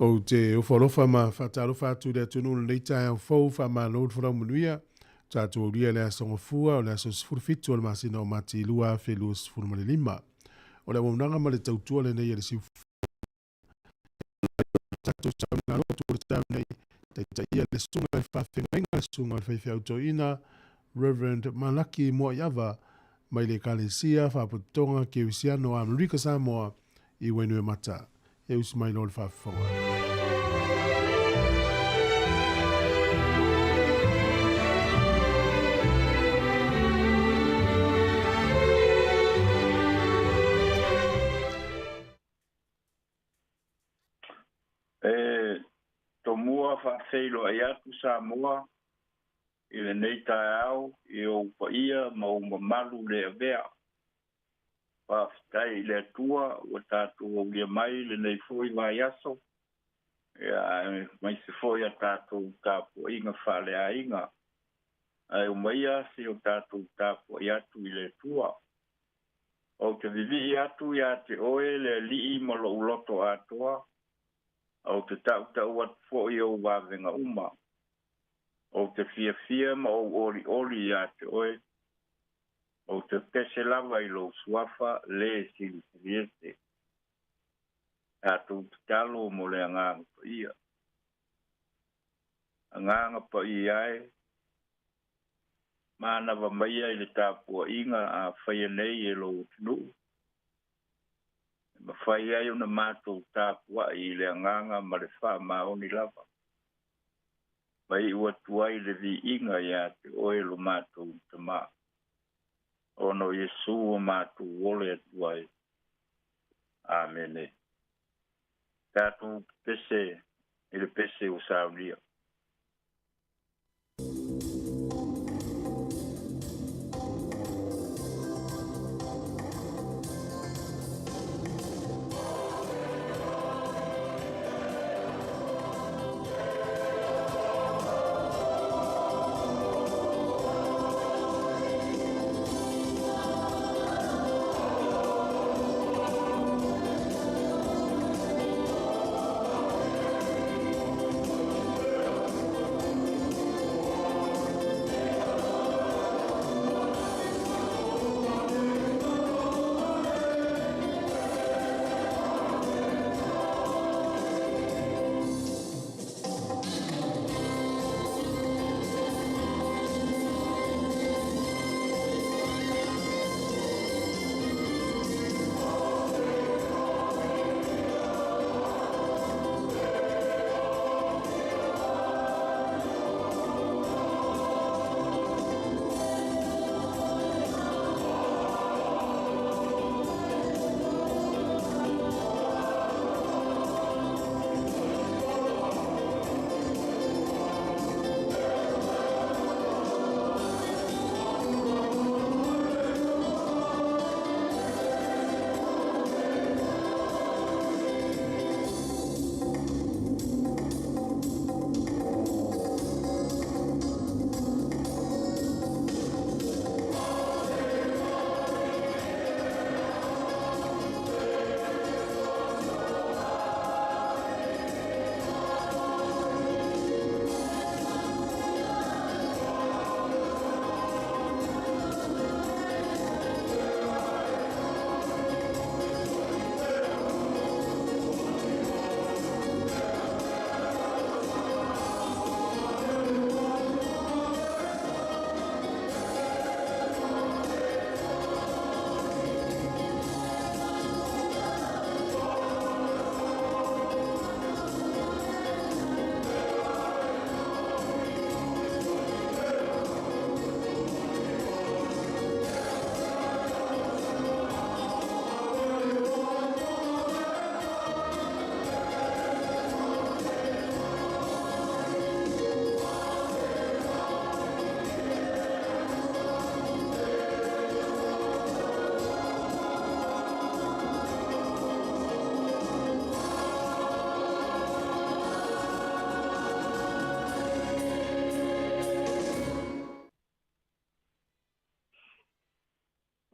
Ou te ofo alofa ma faatalofa atu i le atunuu i lenei taeao fou, faamalo le folau manuia. Tatou aulia le aso Gafua o le aso 17 o le masina o Mati 2025. O le auaunaga ma le tautua lenei a le Siufofoga tatou sauniga lotu o le taeao nei, taitaia le susuga i le faafeagaiga le susuga o le faifeau toeaina Reverend Malaki Moaiava mai le Ekalesia Faapotopotoga Kerisiano a Amerika Samoa i Wainuiomata. E usi mai loa le faafofoga. E tomua faafeiloai atu Samoa i lenei taeao i ou paia ma ou mamalu le avea. Faafetai i le Atua ua tatou aulia mai lenei foi vaiaso, ia, aemaise foi a tatou tapuaiga faaleaiga. Ae umaia se o tatou tapuai atu i le Atua. Ou te vivii atu iā te oe le Alii ma lou loto atoa, ou te tautau atu foi ou vavega uma. Ou te fiafia ma ou olioli iā te oe, ou te pese lava i lou suafa le silisiliese. Tatou tatalo mo le Agaga Paia. Agaga Paia e, manava maia i le tapuaiga a faia nei e lou atunuu, e mafai ai ona matou tapuai i le agaga ma le faamaoni lava. Ma iu atu ai le viiga iā te oe lo matou Tamā. Ona o Iesu o matou ole atu ai. Amene. Tatou pese i le pese ua saunia.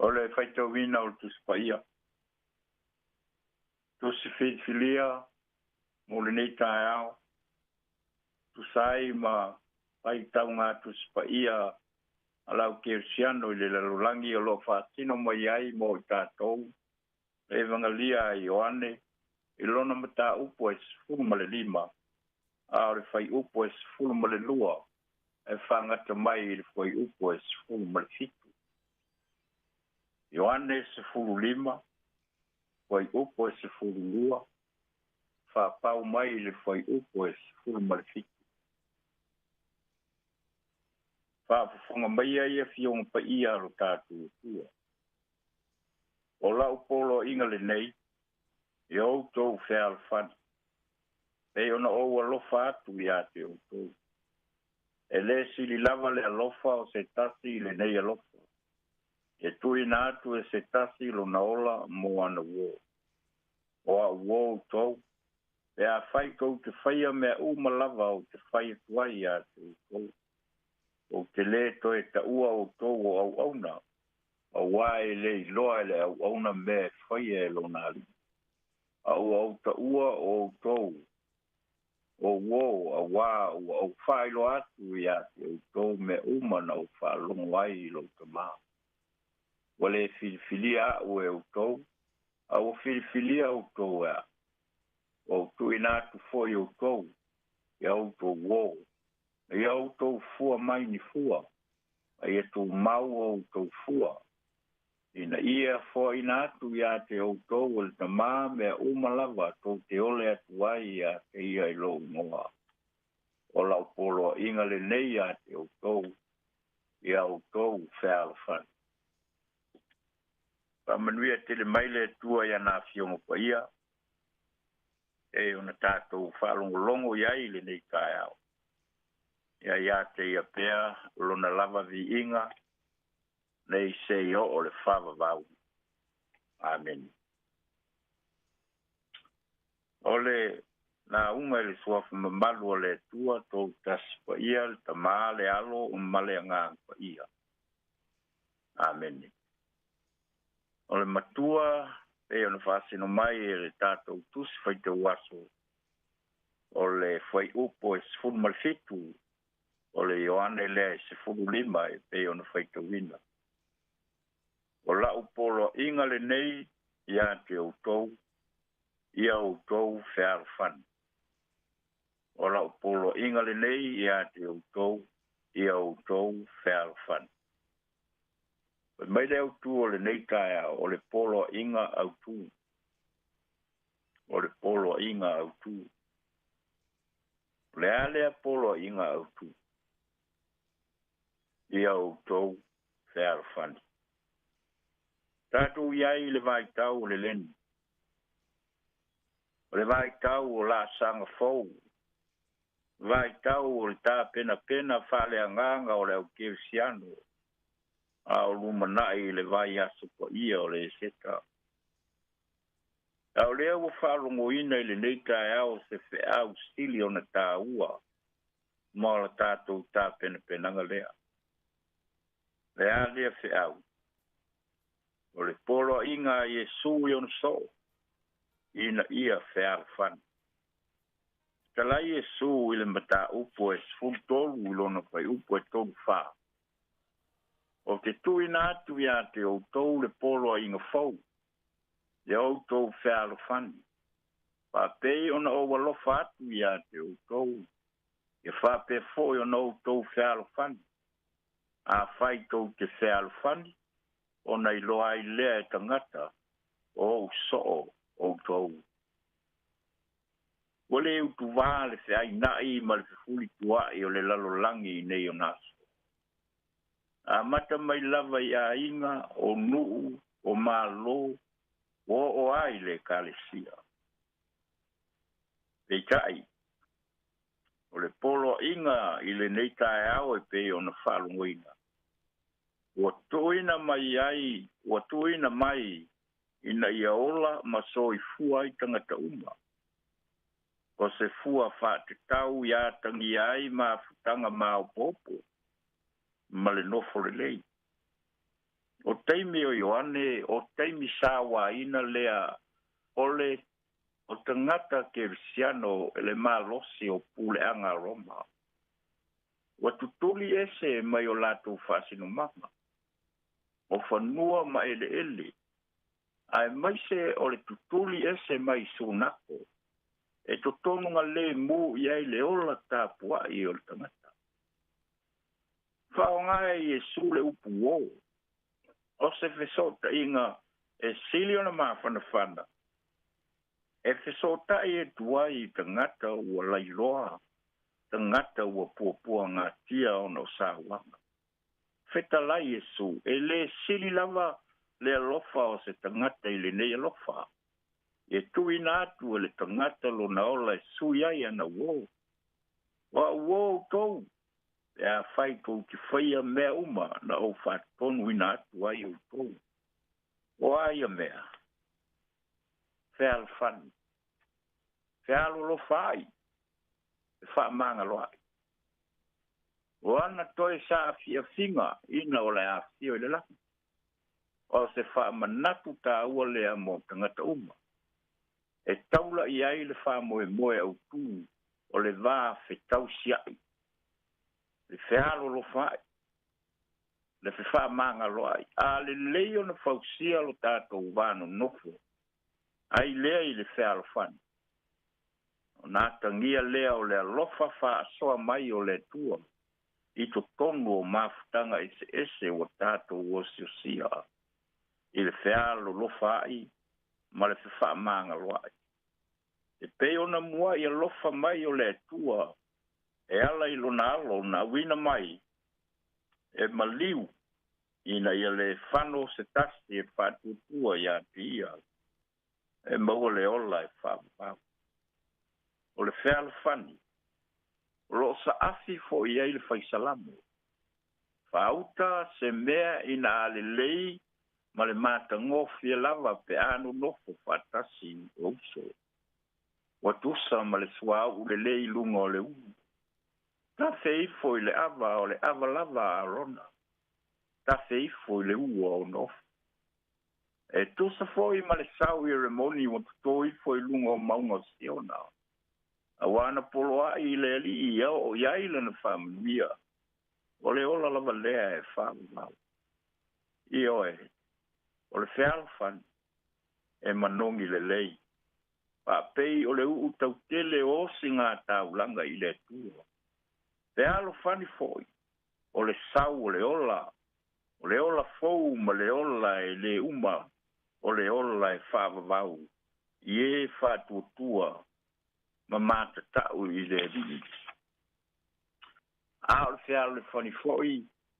O le faitauina o le Tusi Paia. Tusi filifilia Mo lenei taeao, tusa ai ma faitauga Tusi Paia a le Au Kerisiano i le lalolagi o lo o faatino mai ai mo i tatou le Evagelia a Ioane i lona mataupu e 15, a o le fuaiupu e 12 e faagata mai i le fuaiupu e 17. Ioane 15, fuaiupu e 12, faapau mai i le fuaiupu e 17. Faafofoga mai ai afioga paia a lo tatou Atua. O lau poloaiga lenei, ia outou fealofani, pei ona ou alofa atu ia te outou. E lē sili lava le alofa o se tasi i lenei alofa, e tuuina atu e se tasi lona ola mo ana uō. O a'u uō outou, pe afai tou te faia mea uma lava ou te fai atu ai ia te outou. Ou te lē toe taua outou o auauna, auā e lē iloa e le auauna mea e faia e lona alii. A ua ou taua o outou o uō, auā ua ou faailoa atu ia te outou mea uma na ou faalogo ai i lou Tamā. Ua lē filifilia a'u e outou, a ua filifilia outou e a'u. Ua ou tuuina atu foi outou ia outou uō, ina ia outou fua mai ni fua, a ia tumau o outou fua, ina ia foaina atu ia te outou e le Tamā mea uma lava tou te ole atu ai ia te ia i lou igoa. O lau poloaiga lenei ia te outou, ia outou fealofani. Faamanuia tele mai le Atua i ana Afioga Paia, e ona tatou faalogologo i ai i lenei taeao. Ia ia te ia pea lona lava viiga, nei seia oo le faavavau. Amene. O le lauga i le suafa mamalu o le Atua, tou tasi paia, le Tamā, le Alo ma le Agaga Paia. Amene. O le matua pei ona faasino mai e le tatou tusi faitau aso o le fuaiupu e 17 o le Ioane lea e 15 e pei ona faitauina. O lau poloaiga lenei ia te outou, ia outou fealofani. O lau poloaiga lenei ia te outou, ia outou fealofani. Fai mai le autū o lenei taeao, o le poloaiga autū. O le poloaiga autū. O le a lea poloaiga autū? Ia outou fealofani. Tatou i ai i le vaitau o le leni. O le vaitau o laasaga fou. Vaitau o le tapenapena faaleagaga o le au kerisiano a o lumanai i le vaiaso paia o le Eseta. A o lea ua faalogoina i lenei taeao se feau sili ona tāua mo la tatou tapenapenaga lea. Le a lea feau? O le poloaiga a Iesu i ona soo ina ia fealofani. Fetalai Iesu i le mataupu e 13 i lona fuaiupu e 34. Ou te tuuina atu ia te outou le poloaiga fou, ia outou fealofani. Faapei ona ou alofa atu ia te outou, ia faapea foi ona outou fealofani. Afai tou te fealofani, ona iloa ai lea e tagata o ou soo outou. Ua le utuvā le feaina'i ma le fefulitua'i o le lalolagi i nei ona aso. Amata mai lava i aiga, o nuu, o malo, ua oo ai i le Ekalesia. Peitai, o le poloaiga i lenei taeao e pei ona faalogoina, ua tuuina mai ai, ua tuuina mai ina ia ola ma soifua ai tagata uma. O se fua faatatau i atagia ai mafutaga maopoopo ma le nofo lelei. O taimi o Ioane, o taimi sauaina lea o le O tagata kerisiano e le malosi o puleaga a Roma. Ua tutuli ese mai o latou faasinomaga, o fanua ma eleele, aemaise o le tutuli ese mai sunako, e totonu galemu i ai le ola tapua'i o le tagata. Faaaoga e Iesu le upu uō, o se fesoota'iga e sili ona mafanafana, e fesoota'i atu ai i tagata ua lailoa, tagata ua puapuagatia ona o sauaga. Fetalai Iesu, e lē sili lava le alofa o se tagata i lenei alofa, e tuuina atu e le tagata lona ola e sui ai ana uō. O a'u uō outou, pe afai tou te faia mea uma na ou faatonuina atu ai outou. O a ia mea? Fealofani, fealolofa ai, fefaamagaloa'i. O ana toe saafiafiga ina o le afio i le lagi. O se faamanatu tāua lea mo tagata uma. E taula i ai le faamoemoe autū o le va fetausia'i, le fealolofa'i, le fefaamagaloa'i. A lelei ona fausia lo tatou va nonofo ai lea i le fealofani, ona atagia lea o le alofa faasoa mai o le Atua i totonu o mafutaga eseese ua tatou osiosia i le fealolofa'i ma le fefaamagaloa'i. E pei ona mua'i alofa mai o le Atua e ala i lona alo na auina mai e maliu ina ia lē fano se tasi e faatuatua iā te ia e maua le ola e faavavau. O le fealofani o loo saafi fo'i ai le faisalamo. Faauta se mea ina a lelei ma le matagofie lava pe a nonofo faatasi o uso. Ua tusa ma le suauu lelei i luga o le ulu. Tafe ifo i le ava o le ava lava a Arona. Tafe ifo i le ua o nofo. E tusa fo'i ma le sau i Remoni ua totō ifo i luga o mauga o Siona. Auā na poloa'i i le Alii ia oo i ai lana faamanuia, o le ola lava lea e faavavau. Ioe, o le fealofani, e manogi lelei, faapei o le uu tautele o osigātaulaga i le Atua. Fealofani fo'i, o le sau o le ola, o le ola fou ma le ola e lē uma, o le ola e faavavau i ē faatuatua ma matata'u i le Alii. A o le fealofani fo'i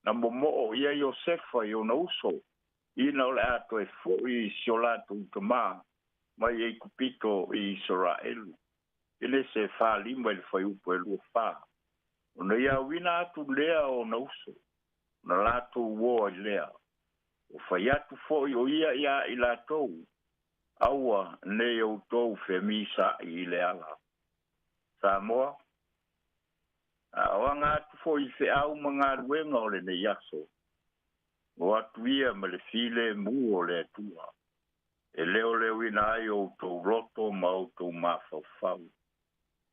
na momo'o i ai Iosefa i ona uso, ina o le a toe fo'i i si o latou tamā mai Aikupito i Isaraelu. Kenese 4:5 i le fuaiupu e 24. Ona ia auina atu lea o ona uso, ona latou uō ai lea. Ua fai atu fo'i o ia iā i latou, Aua ne i outou femisa'i i le ala. Samoa, a o aga atu fo'i i feau ma galuega o lenei aso, o atu ia ma le filemu o le Atua, e leoleoina ai outou loto ma outou mafaufau.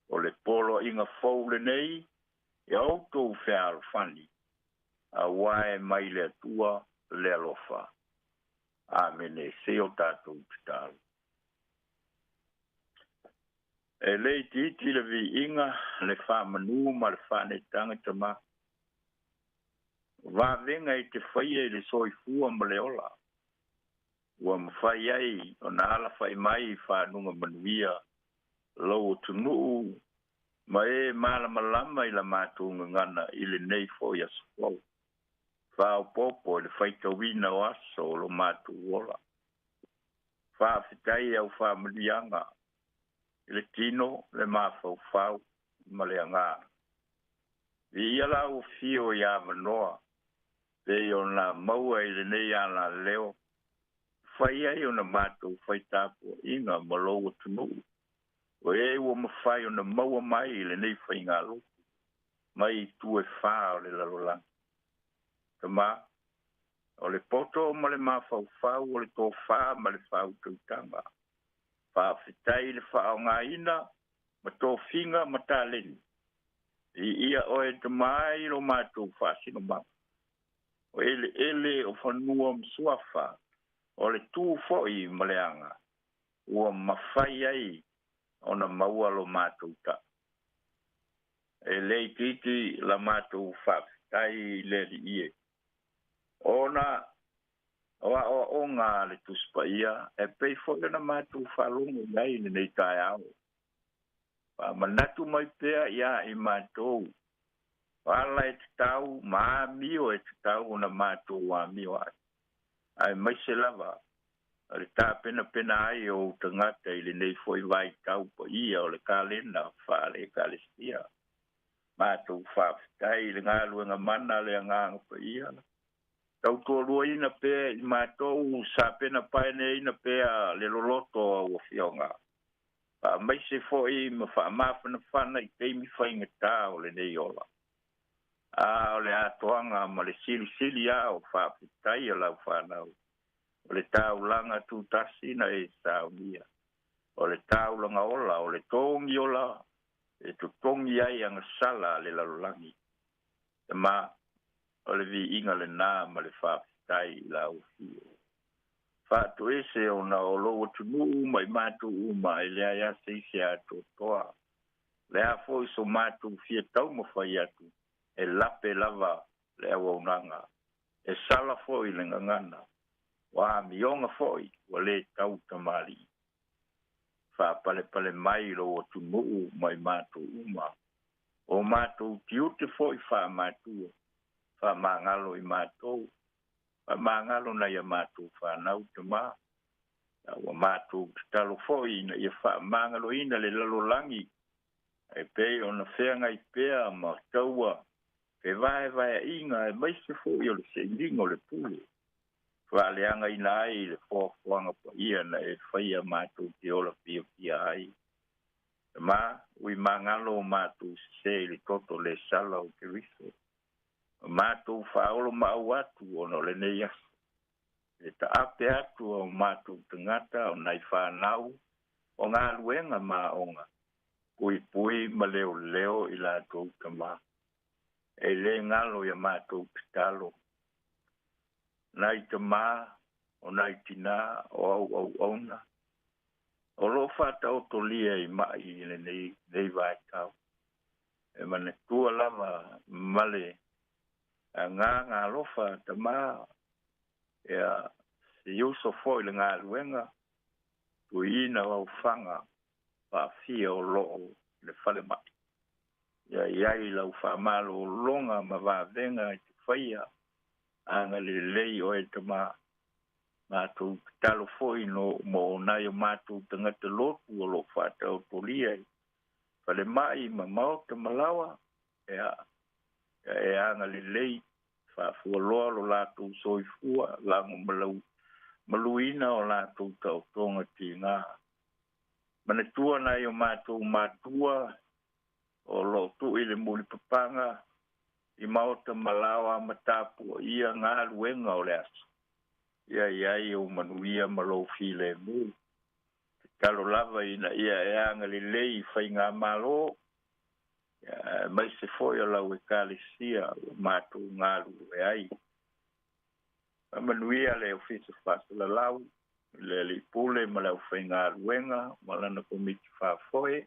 O le poloaiga fou lenei ia outou fealofani, auā e mai le Atua le alofa. Amene. Se i o tatou tatalo. E le itiiti le viiga, le faamanu ma le faaneetaga Tamā. O vavega e te faia i le soifua ma le ola, ua mafai ai ona alafa'i mai i fanuga manuia lou atunuu ma e malamalama i la matou gagana i lenei fo'i aso fou, faaopoopo i le faitauina o aso o lo matou ola. Faafetai i au faamanuiaga i le tino, le mafaufau ma le agaga. Viia lau afio i avanoa pei ona maua i lenei alaleo, fai ai ona matou fai tapua'iga ma lou atunuu, o e ua mafai ona maua mai i lenei faigalotu mai itu e fā o le lalolagi. Tamā, o le poto ma le mafaufau o le tofā ma le faautautaga. Faafetai i le faaaogaina ma tofiga ma taleni. Viia oe Tama i lo matou faasinomaga. O eleele o fanua ma suafa, o le tu foi ma le aga, ua mafai ai ona maua lo matou taʻu. E le itiiti la matou faafetai i le Alii e, ona o aoaoga a le Tusi Paia e pei foi ona matou faalogo i ai i lenei taeao. Faamanatu mai pea iā i matou o ala e tatau ma amio e tatau ona matou amio ai, aemaise lava o le tapenapena ai o ou tagata i lenei foi vaitau paia o le kalena faale-Ekalesia. Matou faafetai i le galuega mana a le Agaga Paia, tautoaluaina pea i matou sapena paeneaina pea le loloto o au afioga, faamaise foi ma faamafanafana i taimi faigata o lenei ola. A o le atoaga ma le silisili a o faafetai a lau fanau, o le taulaga tutasi na e saunia, o le taulaga ola, o le togi ola e totogi ai agasala a le lalolagi. Tama, o le viiga lenā ma le faafetai i lau afio. Faatoese ona o lou atunuu ma i matou uma e leai lava se isi atoatoa. O le a foi so matou fia taumafai atu, e lape lava le auaunaga, e sala foi le gagana, ua amioga foi ua le tau tamalii. Faapalepale mai lou atunuu ma i matou uma, o matou tiute foi faamatua, faamagalo i matou, faamagalo nai a matou fanau Tama. Ua matou tatalo foi ina ia faamagaloina le lalolagi e pei ona feagai pea ma taua fevaevaeaiga aemaise foi o le sailiga o le pule, faaleagaina ai le foafoaga paia na e faia matou te ola fiafia ai. Tama, ui magalo o matou sesē i le toto le sala o Keriso, ma matou faaolomaau atu ona o lenei aso, i le taape atu a o matou tagata o nai fanau o galuega ma aoga, puipui ma leoleo i latou tama. E le galo i a matou tatalo. Nai tama, o nai tinā, o au auauna, o lo o faataotolia i mai i lenei vaitau. E manatua lava ma le agaga alofa tama, ia si uso foi i le galuega, tuiina o aufaga faafia o lo o i le falemai. Ia i ai lau faamalologa ma vavega i te faia, agalelei oe tama. Matou tatalo foi no mo nai o matou tagata lotu o lo o faataotolia i falemai ma maota ma laoa, ia, ia e agalelei, faafualoa lo latou soifua, lago ma maluina o latou taotoga tiga. Manatua nai o matou matua o lo o tuu i le mulipapaga i maota ma laoa ma tapuaia galuega o le aso. Ia i ai ou manuia ma lou filemu. Tatalo lava ina ia e agalelei i faigamalo, aemaise foi o lau Ekalesia ua matou galulue ai. Faamanuia le Ofisa Faasalalau, le Alii Pule ma le aufaigaluega ma lana komiti faafoe,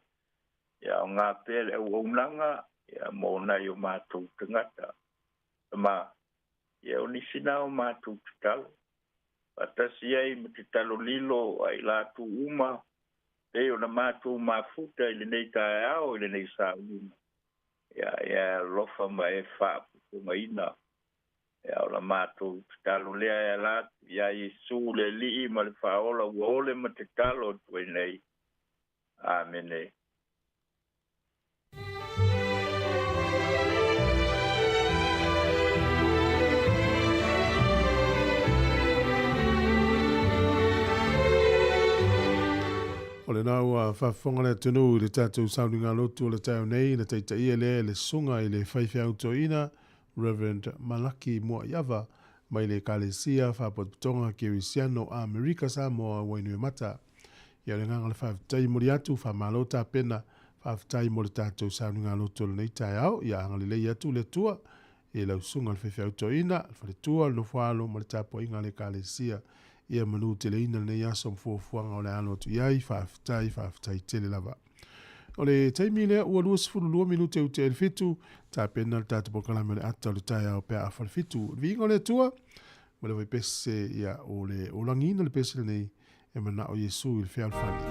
ia aoga pea le auaunaga ia mo nai o matou tagata. Tama, ia o nisi na o matou tatalo, faatasi ai ma tatalo lilo a i latou uma, pei ona matou mafuta i lenei taeao i lenei sauniga. Ia, ia e alofa ma e faafofogaina. Ia, o la matou tatalo lea e ala atu iā Iesu le Alii ma le Faaola ua ole ma tatalo atu ai nei. Amene. O lena ua faafofoga le atunuu i le tatou sauniga lotu o le taeao nei na taitaia lea e le Susuga i le Faifeau Toeaina Rev. Malaki Muaiava mai le Ekalesia Faapotopotoga Kerisiano Amerika Samoa Wainuiomata. Ia o le agaga o le faafetai e momoli atu, faamalo tapena, faafetai mo le tatou sauniga loto i lenei taeao. Ia agalelei atu le Atua i lau susuga i le faifeau toeaina, le faletua, le nofoaalo ma le tapuaiga a le Ekalesia. Ia manuteleina lenei aso ma fuafuaga o le a alo atu i ai. Faafetai, faafetai tele lava. O le taimi lea ua 22 minute ua tea i le fitu, tapena le tatou polokalame o le ata o le taeao pe a afa le fitu. Le viiga o le Atua ma le vaipese, ia, o le olagiina le pese lenei e manao Iesu i le fealofani.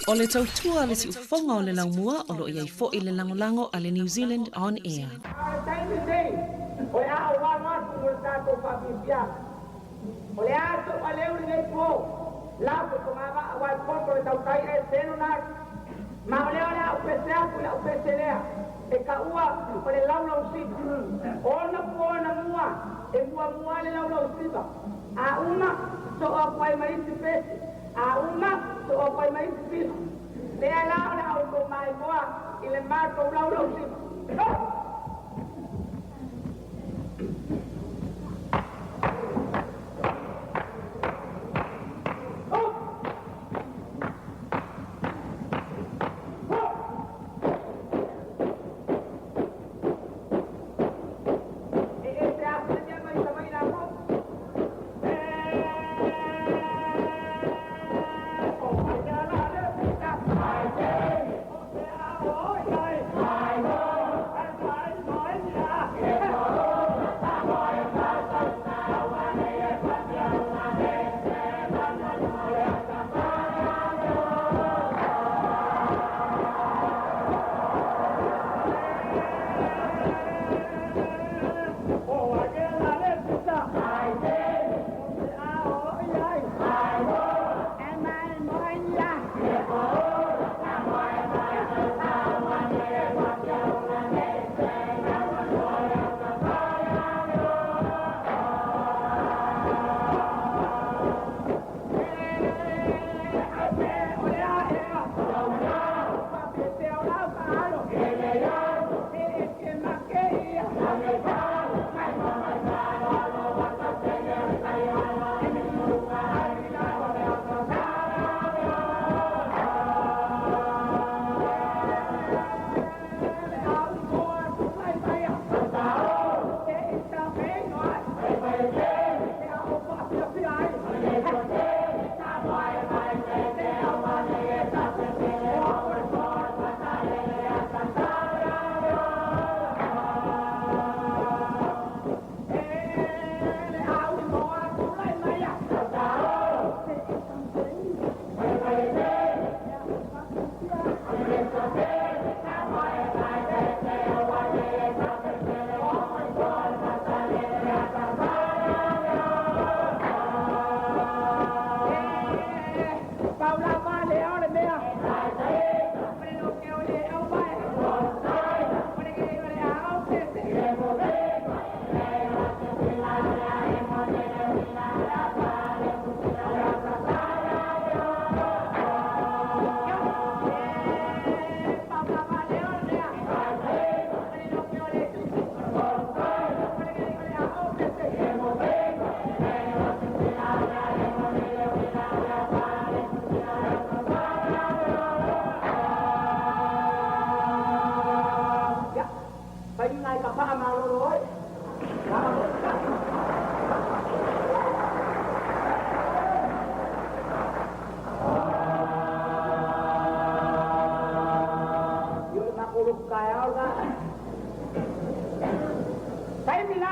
O le tautua a le siufofoga o le laumua o lo o i ai foi le lagolago a le New Zealand On Air. A o le taimi lenei, o le a ou alo atu mo le tatou faafiafiaga. O le a sou aleu lenei po, lau e togavaa aua e poto le tautai ae selo na atu. Ma o lea o le a ou pese atu i lau pese lea, e taua o le laulausiva. Ona po na mua, e muamua ai le laulausiva. A uma, soo atu ai ma isi pese. A uma, soo atu ai ma isi pisi. Lea la o le a outou maimoa i le matou laulausiva. Ho! E ese atu le mea mai Savaii latou.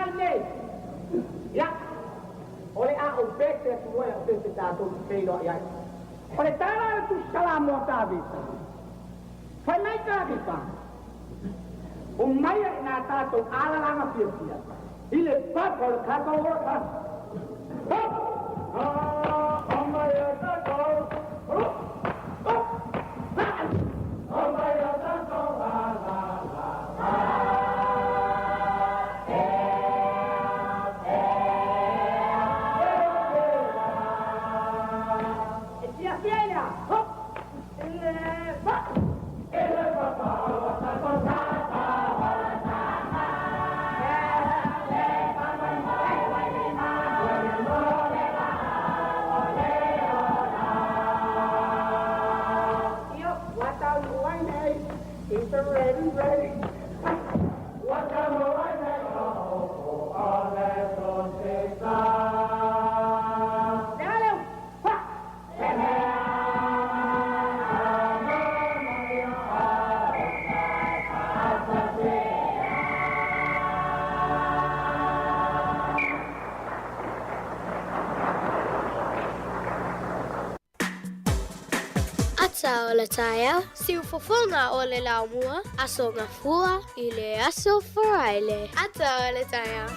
a lenei? Ia, o le a ou pese atu ai o se isi tatou te feiloai ai. O le tala a le Tusi Salamo a Tavita, Fai mai Tavita, Omaia i nā tatou alalaga fiafia i le papa o le tatou ola. Hop! Omaia tatou, hop! Hop! Omaia tatou alalaga. E fiafia i le a? Hop! I le papa! I le papa o tatou Ata o le taeao, siufofoga o le laumua, Aso Gafua i le Aso Faraile. Ata o le taeao.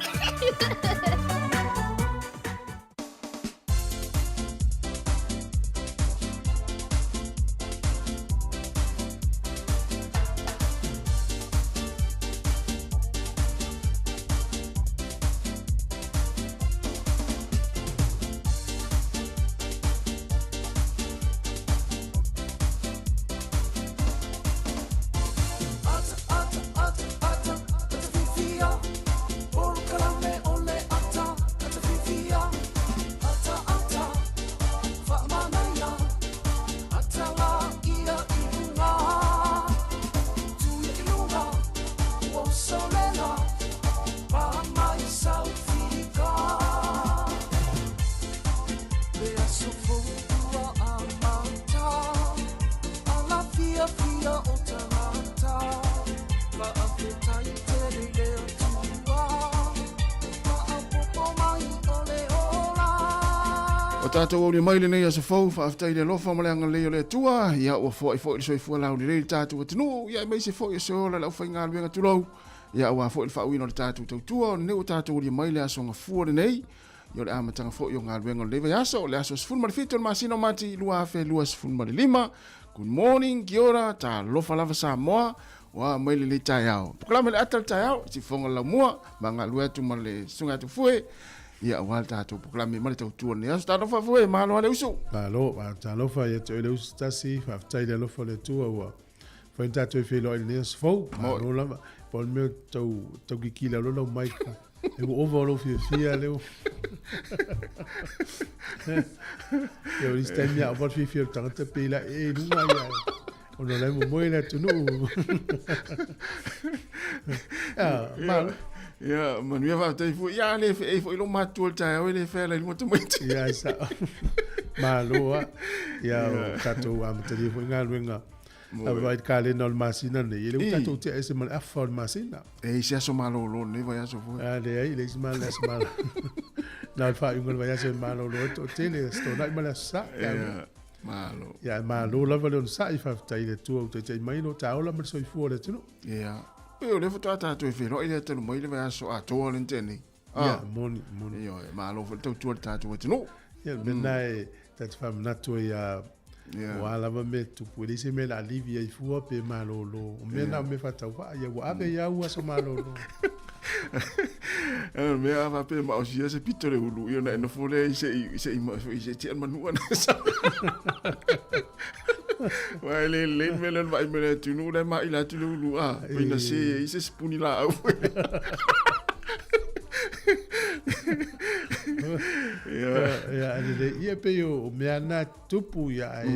O tātou auli mai lenei aso fou, faafetai i le alofa ma le agalelei o le Atua, ia ua foai foi le soifua laulelei i le tātou atunuu, ia aemaise foi o se ola i le aufaigaluega tulou, ia aua foi le faauiina o le tātou tautua, o lenei ua tātou aulia mai le aso gafua lenei, Ia o le amataga foi o galuega o lenei vaiaso, o le aso 17 o le masina o Mati 2025. Good morning, kia ora, talofa lava Samoa, ua mai lenei taeao. Pokalame le ata le taeao, sifoga le laumua, ma galue atu ma le susuga atu fue, ia aua le tatou pokalame ma le tautua lenei aso. Talofa fue, malo le usu. Malo, talofa ia te oe le usu tasi, faafetai le alofa o le Atua ua fai tatou e feiloai i lenei aso fou. Malo lava. Po o le mea tau, tau kikila loa lau mic. E ua ova o lou fiafia leo. Ia o isi taimi a ova le fiafia o le tagata pe ila e i luga ia. Ona o la e momoe le atunuu. Ia, malo. Ia, manuia faafetai foi. Ia, le feei foi lou matua le taeao e le fea la i luga tamaiti. Ia, sao. Malo a. Ia, o tatou amatalia foi galuega. A vaai i le kalena o le masina lenei, e le ua tatou tea ese ma le afa o le masina. E i se aso malolo lenei vaiaso foi. A leai, e leai se malo, aso malo. Na o le faaiuga o le vaiaso e malolo ai toatele, Aso Toonai ma le Aso Sa. Ia, malo. Ia, e malo lava le onosai, faafetai i le Atua ua taitai mai lo ta ola ma le soifua o le atunuu. Ia, pei o lea faatoa tatou e feiloai lea talu mai le vaiaso atoa le na tea nei. Ia, moni, moni. Ioe, malo foi le tautua i le tatou atunuu. Ia, le mea lena e ta te faamanatu ai ia o a lava mea e tupu, e leai se mea o le a livi ai fua pe malolo. O mea na o mea faatauvaa, ia ua ave ia au aso malolo. O mea a faapea e maosia se pito le ulu, ia ona e nofo lea i se i se i se tia manua na sa. Wa e le le mea le vaai mai le atunuu la e maila atu le ulu a, pei na se i se sipuni laau. Ia, a lelei, ia pei o mea na tupu ia ai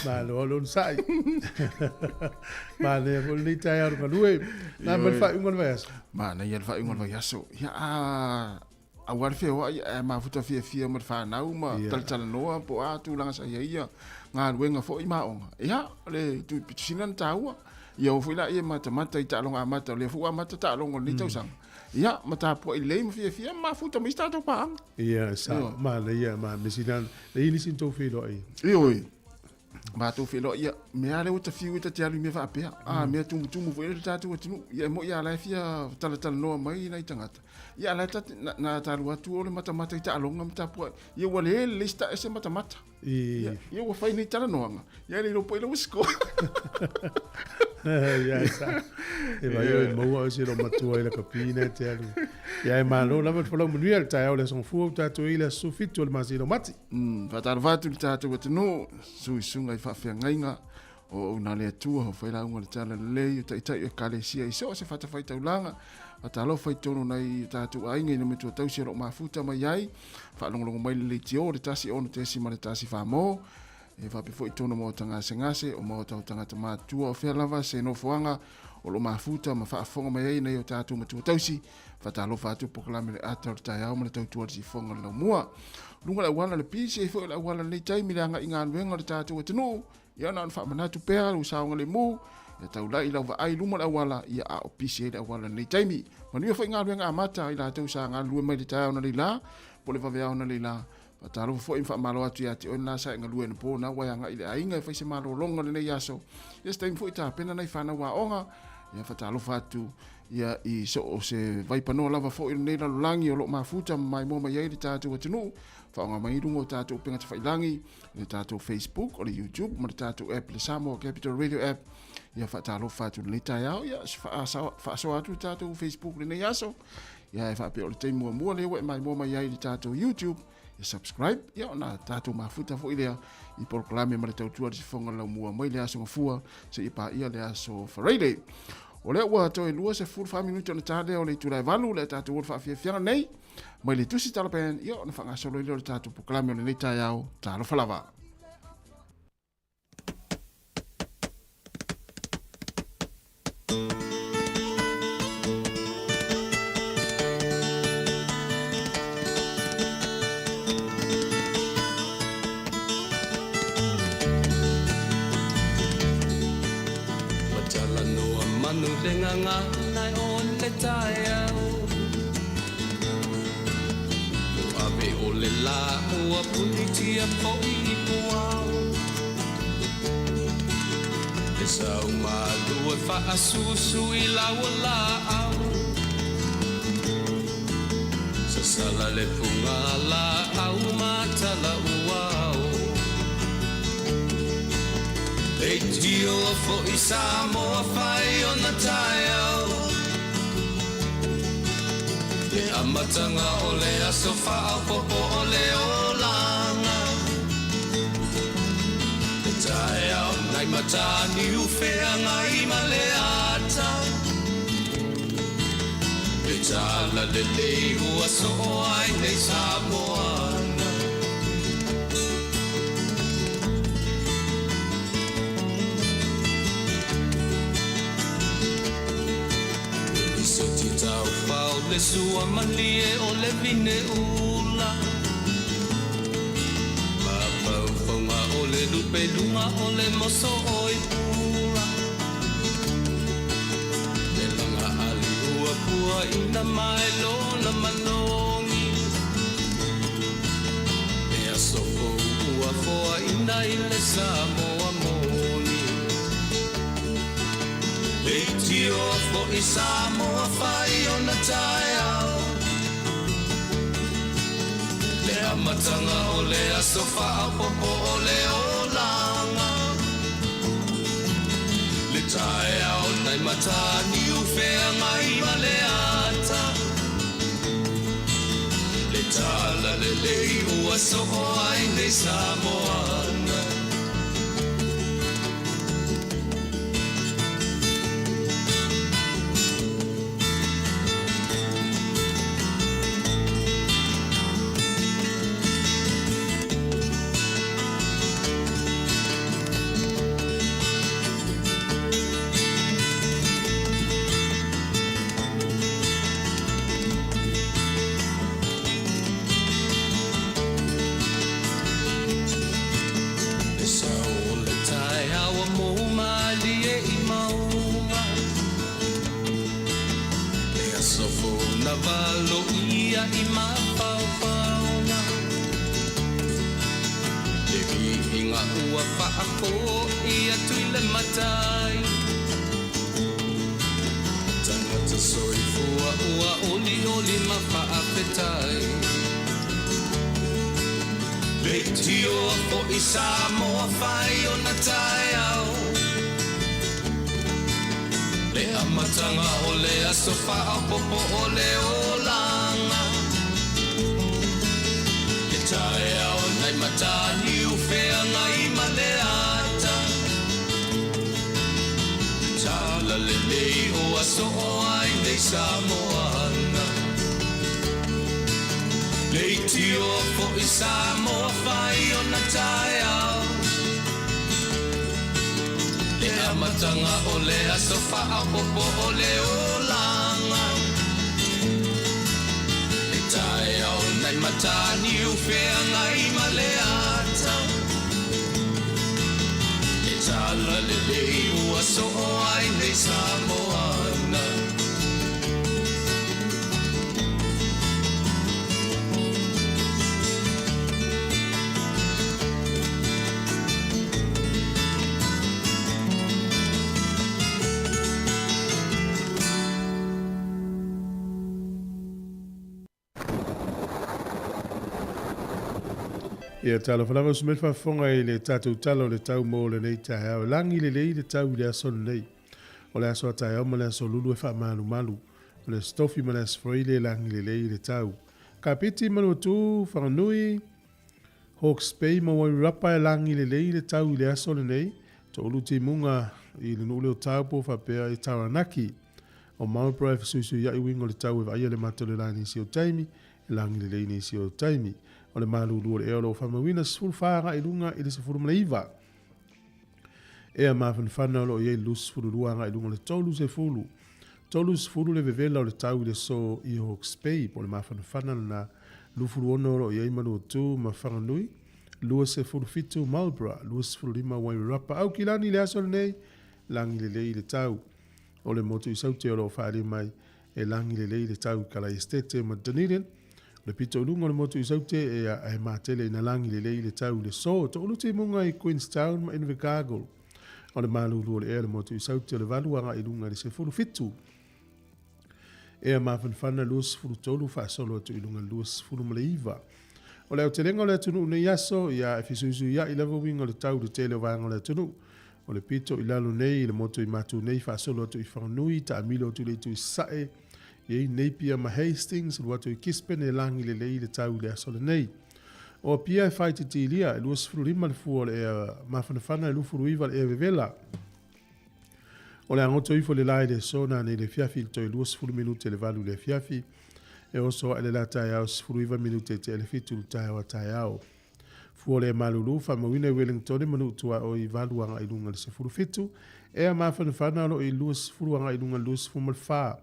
malo o le onosai. Manaia foi lenei taeao le galue. Na ma le faaiuga o le vaiaso. Manaia le faaiuga o le vaiaso. Ia, a aua le feoai ae mafuta fiafia ma le fanau ma talatalanoa po o a tulaga sa i ai ia galuega foi ma aoga. Ia, o le itu sili ona taua. Ia o foi laia e matamata i taaloga amata, o lea foi ua amata taaloga o lenei tausaga. Ia, ma tapuai lelei ma fiafia ma mafuta ma isi tatou paaga. Ia, e sao. Manaia, ma mea sili lava ona i ai nisi na tou feiloai ai. Ioe, matou feiloai, ia, mea lava lea ua ta fiu ai ta te alu i mea faapea. A, mea tumutumu foi lea i le tatou atunuu. Ia, e moni lava o la e fia talatalanoa mai nai tagata. Ia, a o la e ta te, na, na ta alu atu o le matamata i taaloga ma tapuai. Ia, ua le lelei se matamata. I... Ia, ia ua fai nei talanoaga, ia le iloa po o ai lau score. Ia, e sao. E vai o e maua o se lo matua i la kapi na te alu. Ia e malo lava le folau manuia le taeao le aso gafua ua tatou i le aso 17 o le masina o Mati. Faatalofa atu i le tatou atunuu, suisuga i faafeagaiga o auauna a le Atua, o failauga o le Talalelei, o taitai o Ekalesia i so o se fatafaitaulaga. Faatalofa i totonu o nai o tatou aiga ina matua tausi o lo o mafuta mai ai, faalogologo mai le leitio le 1 6.1 mo, e faapea foi i totonu o maota gasegase, o maota o tagata matutua, o fea lava se nofoaga o lo o mafuta ma faafofoga mai ai nai o tatou matua tausi. Faatalofa atu polokalame le ata o le taeao ma le tautua le sifoga o le laumua. Luga le auala le pisi ai foi o le auala lenei taimi le agai galuega o le tatou atunuu. Ia na ona faamanatu pea lou saogalemu, ia taulai lau vaai i luma o le auala, ia a o pisi ai le auala i lenei taimi. Manuia foi galuega amata i latou sa galulue mai le taeao analeila, po o le vaveao analeila. Faatalofa foi ma faamalo atu ia te oe lena sa e galue anapo na ua e agai i le aiga e fai se malologa o lenei aso. Ia se taimi foi tapena nai fanau aoga, ia faatalofa atu ia i so o se vaipanoa lava foi o lenei lalolagi o lo o mafuta ma maimoa mai ai le tatou atunuu. Faaaoga mai i luga o tatou upega tafailagi, le tatou Facebook, o le YouTube ma le tatou app, le Samoa Capital Radio app. Ia faatalofa atu lenei taeao, ia faasoa atu le tatou Facebook lenei aso. Ia e faapea o le taimi muamua lea ua e maimoa mai ai i le tatou YouTube, ia subscribe, ia ona tatou mafuta foi lea i polokalame ma le tautua le sifoga laumua mai le aso Gafua seia paia le aso Faraile. O lea ua toe 24 minute ona ta lea o le itula e 8 le tatou o le faafiafiaga nei. Mai le tusi Taliban, ia ona faagasolo ai lea o le tatou polokalame o lenei taeao. Talofa lava. Matalanoa manu le gagana o le taeao Ave o le la ua punitia fo'i i puao Le sau malu e faasusu i lau laau Sasala le puga laau matala uao Leitio fo'i Samoa fai ona taeao Le amataga o le aso faaopoopo o le olaga Le taeao nai mataniu feagai ma le ata Le talalelei ua soo ai nei Samoana. Lisoti taufao le sua malie o le vine ula Mafaufauga o le lupe luga o le moso oi pula Le laga ali ua pua ina mai lona manogi Le aso fou ua foaina i le Samoa moni Leitioa fo'i Samoa fai ona taeao Le amataga o le aso faaopoopo o le olaga Le taeao nai mataniu feagai ma le ata Le talalelei ua soo ai nei Samoana. i mafaofaoga. Le viiga ua faafo'i atu i le Matai. Tagata soifua ua olioli ma faafetai. Leitioa fo'i Samoa fai ona taeao. Le amataga o le aso faaopoopo o le olaga. Le taeao nai Mataniu feagai ma le ata. Tala lenei o aso o ai nei Samoana. Leitioa fo'i Samoa fai ona taeao. Le amataga o le aso faaopoopo o le olaga. Le taeao nai Mataniu feagai ma le ata. Le tala lelei ua soo ai nei Samoana. Ia talofa lava uso mai le faafofoga i le tatou tala o le tau mo lenei taeao. E lagi lelei le tau i le aso lenei. O le aso a taeao ma le aso lulu e faamalumalu. O le Aso Tofi ma le Aso Faraile e lagi lelei le tau. Kapiti, Manuatu, Whanganui, Hawke's Bay ma Wairarapa e lagi lelei le tau i le aso lenei. Toulu timuga i le nuu lea o Taupo faapea i Taranaki. O Marlborough e fesuisuia'i uiga o le tau e vaaia le mata o le la i nisi o taimi, e lagi lelei i nisi o taimi. O le malulu o le ea o lo o faamauina 14 agai i luga i le 19. Ea mafanafana o lo o i ai le 22 agai i luga o le 30. 30 le vevela o le tau i le aso i Hawke's Bay, po o le mafanafana lena. 26 o lo o i ai Manuatu ma Whanganui, 27 Marlborough, 25 Wairarapa. Aukilani i le aso lenei, lagi lelei i le tau. O le motu i Saute o lo o faaalia mai e lagi lelei le tau i Kalaesetete ma Dunedin. O le pito i luga o le motu i Saute e e matele ina lagi lelei le tau i le so. Toulu timuga i Queenstown ma Invercargill. O le malulu o le ea le motu i Saute o le 8 agai i luga i le 17. Ea mafanafana 23 faasolo atu i luga i le 29. O le aotelega o le atunuu nei aso, ia e fesuisuia'i lava uiga o le tau i le tele o vaega o le atunuu. O le pito i lalo nei i le motu i Matu nei faasolo atu i Whanganui, taamilo atu i le itu i Sasae, i ai Napier ma Hastings, alu atu i Gisborne e lagi lelei le tau i le aso lenei. O Apia e faaitiitilia, e 25 le fua o le ea mafanafana e 29 le ea vevela. O le agoto ifo i le la i le aso nanei le afiafi i le toe 20 minute le 8 i le afiafi. E oso ae le la taeao 19 minute i te ele 7 le taeao a taeao. Fua le malulu, faamauina i Wellingtone ma nuu tuaoi 8 agai i luga i le 17, ea mafanafana o lo o i 20 agai i luga i le 24.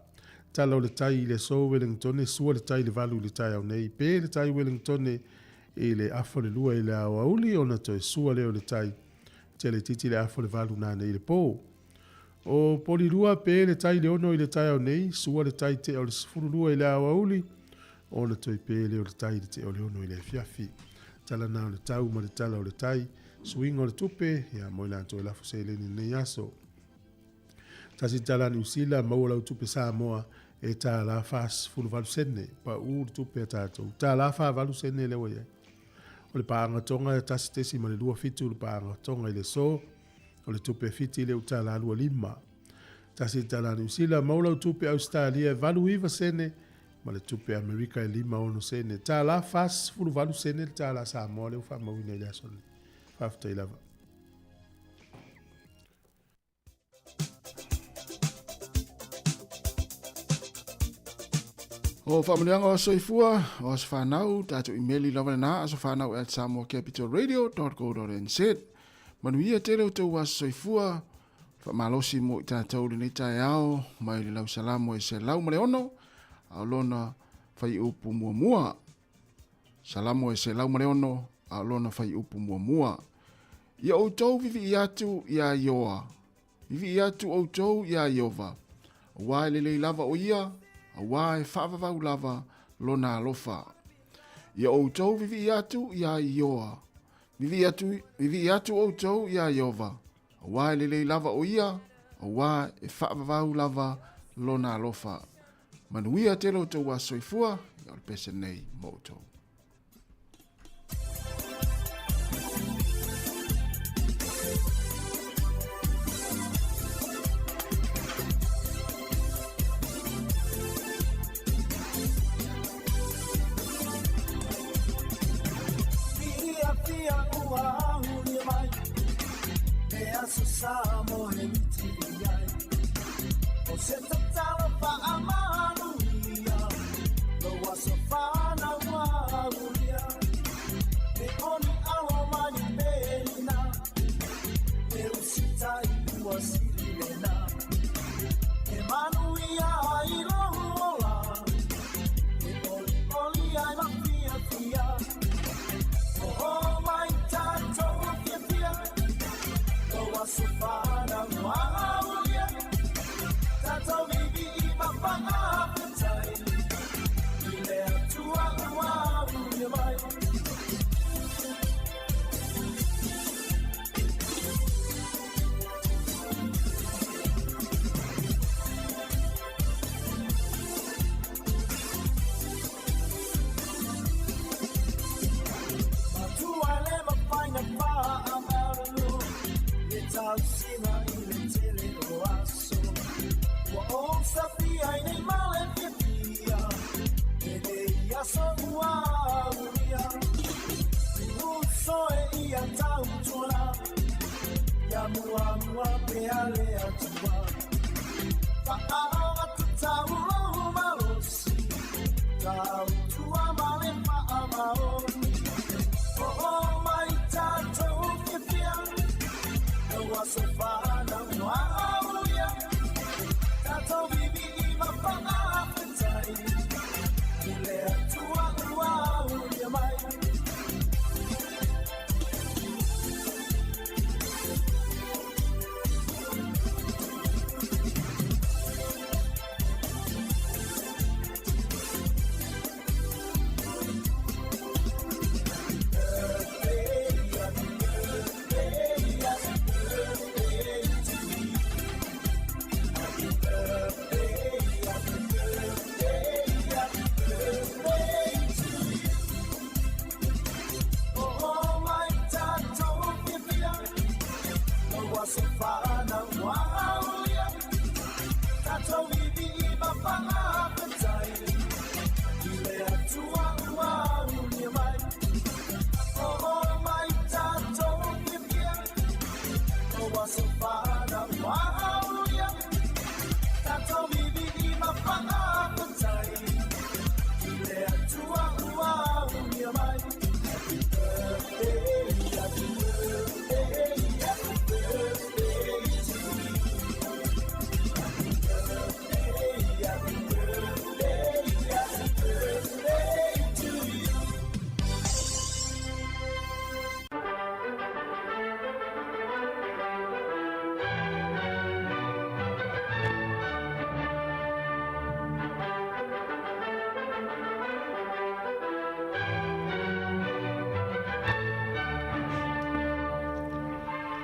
Tala o le tai i le aso Wellingtone, sua le tai i le 8 i le taeao nei. Pe le tai Wellingtone i le afa o le 2 i le aoauli ona toe sua lea o le tai. Tele titi le afa o le 8 nanei i le po. O Polirua pe le tai i le 6 i le taeao nei, sua le tai tea o le 12 i le aoauli, ona toe pe lea o le tai i le tea o le 6 i le afiafi. Tala na o le tau ma le tala o le tai, suiga o le tupe, ia mo i latou e lafo seleni i lenei aso. Tasi tala Niu Sila, maua lau tupe Samoa e tālā 48 sene, pau le tupe a tātou. Tālā 48 sene lea ua i ai. O le paaga Tonga e 1.27 le paaga Tonga i le aso, O le tupe Fiti le utala 25. Tasi tala Niu Sila, mau lau tupe Ausetalia e 89 sene ma le tupe Amerika e 56 sene. Tala 48 sene le tala Samoa lea ua faamauina i le aso lenei. Faafetai lava. O faamanuiaga o aso soifua, o aso fanau, tatou imeli lava lena, asofanau at samoacapitalradio.co.nz. Manuia tele o tou aso soifua, faamalosi mo i tatou lenei taeao, mai le lausalamo e 106, a o lona faiupu muamua. Salamo e 106, a o lona faiupu muamua. Ia outou vivii atu iā Ioa, Vivii atu outou iā Ieova, auā e lelei lava o ia, auā e faavavau lava lona alofa. Ia outou vivii atu iā Ioa. Vivii atu, vivii atu outou iā Ieova, auā e lelei lava o ia, auā e faavavau lava lona alofa. Manuia tele outou aso soifua, ia o le pese nei mo outou.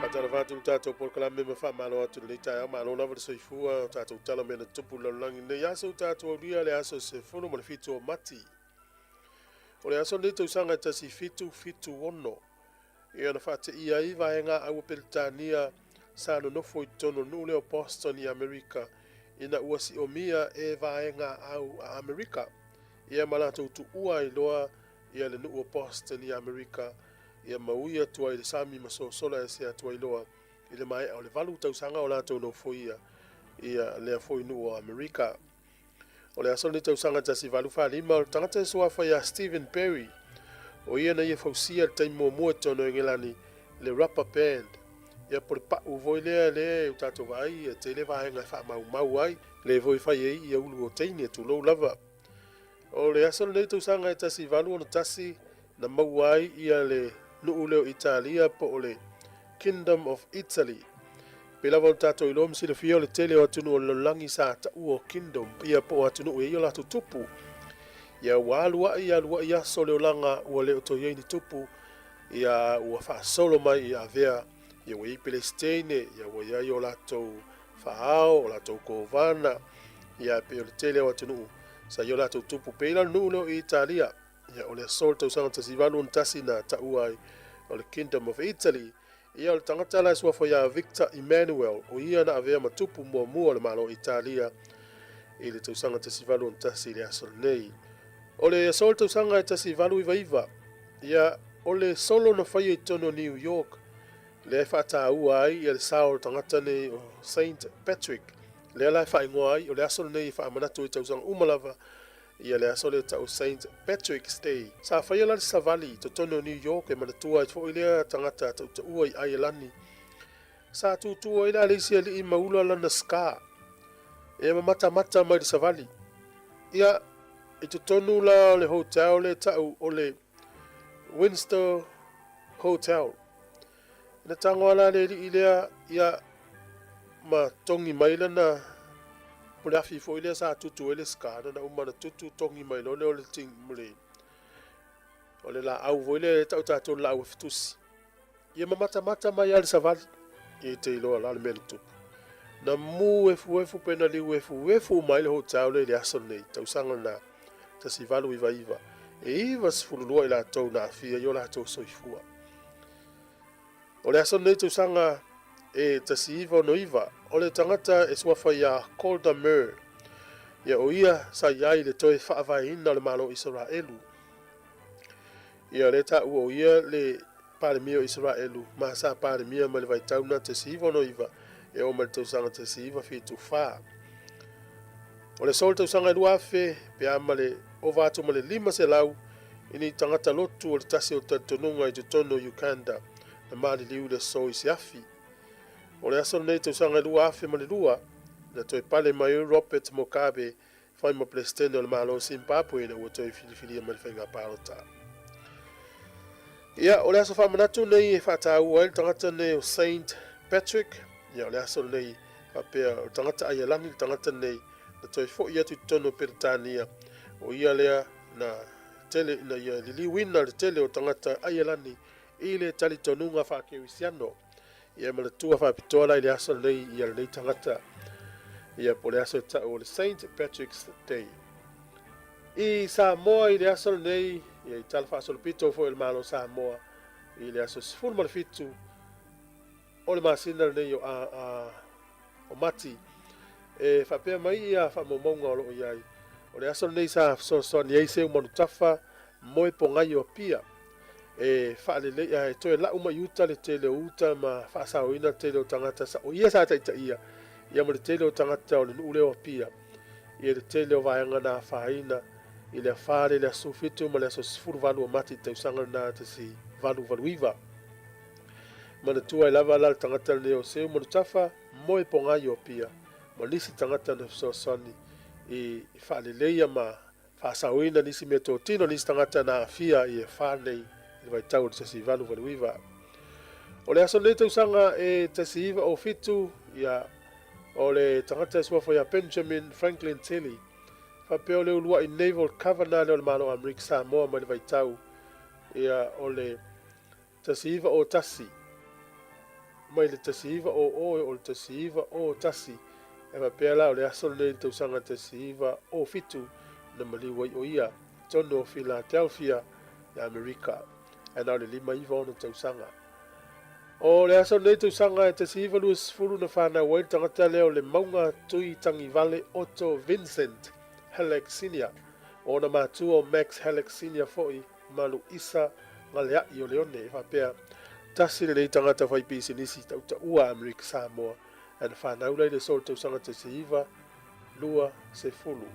Faatalofa atu i le tatou polokalame ma faamalo atu i lenei taeao. Malo lava le soifua o tatou tala mea na tupu i le lalolagi i lenei aso ua tatou aulia le aso 17 o Mati. O le aso lenei tausaga e 1776 ia na faateia ai vaega aua Peretania sa nonofo i totonu o le nuu lea o Boston i Amerika ina ua siomia e vaega au a Amerika ia ma latou tuua ai loa ia le nuu o Boston i Amerika ia ma ui atu ai i le sami ma sosola ese atu ai loa i le maea o le 8 tausaga o latou nofoia ia lea foi nuu o Amerika. O le aso lenei tausaga 1845, o le tagata e suafa ia Stephen Perry, o ia na ia fausia i le taimi muamua i totonu o Engelani le rubber band, ia po o le pa'u foi lea lea ua tatou vaai e tele vaega e faamaumau ai, le foi e fai ai ia ulu o teine, tulou lava. O le aso lenei tausaga e 1861 na maua ai ia le nuu lea o Italia po o le Kingdom of Italy. Pei lava ona tatou iloa ma silafia o le tele o atunuu o le lalolagi sa taua o Kingdom ia po o atunuu e i ai o latou tupu. Ia ua alu a'i alu a'i aso o le olaga ua le o toe i ai ni tupu, ia ua faasolo mai i avea, ia ua i ai Pelesiteine, ia ua i ai o latou faaao, o latou kovana, ia e pei o le tele o atunuu sa i o latou tupu pei la le nuu lea o Italia. Ia o le aso o le tausaga 1861 na taua ai o le Kingdom of Italy. Ia o le tagata la e suafa ia Victor Emmanuel, o ia na avea ma tupu muamua o le Malo o Italia i le tausaga 1861 i le aso lenei. O le aso o le tausaga e 1899, ia o le solo na faia i totonu o New York, lea e faataua ai ia le sao o le tagata nei o Saint Patrick, lea la e faaigoa ai o le aso lenei e faamanatu ai tausaga uma lava ia le aso lea tau Saint Patrick's Day. Sa faia la le savali i totonu o New York e manatua ai foi lea tagata tautaua i Aielani. Sa tutu ai la le isi alii ma ula lana scar e mamatamata mai le savali. Ia, i totonu la o le hotel le tau o le Windsor Hotel. Na tago lava la le alii lea, ia, ma togi mai lana puleafi foi lea sa tutu ai le scar, na uma na tutu togi mai loa lea o le ting, le, o le laau foi lea e tau tatou le laau afitusi. Ia ma matamata mai lava le savali, ia e te iloa la le mea na tupu. Na mu efuefu pe na liu efuefu uma ai le hotel lea i le aso lenei, tausaga na 1899, e 92 i latou na aafia i o latou soifua. O le aso lenei tausaga e 1969, o le tagata e suafa ia Golda Meir, ia o ia sa i ai i le toe faavaeina o le Malo o Isaraelu. Ia lea taua o ia le Palemia o Isaraelu ma sa Palemia mai le vaitau na 1969 e oo mai le tausaga 1974. O le aso o le tausaga e 2000 pe a ma le ova atu ma le 500 i ni tagata lotu o le tasi o talitonuga i totonu o Uganda na maliliu i le aso i se afi. O le aso lenei tausaga e 2002 na toe pale mai ai Robert Mugabe fai ma Peresetene o le Malo o Zimbabwe ina ua toe filifilia mai le faiga palota. Ia, o le aso faamanatu nei e faataua ai le tagata nei o Saint Patrick. Ia, o le aso lenei faapea o le tagata Aialani le tagata nei na toe foi atu i totonu o Peretania. O ia lea na tele ina ia liliuina le tele o tagata Aialani i le talitonuga faakerisiano. Ia e manatua faapitoa la i le aso lenei ia lenei tagata. Ia po o le aso e tau o le Saint Patrick's Day. I Samoa i le aso lenei, ia i tala faasolopito foi o le Malo o Samoa i le aso 17 o le masina lenei o, a, a, o Mati, e faapea mai ia faamaumauga o lo o i ai. O le aso lenei sa fesoasoani ai Seu Manutafa Moepogai o Apia e faalelei e toe lau mai uta le tele o uta ma faasaoina le tele o tagata sa, o ia sa taitaia ia ma le tele o tagata o le nuu lea o Apia ia le tele o vaega na afaina i le afa le le aso 17 ma le aso 18 o Mati i le tausaga lena 1889. Manatua ai lava la le tagata lenei o Seu Manutafa Moepogai o Apia ma nisi tagata na fesoasoani i faaleleia ma faasaoina nisi meatotino nisi tagata na aafia i afa nei i le vaitau o le 1889. O le aso lenei tausaga e 1907, ia, o le tagata e suafa ia Benjamin Franklin Tilley, faapea o le uluai Naval Governor lea o le Malo o Amerika Samoa mai le vaitau, ia, o le 1901 mai le 1900 e oo i le 1901, e faapea la o le aso lenei i le tausaga 1907 na maliu ai o ia i totonu o Philadelphia i Amerika, ae na o le 59 tausaga. O le aso lenei i le tausaga e 1920 na fanau ai le tagata lea o le Mauga Tui Tagivale Otto Vincent Halleck Senior, o ona matua o Max Halleck Senior foi ma Luisa Galea'i o Leone e faapea, Tasi lenei tagata fai pisinisi tautaua Amerika Samoa ae na fanau la i le so o le tausaga 1920.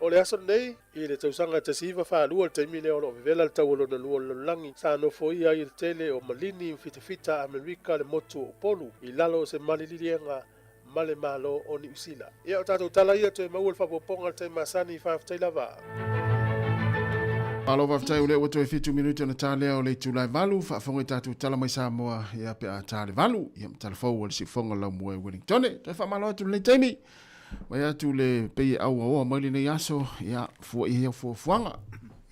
O le aso lenei, i le tausaga 1942 le taimi lea o lo o vevela le taua lona lua o le lalolagi, sa nofoia ai e le tele o malini ma fitafita a Amerika le motu o Upolu i lalo o se malililiega ma le Malo o Niu Sila. Ia, o tatou tala ia toe maua le faaopoopoga i le taimi masani. Faafetai lava. Malo faafetai o lea ua toe 7 minute ona ta lea o le itula e 8, faafofoga i tatou tala mai Samoa ia pe a ta le 8 ia ma tala fou a le siufofoga o Laumua e Wellingtone. Toe faamalo atu i lenei taimi. Mai atu le pei e auaoa mai lenei aso, ia, fua i ai au fuafuaga.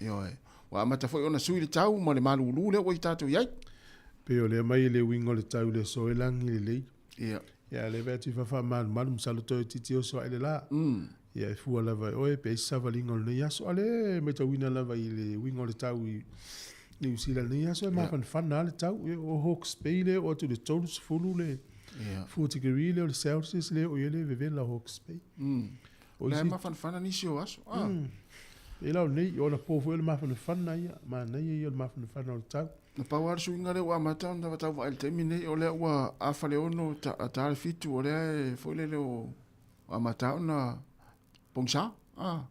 Ioe. Ua amata foi ona sui le tau ma le malulu lea ua i tatou i ai. Pei o lea mai le uiga o le tau i le aso e lagi lelei. Ia. Ia, lea vaai atu i faamalumalu, masalo toeitiiti oso ae le la. Ia, e fua lava e oe pe ai se savaliga o lenei aso. A o lea e matauina lava i le uiga o le tau i Niu Sila i lenei aso, e mafanafana lava le tau. Ia, o Hawke's Bay lea e oo atu i le 30 le fua tikeri lea o le Celsius lea e oo i ai le vevela o Hawke's Bay. O la e mafanafana nisi o aso. E la o nei, o anapo foi o le mafanafana ia, manaia ia o le mafanafana o le tau. Na pau lava le suiga lea ua amata ona tau vaai i le taimi lenei, o lea ua afa le 6, ta le 7, o lea e foi lele o amata ona pogisa.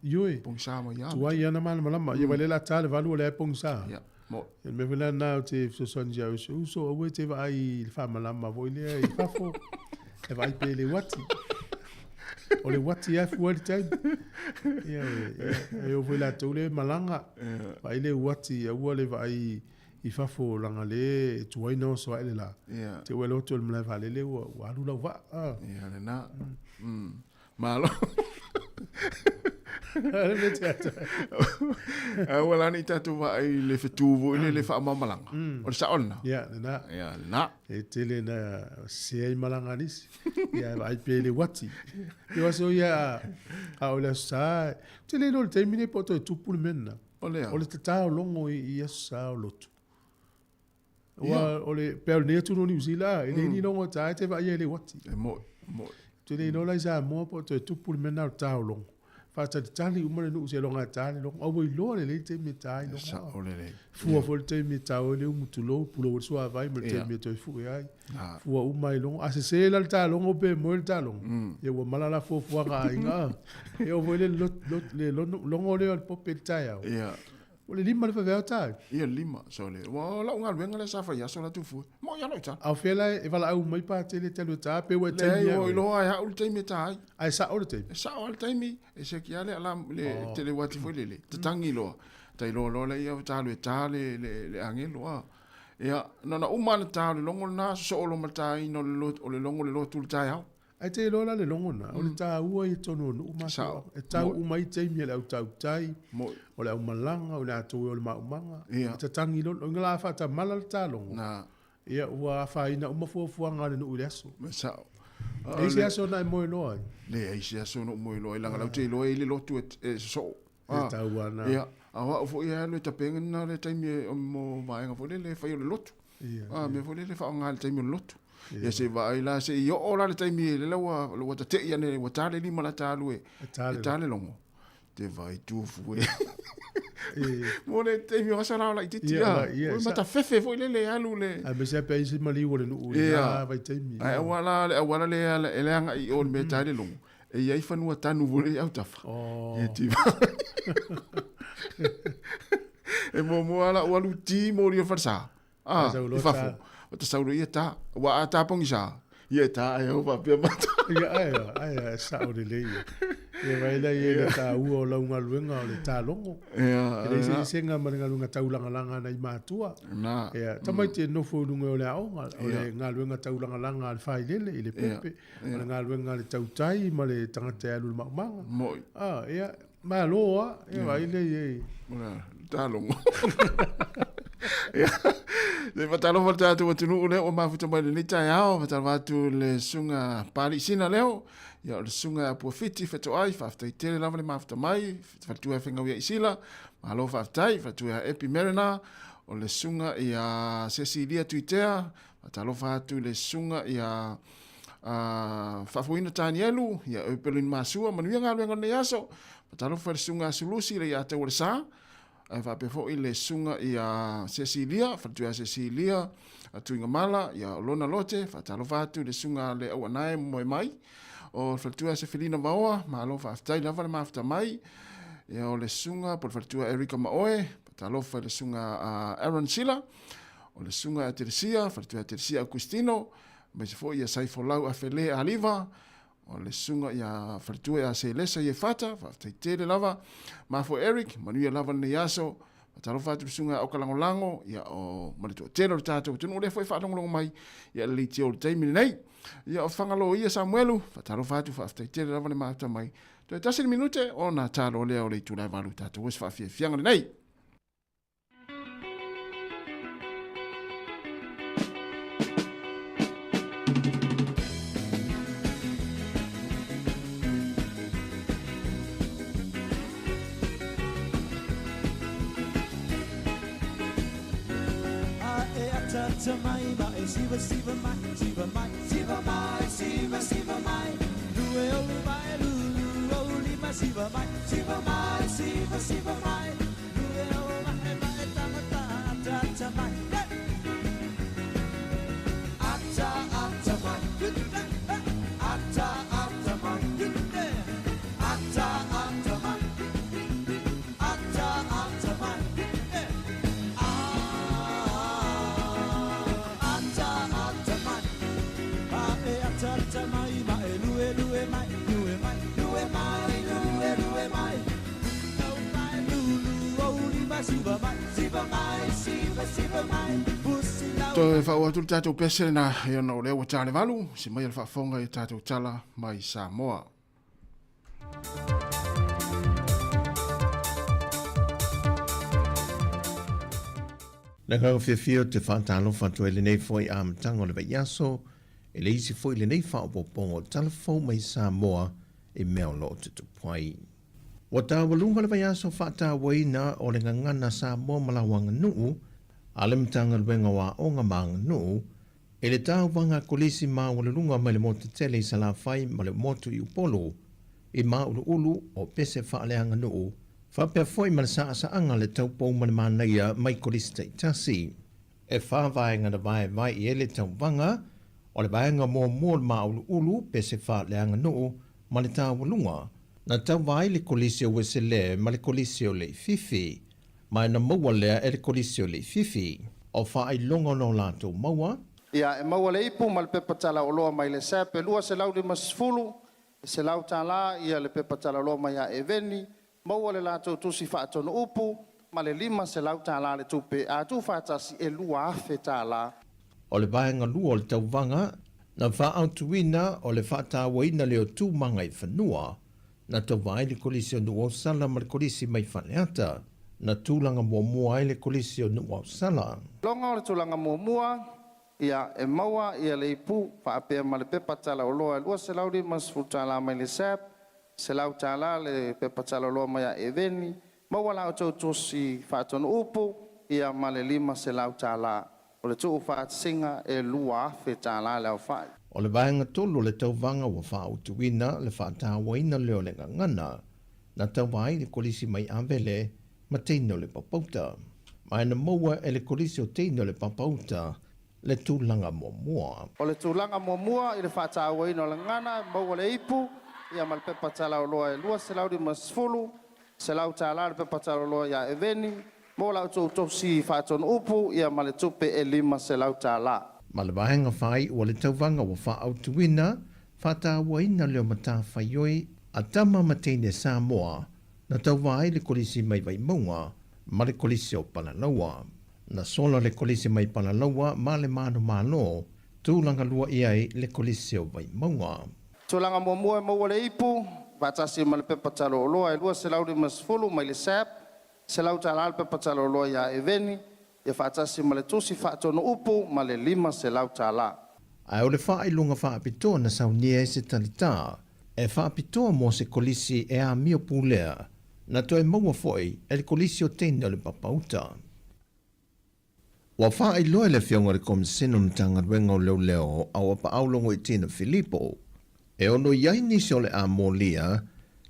Ioe, Pogisa mai lava. Tuai lava ona malamalama. Ia vaai lea o le a ta le 8 o lea e pogisa. Ia, mo. Ia le mea foi lena ou te fesoasoani ia au si ou uso, aua e te vaai i le faamalama foi lea i fafo, e vaai pea i le uati. O le uati lava e fua ai le taimi. Ia, e oo foi latou lea e malaga, vaai le uati, aua le vaai i fafo leaga lea e tuai ona oso ae le la. Te i ua e lotu i le malae vaalele ua alu lau vaa. Ia lena. Malo. Aua la ne i tatou vaai i le fetu foi lele faamamalaga. O le sao lena? Ia, lena. Ia, lena. E tele na sese ai malaga a nisi. Ia, e vaai pea i le uati. Ia, aso ia, a o le Aso Sa, ou te le iloa i le taimi lenei po o toe tupu le mea lena. O le a? O le tata o logo i Aso Sa o lotu. Aua o le, pei o lenei atunuu o Niu Sila, e leai ni logo e ta ai, e te vaaia i le uati. E mo'i, mo'i. Ou te le iloa la i Samoa po o toe tupu le mea lena o le ta o logo. Faatalitali uma le nuu seiloga e ta le logo. A ua iloa lelei le taimi e ta ai logo. E sao lelei. Fua foi le taimi e tau ai le umu tulou, pulou ai le suavai ma le taimi e toe fue ai. Fua uma ai logo. A sese la le ta logo pe moe le ta logo, ia ua mala la fuafuaga a aiga. E oo foi le logo lea o le pope i le taeao. O le 5 le vaveao ta? Ia, 5, sole. Ua o lau galuega lea sa fai aso la tufue. Mo ia lou tala. A o fea la e valaau mai pa tele talu e ta pe ua e taimi Leai, ua iloa e au le taimi e ta ai. A e sao le taimi? E sao lava le taimi, e siaki lava le alarm, le tele uati foi lele, tatagi loa. Ta iloa loa lea ua ta alu e ta le, le, le agelo a. Ia, na ona uma lava ona ta o le logo lena, sosoo loa ma le taina o le, o le logo o le lotu i le taeao. Ae te iloa la le logo na, o le taua i totonu o nuu ma Sao. E tau uma ai taimi a le au tautai, Moi. o le au malaga, o le atoe o le maumaga. Ia. E tatangi loa, o la faatamala le talogo. Na. Ia, ua afaina uma fuafuaga a le nuu i le aso. Ma sao. E i ai se aso na e moe loa ai? Leai se aso na ou moe loa ai, leaga lau te iloa e i ai le lotu e sosoo. E tau ana. Ia, a o au foi e alu e tapena lena le taimi e, mo vaega foi lele e fai o le lotu. Ia. A, mea foi lele e faaaoga i le taimi o le lotu. Ia se i vaai la, se i oo la le taimi lea ua, ua tate'i ane, ua ta le lima la ta alu e, E ta le logo. Te vaai tufu e. Mo le taimi o aso la o laitiiti a. Ia, Ua matafefe foi lele e alu le. Aemaise lava pe a i ai se maliu o le nuu i lena vaitaimi. Ae aua la le auala lea e leaga i o i le mea e ta ai le logo. E i ai fanua tanu foi lea i autafa. Ia tiva. E muamua lava lau alu ti moli o le falesa. Ah, i fafo. O ta sau ia ta. Ua a ta pogisa. Ia e ta ai au faapea mata. Ia ai, ai, e sao lelei. Ia vai la ia le taua o lau galuega o le talogo. Ia. E leai se eseesega ma le galuega taulagalaga a nai matua. Na. Ia, tamaiti e nofo i luga o le aoga, o le galuega taulagalaga a le failele i le pepe, o le galuega a le tautai ma le tagata e alu i le maumaga. Moi. Ah, ia, Malo a, ia vaai lea i ai. O le talogo. Ia, se faatalofa le tatou atunuu lea ua mafuta mai lenei taeao, faatalofa atu le susuga Papalii Sina Leo, ia o le susuga ia Puafiti Fetoai, faafetai tele lava le mafuta mai, faletua ia Fegauia Isila, malo faafetai, faletua ia Epi Merena, o le susuga ia Cecilia Tuitea, faatalofa atu le susuga ia Faafoeina Tanielu, ia Eupelin Masua, manuia galuega o lenei aso. Faatalofa i le susuga a Sulusi le ia Taualesa, ae faapea foi le susuga ia Cecilia, faletua ia Cecilia, Tuigamala, ia Lona Lote, faatalofa atu i le susuga a le Auanae Moe Mai, o le faletua ia Sefelina Vaoa, malo faafetai lava le mafuta mai, ia o le susuga po o le faletua Erika Maoe, faatalofa i le susuga a Aaron Sila, o le susuga ia Telesia, faletua ia Telesia Augustino, aemaise foi ia Saifolau Afele Aliva, o le susuga ia Faletua ia Selesa Iefata, faafetai tele lava. Mafo Eric, manuia lava lenei aso. Faatalofa atu i le susuga ia Oka Lagolago, ia, o, ma le toatele o le tatou atunuu lea foi e faalogologo mai, ia, le leitio o le taimi lenei. Ia, o Fagaloa Samuelu, faatalofa atu, faafetai tele lava le mafuta mai. Toe tasi le minute ona talo lea o le itula e 8 tatou se faafiafiaga lenei. Toe faauu atu le tatou pese lena e ona o lea ua ta le 8, se mai a le faafofoga i tatou tala mai Samoa. Le agaga fiafia ou te faatalofa atu ai lenei foi amataga o le vaiaso, e le isi foi lenei faaopoopoga o tala fou mai Samoa i mea o lo o tutupu ai. Ua taualuga le vaiaso faatauaina o le Gagana Samoa ma lau Aganuu a le Matagaluega o Aoga ma Aganuu i le tauvaga kolisi maualuluga mai le motu tele i Salafai ma le motu i Upolu i Māuluulu o pese faaleaganuu faapea foi ma le saasaaga le taupou ma le manaia mai kolisi taitasi. E whā vaega na vaevae i ai le tauvaga, o le vaega muamua o le māuluulu, pese faaleaganuu, ma le taualuga, na tauva ai le Kolisi o Uesele ma le Kolisi o Leififi, ma e na maua lea e le Kolisi o Leififi. O faailoga o lo latou maua. Ia, e maua le ipu ma le pepa talaoloa mai le SAP e 250, e $100 ia le pepa talaloa mai ia Eveni, Maua le latou tusi faatonu upu ma le $500 le tupe a tuufaatasi e $2,000. O le vaega lua o le tauvaga na faaautuina o le faatauaina lea o Tūmaga i fanua, na tauva ai le Kolisi o Nuuausala ma le Kolisi mai Faleata, na tulaga muamua ai le Kolisi o Nuuausala. Loga o le tulaga muamua, ia e maua ia le ipu faapea ma le pepa talaoloa e $250 mai le SAP, $100 le pepa taloloa mai a Eveni, maua la outou tusi faatonu upu, ia ma le $500. O le tuu faatasiga e $2,000 le aofai. O le vaega tolu o le tauvaga ua faautuina le faatauaina lea o le gagana, na tauva ai le Kolisi mai Avele ma teine o le Papauta. Ma e na maua e le Kolisi o teine o le Papauta le tulaga muamua. O le tulaga muamua i le faatauaina o le gagana, maua le ipu, ia ma le pepa talaoloa e 250, $100 le pepa talaoloa ia Eveni, mo la outou tosi faatonu upu, ia ma le tupe e $500. Ma le vaega faaiu o le tauvaga ua faaautuina, faatauaina leo matafaioi a tama ma teine Samoa na tauva ai le Kolisi mai Vaimauga ma le Kolisi o Palalaua. Na sola le Kolisi mai Palalaua ma le Manumalo, tulaga lua i ai le Kolisi o Vaimauga. Tulaga muamua e maua le ipu, faatasi ma le pepa talo oloa e 250 mai le SAP, $100 le pepa talo oloa ia Eveni, ia faatasi ma le tusi faatonu upu ma le $500. Ae o le faailoga faapitoa na saunia ai se talitā e faapitoa mo se kolisi e amio pulea, na toe maua foi e le Kolisi o Teine o le Papauta. Ua faailoa e le Afioga i le Komisena o Matagaluega o Leoleo a ua paau Logoitina Filipo, e ono i ai nisi o le a molia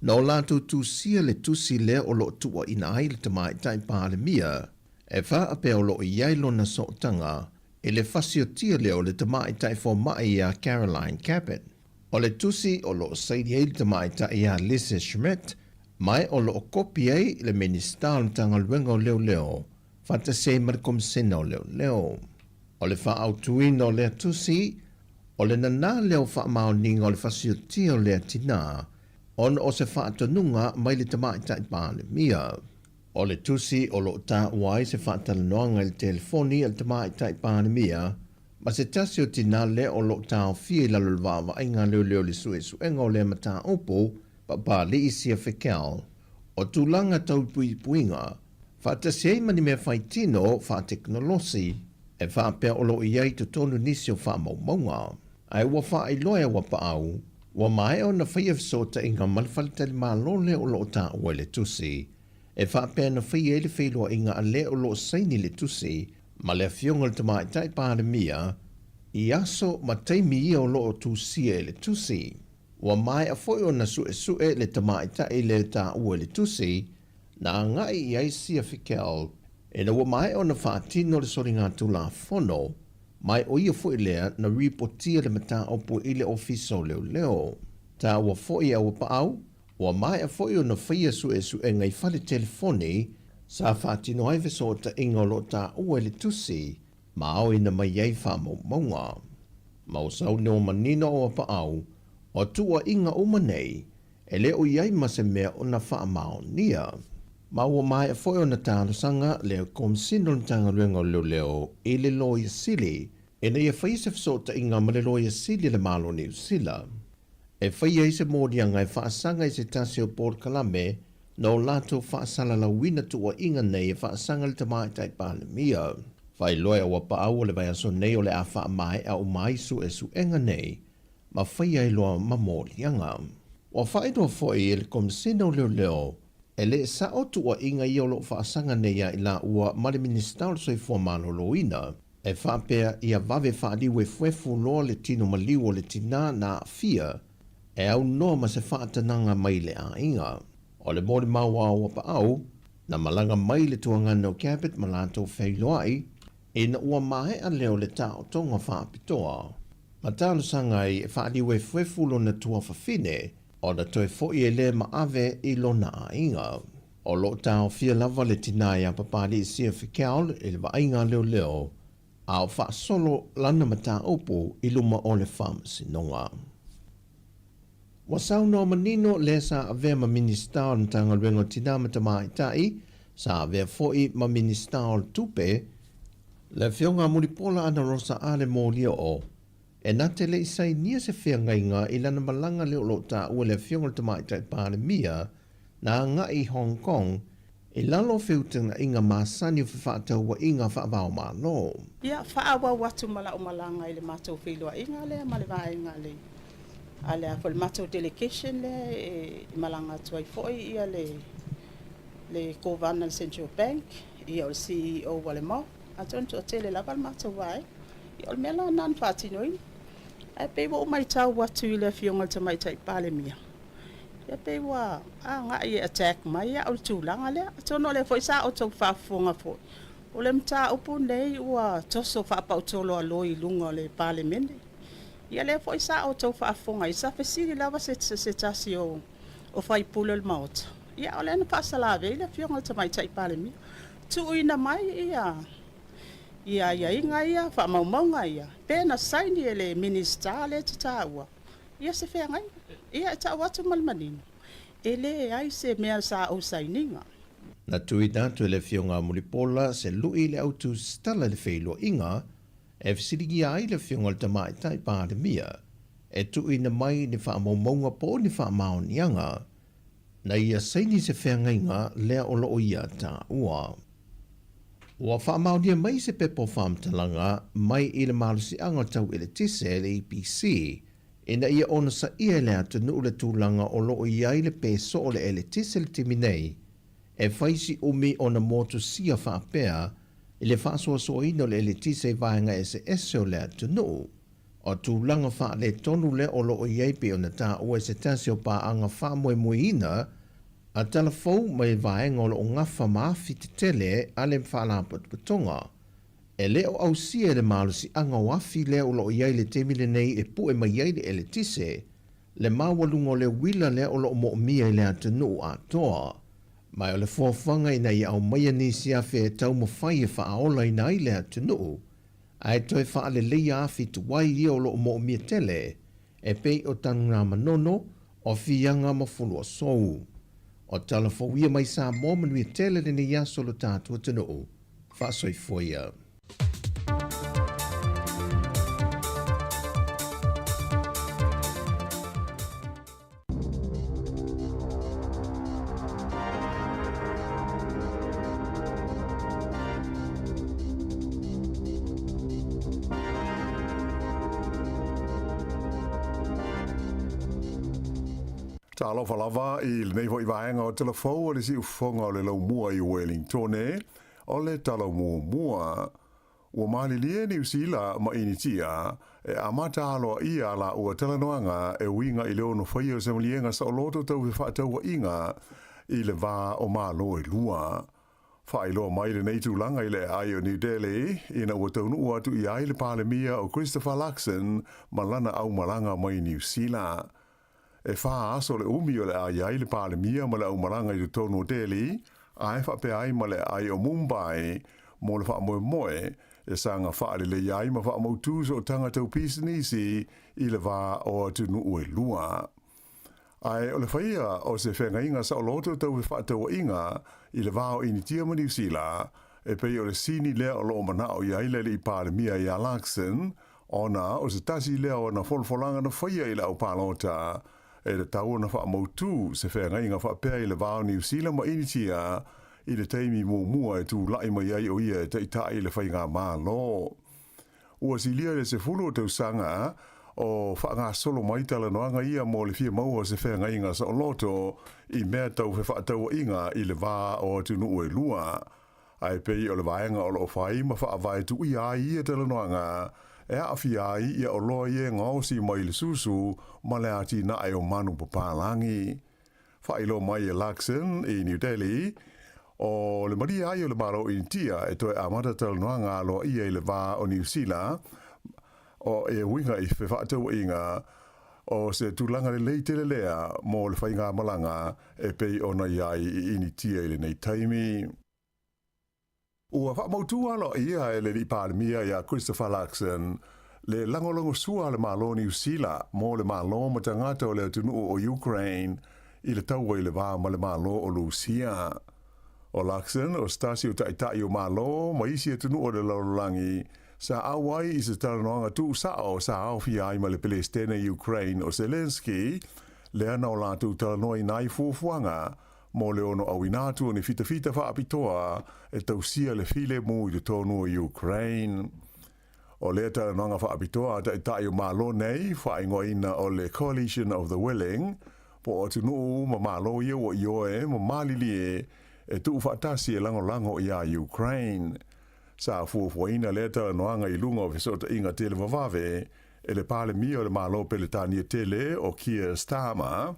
na o latou tusia le tusi lea o lo o tuuaina ai le Tamaitai Palemia e faapea o lo o i ai lona sootaga i le fasiotia lea o le Tamaitai Fomai ia Caroline Cabot. O le tusi o lo o saini ai le Tamaitai ia Lisa Schmidt ma e o lo o kopi ai le Minisita o le Matagaluega o Leoleo faatasi ai ma le Komisena o Leoleo. O le faaautuina o lea tusi, o le nanā lea o faamaoniga o le fasiotia o lea tinā ona o se faatonuga mai le Tamaitai Palemia. O le tusi o lo o taua ai se faatalanoaga i le telefoni a le Tamaitai Palemia ma se tasi o tinā lea o lo o taofia i lalo o le vaavaaiga a leoleo i le suesuega o lea mataupu, Papali'i Sia Fekel. O tulaga tau puipuiga, faatasi ai ma ni mea faitino faatekonolosi e faapea o lo o i ai i totonu nisi o faamaumauga. Ae ua faailoa e Auapaau, ua maea ona faia fesootaiga ma le faletalimalo lea o lo o taua i le tusi, e faapea na faia ai le feiloaiga a le o lo o saini le tusi ma le Afioga i le Tamaitai Palemia i aso ma taimi ia o lo o tusia i le tusi. Ua maea foi ona suesue le tamaitai lea e taua i le tusi, na agai i ai Sia Fikel ina ua maea ona faatino le soligatulafono, ma o ia foi lea na ripotia le mataupu i le Ofisa o Leoleo. Taua foi e Auapaau, ua maea foi ona faia suesuega i fale telefoni sa faatino ai fesootaiga o lo o taua i le tusi ma aoina mai ai faamaumauga. Ma ua saunoa manino Auapaau, o tuuaiga uma nei, e le o i ai ma se mea o na faamaonia. Ma ua maea foi ona talosaga le Komesina o le Matagaluega o Leoleo i le Loia Sili ina ia faia se fesootaiga ma le Loia Sili a le Malo o Niu Sila e faia ai se moliaga e faasaga i se tasi o polokalame na o latou faasalalauina tuuaiga nei e faasaga i le Tamaitai Palemia. Faailoa e Auapaau o le vaiaso nei o le a faamaea uma ai suesuega nei ma faia ai loa ma moliaga. Ua faailoa foi e le Komesina o Leoleo, e le sao tuuaiga ia o lo o faasaga nei ia i laua ma le Minisita o le Soifua Maloloina, e faapea ia vave faaliuefuefu loa le tino maliu o le tinā na aafia e aunoa ma se faatanaga mai le aiga. O le molimau a Auapaau, na malaga mai le tuagana o Cabot ma latou feiloai, ina ua maea lea o le taotoga faapitoa. Ma talosaga ai e faaliuefuefu lona tuafafine ona toe foi e lē ma ave i lona aiga. O lo o taofia lava le tinā iā Papali'i Sia Fikel i le vaaiga a leoleo, a o faasolo lana mataupu i luma o le Faamasinoga. Ua saunoa manino lē sa avea ma Minisita o le Matagaluega o Tinā ma Tamaitai, sa avea foi ma Minisita o le Tupe, Le Afioga a Mulipola Anarosa Ale Molioo, e na te le i sainia se feagaiga i lana malaga lea o lo o taua e le Afioga i le Tamaitai Palemia na agai i Hong Kong i lalo o feutagaiga masani o fefaatauaiga faava-o-Malo. Ia, faaauau atu ma lau malaga i le matou feiloaiga lea ma le vaega a le, a le a foi le matou delegation lea e malaga atu ai foi ia le, le Kovana a le Central Bank, ia o le CEO a le MOF, atonu toatele lava le matou vaega. Ia o le mea la lena na faatinoina. Ae pei ua ou matau atu i le Afioga i le Tamaitai Palemia, ia pei ua agai e attack mai au i le tulaga lea. Atonu o lea foi sa outou faafofoga foi, o le mataupu lenei ua toso faapautoloaloi i luga o le Palemene. Ia lea foi sa outou faafofoga ai, sa fesili lava se se tasi o o sui usufono o le Maota, ia o lea na faasalavei le Afioga i le Tamaitai Palemia, tuuina mai ia ia aiaiga ia, faamaumauga ia, pe na saini e le Minisita lea e te taua ia se feagaiga. Ia e tau atu ma le manino, e leai se mea sa ou sainiga. Na tuuina atu e le Afioga a Mulipola se lui i le au tusitala i le feiloaiga e fesiligia ai le Afioga i le Tamaitai Palemia e tuuina mai ni faamaumauga po o ni faamaoniaga na ia saini se feagaiga lea o lo o ia taua. Ua faamaonia mai se pepa o faamatalaga mai i le Malosiaga Tau Eletise, le EPC, ina ia onosaia e le atunuu le tulaga o lo o i ai le peso o le eletise i le taimi nei, e fai si umi ona motusia faapea i le faasoasoaina o le eletise i vaega eseese o le atunuu. O tulaga faaletonu lea o lo o i ai pei ona taua e se tasi o paaga faamoemoeina a tala fou mai vaega o lo o gafa ma afi tetele a le Faalapotopotoga. E le o ausia e le malosiaga o afi lea o lo o i ai i le taimi lenei e pue mai ai le eletise, le maualuga o le uila lea o lo o moomia i le atunuu atoa. Ma o le fuafuaga ina ia aumaia nisi afi e taumafai e faaolaina ai le atunuu, ae toe faaleleia afi tuai ia o lo o moomia tele, e pei o Tanugamanono, o Fiaga ma Fuluasou. O tala fou ia mai Samoa manuia tele lenei aso lo tatou atunuu. Faasoifua ia. Talofa lava i lenei foi vaega o Tala Fou o le Siufofoga o le Laumua i Wellingtone, o le Tala Muamua. Ua malilie Niu Sila ma Initia e amata aloaia a laua talanoaga e uiga i le ono faia o se maliega saoloto tau fefaatauaiga i le va o Malo e lua. Faailoa mai lenei tulaga i le aai o New Delhi ina ua taunuu atu i ai le Palemia o Christopher Luxon ma lana aumalaga mai Niu Sila. E fa aso le umi o le a i ai le Palemia ma le aumalaga i totonu o Delhi, ae faapea ai ma le aai o Mumbai mo le faamoemoe e saga faalelei ai ma faamautu sootaga tau pisinisi i le va o atunuu e lua. Ae o le faia o se feagaiga saoloto tau fefaatauaiga i le va o Initia ma Niu Sila, e pei o le sini lea o loo manao i ai le alii Palemia ia Luxon, ona o se tasi lea o ana folafolaga na faia i le au palota, e tatau ona faamautu se feagaiga faapea i le va o Niu Sila ma Initia i le taimi muamua e tulai mai ai o ia e taitai le faigamalo. Ua silia i le 10 o tausaga o faagasolo mai talanoaga ia mo le fia maua o se feagaiga saoloto i mea tau fefaatauaiga i le va o atunuu e lua. Ae pei o le vaega o loo fai ma faavae tuuia ai ia talanoaga e aafia ai ia oloa ia e gaosi mai le susu ma le atinae o manu papalagi. Faailoa mai e Luxon i New Delhi, o le malie ai o le Malo o Initia e toe amata talanoaga aloaia i le va o Niu Sila o e uiga i fefaatauaiga o se tulaga lelei tele lea mo le faigamalaga e pei ona i ai i Initia i lenei taimi. Ua faamautu aloaia e le Alii Palemia ia Christopher Luxon le lagolagosua a le Malo o Niu Sila mo le Malo ma tagata o le atunuu o Ukraine i le taua i le va ma le Malo o Lusia. O Luxon o se tasi o taitai o Malo ma isi atunuu o le lalolagi sa auai i se talanoaga tuusao sa aofia ai ma le Pelesitene Ukraine o Zelensky lea na o latou talanoaina ai fuafuaga mo le ono auina atu o ni fitafita faapitoa e tausia le filemu i totonu o Ukraine. O lea talanoaga faapitoa a taitai o Malo nei, faaigoaina o le Coalition of the Willing, po o atunuu ma Malo ia ua ioe ma malilie e tuufaatasi e lagolago iā Ukraine. Sa fuafuaina lea talanoaga i luga o fesootaiga televavave e le Palemia o le Malo Peletania tele o Keir Starmer,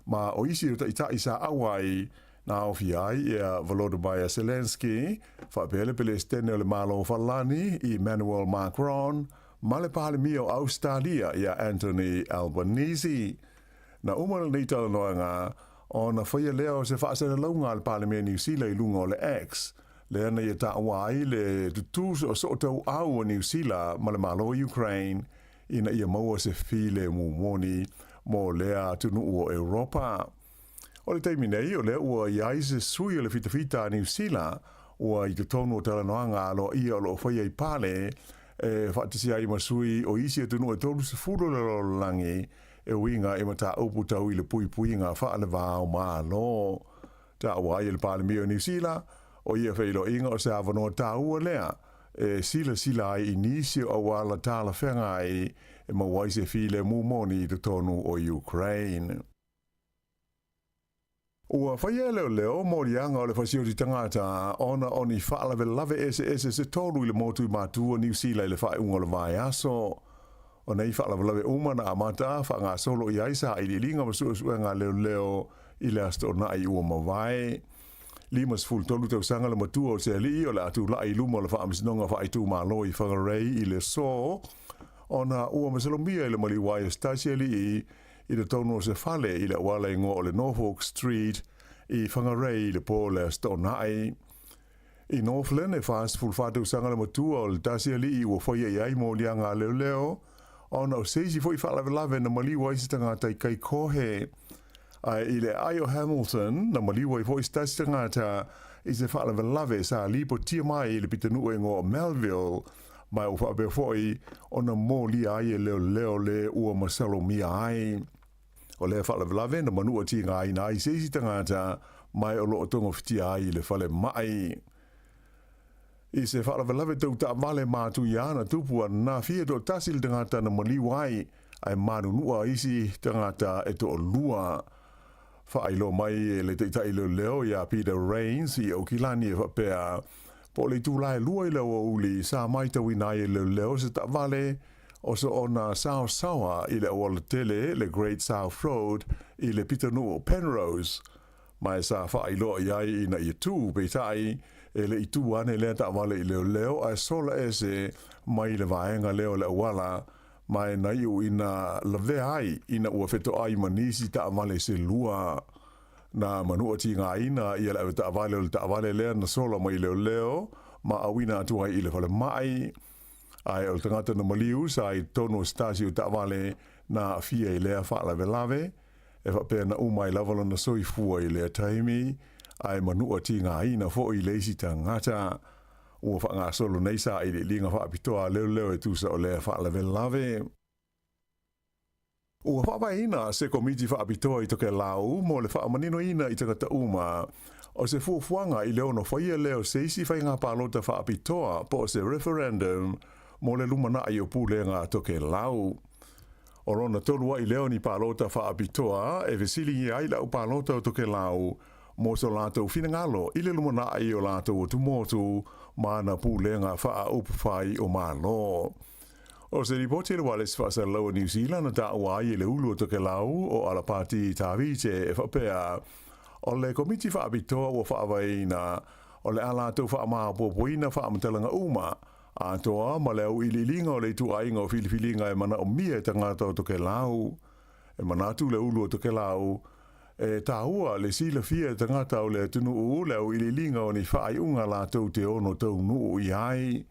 ma o isi o taitai sa auai na aofia ai ia Volodymyr Zelensky, faapea le Pelesitene o le Malo Falani Emmanuel Macron, ma le Palemia o Ausetalia ia Anthony Albanese. Na uma lenei talanoaga ona faia lea o se faasalalauga a le Palemia Niu Sila i luga o le X, lea na ia taua ai le tutū soosoo tauau o Niu Sila ma le Malo o Ukraine ina ia maua se filemu moni mo lea atunuu o Europa. O le taimi nei, o lea ua i ai se sui o le fitafita a Niu Sila ua i totonu o talanoaga aloaia o loo faia i Pale e faatasi ai ma sui o isi atunuu e 30 o le lalolagi e uiga i mataupu tau i le puipuiga faaleva o Malo. Taua ai e le Palemia o Niu Sila, o ia feiloaiga o se avanoa taua lea e silasila ai i nisi o auala talafeagai e maua ai se filemu moni i totonu o Ukraine. Ua faia e leoleo moliaga o le fasioti tagata ona o ni faalavelave eseese se tolu i le motu i Matu o Niu Sila i le faaiuga o le vaiaso. O nei faalavelave uma na amata faagasolo i ai sailiiliga ma suesuega a leoleo i le Aso Toonai ua mavae. 53 tausaga le matua o se alii o le a tulai i luma o le Faamasinoga Faaitumalo i Whangarei i le aso, ona ua masalomia i le maliu ai o se tasi alii i totonu o se fale i le auala igoa o le Norfolk Street i Whangarei i le po o le Aso Toonai. I Northland, e 44 tausaga le matua o le tasi alii ua faia i ai moliaga a leoleo, ona o se isi foi faalavelave na maliu ai se tagata i Kaikohe. Ae i le aai o Hamilton, na maliu ai foi se tasi tagata i se faalavelave sa lipotia mai i le pitonuu e igoa o Melville, ma ua faapea foi ona molia ai e leoleo le ua masalomia ai. O lea faalavelave na manua tigaina ai se isi tagata ma o lo o togafitia ai i le falemai. I se faalavelave tau taavale matuia na tupu ananafi e toatasi le tagata na maliu ai, ae manunua isi tagata e toalua. Faailoa mai e le taitai leoleo ia Peter Raines i Aukilani e faapea, po o le itula e 2 i le aoauli sa matauina ai e leoleo se taavale o soona saosaoa i le aualatele le Great South Road i le pitonuu o Penrose, ma e sa faailoa i ai ina ia tū, peitai, e le i tū ane lea taavale i leoleo ae sola ese mai le vaega lea o le auala, ma e na iu ina lavea ai ina ua fetoai ma nisi taavale se lua. Na manua tigaina ia le avetaavale o le taavale lea na sola mai leoleo ma auina atu ai i le falemai. Ae o le tagata na maliu sa i totonu o se tasi o taavale na aafia i lea faalavelave, e faapea na uma ai lava lona soifua i lea taimi, ae manua tigaina foi le isi tagata. Ua faagasolo nei sailiiliga faapitoa a leoleo e tusa o lea faalavelave. Ua faavaeina se Komiti Faapitoa i Tokelau mo le faamaninoina i tagata uma o se fuafuaga i le ono faia lea o se isi faiga palota faapitoa po o se referendum mo le lumanai o pulega a Tokelau. O lona tolu ai lea o ni palota faapitoa e fesiligia ai le au palota o Tokelau mo so latou finagalo i le lumanai o latou atumotu ma ana pulega faaupufai o Malo. O se lipoti a le Ualesi Faasalalau a Niu Sila na taua ai e le ulu o Tokelau o Alapati Tavite e faapea, o le Komiti Faapitoa ua faavaeina o le a latou faamaopoopoina faamatalaga uma atoa ma le auiliiliga o le ituaiga o filifiliga e manaomia e tagata o Tokelau. E manatu le ulu o Tokelau, e taua le silafia e tagata o le atunuu le auiliiliga o ni faaiuga latou te ono taunuu i ai.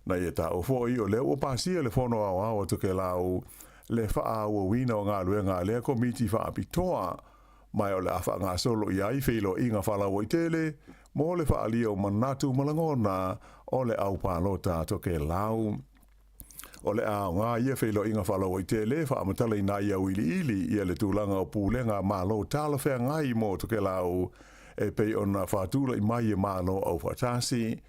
Na ia taua foi o lea ua pasia le Fono Aoao a Tokelau le faaauauina o galuega a lea Komiti Faapitoa, ma o le a faagasolo i ai feiloaiga faalauaitele mo le faaalia o manatu ma lagona o le au palota a Tokelau. O le a aoga ia feiloaiga faalauaitele e faamatalaina ai auiliili ia le tulaga o pulega a Malo talafeagai mo Tokelau e pei ona faatulai mai e Malo Aufaatasi.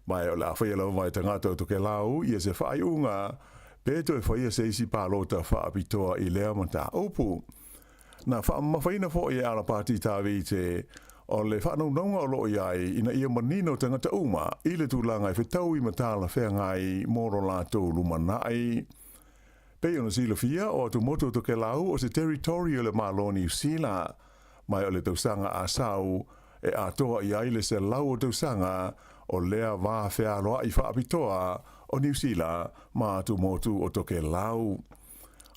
Ma o le a faia lava e tagata o Tokelau ia se faaiuga pe toe faia se isi palota faapitoa i lea mataupu. Na faamamafaina foi e Alapati Tavite o le faanaunauga o lo o i ai ina ia manino tagata uma i le tulaga e fetaui ma talafeagai mo lo latou lumanai. Pei ona silafia, o atumotu o Tokelau o se territory o le Malo Niu Sila, ma o le tausaga a sau e atoa i ai le 100 o tausaga o lea va fealoai faapitoa o Niu Sila ma atumotu o Tokelau.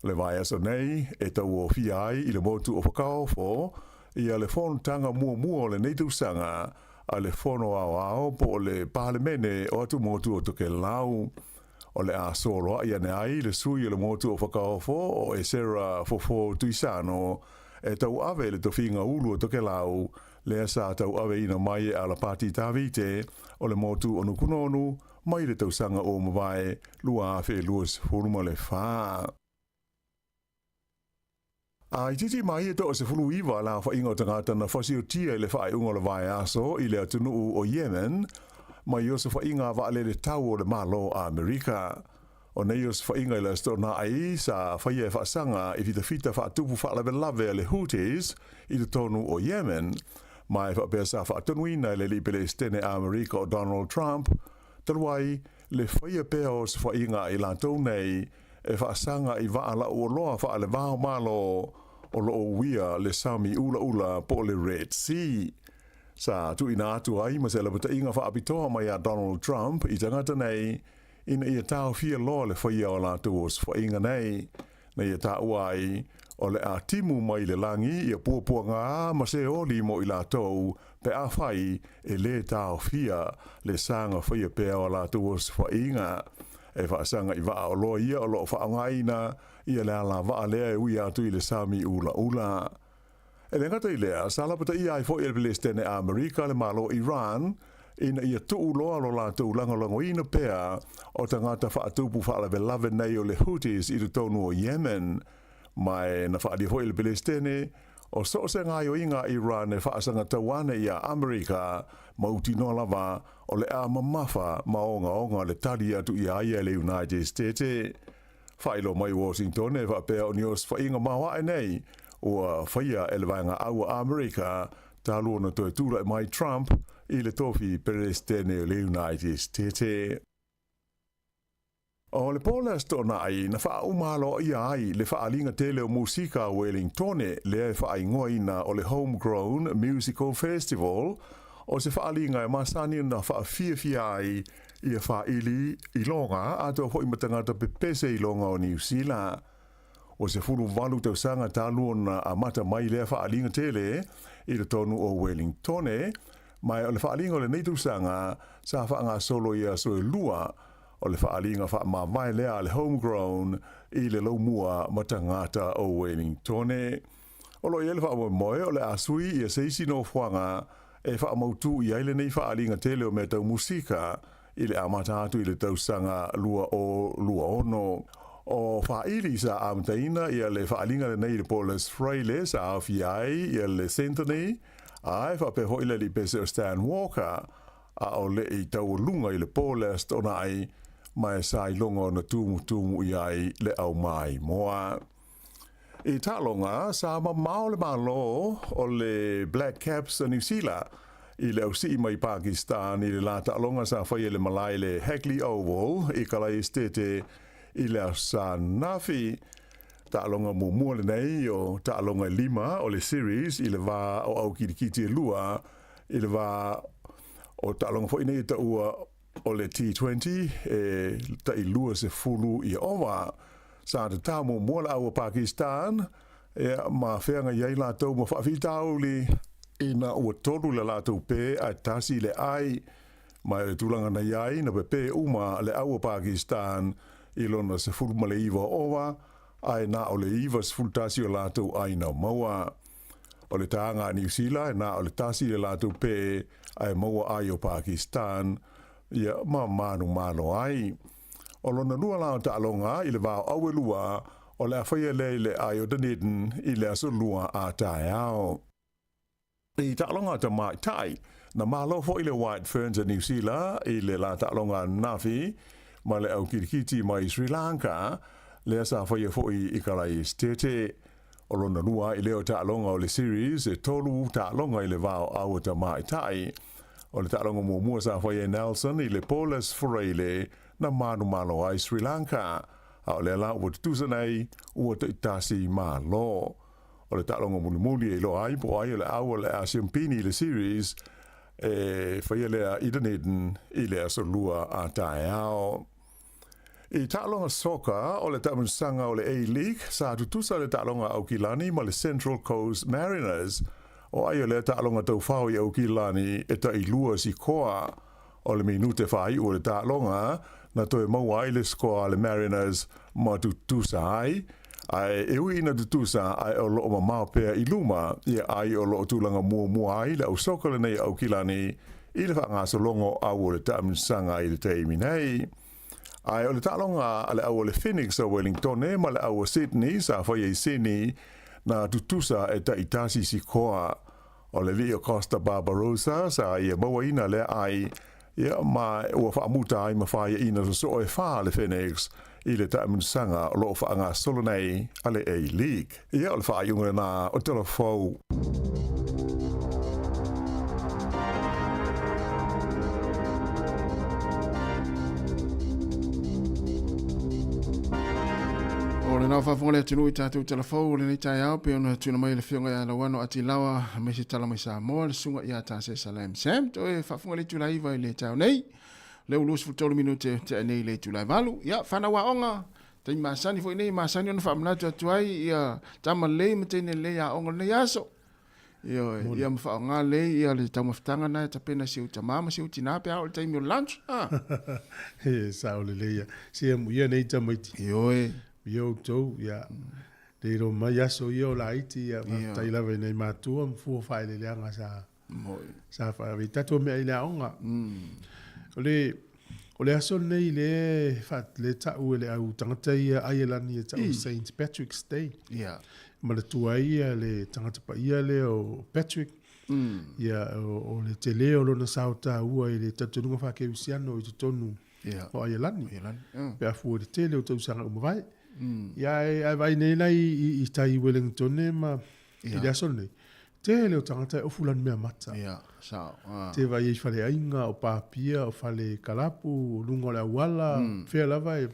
O le vaiaso nei e tauofia ai i le motu o Fakaofo ia le fonotaga muamua o lenei tausaga a le Fono Aoao po o le Palemene o atumotu o Tokelau. O le a soloai ane ai le sui o le motu o Fakaofo o Esera Fofo Tuisano e tauave le tofiga ulu o Tokelau lea sa tauaveina mai e Alapati Tavite o le motu o Nukunonu mai le tausaga ua mavae 2024. A itiiti mai e 19 le aofaiga o tagata na fasiotia i le faaiuga o le vaiaso i le atunuu o Yemen mai osofaiga a vaalele tau o le Malo a Amerika. O nei osofaiga i le Aso Toonai sa faia e faasaga i fitafita faatupu faalavelave a le Houthis i totonu o Yemen, ma e faapea sa faatonuina e le alii Peresetene a Amerika o Donald Trump talu ai le faia pea o osofaiga a i latou nei e faasaga i vaa lauoloa faalevao Malo o lo o uia le sami ulaula po o le Red Sea. Sa tuuina atu ai ma se lapataiga faapitoa mai a Donald Trump i tagata nei ina ia taofia loa le faia o latou osofaiga nei, na ia taua ai o le a timu mai le lagi ia puapuaga ma se oli mo i latou pe afai e lē taofia le saga faia pea o latou osofaiga. E faasaga i vaa oloa ia o lo o faaaogaina ia le alavaa lea e ui atu i le sami ulaula. E le gata i lea, sa lapataia ai foi e le Pelesitene a Amerika le Malo o Iran ina ia tuu loa lo latou lagolagoina pea o tagata faatupu faalavelave nei o le Houthis i totonu o Yemen. Ma e na faaalia foi e le Pelesitene, o so o se gaoioiga a Iran e faasagatau ane iā Amerika, mautinoa lava o le a mamafa ma ogaoga le tali atu iā ia e le United States. Faailoa mai Washington e faapea o ni osofaiga maoae nei ua faia e le Vaega Au a Amerika talu ona toe tulai mai Trump i le tofi Peresetene o le United States. O le po le Aso Toonai na faauma aloaia ai le faaaliga tele o musika a Wellingtone lea e faaigoaina o le Homegrown Musical Festival, o se faaaliga e masani ona faafiafia ai ia faaili iloga atoa foi ma tagata pepese iloga o Niu Sila. Ua 18 tausaga talu ona amata mai lea faaaliga tele i totonu o Wellingtone, ma o le faaaliga o lenei tausaga sa faagasolo i aso e lua, o le faaaliga faamavae lea a le Homegrown i le laumua ma tagata o Wellingtone. O lo o i ai le faamoemoe o le a sui ia se isi nofoaga e faamautū i ai lenei faaaliga tele o mea tau musika i le amata atu i le tausaga 2026. O Faaili sa amataina ia le faaaliga lenei i le Paulus Freile sa aofia ai ia le Sentony ae faapea foi le alii pese o Stan Walker a o le i taualuga i le Paulus Toonai ma e sa iloga ona tumutumu i ai le aumaimoa. I taaloga, sa mamao le Malo o le Black Caps a Niu Sila i le ausii mai Pakistan i le la taaloga sa faia i le malae le Hagley Oval i Kalaesetete i le Aso Anafi. Taaloga muamua lenei o taaloga e lima o le series i le va o au kilikiti e lua i le va o taaloga foi nei e taua o le T20 e tai 20 ia ova. Sa tatā muamua le au o Pakistan, ia, ma feagai ai latou ma faafitauli ina ua tolu le latou pē ae tasi le ai. Ma o le tulaga na i ai, na pepē uma le au o Pakistan i lona 19 o ova, ae na o le 91 o latou ai na maua. O le tāga a Niu Sila, na o le tasi le latou pē ae maua ai o Pakistan, ia, ma manumalo ai. O lona lua la o taaloga i le va o Auelua, o le a faia lea i le ʻai o Dunedin i le aso Lua a taeao. I taaloga a tamaitai, na malo foi le White Ferns a Niu Sila i le la taaloga ananafi ma le au kilikiti mai Sri Lanka, lea sa faia foi i Kalaesetete. O lona lua ai lea o taaloga o le series e tolu taaloga i le va o au a tamaitai. O le taaloga muamua sa faia e Nelson i le Paulus Freile na manumalo ai Sri Lanka, a o lea la ua tutusa nei ua taitasi malo. O le taaloga mulimuli e iloa ai po o ai o le au o le a siampini i le series e faia lea i Dunedin i le aso Lua a taeao. I taaloga soka o le taamilosaga o le A-League, sa tutusa le taaloga a Aukilani ma le Central Coast Mariners. O ai o lea taaloga taufao i Aukilani e tailua sikoa. O le minute faaiu o le taaloga na toe maua ai le sikoa a le Mariners ma tutusa ai. Ae e ui ina tutusa ae o loo mamao pea i luma ia ai o loo tulaga muamua ai le au soka lenei a Aukilani i le faagasologa o au o le taamilosaga i le taimi nei. Ae o le taaloga a le au o le Phoenix o Wellingtone ma le au o Sydney sa faia i Sydney na tutusa e taitasi sikoa. O le alii o Costa Barbarossa sa ia mauaina lea ai, ia ma ua faamuta ai ma faiaina sosoo e fa le Phoenix i le taamilosaga o loo faagasolo nei a le A-League. Ia o le faaiuga lena o Tala Fou. O lena ua faafofoga le atunuu i tatou tala fou o lenei taeao pei ona tuuina mai e le Afioga ia Lauano Atilawa aemaise tala mai Samoa le susuga ia Tasesa Lam Sam. Toe faafofoga le itula 9 i le taeao nei. Lea ua 23 minute tea nei i le itula e 8. Ia, fanau aoga, taimi masani foi nei, masani ona faamanatu atu ai ia tama lelei ma teine lelei aoga o lenei aso. Ioe, ia ma faaaoga lelei ia le taumafataga na e tapena si ou tamā ma si ou tinā pe a oo i le taimi o le lunch. Ha. E sao lelei ia. Se amuia nei tamaiti. Ioe. Ia outou, ia. Le ilo mai aso ia o laiti, ia, faafetai lava i nai matua ma fua o faaeleeleaga sa sa faaave i tatou mea i le aoga. O le o le aso lenei lea e le ta'u e le au tagata ia Aielani e ta'u Saint Patrick's Day. Manatua ai ia le tagata paia lea o Patrick. Ia o le tele o lona sao taua i le talitonuga faakerisiano i totonu o Aielani. Pe a fua i le tele o tausaga ua mavae. Ia ae vaai nei la i tai i Wellingtone ma i le aso lenei, tele o tagata e ofu lana mea mata. Ia, sao. Te vaai ai i faleaiga, o pāpia, o fale kalapu, o luga o le auala, fea lava e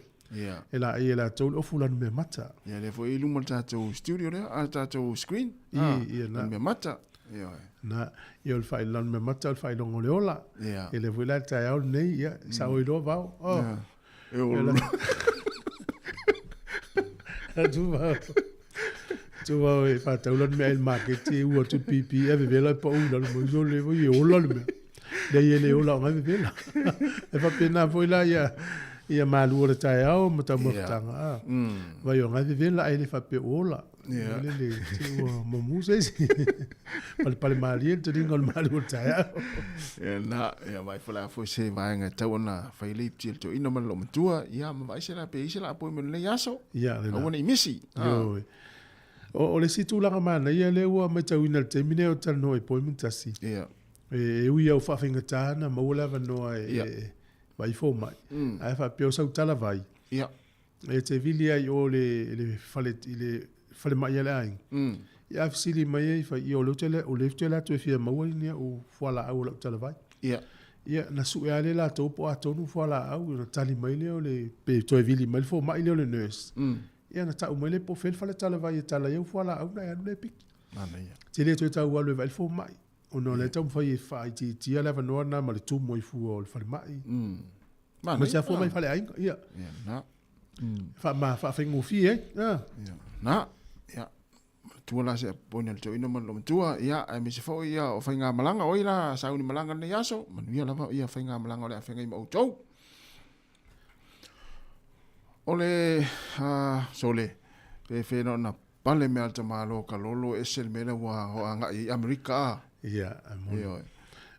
e laei e latou le ofu lana mea mata. Ia, lea foi i luma o le tatou studio lea, a le tatou screen. Ia, na. Mea mata. Ia. Na, ia o le faailoga mea mata o le faailoga o le ola. Ia. Ia lea foi la le taeao lenei, ia, sao ai loa vao. Oh. Ia. E ola. Tu vao. Tu vao e whātau lana mea i le maketi e ua atu pipi e vevela e pau lalo mai so le foi e ola le mea. Lei e le ola o ngai vevela. E whapena foi la ia ia malu o le taeao ma taumafataga. Yeah. Vai o ngai vevela ai le whape ola. Yeah. Le le te ua mamu se isi. Pale pale malie le taliga o le malu o le taeao. Ia na, ia vai fo la foi se vaega e tau ona fai lei pti le toeaina ma le loomatua, ia ma vaai se la pe i ai se la appointment o lenei aso. Ia, lena. Aua ne i misi. Ioe. O le isi tulaga manaia lea ua matauina i le taimi lea o talanoa i appointment tasi. Ia. E ui lava ua faafaigata ona maua le avanoa e vaai fomai, ae faapea o sau talavai. Ia. E te vili ai i o le, le fale, i le falemai a le aiga. Ia a fesili mai ai fai, ia o lea ou te le, o lea ou te alu atu e fia maua ni au fualaau o lau talavai. Ia. Ia, na sue lava lea latou po o a tonu fualaau, ona tali mai lea o le, pe toe vili mai le fomai lea o le nurse. Ia, na tau mai lea po o fea le fale talavai e tala ai au fualaau ona e alu lea e piki. Manaia. Te le toe tau alu e vaai le fomai, ona o lea e taumafai e faaitiitia le avanoa lena ma le tumu ai fua o le falemai. Ma se afua mai faleaiga, ia. Ia, na. Faama, faafaigofie ai. Ia, na. Ia. Matua la se poina le toeaina ma le loomatua, ia, aemaise foi ia o faigamalaga, o ai la sauni malaga lenei aso, manuia lava ia faigamalaga o le a feagai ma outou. O le, sole, pe fe na ona pale mea le tamalo ka lolo ese le mea lea ua agai ai Amerika a. Ia, a moni.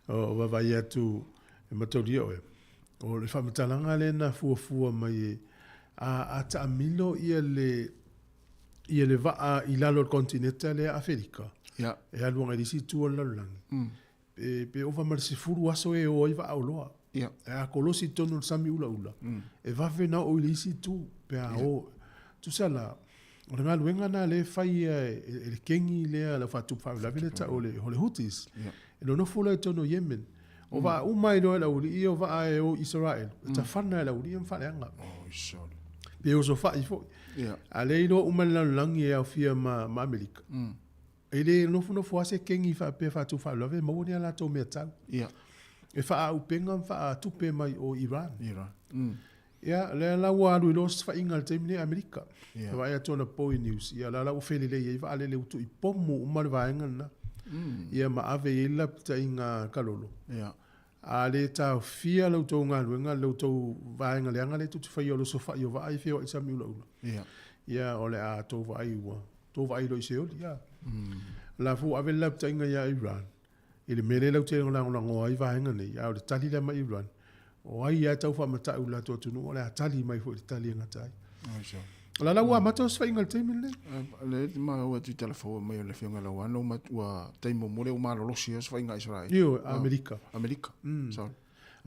O vaavaai atu e mataulia oe, o le faamatalaga lea na fuafua mai e a, a taamilo ia le, ia le vaa i lalo o le kontineta lea Aferika, Ia. e alu agai i le isi itu o le lalolagi, pe, pe ova ma le 10 aso e o ai vaa oloa. Ia. E a kolosi i totonu o le sami ulaula, e vave ona oo i le isi itu, pe a o. Tusa la, o le galuega lena lea e fai e, e le kegi lea, le au faatupu faalavelave lea e tau o le, o le Houthis. E nonofo loa i totonu o Yemen. O vaa uma e iloa e le aualii ia, o vaa e o i Isaraelu, e tafana e le aualii ia ma faaleaga. Pe osofai foi. A lea e iloa uma e le lalolagi e aofia ma, ma Amerika. E le nofonofo lava se kegi faapea faatupu faalavelave e maua ni a latou mea tau. E faaaupega ma faatupe mai o Iran. Iran. Ia, lea la ua alu i loa osofaiga i le taimi nei Amerika. Yeah. Vaai atu anapo i news, ia la la ua felelei ai vaalele ua tuu i pomu uma le vaega lena. Ia ma ave i ai le lapataiga kalolo. Yeah. A le taofia la outou galuega, la outou vaega leaga lea tou te faia o le osofai o vaa ia feoai i sami ulaula. Yeah. Ia, o le a tou vaai ua, tou vaai loa i Seoli, ia. O la foi ua ave le lapataiga ia Iran, i le mea lea latou te lagolagoa ai vaega nei, a o le tali lea mai Iran, o ai lava e tau faamatau i le latou atunuu, o le a tali mai foi i le tali e gata ai. O la la ua amata osofaiga i le taimi lenei. Le maua atu i tala fou mai o le Afioga ia Lauano, ua taimi muamua lea ua malolosi ai osofaiga a Israel. Ioe, Amerika. Amerika, sorry.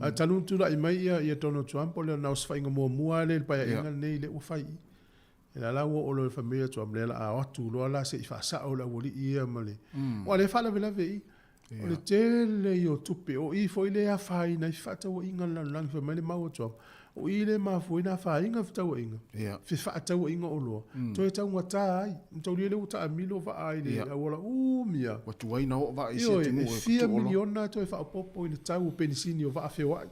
Ae talu ona tulai mai ia Donald Trump, o le osofaiga muamua lea i le paeaiga lenei lea ua fai i i. E la la ua oo loa i le family atu am lea la a o atu loa la se i faasao le aualii ia ma le aua lea e faalavelave i o le tele ia o tupe o i foi lea e afaina ai fefaatauaiga a le lalolagi fai mai le mau atu am o i lea e mafua ai ona afaina fetauaiga fefaatauaiga o oloa toe taugata ai mataulia lea ua taamilo vaa i le auala umi a ua tuai ona oo vaa i isi atunuu e fia miliona toe faaopoopo i le tau o penisini o vaa feoai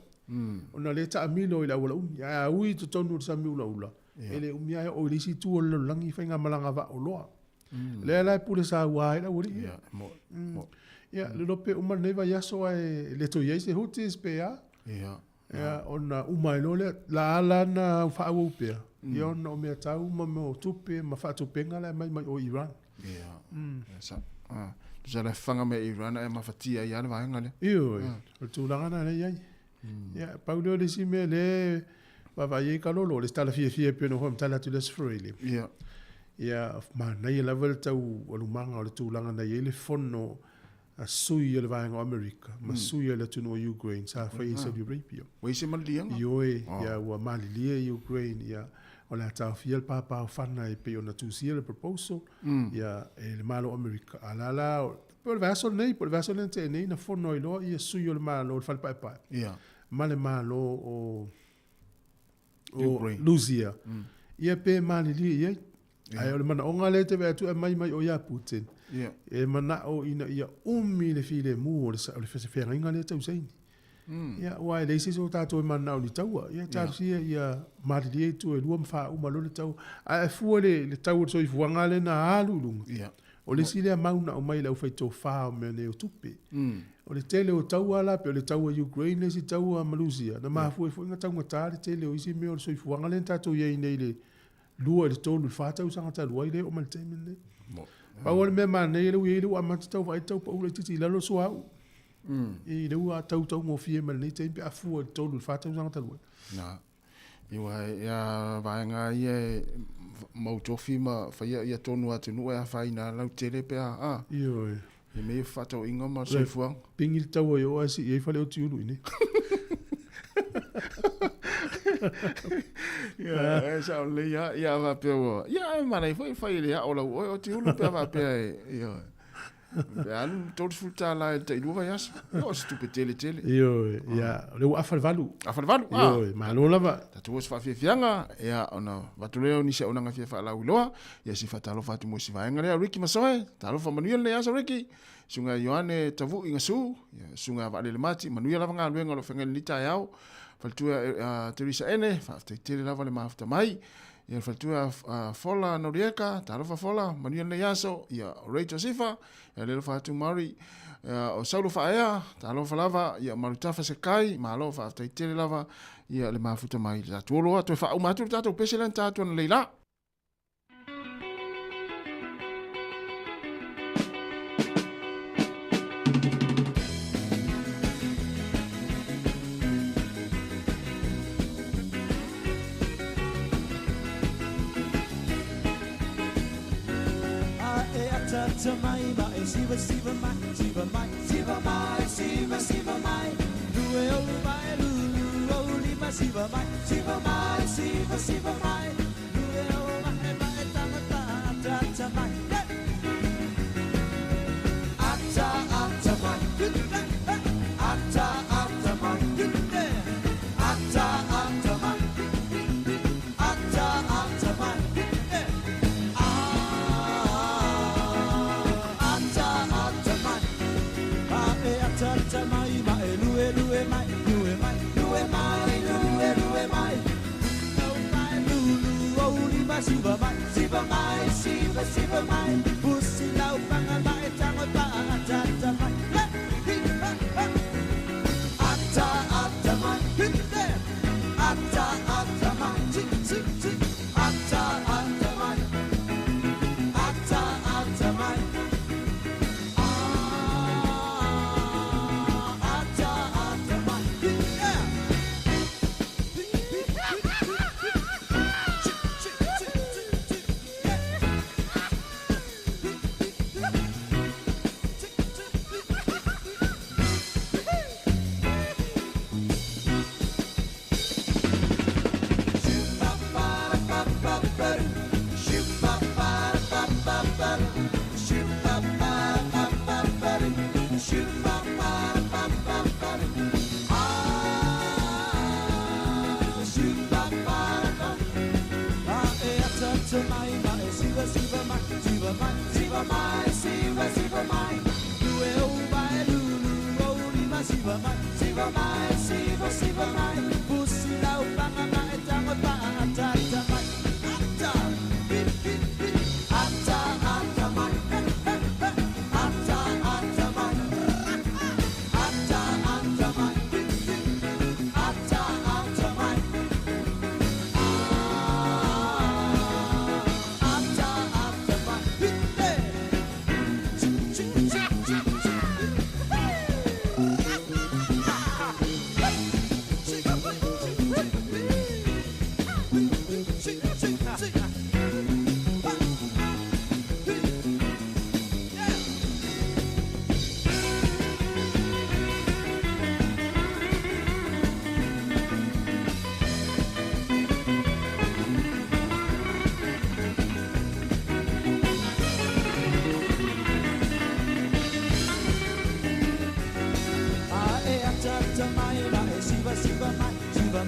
ona lea e taamilo i le auala umi ae a ui i totonu o le sami ulaula E le umi lava e oo i le isi itu o le lalolagi faigamalaga vaa oloa. Lea la e pule saua ai le aualii ia. Ia, le iloa pe uma lenei vaiaso ae le toe i ai se Houthis pe a. Ia, ona uma ai loa lea, la ala na faaauau pea, ia ona o mea tau ma mea o tupe ma faatupega la e aumai mai o Iran. Ia. Sa. Tusa le fanga me Iran e mafatia ai le vaega lea. Ioe, o le tulaga lena lea e i ai. Ia, pau lea o le isi mea lea e vaavaai ai Kalolo, o le tala fiafia e pei ona faamatala atu i le Aso Faraile. Ia. Ia, manaia lava le taualumaga o le tulaga na i ai le fono a sui o le vaega o Amerika ma sui o le atunuu o Ukraine sa faia i Saudi Arabia. Ua i ai se maliliega? Ioe, ia ua malilie Ukraine, ia o le a taofia le pāpaofana e pei ona tusia le proposal, ia e le Malo o Amerika. A la la, po o le vaiaso lenei, po o le vaiaso lea na tea nei na fono ai loa ia sui o le Malo o le Fale Paepae ma le Malo o o Lusia, ia pe malilie i ai. Ae o le manaoga lea e te vaai atu e aumai mai o ia Putin, e manao ina ia umi le filemu o le feagaiga lea tau saini. Ia, aua e leai se isi o tatou e mananao i ni taua. Ia talosia ia malilie itu e lua ma faauma loa le taua. Ae fua i le tau o le soifuaga lea na alu i luga, o le isi lea mau na aumai e le aufaitofa o mea nei o tupe. O le tele o taua la, pei o le taua Ukraine le isi taua ma Lusia, na mafua ai foi ona taugata le tele o isi mea o le soifuaga lea na tatou i ai nei i le 2 i le 3 i le 4 tausaga talu ai lea e oo mai i le taimi lenei. Pau lava le mea manaia lea ua i ai lea ua amata tau vaai tau pau laitiiti i lalo le suauu. I lea ua tau taugofie mai lenei taimi pe a fua i le 3 i le 4 tausaga talu ai. Na. Iwa ia vaega ia e mau tofi ma faia ia tonu atunuu e afaina lautele pe a a. Ioe. I mea ia fefaatauaiga ma soifuaga. Pingi le taua i o ae sii ai fale o Tiulu i inei. Ia, e sao lelei lava. Ia, a faapea ua, ia, ae manaia foi le fai e le ao lau oe o Tiulu pe a faapea e, ioe. Pe alu $30 i le tailua vaiaso. Ia, o se tupe tele tele. Ioe, ia, o lea ua afa le valu. Afa le valu, ah. Ioe, malo lava. Tatou o se faafiafiaga, ia, ona avatu lea o nisi auaunaga fia faalauiloa. Ia, se faatalofa atu mo si vaega lea, Ricky Masoe, talofa manuia lenei aso Ricky. Susuga Ioane Tavu'i Gasu, ia, Susuga Vaalele Mati, manuia lava galuega o lo o feagai lenei taeao. Faletua Teresa Ene, faafetai tele lava le mafuta mai. Ia, le faletua Fola Norieka, talofa Fola, manuia lenei aso. Ia, o Ray Josifa, ia, le alofa atu Mari. Ia, o Saulo Faaea, talofa lava. Ia, Marutafa Sekai, malo, faafetai tele lava. Ia, le mafuta mai. Le tatou olo atu e faauma atu le tatou pese lea na ta atu analeila.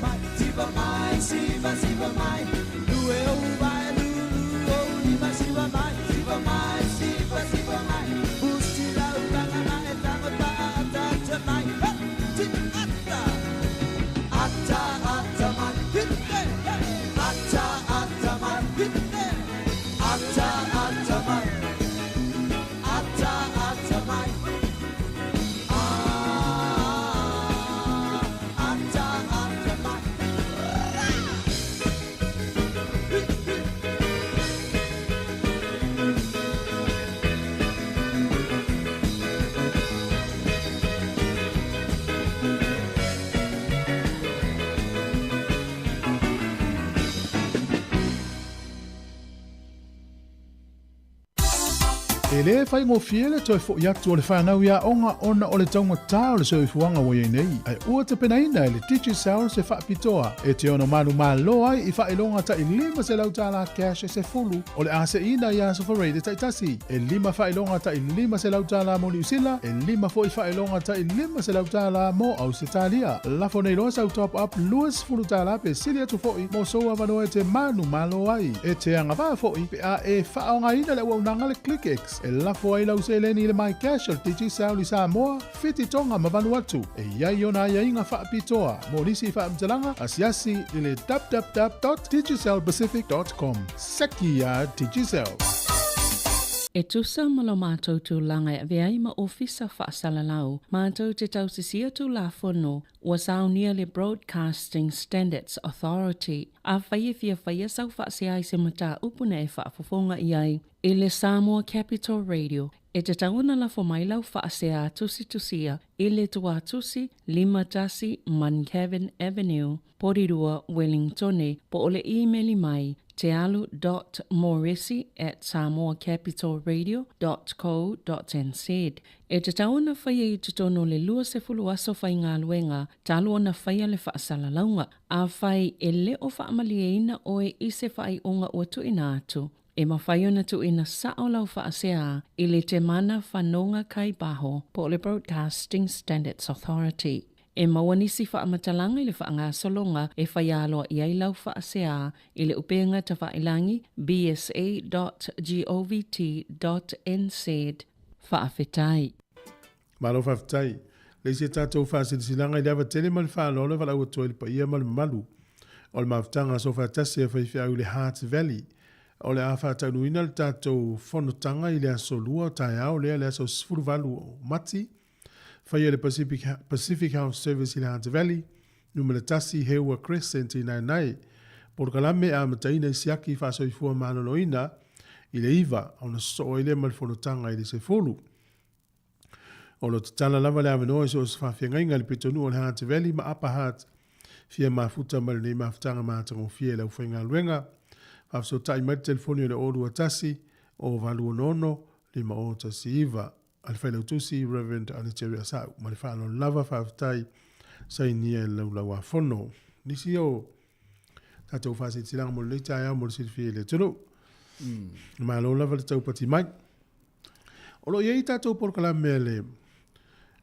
mai, siva mai, siva, siva mai. Lue o vai, lulu o lima, siva mai, siva mai, siva, siva mai. Usi lau tanga na e tango ta ata ata mai. Ha, ti, ata. Ata, ata mai. Hite, hey. Ata, ata mai. Hite. Ata, ata mai. Ata, ata mai. Ah, ata, ata mai. E lē faigofie le toe foʻi atu o le fanau i aoga ona o le taugata o le soifuaga ua iai nei, ae ua tapenaina e le Digicel se faapitoa e te ono manumalo ai i faailoga taʻi $500 tala cash e sefulu o le a seʻiina i aso Faraile taitasi, e lima faailoga taʻi $500 tala mo Niusila, e lima foʻi faailoga taʻi $500 tala mo Ausetalia. Lafo nei loa sau top up $20 tala pe sili atu foʻi mo sou avanoa e te manumalo ai. E te agavaa foʻi pe a e faaaogaina le auaunaga le ClickX e lafo ai lau seleni i le MyCash o le Digicel i Samoa, Fiti, Tonga ma Vanuatu. E i ai ona aiaiga faapitoa mo nisi faamatalaga asiasi i le www.digicelpacific.com. Seki iā Digicel. E tusa ma lo matou tulaga e avea ai ma Ofisa Faasalalau, matou te tausisia Tulafono ua saunia le Broadcasting Standards Authority. Afai e fia faia sau faasea i se mataupu na e faafofoga i ai i le Samoa Capital Radio, e tatau ona lafo mai lau faasea tusitusia i le Tuatusi 51 Muncavan Avenue, Porirua, Wellingtone, po o le imeli mai tealu dot moresi at samoacapitalradio dot co dot nz. E tatau ona faia i totonu o le 20 aso faigaluega talu ona faia le faasalalauga. Afai e le o faamalieina oe i se faaiuga ua tuuina atu, e mafai ona tuuina sao lau faasea i le Temana Whanonga Kaibaho po o le Broadcasting Standards Authority. E maua nisi faamatalaga i le faagasologa e fai aloa i ai lau faasea i le upenga tafailangi bsa.govt.nz. Faafetai. Malo faafetai. Le isi a tatou faasilasilaga i le ava tele ma le faaaloalo e valaau atu ai i le paia ma le mamalu o le mafutaga aso faatasi a faifeau i le Heart Valley. O le a faataunuuina le tatou fonotaga i le aso Lua o taeao lea le aso 18 o Mati. Faia le Pacific, Pacific Health Service i le Heart Valley, numera 1 Heua Crescent i Naenae. Polokalame e amataina i siaki faasoifua maloloina i le 9 ona sosoo ai lea ma le fonotaga i le 10. O lo tatala lava le avanoa i so o se faafeagaiga i le pitonuu o le Heart Valley ma Upper Heart fia mafuta mai lenei mafutaga matagofie i le aufaigaluega. Faafesootai mai le telefoni o le 021 086 5019 a le Failautusi Rev. Anateria Asau. Ma le faaaloalo lava, faafetai sainia i le Laulau-a-Fono. Nisi o tatou faasilasilaga mo lenei taeao mo le silafia i le atunuu. Malo lava le taupati mai. O lo o i ai tatou polokalame a le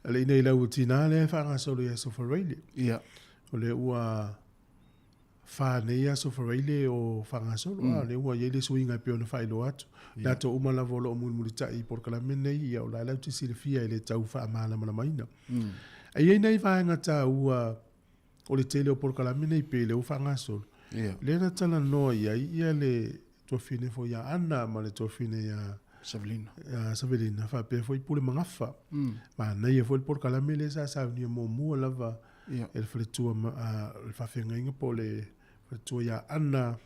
a le inei lau tina lea e faagasolo i aso Faraile. Ia. O lea ua fa nei aso Faraile o faagasolo, a o lea ua i ai le suiga e pei ona faailoa atu. Le ato uma lava o lo o mulimulitai i polokalame nei, ia o la e latou te silafia e le tau faamalamalamaina. E i ai nai vaega taua o le tele o polokalame nei pei lea ua faagasolo. Ia. Lea na talanoa i ai ia le tuafine foi ia Ana ma le tuafine ia Savelina. Ia Savelina faapea foi Pule Magafa. Manaia foi le polokalame lea sa saunia muamua lava Ia. e le faletua ma, a, le faafeagaiga po o le faletua ia Ana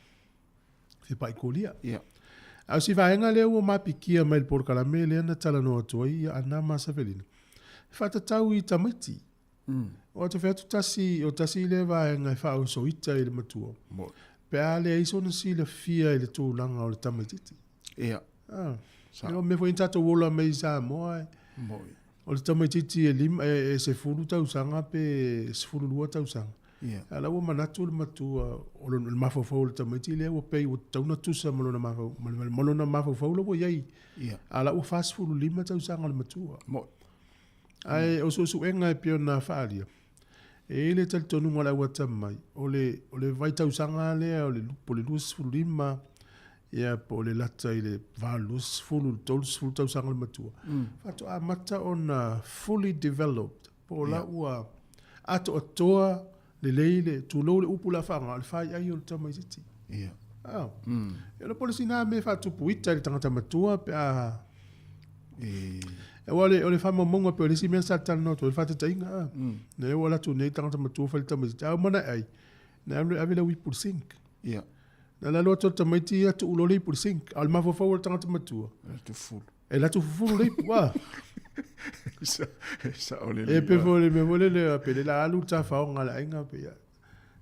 Fepaikolia. Ia. A o si vaega lea ua mapikia mai le polokalame lea na talanoa atu ai ia Ana ma Savelina, e faatatau i tamaiti. O te fai atu tasi, o tasi lea vaega e faaosoita i le matua. Moi. Pe a leai sona silafia i le tulaga o le tamaitiiti. Ia. Ah. Sa. O mea foi na tatou ola mai i Samoa e. Moi. O le tamaitiiti e lima, e 10 tausaga pe 12 tausaga. Ia. A la ua manatu le matua, o le mafaufau o le tamaiti lea ua pei ua tatau ona tusa ma lona mafaufau, ma lona mafaufau la ua i ai. Ia. A la ua 45 tausaga o le matua. Moi. Ae o suesuega e pei ona faaalia, E i ai le talitonuga o le auatamai, o le, o le vaitausaga lea o le, po o le 25, ia, po o le lata i le 80 i le 30 tausaga le matua, mm. faatoa amata ona fully developed, po o la ua atoatoa lelei le, tulou le upu la faaaoga, o le faiai o le tamaitiiti. Ia. Ah. Mm. Ia le polisi nā me faatupu ita i le tagata matua pe a E... Aua o le, o le faamaumauga pei o le isi mea sa talanoa atu ai, le faataitaiga a. Mm. Na ua alu atu nei le tagata matua fai le tamaitiiti, a uma na ai, na alu e ave lau ipu i le sink. Ia. Na alu atu o le tamaiti ia tuu loa le ipu i le sink. A o le mafaufau o le tagata matua. E alu atu fufulu. E alu atu fufulu le ipu, a. Sao lelei. E pei foi o le mea foi lele, pe le la alu le tafaoga a le aiga pe ia.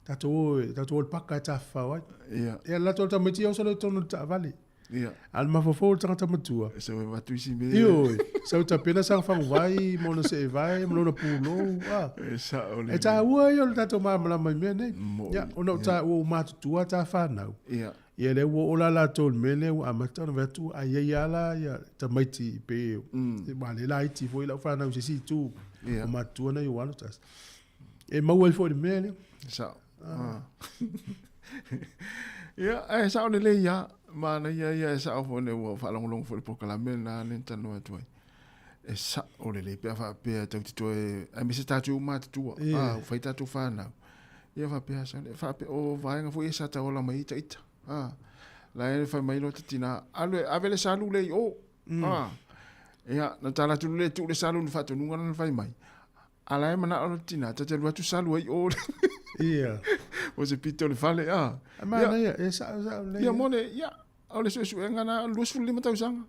Tatou o, tatou o i le paka e tafafao ai. Ia. Ia alu atu o le tamaiti ia oso loa i totonu o le taavale. Ia. A o le mafaufau o le tagata matua. E sau e avatu isi mea. Ioe, sau e tapena sana faguvai ma ona seevai ma lona pulou, a. E sao lelei. E taua ia o le tatou malamalama i mea nei. Moni. Ia, ona o ta, ua ou matutua ta fanau. Ia. Ia lea ua oo la latou i le mea lea ua amata ona vaai atu a i ai lava la ia tamaiti pe mm. le laiti foi lau fanau i se isi itu. Ia. O matutua nai ou alo tasi. E maua ai foi le mea lea. Sao. Ah. Ia, ae sao lelei lava. Manaia ia e sao foi ua faalogologo foi i le polokalame lena lea na talanoa atu ai. E sao lelei pe a faapea tatou te toe, aemaise tatou matutua, yeah. ah, fai tatou fanau. Ia faapea, sao, faapea, o vaega foi ia sa tauala mai ai ita. Ah, la e fai mai loa ta tina, alu e ave le salu lea i o. Mm. Ah, ia, na tala atu le tuu le salu i le faatonuga lana fai mai. A la e manao le tina, ta te alu atu salu ai o. Ia. O se pito o le fale, a. A manaia, e sao sao lelei. Ia mo le, ia, o le suesuega na 25 tausaga.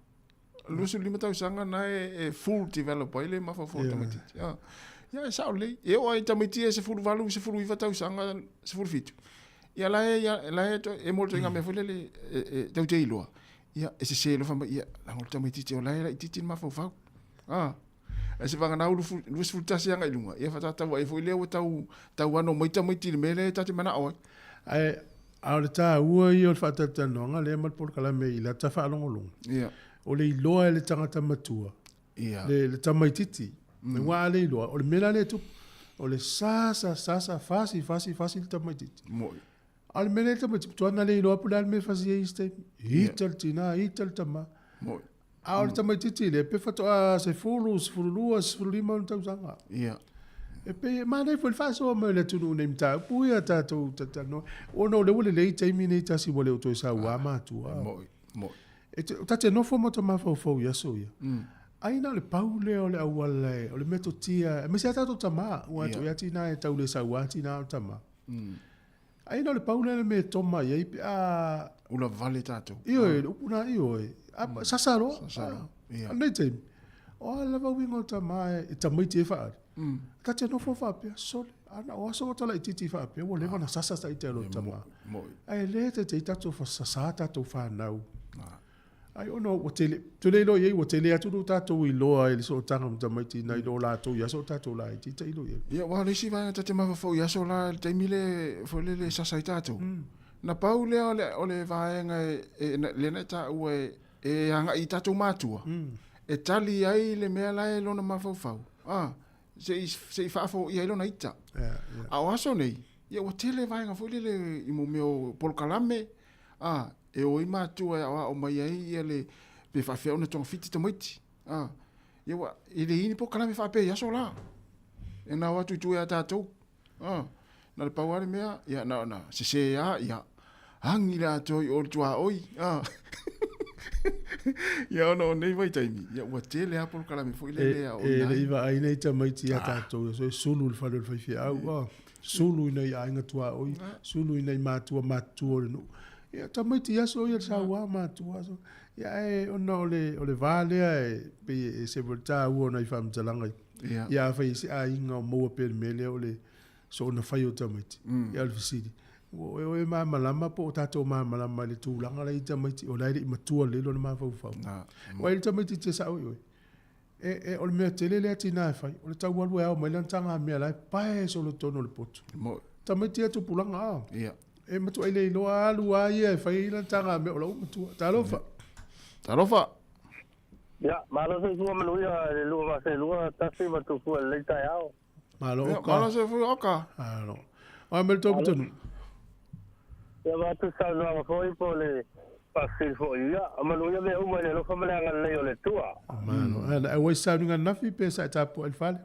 25 tausaga na e, e full develop ai le mafaufau o le tamaitiiti. Ia, ia e sao lelei. E oo ai tamaiti e 18, 19 tausaga, 17. Ia la e, ia, la e, e mo le ituaiga mea foi lele, e, e, tau te iloa. Ia, e sese loa fai mai, ia, leaga o le tamaitiiti o la e laitiiti le mafaufau. Ah. Ae se vagana ulu 21 agai i luga, ia faatoa tau ai foi lea ua tau tauano mai tamaiti i le mea lea ta te manao ai. Ae a o le taua ia o le faatalatalanoaga lea ma le polokalame i lata faalogologo. Ia. O le iloa e le tagata matua. Ia. Le, le tamaitiiti. Mm. Aua a le iloa, o le mea la lea e tupu, o le sasa, sasa, fasi, fasi, fasi le tamaitiiti. Moi. A o le mea lea le tamaitiiti, matua na le iloa po o le a le mea e fasi ai i isi taimi. Ita le tina, ita le tama. Moi. A o le tamaitiiti lea, pe faatoa 10, 12, 15 ona tausaga. Ia. E pei e manaia foi le faasoa mai o le atunuu nei mataupu ia tatou talatalanoa. Ona o lea ua lelei taimi nei tasi ua le o toe sauā matua. Moi, moi. E te, ta te nofo ma ta mafaufau i aso ia. Mm. Ai na o le pau lea o le auala e, o le metotia, aemaise a tatou tamā, ua atu ia tina e tau le sauā tina o le tamā. Mm. Ai na o le pau lea le mea e toma i ai pe a... Ula vale tatou. Ioe, le upu na, ioe. A, mm. Sasa loa. Sasa loa. Ia. Nei taimi. O a lava uiga o tamā e tamaiti e whaari. Mm. Ta te nofo whaapea, sole. Ana o aso o tala i titi whaapea, ua leva na sasa ta i te alo tamā. Ai le te te i tatou whasasa tatou whanau. Ai ona ua tele, tele iloa i ai, ua tele atu lo tatou iloa i le sootaga ma tamaiti nai lo latou i aso o tatou laiti ta iloa i ai. Ia, aua o le isi vaega ta te mafaufau i aso la, i le taimi le, foi lele e sasa ai tatou. Na pau lea o le, o le vaega e, e, lea na e taua e, e agai i tatou matua, e tali ai le mea la e lona mafaufau, a, se i, se i faafoia ai lona ita. A o aso nei, ia ua tele vaega foi lele i mo mea o polokalame, A, e o ai matua e aoao mai ai ia le, pe faafefea ona togafiti tamaiti. A, ia ua, e le i ni polokalame faapea i aso la. E na o atu i tua ia tatou. A, na le pau lava le mea, ia na ona sese lava, ia, agi le atoa i o le tuaoi. A, ia ona o nei vaitaimi, ia ua tele lava polokalame foi lele e aoaoina E ai. le i vaai nei tamaiti ia tatou, e sulu i le fale o le faifeau. A. Sulu i nai aiga tuaoi, sulu i nai matua matutua o le nuu. Ia tamaiti i aso ia le sauā matua aso. Ia ae ona o le, o le va lea e pei e ese foi le taua o nai faamatalaga ia. Ia. Ia afai i se aiga o maua pea le mea lea o le soona fai o tamaiti. Ia o le fesili, ua oe oe malamalama po o tatou malamalama i le tulaga la i tamaiti o la e le i matua lelei lona mafaufau. Aua e i le tamaitiiti e sao i oe, E, e, o le mea tele lea tina e fai, o le tau alu e ao mai lana tagamea la e pae solo i totonu o le potu. Mo'i. Tamaiti ia tupulaga a. Ia. E matua i le iloa alu a ia e fai ai lana tagamea o la ua matua. Talofa. Talofa. Ia, malo soifua manuia i le lua vase lua, tasi ma tupua i lenei taeao. Malo Ia, oka. Malo se fui oka. Alo. Ai mele tō putonu. Ia watu saunoaga foi po o le faafesili foi ia, manuia mea uma i le alofa ma le agalelei o le Atua. Malo. Ana e wai sauninga nafi pe sa e tāpua i le fale.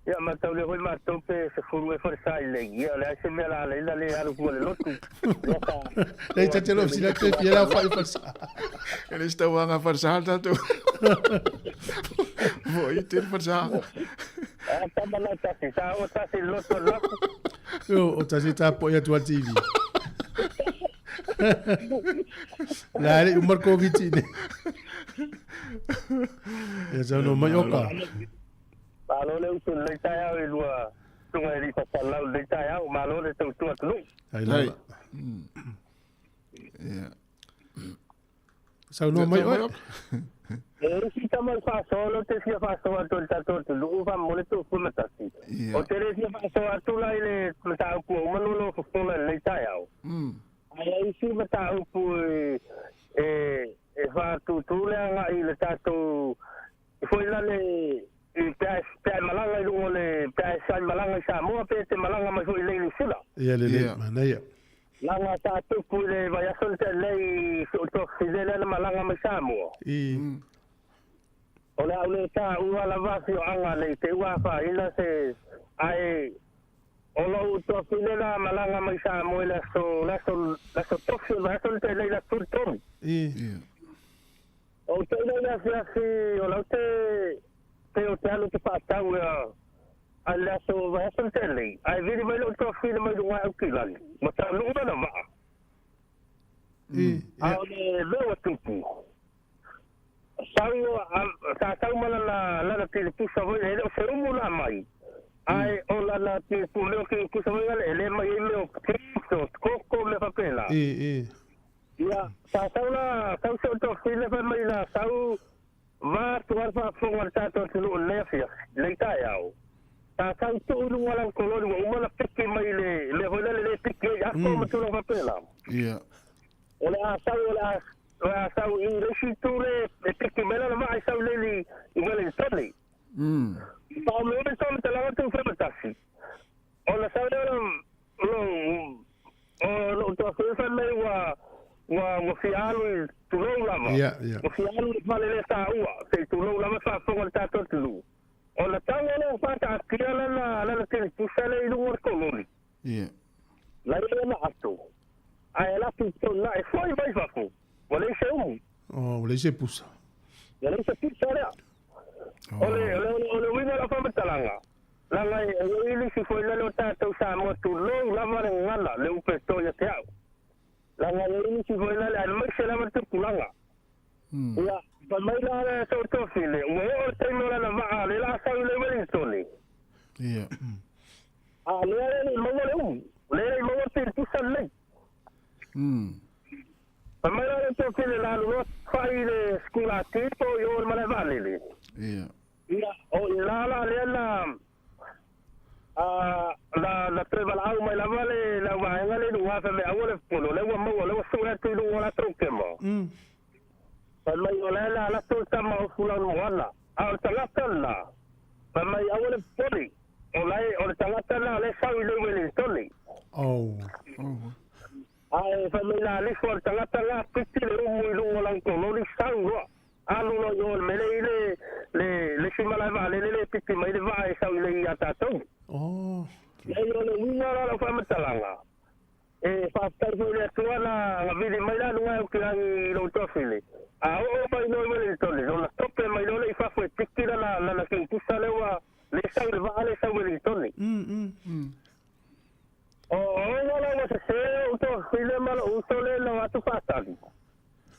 Ia mataulia foi matou pe 10 ea foi le sa i lei. Ia o le a se mea la ala ina le alu fua le lotu. Ia sa. Lei tate lo sila te fia lau whai whalsa. E le stau anga whalsa tātou. Mo i te whalsa. A tama la tasi, sa o tasi lotu lotu. Yo, o tasi tāpua i atua TV. La le umar COVID ne. Ia sau no mai oka. Malo le usu lenei taeao i lua susuga e alii faasalalau lenei taeao. Malo le tautua atunuu. Ai lava. Saunoa mai oe. E isi tama i faasoa lea ou te fia faasoa atu ai i le tatou atunuu faamolemole tuufua ma tasi. Ou te le fia faasoa atu la i le mataupu ua uma ona fofola i lenei taeao. Ae ai isi mataupu e faatūtū le agai i le tatou foi lale i pe a pe a e malaga i luga o le pe a e sai malaga i Samoa pe te malaga mai foi i lei Niu Sila. Ia lelei, manaia. Leaga sa tupu i le vaiaso na tea nei si ou toafafine lea na malaga mai Samoa. I. O le a ou le taua lava afioaga nei te ua afaina se ae o lou toafine la malaga mai Samoa i le aso le aso le aso tofi o le vaiaso na tea nei le aso 13. I. Ou te ina i le afiafi o lau te te o te alu te whaatau ea a le aso vaiaso na tea nei, ae vili mai lou toafine mai luga au ki lani, ma taunuu lana maa. A o le mea ua tupu, sau sa sau ma lana lana tilipusa foi e le o se umu la mai, ae o lana tilipu mea o tilipusa foi e le mai ai mea o chips o koko mea faapena. Ia, sa sau la, sau si ou toafine fai mai la sau va atu ai le faafofoga a le tatou atunuu i lenei afiafi, lenei taeao. Sa sau tuu i luga o lau koloni ua uma ona piki mai le mea foi lele le piki ai ato ma tulaga faapena. Ia. O le a sau, o le a, o le a sau i le isi itu le e piki mai lana vaa e sau nei i Wellington. Fa o mea uma faamatalaga atu fai ma tasi. Ona sau lea o o lou toafine fai mai ua ua ua fia alu i tulou lava. Ia, ia. Ua fia alu i le fale lea taua, se i tulou lava faafofoga le tatou atunuu. Ona tau lea ua faataatia lana lana tilipusa lea i luga o le koloni. Ia. La ia lana ato. Ae alu atu i totonu la e foi mai fafo. Ua leai se umu. Oh, ua leai se pusa. Ua leai se pusa lea. O le, o le, o le uiga o lau faamatalaga, leaga e i ai nisi foi lale o tatou Samoa tulou lava le gagana, le upu e to ia te au. Leaga e i ai nisi foi lale aemaise lava le tupulaga. Ia, fai mai la le Tootofile, ua oo le taimi o lana vaa, lea la sau i le Wellington. Ia. A lea e le i maua le umu, lea e le i maua le pilipusa lelei. Fai mai la le Tootofile la alu loa fai i le sikulati po i o i le malae vaalele. Ia. Ia, o i la la lea na na na toe valaau mai lava le le auvaega lea i luga fai mai aua le popole, o lea ua maua, o lea ua sue atu i luga o latou kema. Fai mai o lea na alu atu le tama o Fulaumoana, a o le tagata lena, fai mai aua le popole, o lae o le tagata lena o lea e sau i le Wellington. Oh. Ae fai mai la alifo a le tagata lena, piti le umu i luga o lana koloni, sau loa. Alu loa i o i le mea lea e i ai le, le isi malae vaalele lea e piti mai le vaa e sau i le ia tatou. Oh. Leai o le uiga la o lau faamatalaga, e faafetai foi i le Atua na na vili mai la luga e Aukilagi i lou toafili. A oo mai loa i Wellington, ona tope mai loa lea i fafo e piti lana lana kingpusa lea ua le sau i le vaa lea e sau i Wellington. O oe la ua sese ou toafili ma lou uso lea na o atu faatali.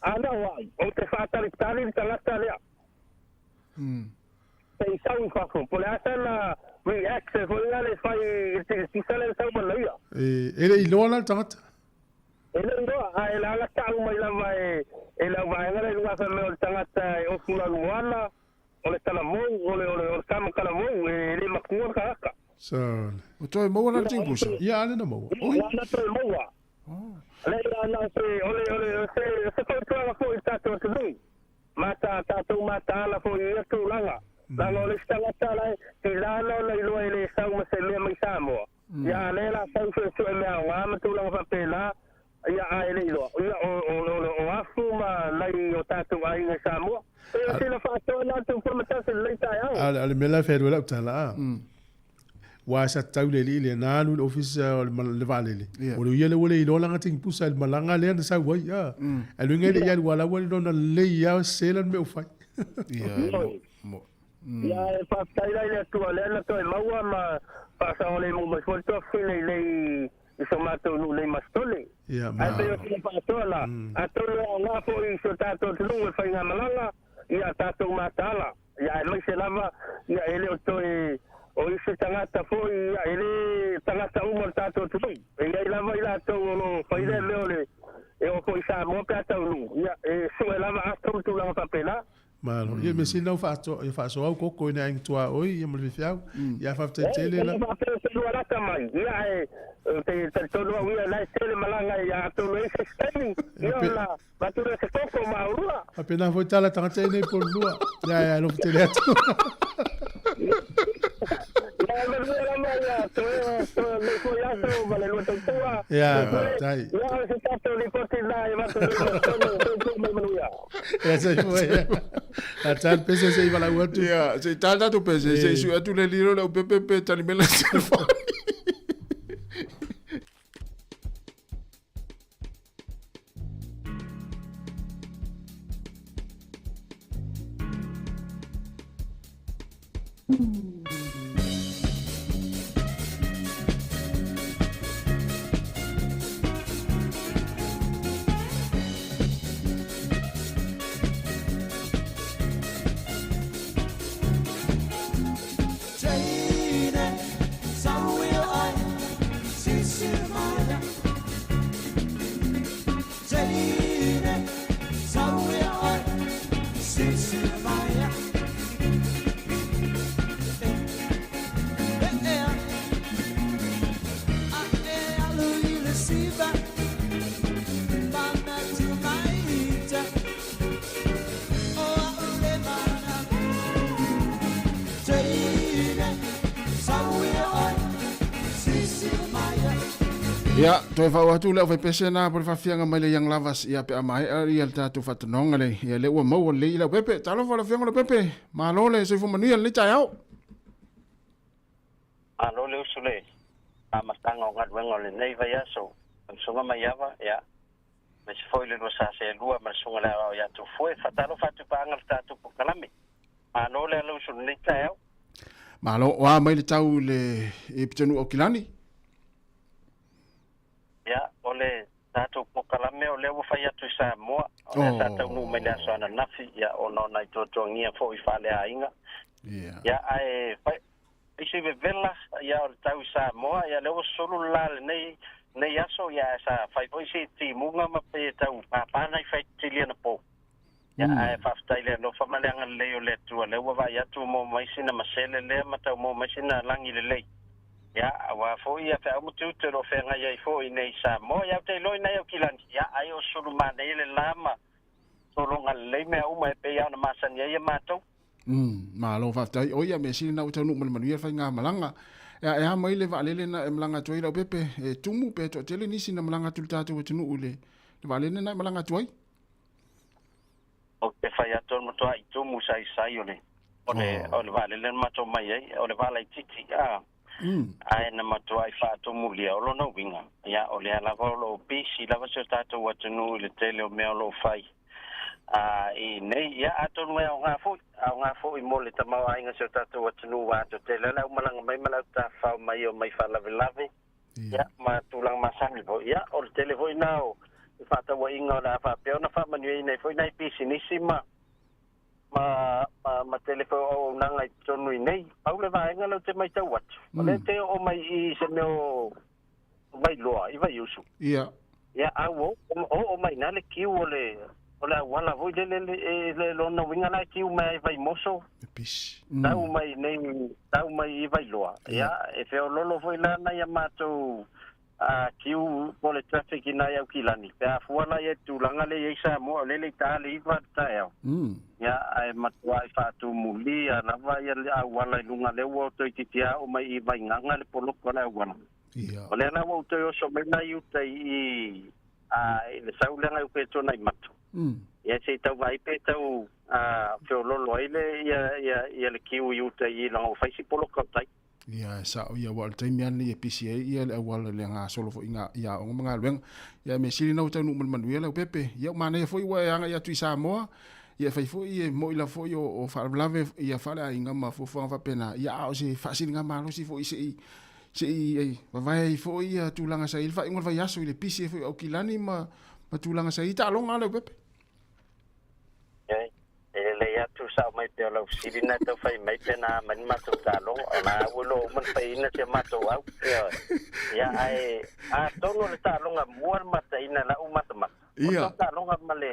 Ana o au, ou te faatalitali le tagata lea. Se i sau i fafo, po o le a sana react foi lea le fai i le tilitisa lea na sau ma ia. E le i iloa la le tagata? E le i iloa, ae la tau mai lava e le auvaega lea i luga fai mai o le tagata e ofu lanumoana, o le talamou, o le o le tama talamou, e le matua le tagata. Sole. Ua toe maua la le tilitisa? Ia, ale na maua. Oi. Ia, na toe maua. Leai, na o se, o le, o le, o se, o se fautuaga foi i le tatou atunuu, ma ta tatou mataala foi i ia tulaga. Leaga o le isi tagata la e tilā na ona iloa e lē sau ma se mea mai Samoa. Ia a lea la sau suesue mea aogā ma tulaga faapelā ia ae le iloa. Ia o afu ma nai o tatou aiga i Samoa. Pei o sina faasoa lena atu Fulamatasi i lenei taeao. A o le mea la e fai atu ai lau tala a. Aua sa tau le alii lea na alu i le ofisa o le vaalele, o le ia lea ua le iloa lana tinipusa i le malaga lea na sau ai a. Ae luga e le i alu aua la ua iloa na lelei lava sela le mea ua fai. Ia e faafetai la i le Atua lea na toe maua ma faasaogalemu mai foi le tuafafine i nei i so matou nuu nei Masitole. Ae pei o sina faasoa la, atonu e aoga foi i si o tatou atunuu e faigamalaga ia tatou mataala, ia aemaise lava ia e le o toe o isi tagata foi ia e le tagata uma o le tatou atunuu. E i ai lava i latou o lo o fai lea mea o le e oo foi i Samoa pe a taunuu, ia e sue lava ato ma tulaga faapena. Malo. Ia mea sili na ua ia faasoa au koko i nai aiga tuaoi ia ma le faifeau. Ia faafetai tele la. Ua faapea se lua lata mai. Ia ae ou te talitonu au ia la e tele malaga ia atonu e i ai se isi taimi ia ona avatu lea o se koko ma oulua. Faapena foi tala tagata i nei po lua. Ia ia alofa tele atu. Ia e manuia lava ia toe toe nei foi aso ma le lua tautua. Ia faafetai. Ia o se tatou lipoti lena e avatu nei ma totonu soifua ma ia manuia. Ia soifua ia. A tala pese se i valaau atu. Ia se i tala tatou pese se i sui atu le lilo le upepe pe tali mai lana telefoni. Ia, toe faaoo atu le aufaipese na po le faafiaga mai le Young Lovers ia pe a maea ia le tatou faatanoga le ia lea ua maua lelei i Leaupepe. Talofa lau Afioga Leaupepe, malo le soifua manuia lenei taeao. Malo le usu le amataga o galuega o lenei vaiaso, lau Susuga Maiava, ia, aemaise foi le lua sa seelua ma le Susuga le Aoao ia Tufue. Faatalofa atu i paaga le tatou polokalame. Malo le ala usu i lenei taeao. Malo, o a mai le tau i le i Pitonuu Aukilani? Ia, o le tatou polokalame o lea ua fai atu i Samoa, o lea sa taunuu mai le aso ananafi, ia, ona o nai tuatuagia foi faaleaiga. Ia, ae fai, isi vevela, ia, o le tau i Samoa, ia, lea ua sulu le la lenei, lenei aso, ia, ae sa fai foi si timuga ma pei e tau pāpā nai faitili anapo. Ia, ae faafetai i le alofa ma le agalelei o le Atua, lea ua vaai atu ua maua mai sina masele lea ma tau maua mai sina lagi lelei. Ia, aua foi ia feau ma tiute o lo o feagai ai foi i nei i Samoa. Ia, ou te iloa i nai Aukilani, ia, ai o sulu manaia le la ma sologa lelei mea uma e pei lava ona masani ai ia matou. Malo faafetai. O ia mea sili na ua taunuu ma le manuia le faigamalaga. Ea, e a mai le vaalele na e malaga atu ai Leaupepe? E tumu pe toatele nisi na malaga atu i le tatou atunuu i le vaalele na e malaga atu ai? Ou te fai atu o le matuai tumu saisai o le o le o le vaalele na matou mai ai, o le vaa laitiiti, a, ae na matuai faatumulia. O lona uiga, ia, o lea lava o lo o pisi lava si o tatou atunuu i le tele o mea o lo o fai a i nei. Ia, atonu e aoga foi, aoga foi mo le tamaoaiga o si o tatou atunuu ua ato tele ai le aumalaga mai ma le autafafao mai o mai faalavelave. Ia, ma tulaga masani foi. Ia, o le tele foi na o fefaatauaiga o le a faapea ona faamanuiaina ai foi nai pisinisi ma, ma, ma, ma tele foi o auaunaga i totonu i nei. Pau le vaega lea ou te matau atu, o lea te oo mai i i se mea o Vailoa, i Vaiusu. Ia. Ia, a ua oo mai i ina le kiu o le, o le auala foi lele, le, le lona uiga la e kiu mai ai i Vaimoso. Pisi. Tau mai nei, tau mai i Vailoa. Ia, e feoloolo foi la nai a matou a kiu po le traffic i nai Aukilani. Pe a fua la ia tulaga le i ai Samoa, o lele i ta le 9 le taeao. Ia, ae matuai faatumulia lava ia le auala i luga lea ua toeitiiti ao mai i Vaigaga le poloko o le auala. O lea la ua ou toe oso mai la i uta i a i le sau lea ngai upe tona i matu. Ia se i tau vaai pe tau a feololo ai le ia ia ia le kiu i uta i laga ua fai si poloka o tai. Ia, e sa'o ia, ua o le taimi lava lenei e pisi ai ia le auala i le gasolo foi i i aoga ma galuega. Ia, e mea sili lena ua taunuu ma le manuia Leaupepe. Ia, ua manaia foi ua e agai atu i Samoa, ia e fai foi e mo'i lava foi o, o faalavelave ia faaleaiga ma fuafuaga faapena, ia a o se faasiligamalosi foi se i se i vavae ai foi ia tulaga sa i ai le faaiuga o le vaiaso i le pisi ai foi o Aukilani ma ma tulaga sa i ai taaloga a Leaupepe. E lelei atu sao mai pea o lau fesili na tau fai mai pe na mai ni matou taaloga o la ua iloa uma na faiina si a matou au. Ioe. Ia ae atonu o le taaloga mua le mataina lau matamata. O le taaloga ma le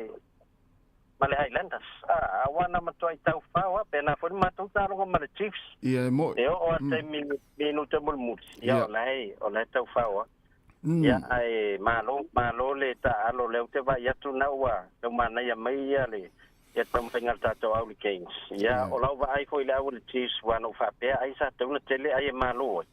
ma le Highlanders. A aua na matuai tau fao a pe na foi le matou taaloga ma le Chiefs. Ia e mo'i. E oo a taimi minuta mulimuli. Ia o la e o la e tau fao a. Ia, ae malo, malo le taaalo lea ou te vaai atu na ua tau manaia mai ia le ia taumafaiga a le tatou au i le Games. Ia, o lau vaai foi i le au i le Chiefs ua na ou faapea ai sa tatau ona tele ai e malo ai.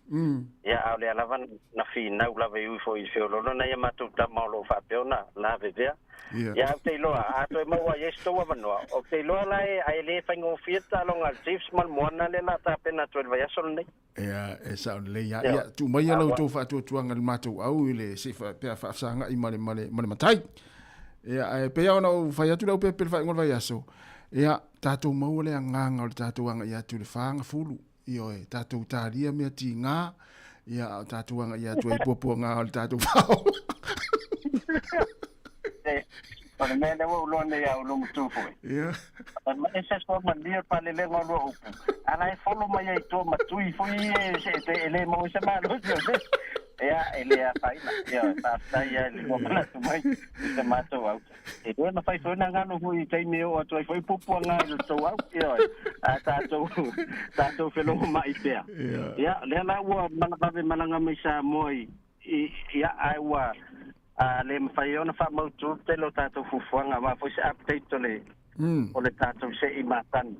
Ia, a o lea lava na finau lava i ui foi i le feoloolo nai a matou tama o lo o faapea ona lavevea. Ia, ou te iloa, a toe maua ai e se tou avanoa, ou te iloa la e, ae le faigofie le taaloga a le Chiefs ma le Moana lea o le a tapena atu ai i le vaiaso lenei. Ia, e sao lelei lava. Ia, tuu mai la outou faatuatuaga i le matou au i le se i pe a faafesagai ma le, ma le, ma le matai. Ia, ae pei lava ona ou fai atu Leaupepe i le faaiuga o le vaiaso, ia, tatou maua le agaga o le tatou agai atu i le fagafulu. Ioe, tatou talia mea tiga, ia, a o tatou agai atu ai i puapuaga o le tatou fao. O le mea lea ua ou iloa nei a ou lumutu foi. Ia. Ma ese soa malie le palelega o lua upu, a la e folo mai ai i tua ma tui foi e se e le maua ai se malosi o le Ia, e le afaina. Ioe, faafetai lava i le lua manatu mai i se matou au. E le mafai foi ona galo foi i taimi e oo atu ai foi puapuaga i le tou au. Ioe, a tatou, tatou felogomai pea. Ia, lea la ua vave malaga mai Samoa i, i, ia, ae ua a le mafai ai ona faamautu le tele o tatou fuafuaga aua foi se update o le o le tatou se'i matani.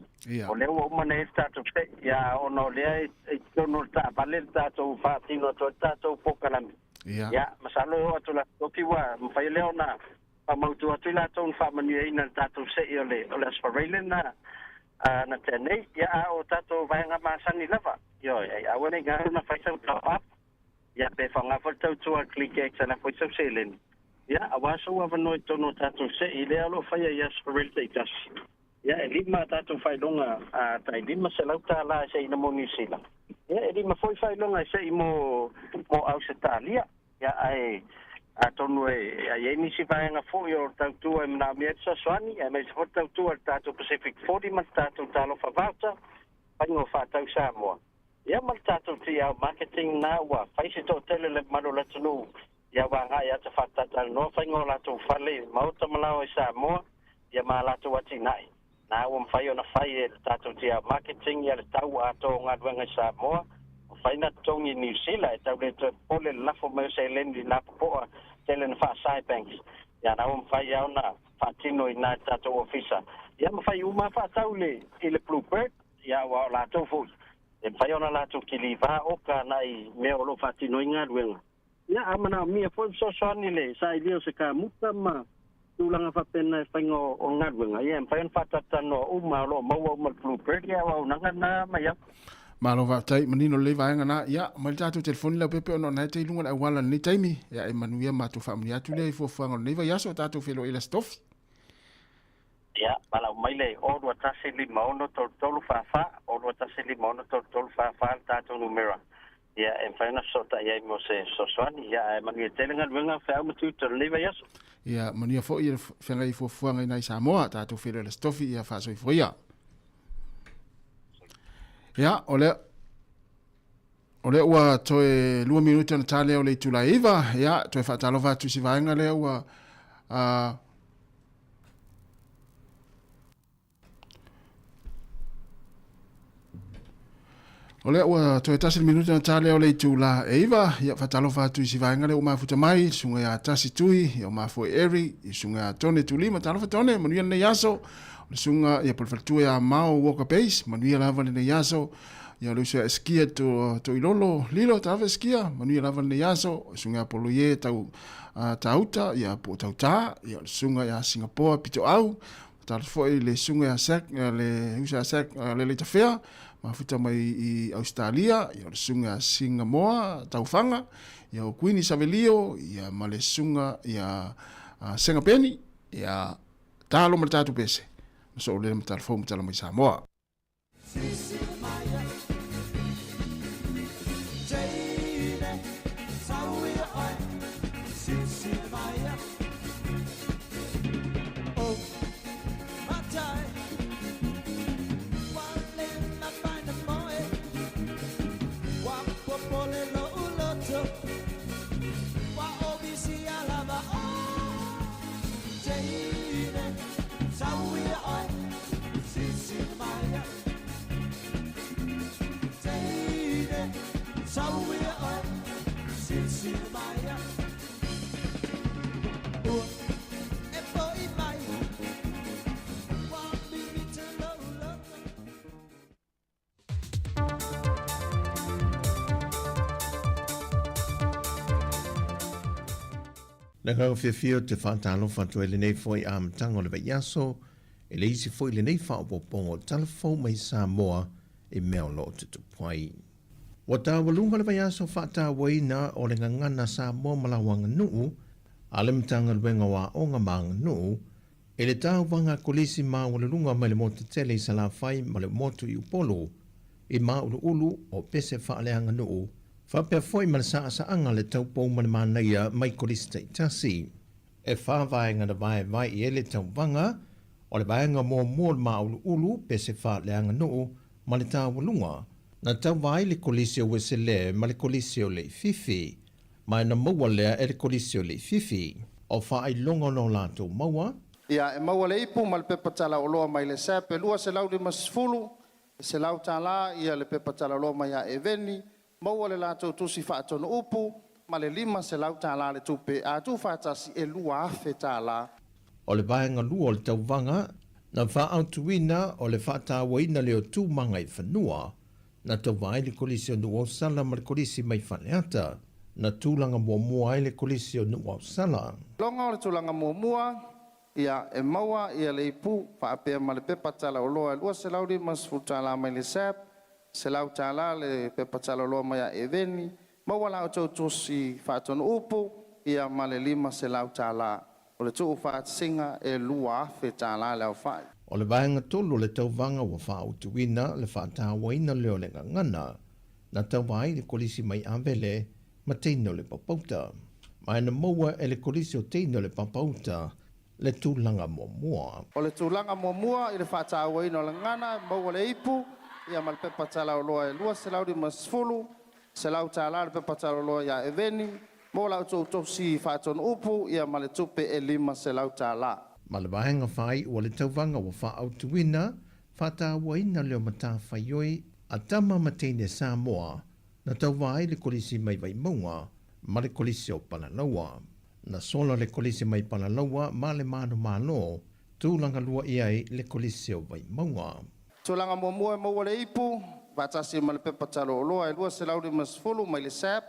O lea ua uma ona i ai le tatou se'i, ia ona o lea e i totonu o le taavale le tatou faatino atu ai le tatou polokalame. Ia, masalo e oo atu i le Aso Tofi ua mafai lea ona faamautu atu i latou na faamanuiaina i le tatou se'i o le o le Aso Faraile na na tea nei. Ia, a o tatou vaega masani lava, ioe, aua ne i galo ona fai sau top up. Ia, pe faaaoga foi le tautua a Click X a lafo ai sau seleni, ia, aua sou avanoa i totonu o tatou se'i lea o lo o faia i Aso Faraile taitasi. Ia, e lima a tatou faailoga a tai $500 e se'ina mo Niu Sila. Ia, e lima foi faailoga e se'i mo, mo Ausetalia. Ia, ae atonu e i ai nisi vaega foi o le tautua e manaomia ai le fesoasoani, aemaise foi le tautua a le tatou Pacific 40 ma le tatou Talofa Voucher, faiga o faatau Samoa. Ia ma le tatou TR Marketing na ua fai se toatele le mamalu o le atunuu ia ua agai ata faatatalanoa faiga o latou fale maota ma laoa i Samoa ia ma a latou atinae. Na ua mafai ona fai e le tatou TR Marketing ia le tau atoa o galuega i Samoa ua fai na totogi i Niu Sila e tau le toe popole le lafo mai o seleni i lapopoa tele na faasae banks ia na ua mafai lava ona faatino i na i le tatou ofisa ia ma fai uma faatau i le Blue Bird. Ia, aua o latou foi, e mafai ona latou kiliva oka nai mea o lo o faatino ai galuega. Ia, a manaomia foi fesoasoani le sailia o se kamuta ma tulaga faapena i faiga o galuega, ia, e mafai ona faatalatanoa uma, o lo o maua uma le Bluebird, ia, o auaunaga lena mai au. Malo faafetai, manino lelei vaega na. Ia, mai le tatou telefoni Leaupepe ona o na e te i luga o le auala i lenei taimi. Ia, e manuia matou faamanuia atu lea i fuafuaga o lenei vaiaso o tatou feiloai i le Aso Tofi. Ia, valaau mai le 0 2 1 5 6 3 3 4 4, 0 2 1 5 6 3 3 4 4 le tatou numera, ia, e mafai ona fesootai ai mo se fesoasoani. Ia, ae manuia tele galuega, feau ma tiute o lenei vaiaso. Ia, manuia foi le feagai i fuafuaga i nai Samoa, tatou feiloai i le Aso Tofi, ia faasoifua ia. Ia, o lea, o lea ua toe 2 minute ona ta lea o le itula e 9, ia, toe faatalofa atu i si vaega lea ua, O lea ua toe tasi le minuta na ta lea o le itula e 9, ia faatalofa atu i si vaega lea ua mafuta mai, le susuga ia Tasi Tui, ia o mafua i Eri, i le susuga ia Tone Tulima, talofa Tone, manuia lenei aso, o le susuga ia po le faletua ia Mao Walker Base, manuia lava lenei aso, ia o le uso ia Eskia to, Toilolo Lilo, talofa Eskia, manuia lava lenei aso, o le susuga ia Poloie tau uh, Tauta, ia po o Tautā, ia o le susuga ia Singapoa Pitoau, talofa foi le susuga ia Sac, le uso ia Sac Leleitafea, mafuta mai i Ausetalia, ia o le susuga ia Singamoa Taufaga, ia o Kuini Savelio, ia ma le susuga ia Sega Peni, ia talo ma le tatou pese, ma soo lele ma tala fou ma tala mai Samoa. Le agaga fiafia ou te faatalofa atu ai lenei foi amataga o le vaiaso, e le isi foi lenei faaopoopoga o tala fou mai Samoa i mea o lo o tutupu ai. Ua taualuga le vaiaso faatauaina o le gagana Samoa ma lau aganuu a le Matagaluega o Aoga ma Aganuu i le tauvaga kolisi maualuluga mai le motu tele i Salafai ma le motu i Upolu i māuluulu o pese faaleaganuu faapea foi ma le saasaaga le taupou ma le manaia mai kolisi taitasi. E fa vaega na vaevae i ai le tauvaga, o le vaega muamua o le māuluulu, pese faaleaganuu ma le taualuga, na tauva ai le Kolisi o Ueselē ma le Kolisi o Leififi, ma e na maua lea e le Kolisi o Leififi. O faailoga o lo latou maua. Ia, e maua le ipu ma le pepa talaoloa mai le SAP e 250, e $100 ia le pepa talaloa mai ia Eveni, maua le latou tusi faatonu upu ma le $500 le tupe a tuufaatasi e $2,000. O le vaega lua o le tauvaga, na faaautuina o le faatauaina lea o Tūmaga i fanua, na tauva ai le Kolisi o Nuuausala ma le Kolisi mai Faleata, na tulaga muamua ai le Kolisi o Nuuausala. Loga o le tulaga muamua, ia e maua ia le ipu faapea ma le pepa talaoloa e $250 mai le SAP, $100 le pepa talaloa mai a Eveni, maua la outou tusi faatonu upu, ia ma le $500. O le tuufaatasiga e $2,000 le aofai. O le vaega tolu o le tauvaga ua faautuina le faatauaina lea o le gagana, na tauva ai le Kolisi mai Avele ma teine o le Papauta. Ma e na maua e le Kolisi o teine o le Papauta le tulaga muamua. O le tulaga muamua i le faatauaina o le gagana, maua le ipu, ia ma le pepa talaoloa e 250, $100 le pepa taloloa ia Eveni, mo la outou tosi faatonu upu, ia ma le tupe e $500. Ma le vaega faaiu o le tauvaga ua faaautuina, faatauaina lea o matafaioi a tama ma teine Samoa na tauva ai le Kolisi mai Vaimauga ma le Kolisi o Palalaua. Na sola le Kolisi mai Palalaua ma le manumalo, tulaga lua i ai le Kolisi o Vaimauga. Tulaga muamua e maua le ipu, faatasi ma le pepa talo oloa e 250 mai le SAP,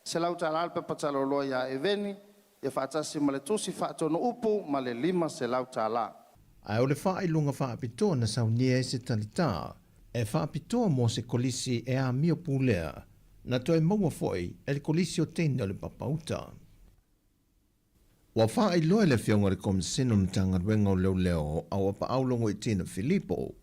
$100 le pepa talo oloa ia Eveni, ia faatasi ma le tusi faatonu upu ma le $500. Ae o le faailoga faapitoa na saunia ai se talitā e faapitoa mo se kolisi e amio pulea, na toe maua foi e le Kolisi o Teine o le Papauta. Ua faailoa e le Afioga i le Komisena o le Matagaluega o Leoleo a ua paaulogo i Tina Filipo,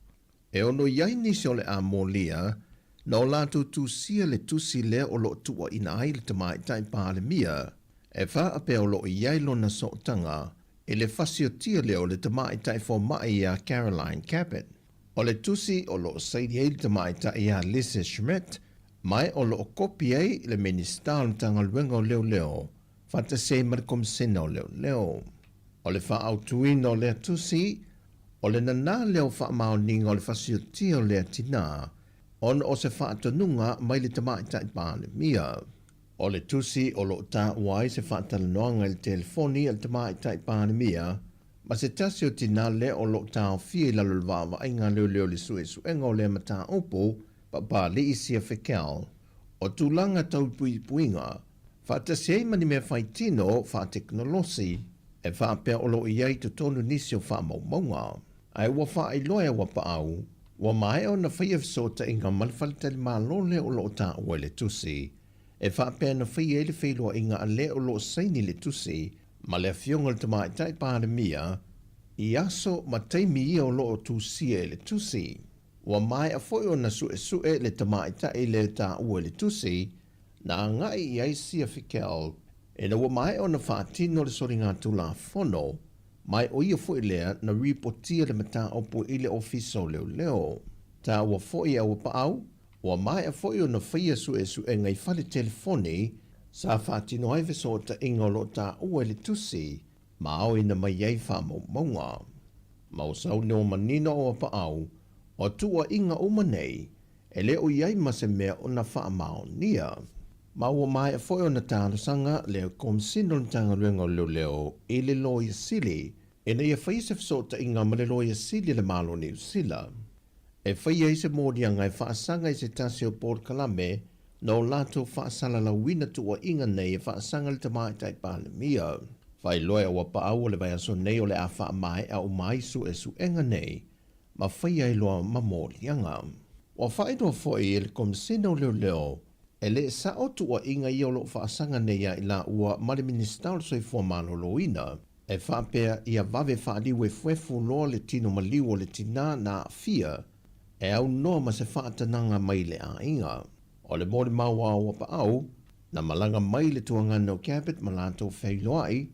e ono i ai nisi o le a molia na o latou tusia le tusi lea o lo o tuuaina ai le Tamaitai Palemia e faapea o lo o i ai lona sootaga i le fasiotia lea o le Tamaitai Fomai ia Caroline Cabot. O le tusi o lo o saini ai le Tamaitai ia Lisa Schmidt ma o lo o kopi ai le Minisita o le Matagaluega o Leoleo faatasi ai ma le Komisena o Leoleo. O le faaautuina o lea tusi, o le nanā lea o faamaoniga o le fasiotia o lea tinā ona o se faatonuga mai le Tamaitai Palemia. O le tusi o lo o taua ai se faatalanoaga i le telefoni a le Tamaitai Palemia ma se tasi o tinā lea o lo o taofia i lalo o le vaavaaiga a leoleo i le suesuega o lea mataupu, Papali'i Sia Fekel. O tulaga tau puipuiga, faatasi ai ma ni mea faitino faatekonolosi e faapea o lo o i ai i totonu nisi o faamaumauga. Ae ua faailoa e Auapaau, ua maea ona faia fesootaiga ma le faletalimalo lea o lo o taua i le tusi, e faapea na faia ai le feiloaiga a le o lo o saini le tusi ma le Afioga i le Tamaitai Palemia i aso ma taimi ia o lo o tusia i le tusi. Ua maea foi ona suesue le tamaitai lea e taua i le tusi, na agai i ai Sia Fikel ina ua maea ona faatino le soligatulafono, ma o ia foi lea na ripotia le mataupu i le Ofisa o Leoleo. Taua foi e Auapaau, ua maea foi ona faia suesuega i fale telefoni sa faatino ai fesootaiga o lo o taua i le tusi ma aoina mai ai faamaumauga. Ma ua saunoa manino Auapaau, o tuuaiga uma nei, e le o i ai ma se mea o na faamaonia. Ma ua maea foi ona talosaga le Komesina o le Matagaluega o Leoleo i le Loia Sili ina ia faia se fesootaiga ma le Loia Sili a le Malo o Niu Sila e faia ai se moliaga e faasaga i se tasi o polokalame na o latou faasalalauina tuuaiga nei e faasaga i le Tamaitai Palemia. Faailoa e Auapaau o le vaiaso nei o le a faamaea uma ai suesuega nei ma faia ai loa ma moliaga. Ua faailoa foi e le Komesina o Leoleo, e le sao tuuaiga ia o lo o faasaga nei ia i laua ma le Minisita o le Soifua Maloloina, e faapea ia vave faaliuefuefu loa le tino maliu o le tinā na aafia e aunoa ma se faatanaga mai le aiga. O le molimau a Auapaau, na malaga mai le tuagana o Cabot ma latou feiloai,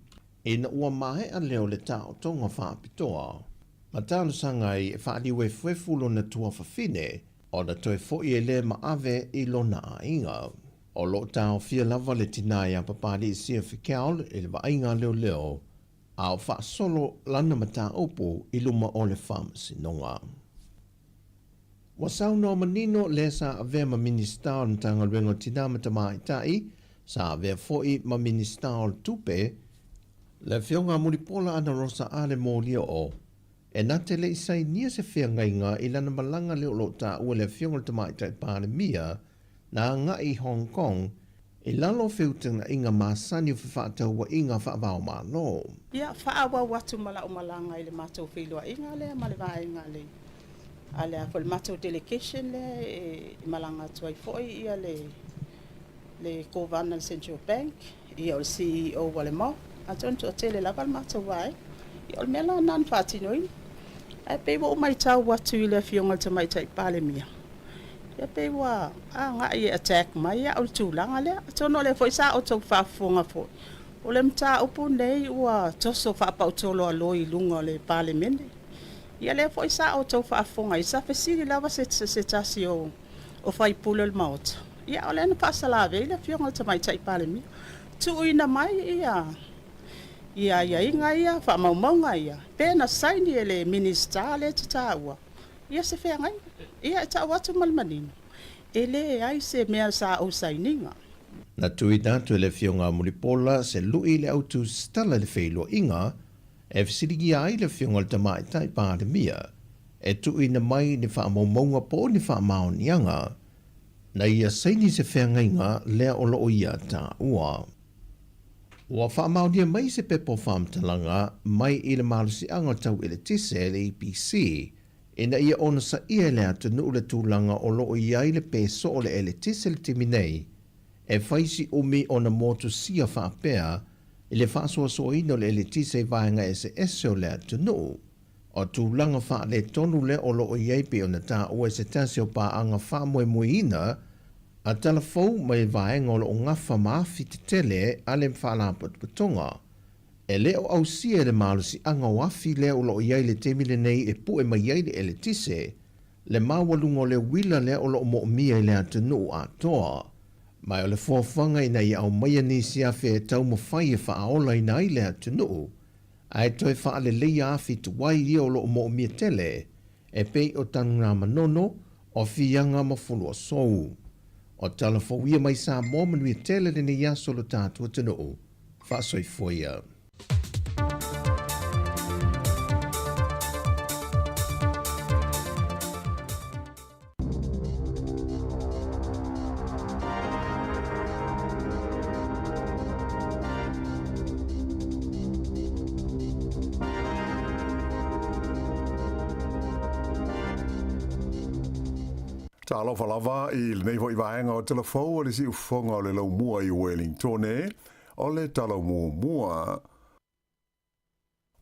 ina ua maea lea o le taotoga faapitoa. Ma talosaga ai e faaliuefuefu lona tuafafine ona toe fo'i e lē ma ave i lona aiga. O lo o taofia lava le tinā iā Papali'i Sia Fikel i le vaaiga a leoleo, a o faasolo lana mataupu i luma o le Faamasinoga. Ua saunoa manino lē sa avea ma Minisita o le Matagaluega o Tinā ma Tamaitai, sa avea fo'i ma Minisita o le Tupe, Le Afioga a Mulipola Anarosa Ale Molioo, e na te le i sainia se feagaiga i lana malaga lea o lo o taua e le Afioga i le Tamaitai Palemia na agai i Hong Kong i lalo o feutagaiga masani o fefaatauaiga faava-o-Malo. Ia, faaauau atu ma lau malaga i le matou feiloaiga lea ma le vaega a le, a le a foi le matou delegation lea e malaga atu ai foi ia le, le Kovana a le Central Bank, ia o le CEO a le MOF, atonu toatele lava le matou vaega. Ia o le mea la lena na faatinoina. Ae pei ua ou matau atu i le Afioga i le Tamaitai Palemia, ia pei ua agai e attack mai au i le tulaga lea. Atonu o lea foi sa outou faafofoga foi, o le mataupu lenei ua toso faapautoloaloi i luga o le Palemene. Ia lea foi sa outou faafofoga ai, sa fesili lava se tasi o o faipule o le Maota, ia o lea na faasalavei le Afioga i le Tamaitai Palemia, tuuina mai ia ia aiaiga ia, faamaumauga ia, pe na saini e le Minisita lea e te taua ia se feagaiga. Ia e tau atu ma le manino, e leai se mea sa ou sainiga. Na tuuina atu e le Afioga a Mulipola se lui i le autusitala i le feiloaiga e fesiligia ai le Afioga i le Tamaitai Palemia e tuuina mai ni faamaumauga po o ni faamaoniaga na ia saini se feagaiga lea o lo o ia taua. Ua faamaonia mai se pepa o faamatalaga mai i le Malosiaga Tau Eletise, le EPC, ina ia onosaia e le atunuu le tulaga o lo o i ai le peso o le eletise i le taimi nei, e fai si umi ona motusia faapea i le faasoasoaina o le eletise i vaega eseese o le atunuu. O tulaga faaletonu lea o lo o i ai pei ona taua e se tasi o paaga faamoemoeina a tala fou mai vaega o lo o gafa ma afi tetele a le Faalapotopotoga. E le o ausia e le malosiaga o afi lea o lo o i ai i le taimi lenei e pue mai ai le eletise, le maualuga o le uila lea o lo o moomia i le atunuu atoa. Ma o le fuafuaga ina ia aumaia nisi afi e taumafai e faaolaina ai le atunuu, Ae toe faaleleia afi tuai ia o lo o moomia tele, e pei o Tanugamanono, o Fiaga ma Fuluasou. O tala fou ia mai Samoa manuia tele lenei aso lo tatou atunuu. Faasoifua ia. Talofa lava i lenei foi vaega o Tala Fou o le Siufofoga o le Laumua i Wellingtone, o le Tala Muamua.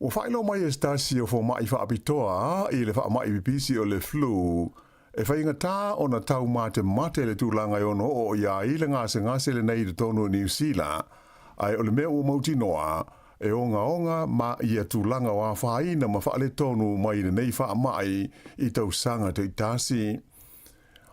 Ua faailoa mai e se tasi o fomai faapitoa i le faamai pipisi o le flu, e faigata ona taumatemate le tulaga e ono oo i ai le gasegase lenei i totonu o Niu Sila, ae o le mea ua mautinoa, e ogaoga ma ia tulaga o afaina ma faaletonu mai lenei faamai i tausaga taitasi.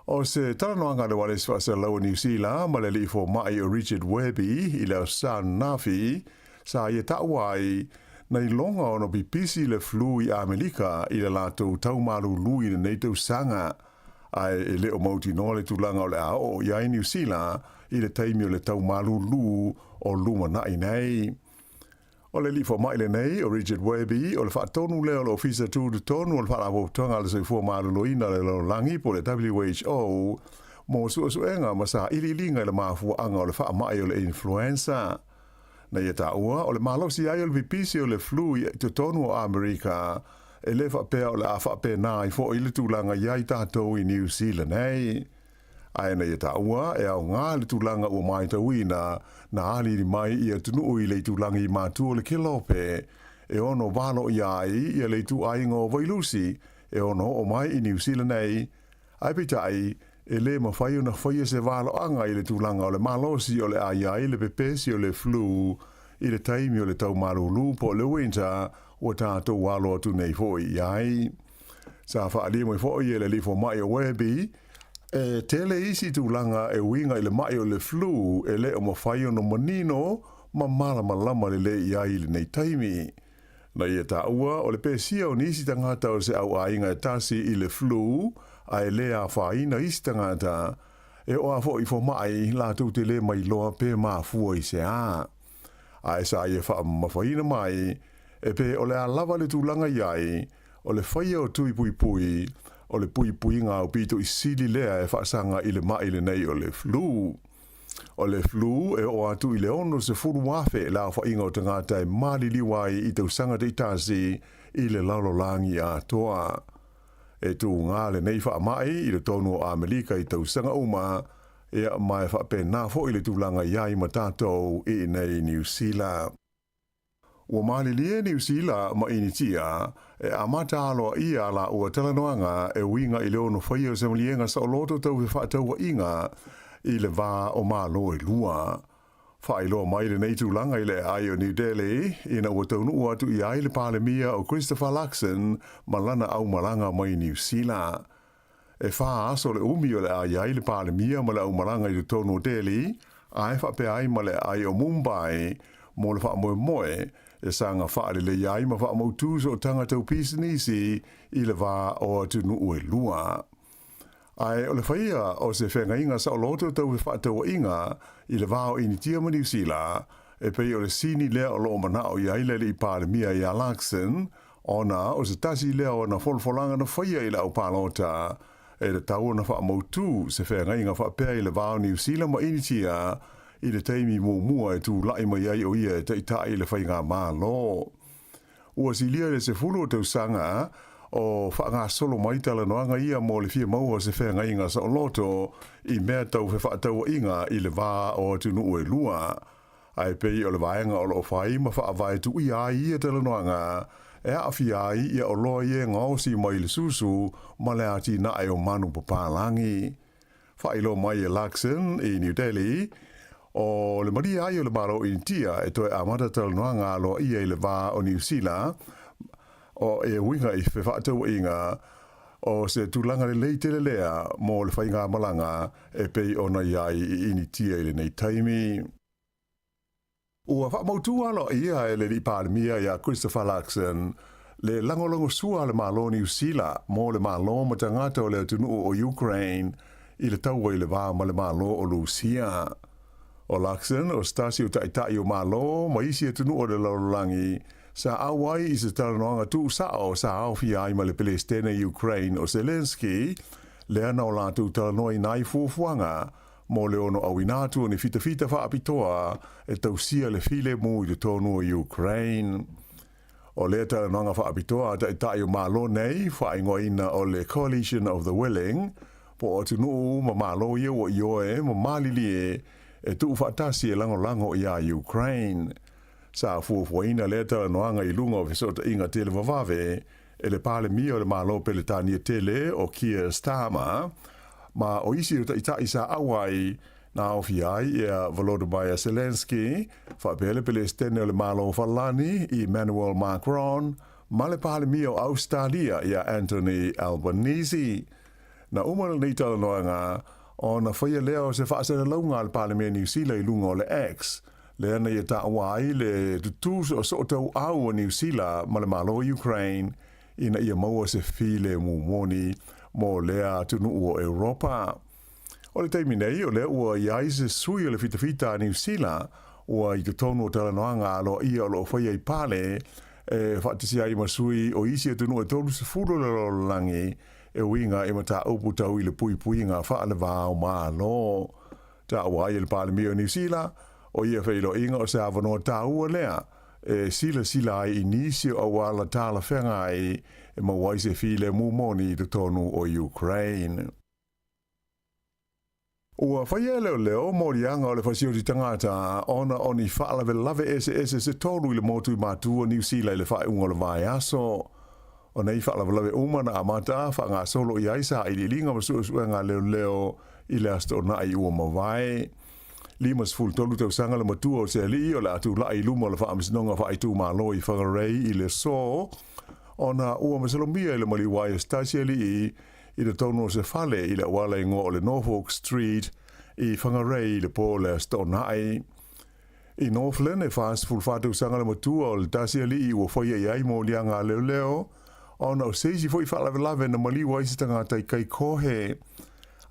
O se talanoaga a le Ualesi Faasalalau o Niu Sila ma le alii fomai o Richard Webby i le Aso Sa ananafi, sa ia taua ai, na iloga ona pipisi le flu i Amelika i le latou taumalulu i lenei tausaga, ae e le o mautinoa le tulaga o le a oo i ai Niu Sila i le taimi o le taumalulu o lumanai nei. O le alii fomai lenei, o Richard Webby, o le faatonu lea o le Ofisa Tutotonu o le Faalapotopotoga a le Soifua Maloloina o le Lalolagi po o le WHO mo suesuega ma sailiiliga i le mafuaaga o le faamai o le influenza. Na ia taua, o le malosi ai o le pipisi o le flu i totonu o Amerika, e le faapea o le a faapena ai foi le tulaga i ai tatou i Niu Sila nei. Ae na ia taua, e aoga le tulaga ua maitauina, na aliali mai i atunuu i le itulagi matua o le Kelope, e ono valoia ai ia le ituaiga o vailusi e ono oo mai i Niu Sila nei, ae peitai, e le mafai ona faia se valoaga i le tulaga o le malosi o le a i ai le pepesi o le flu i le taimi o le taumalulu po o le winter ua tatou alo atu nei foi i ai. Sa faaalia mai foi e le alii fomai o Webby, E tele isi tulaga e uiga i le maʻi o le flu e le o mafai ona manino ma malamalama lelei i ai i lenei taimi. Na ia taua, o le pesia o nisi tagata o se auaiga e tasi i le flu ae le afaina isi tagata, e oo a foi i fomai latou te le mailoa pe mafua i se a. Ae sa ia faamamafaina mai, e pe o le a lava le tulaga i ai, O le faia o tui puipui, o le puipuiga aupito i sili lea e faasaga i le maʻi lenei o le flu. O le flu e oo atu i le 60,000 le aofaiga o tagata e maliliu ai i tausaga taitasi i le lalolagi atoa. E tuga lenei faamai i totonu o Amelika i tausaga uma, ia ma e faapena foi le tulaga i ai ma tatou i inei i Niu Sila. Ua malilie Niu Sila ma Initia e amata aloaia a lāua talanoaga e uiga i le ono faia o se maliega saoloto tau fefaatauaiga i le va o Malo e lua. Faailoa mai lenei tulaga i le aai o New Delhi ina ua taunuu atu i ai le Palemia o Christopher Luxon ma lana aumalaga mai Niu Sila. E whā aso le umi o le a i ai le Palemia ma le aumalaga i totonu o Delhi, ae faapea ai ma le aai o Mumbai mo le faamoemoe e saga faalelei ai ma faamautu sootaga tau pisinisi i le va o atunuu e lua. Ae o le faia o se feagaiga saoloto tau fefaatauaiga i le va o Initia ma Niu Sila, e pei o le sini lea o loo manao i ai le alii Palemia ia Luxon, Ona o se tasi lea o ana folafolaga na faia i le au palota, e tatau ona faamautu se feagaiga faapea i le va o Niu Sila ma Initia i le taimi muamua e tulai mai ai o ia e taitai i le faigamalo. Ua silia i le 10 o tausaga o faagasolo mai talanoaga ia mo le fia maua o se feagaiga saoloto i mea tau fefaatauaiga i le va o atunuu e lua. Ae pei o le vaega o loo fai ma faavae tuuia ai ia talanoaga e aafia ai ia oloa ia e gaosi mai le susu ma le atinae o manu papalagi. Faailoa mai e Luxon i New Delhi, o le malie ai o le Malo o Initia e toe amata talanoaga aloaia i le va o Niu Sila o e uiga i fefaatauaiga o se tulaga lelei tele lea mo le faigamalaga e pei ona i ai i Initia i lenei taimi. Ua faamautu aloaia e le alii Palemia ia Christopher Luxon Le lagolagosua a le Malo o Niu Sila mo le Malo ma tagata o le atunuu o Ukraine i le taua i le va ma le Malo o Lusia. O Luxon o se tasi o ta'ita'i o Malo ma isi atunuu o le lalolagi sa auai i se talanoaga tu'usa'o sa aofia ai ma le Pelesitene Ukraine o Zelenskyy, lea na o latou talanoaina ai fuafuaga mo le ono auina atu o ni fitafita faapitoa e tausia le filemu i totonu o Ukraine. O lea talanoaga faapitoa a ta'ita'i o Malo nei, faaigoaina o le Coalition of the Willing, po o atunuu ma Malo ia ua ioe ma malilie e tuufaatasi e lagolago iā Ukraine. Sa fuafuaina lea talanoaga i luga o fesootaʻiga televavave e le Palemia o le Malo Peletania tele o Keir Starmer, ma o isi o ta'itaʻi sa auai na aofia ai ia Volodymyr Zelenskyy, faapea le Pelesitene o le Malo Falani, Emmanuel Macron, ma le Palemia o Ausetalia ia Anthony Albanese. Na uma lenei talanoaga ona faia lea o se faasalalauga a le Palemia Niu Sila i luga o le X, lea na ia taua ai le tutū soosoo tauau o Niu Sila ma le Malo o Ukraine ina ia maua se filemu moni mo lea atunuu o Europa. O le taimi nei, o lea ua i ai se sui o le fitafita a Niu Sila ua i totonu o talanoaga aloaia o lo o faia i Pale e faatasi ai ma sui o isi atunuu e 30 o le lalolagi e uiga i mataupu tau i le puipuiga faalevā o Malo. Taua ai e le Palemia o Niu Sila, o ia feiloaiga o se avanoa taua lea e silasila ai i nisi o auala talafeagai e maua ai se filemu moni i totonu o Ukraine. Ua faia e leoleo moliaga o le fasioti tagata ona o ni faalavelave eseese se tolu i le motu i Matu o Niu Sila i le faaiuga o le vaiaso. O nei faalavelave uma na amata faagasolo i ai sailiiliga ma suesuega a leoleo i le Aso Toonai ua mavae. 53 tausaga le matua o se alii o le a tulai i luma o le Faamasinoga Faaitumalo i Whangarei i le aso ona ua masalomia i le maliu ai o se tasi alii i totonu o se fale i le auala igoa o le Norfolk Street i Whangarei i le po o le Aso Toonai. I Northland, e 44 tausaga le matua o le tasi alii ua faia i ai moliaga a leoleo ona o se isi foi faalavelave na maliu ai se tagata i Kaikohe.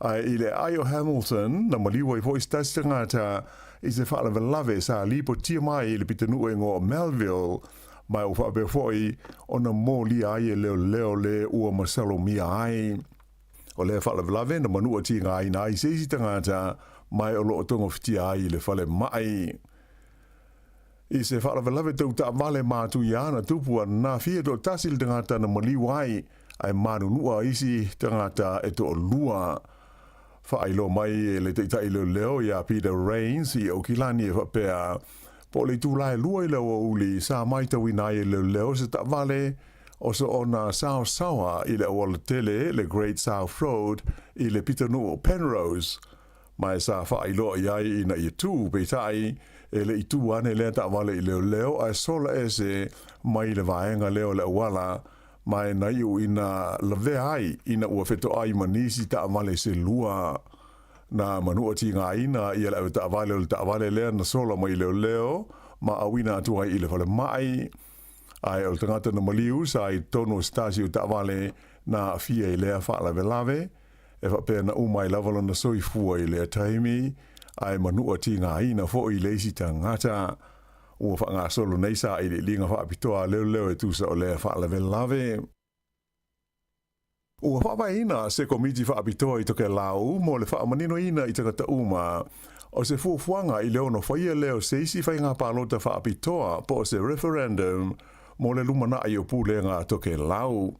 Ae i le aai o Hamilton, na maliu ai foi se tasi tagata i se faalavelave sa lipotia mai i le pitonuu e igoa o Melville, ma ua faapea foi ona molia ai e leoleo le ua masalomia ai. O lea faalavelave na manua tigaina ai se isi tagata ma o lo o togofitia ai i le falemai. I se faalavelave tau taavale matuia na tupu ananafi e toatasi le tagata na maliu ai, ae manunua isi tagata e toalua. Faailoa mai e le ta'ita'i leoleo iā Peter Raines i Aukilani e faapea, po o le itulā e 2 i le aoauli sa matauina ai e leoleo se taavale o soona saosaoa i le auala tele le Great South Road i le pitonuu o Penrose, ma e sa faailoa i ai ina ia tū, peitai, e le i tū ane lea taavale i leoleo ae sola ese mai le vaega lea o le auala ma e na iu ina lavea ai ina ua fetoai ma nisi taavale se lua. Na manua tigaina ia le avetaavale o le taavale lea na sola mai leoleo ma auina atu ai i le falemai. Ae o le tagata na maliu sa i totonu o se tasi o taavale na aafia i lea faalavelave, e faapea na uma ai lava lona soifua i lea taimi, ae manua tigaina foi le isi tagata. Ua faagasolo nei sailiiliga faapitoa a leoleo e tusa o lea faalavelave. Ua faavaeina se Komiti Faapitoa i Tokelau mo le faamaninoina i tagata uma o se fuafuaga i le ono faia lea o se isi faiga palota faapitoa po o se referendum mo le lumanai o pulega a Tokelau.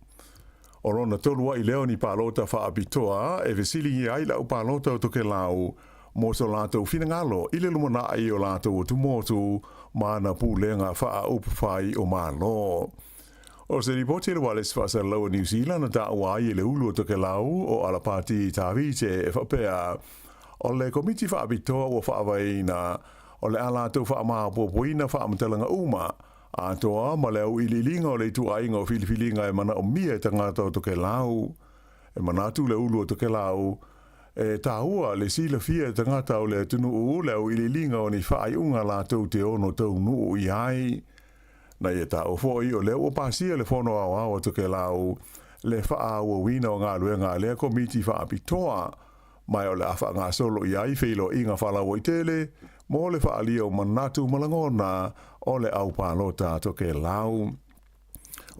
O lona tolu ai lea o ni palota faapitoa e fesiligia ai le au palota o Tokelau mo so latou finagalo i le lumanai o latou atumotu ma ana pulega faaupufai o Malo. O se lipoti a le Ualesi Faasalalau a Niu Sila na taua ai e le ulu o Tokelau o Alapati Tavite e faapea, o le Komiti Faapitoa ua faavaeina o le a latou faamaopoopoina faamatalaga uma atoa ma le auiliiliga o le ituaiga o filifiliga e manaomia e tagata o Tokelau. E manatu le ulu o Tokelau, e taua le silafia e tagata o le atunuu le auiliiliga o ni faaiuga latou te ono taunuu i ai. Na ia taua foi o lea ua pasia e le Fono Aoao a Tokelau le faaauauina o galuega a lea Komiti Faapitoa, ma o le a faagasolo i ai feiloaiga faalauaitele mo le faaalia o manatu ma lagona o le au palota a Tokelau.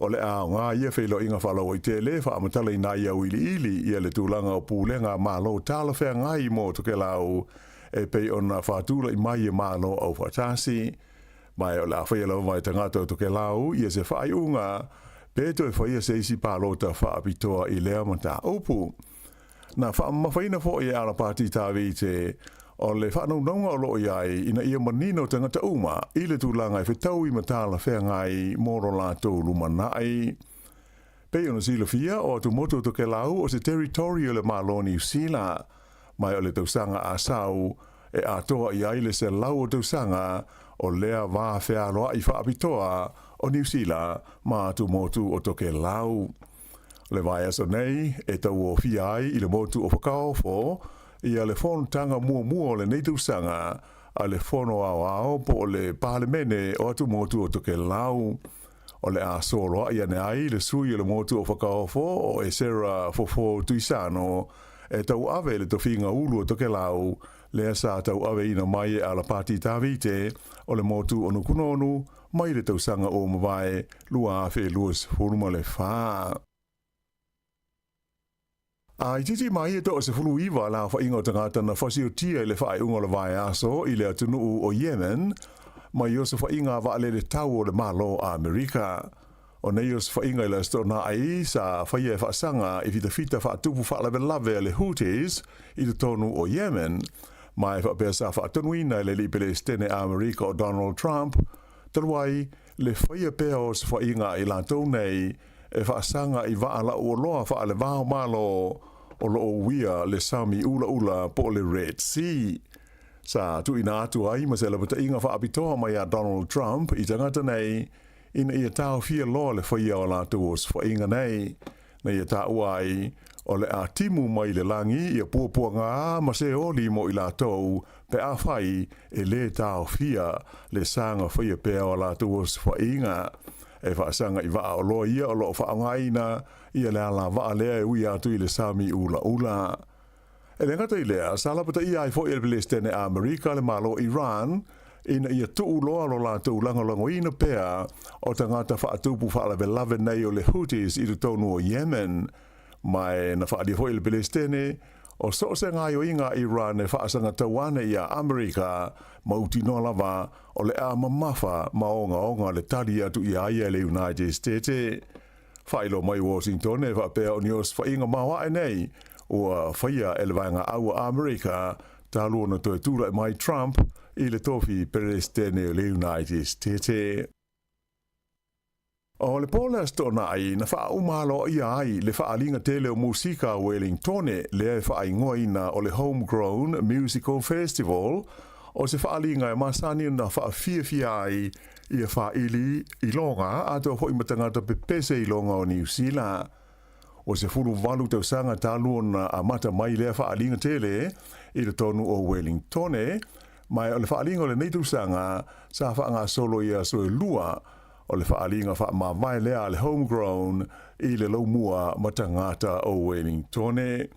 O le a aoga ia feiloaiga faalauaitele e faamatalaina ai auiliili ia le tulaga o pulega a Malo talafeagai mo Tokelau e pei ona faatulai mai e Malo Aufaatasi. Ma o le a faia lava e tagata o Tokelau ia se faaiuga pe toe faia se isi palota faapitoa i lea mataupu. Na faamamafaina foi e Alapati Tavite o le faanaunauga o lo o i ai ina ia manino tagata uma i le tulaga e fetaui ma talafeagai mo lo latou lumanai. Pei ona silafia, o atumotu o Tokelau o se territory o le Malo o Niu Sila, ma o le tausaga a sau e atoa i ai le 100 o tausaga o lea va fealoai faapitoa o Niu Sila ma atumotu o Tokelau. Le vaiaso nei e tauofia ai i le motu o Fakaofo ia le fonotaga muamua o lenei tausaga a le Fono Aoao po o le Palemene o Atumotu o Tokelau. O le a soloai ane ai le sui o le motu o Fakaofo o Esera Fofo Tuisano e tauave le tofiga ulu o Tokelau lea sa tauaveina mai e Alapati Tavite o le motu o Nukunonu mai le tausaga ua mavae 2024. A itiiti mai e 19 le aofaiga o tagata na fasiotia i le faaiuga o le vaiaso i le atunuu o Yemen mai osofaiga a vaalele tau o le Malo a Amerika. O nei osofaiga i le Aso Toonai sa faia e faasaga i fitafita faatupu faalavelave a le Houthis i totonu o Yemen, ma e faapea sa faatonuina e le alii Pelesitene a Amerika o Donald Trump talu ai le faia pea o osofaiga a i latou nei e faasaga i vaa lauoloa faalevao Malo o lo o uia le sami ulaula po o le Red Sea. Sa tuuina atu ai ma se lapataiga faapitoa mai a Donald Trump i tagata nei ina ia taofia loa le faia o latou osofaiga nei, na ia taua ai o le a timu mai le lagi ia puapuaga ma se oli mo i latou pe afai e lē taofia le saga faia pea o a latou osofaiga. E faasaga i vaa oloa ia o lo o faaaogaina ia le alavaa lea e ui atu i le sami ulaula. E le gata i lea, sa lapataia ai foi e le Pelesitene a Amerika le Malo o Iran ina ia tuu loa lo latou lagolagoina pea o tagata faatupu faalavelave nei o le Houthis i totonu o Yemen. Ma e na faaalia foi e le Pelesitene o so o se gaoioiga a Iran e faasagatau ane iā Amerika, mautinoa lava o le a mamafa ma ogaoga le tali atu iā ia e le United States. Faailoa mai Washington e faapea o ni osofaiga maoae nei ua faia e le Vaega Au a Amerika talu ona toe tulai mai Trump i le tofi Peresetene o le United States. O le po le Aso Toonai na faauma aloaia ai le faaaliga tele o musika a Wellingtone lea e faaigoaina o le Homegrown Musical Festival, o se faaaliga e masani ona faafiafia ai ia faaili iloga atoa foi ma tagata pepese iloga o Niu Sila. Ua 18 tausaga talu ona amata mai lea faaaliga tele i totonu o Wellingtone, ma o le faaaliga o lenei tausaga sa faagasolo i aso e lua, o le faaaliga faamavae lea a le Homegrown i le laumua ma tagata o Wellingtone.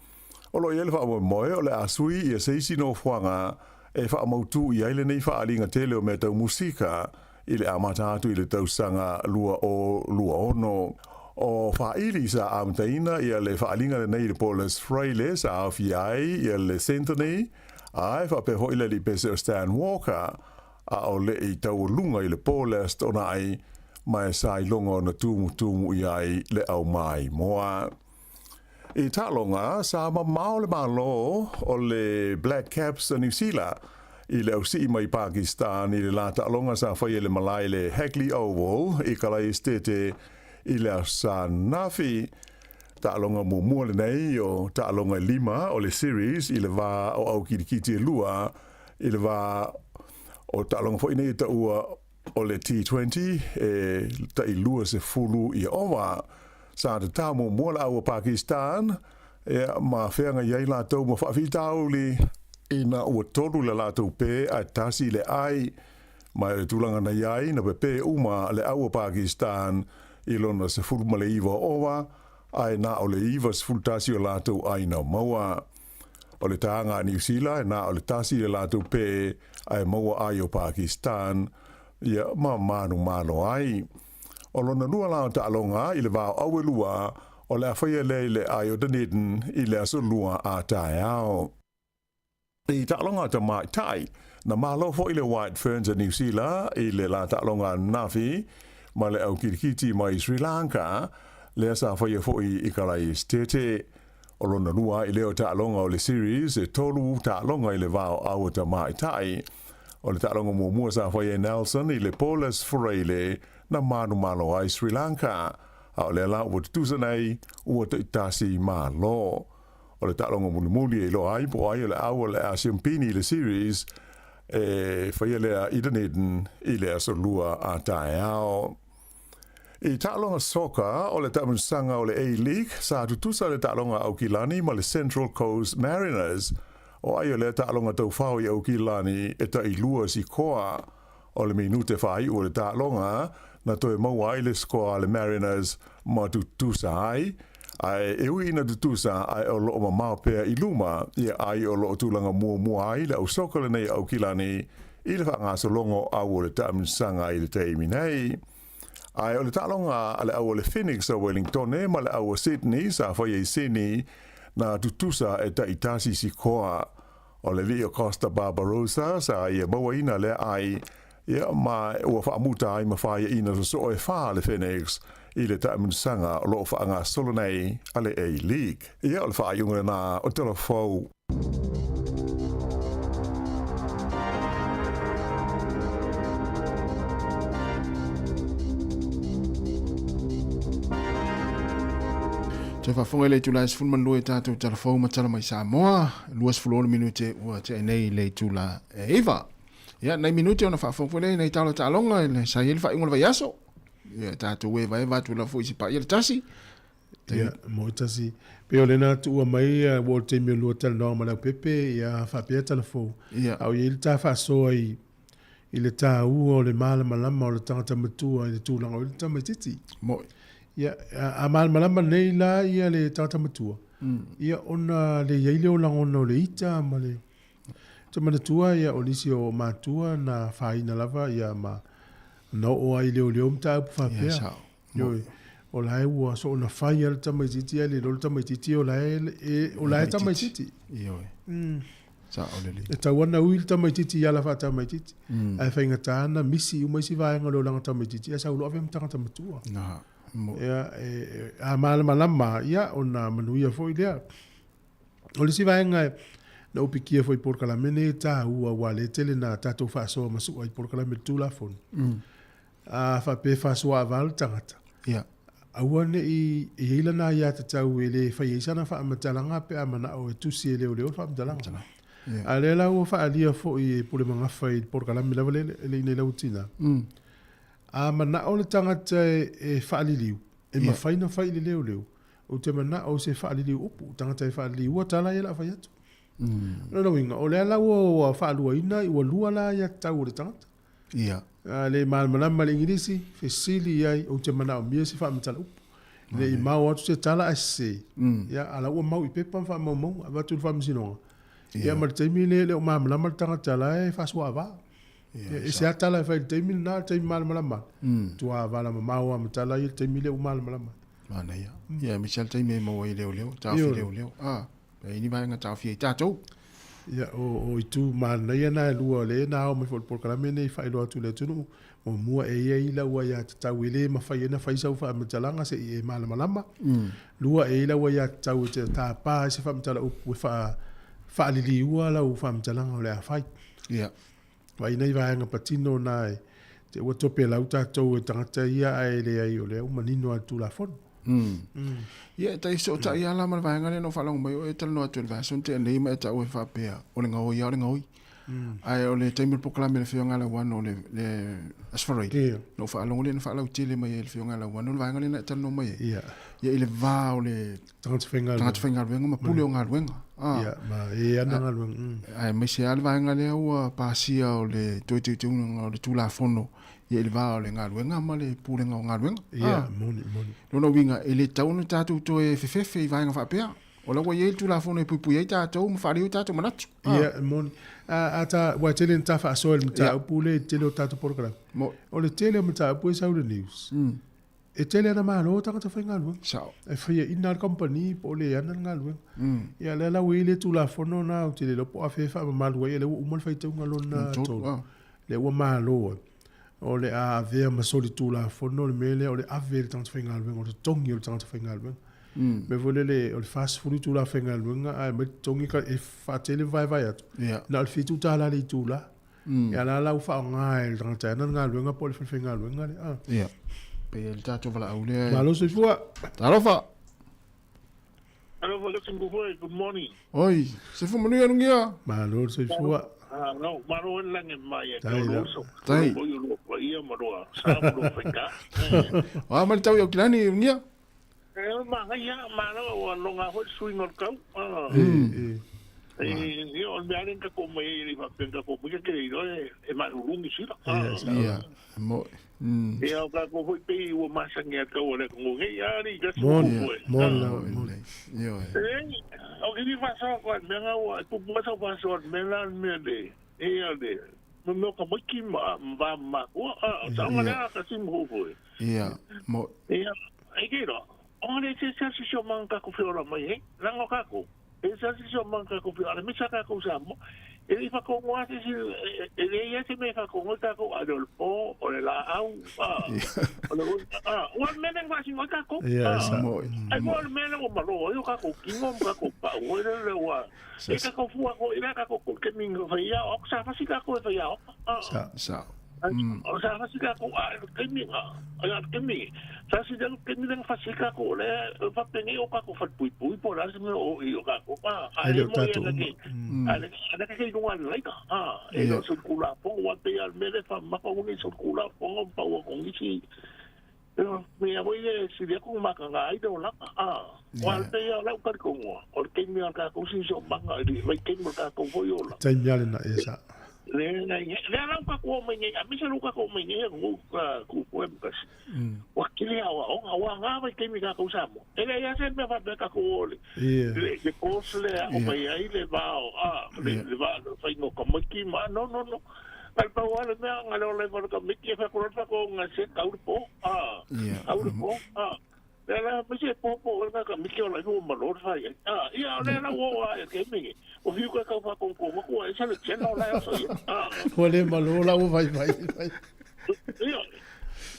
O lo o i ai le faamoemoe o le a sui ia se isi nofoaga e faamautū i ai lenei faaaliga tele o mea tau musika i le amata atu i le tausaga 2026. O faaili sa amataina ia le faaaliga lenei i le Paulus Freile sa aofia ai ia le Senthony ae faapea foi le alii pese o Stan Walker a o le i taualuga i le Paulus Toonai ma e sa iloga ona tumutumu i ai le aumaimoa. I taaloga, sa mamao le Malo o le Black Caps a Niu Sila i le ausii mai Pakistan i le la taaloga sa faia i le malae le Hagley Oval i Kalaesetete i le Aso Anafi. Taaloga muamua lenei o taaloga e lima o le series i le va o au kilikiti e lua i le va o taaloga foi nei e taua o le T20 e tai 20 ia ova. Sa tatao muamua le au a Pakistan ia ma feagai ai latou ma faafitauli ina ua tolu le latou pē ae tasi le ai. Ma o le tulaga na i ai, na pepē uma le au a Pakistan i lona 19 ova, ae na o le 91 o latou ai na maua. O le tāga a Niu Sila, na o le 1 le latou pē ae maua ai o Pakistan, ia ma manumalo ai. O lona lua la o taaloga i le vaoau e lua, o le a faia lea i le ai o Dunedin i le aso Lua a taeao. I taaloga a tamaitai, na malo foi le White Ferns a Niu Sila i le la taaloga ananafi ma le au kirikiti mai Sri Lanka, lea sa faia foi i Kalaesetete. O lona lua ai lea o taaloga o le series e 3 taaloga i le vaoau a tamaitai. O le taaloga muamua sa faia e Nelson i le Paulus Freile na manumalo ai Sri Lanka, a o lea la ua tutusa nei ua taitasi malo. O le taaloga mulimuli e iloa ai po o ai o le au o le a siampini i le series e faia lea i Dunedin i le aso Lua a taeao. I taaloga soka o le taamilosaga o le A-League, sa tutusa le taaloga a Aukilani ma le Central Coast Mariners. O ai o lea taaloga taufao i Aukilani e tailua sikoa. O le minute faaiu o le taaloga, na toe maua ai le sikoa a le Mariners ma tutusa ai. Ae e ui ina tutusa ae o loo mamao pea i luma, ia ai o loo tulaga muamua ai le au soka lenei a Aukilani i le faagasologa o au o le taamilosaga i le taimi nei. Ae o le taaloga a le au o le Phoenix a Wellingtone ma le au o Sydney sa faia i Sydney na tutusa e taitasi sikoa. O le alii o Costa Barbarossa sa ia mauaina lea ai, ia ma ua faamuta ai ma faiaina sosoo e 4 le Phoenix i le taamilosaga o loo faagasolo nei a le A-League. Ia o le faaiuga lena o Tala Fou. Toe faafofoga i le itula e 12 i tatou Tala Fou ma Tala Mai Samoa, 26 minute ua tea nei le itula e 9. Ia, nai minute ona faafofoga foi lea i nai talo taaloga i le sa i ai le faaiuga o le vaiaso. Ia, tatou evaeva atu lava foi i se paia le tasi. Ia, mo tasi. Pe o lena tuua mai ua o le taimi o lua talanoaga ma Leaupepe, ia faapea Tala Fou. Ia. A o i ai le ta faasoa i le taua o le malamalama o le tagata matua i le tulaga o i le tamaitiiti. Moi. Ia, a malamalama nei la ia le tagata matua, ia ona le i ai lea o lagona o le ita ma le... Te manatua ia o nisi o matua na fāina lava ia ma na oo ai i leoleo mataupu faapea. Ia, sao. Ioe, o la e ua soona fai lava le tamaitiiti ae le iloa le tamaitiiti o la e, e, o la e tamaitiiti. Ioe. Sao lelei. E tatau lava ona ui le tamaitiiti i ala faatamaitiiti. Ae faigata ona misi uma isi vaega o le olaga tamaitiiti ae sau loa ave ma tagata matua. Na. Ia, e, a malamalama, ia, ona manuia foi lea. O le isi vaega na ou pikia foi i polokalame nei e taua, aua o lea e tele na tatou faasoa ma sua i polokalame i le Tulafono. A faapea e faasoa ava le tagata, Ia. aua ne i i ai lana aiatatau e le fai ai sana faamatalaga pe a manao e tusi e leoleo le faamatalaga. Ia. A o lea la ua faaalia foi e Pulemagafa i le polokalame lava lea e le i nei lau tina. A manao le tagata e faaliliu, e mafai ona fai i le leoleo, ou te manao se faaliliu upu, tagata e faaliliua tala ia o le a fai atu. O lona uiga, o lea la ua faaluaina, ua lua la aiatatau a le tagata. Ia. A le malamalama le Igilisi, fesili i ai, ou te manaomia se faamatala upu. Ne i mao atu se tala ae sese, ia, a la ua mau i pepa ma faamaumauga, avatu i le Faamasinoga. Ia ma le taimi lea e le o malamalama le tagata la e faasoaava. Ia, e ese lava tala e fai i le taimi lena, le taimi malamalama. Matua valamamao lava ma tala ia i le taimi lea ua malamalama. Manaia. Ia, aemaise lava le taimi e maua ai i leoleo, taofi leoleo. A, e i ai ni vaega taofi ai tatou. Ia, o itu manaia na e lua o lea na ao mai foi i le polokalame lenei e faailoa atu i le atunuu. Muamua, e i ai lau aiatatau e le mafai ai ona fai sau faamatalaga seia e malamalama. Lua, e i ai lau aiatatau e te tapa ai se faamatala upu e faaliliua lau faamatalaga o le a fai. Ia. Vaai nai vaega patino na e te ua topelau tatou e tagata ia ae leai o lea ua manino lava i le Tulafono. Ia, e tai fesootai lava la ma le vaega lea na ou faalogo mai oe e talanoa atu i le vaiaso na tea nei ma e tau ai faapea, o le gaoi lava o le gaoi. Ae o le taimi o le polokalame a le Afioga ia Lauano o le Aso Faraile, na ou faalogo lea na faalautele mai ai e le Afioga ia Lauano le vaega lea na e talanoa mai ai. Ia i le va o le tagata faigaluega ma pule o galuega. Ia, ma e ana galuega. Aemaise lava le vaega lea ua pasia o le toe teuteuga o le Tulafono ia i le va o le galuega ma le pulega o galuega. Ia, moni, moni. Lona uiga, e le tatau ona tatou toe fefefe i vaega faapea. O la ua i ai le Tulafono e puipui ai tatou ma faaleo ai tatou manatu. Ia, e moni. A ta, ua tele ina ta faasoa i le mataupu lea i le tele o tatou polokalame. O le tele o mataupu e sau i le news, e tele ana malo tagata faigaluega. Sao. E faiaina lava le kamupani po o le ana le galuega. Ia, lea la ua i ai le Tulafono lena ou te le iloa po o afea e faamamalu ai, o lea ua uma le faitauga lona tolu. Lea ua malo ai. O le a avea ma solitulafono le mea lea o le ave i le tagata faigaluega, o le totogi o le tagata faigaluega. Mm. Mea foi lele, o le 40 itula faigaluega ae aumai totogi e faatele vaevae atu. Yeah. Na o le $7 le itula. Ia la la ua faaaoga e le tagata e ana le galuega po o le fale faigaluega lea. Ah. Yeah. Pei le tatou valaau lea. Malo soifua. Talofa. Alofa Luxembourg, good morning. Oi, se fu manuia Lugia. Malo soifua. Ah, no, malo e lange mai e Tai la. Tai. O yo lo ia maroa, sa mo whaika. Wa ma tau i Okilani Lugia. E ma ngai ia, ma no wa longa ho sui ngol kau. Ah. E e o me aren ka ko mai e fa penga ko mai ke ro e e marurungi sila. Ia, mo. E au ka ko foi pe ua masangi a kau le ko ngai ari ka Moni, moni la, moni. Io e. O ki ni fa ko me nga wa pu ma sa fa so me la me de. E a de. Me me ka mai ki ma ma ma ko a sa nga la ka sim ho foi. Ia, mo. Ia, e ke ro. O le se se se man ka ko fiora mai he. Lango ka ko. E se se man ka ko fiora me sa ka ko sa mo. E i whakongo ate si, e le ia te me whakongo ta ko a le po, o le la au, o le a, ua mene ngwa si ngwa kako. Ia, sa. Ai mo le mene o malo, o kako kingo, mo kako pa, o le le ua. E kako fua ko, i la kako ko ke mingo whai ia, o sa whasi kako e whai ia, o. Sa. Sa. O sa whasi kako, a ke minga, a ke minga. Sa si le ke minga whasi kako, le whapenge o kako whatpui pui, po la si me o i o kako. A le mo tatou ia ke. A le ke ingoa le laika. E lo sul kula po, wa pe al mele fa mapa uni sul kula po, pa wa kongi si. Me a voi le si le ko maka nga ai do la. Wa pe ia la ka ko ngo. O ke mi ka ko si so manga ri vai ke mo ka ko voi ola. Taimi ale na e sa. Le na le la ka ko mai ni a mi se ka ko mai ni ngo ka ku po em ka si. Wa kile a wa o wa nga vai ke mi ka ko sa mo. E le ia se me fa ka ko ole. Le le ko se le o mai ai le va o a le va fa ngo ka mai ki ma no no no. Al pa wa le me nga le le ka mi ki fa ko fa ko nga se ka u po a. Ka u po a. Le la me se po po nga ka mi ki o la no ma lo fa ia. A ia le la wo a ke mi. O fiu ka ka fa ko ko ko e sa le chena la so ia. A. Ko le malo la o vai vai vai. Ia.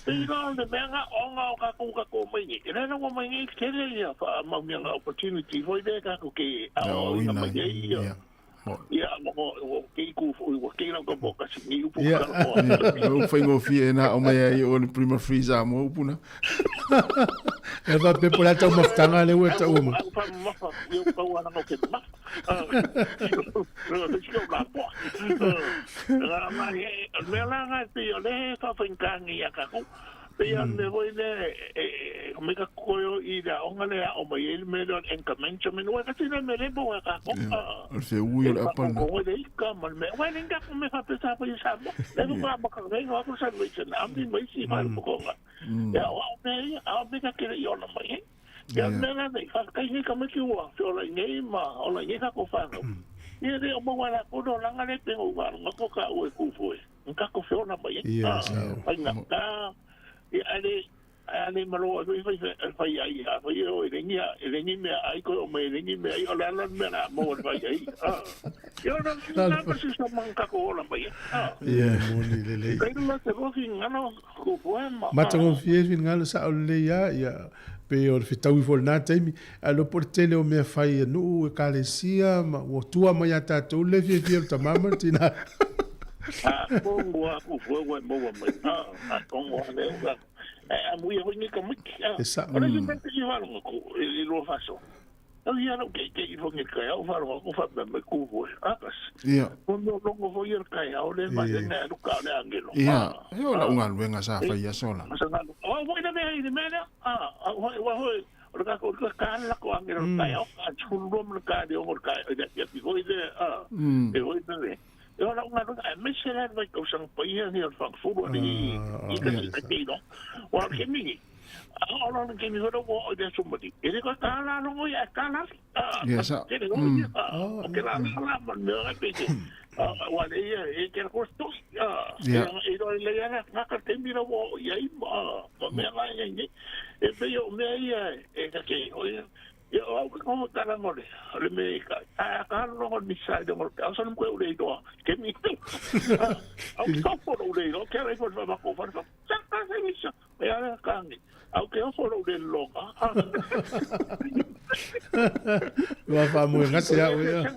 Ia le me nga o nga o ka ko ka ko mai ni. Le la wo mai ni ke le ia fa ma mi nga opportunity foi le ka ko ke a o ina mai ia. Ia mo o ke ku o ke la ko ka si ni upu Ia. ka ko. O whaingofie na o mai ai o le prima freezer mo upuna. E va pe pola tau mafutanga le ua tau ma. Au fa mafa eu pa wa na ke ma. No te sio la po. La ma me la nga pe o le fa fa ngangi ya ka ku. Pe ia me voi le me ka koyo i la onga le o mai el me lo en kamencho me no ka tina me le bo ka ko. O se ui o le apana. Ko le ka man me wa le ka me fa pesa pa isa mo. Le ko ba ka ngai no ko sa me na ambi mai si fa ko nga. Ya o me a me ka kere i ona mai. Ya me la me fa kai ni ka me ki wa so la nei ma o la nei ka ko fa no. Ia le o mo wa la ko no la ngale pe o wa ngo ka o e ku foi. Nka ko fe ona mai. Ia sa. Ai na ka ia ale malo ai fai fai ai a fai o e lengi e lengi me ai ko me lengi me ai o la la me la mo fai ai. Ia na na pa si sa man ka ko la mai. Ia moni le le. Kai la te ro fi ngano ko poema. Mata ko fie fi ngalo sa o le ia ia pe o le fitaui fo na taimi a lo por tele o mea fai nu e kalesia ma o tua mai a tatou le fie fie o tamama tina. A kongo a ku fue wa mo wa mai. A kongo a le o a mui a ni ka miki. E sa. Ora si pe si va lo ko e lo faso. Au ia lau ke ke i fongi kai au wharo ko fa me ku fo akas. Ia. Mo no longo fo ia kai au le ma le ne lu ka le angelo. Ia, e o la unga luenga sa fai ia sola. O mo ina me ai me le a a ho wa ho o ka ko ka ka la ko angelo kai au ka chulu mo ka de o ka ia ia ti ho ile a. E ho ile. E o la unga luenga me se la vai ko sang pa ia ni al fa fu ni i ka ti no. Wa ke mi Ora ke mi horo o de somebody. Ere ko ta la longo ya ka la. Yes. O ke la la man me ra pe. Wa le ia e ke ko sto. E ro le ya na ka te mi ro ya i ma ma me la ya ni. E pe yo me ia e ka ke o ia ia au ko ta la ngore. Le me ka a ka longo mi sa de mo ka so ko le do. Ke mi. Au ka fo le do ke re fo ma ko fa. Sa ka se mi sa. Me ara ka ni. Au ke ofo le loka. Ua fa mo ngasi au ia.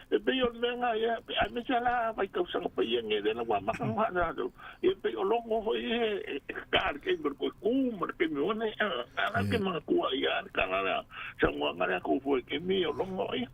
E pe o me nga ia, a me sa la vai tau sanga pa ia nge la wa maka ha na do. E pe o longo ho e ka ke mo ko ku mo ke mi one a ke ma ku ia ka la sa mo nga ko fo ke mi o longo ia.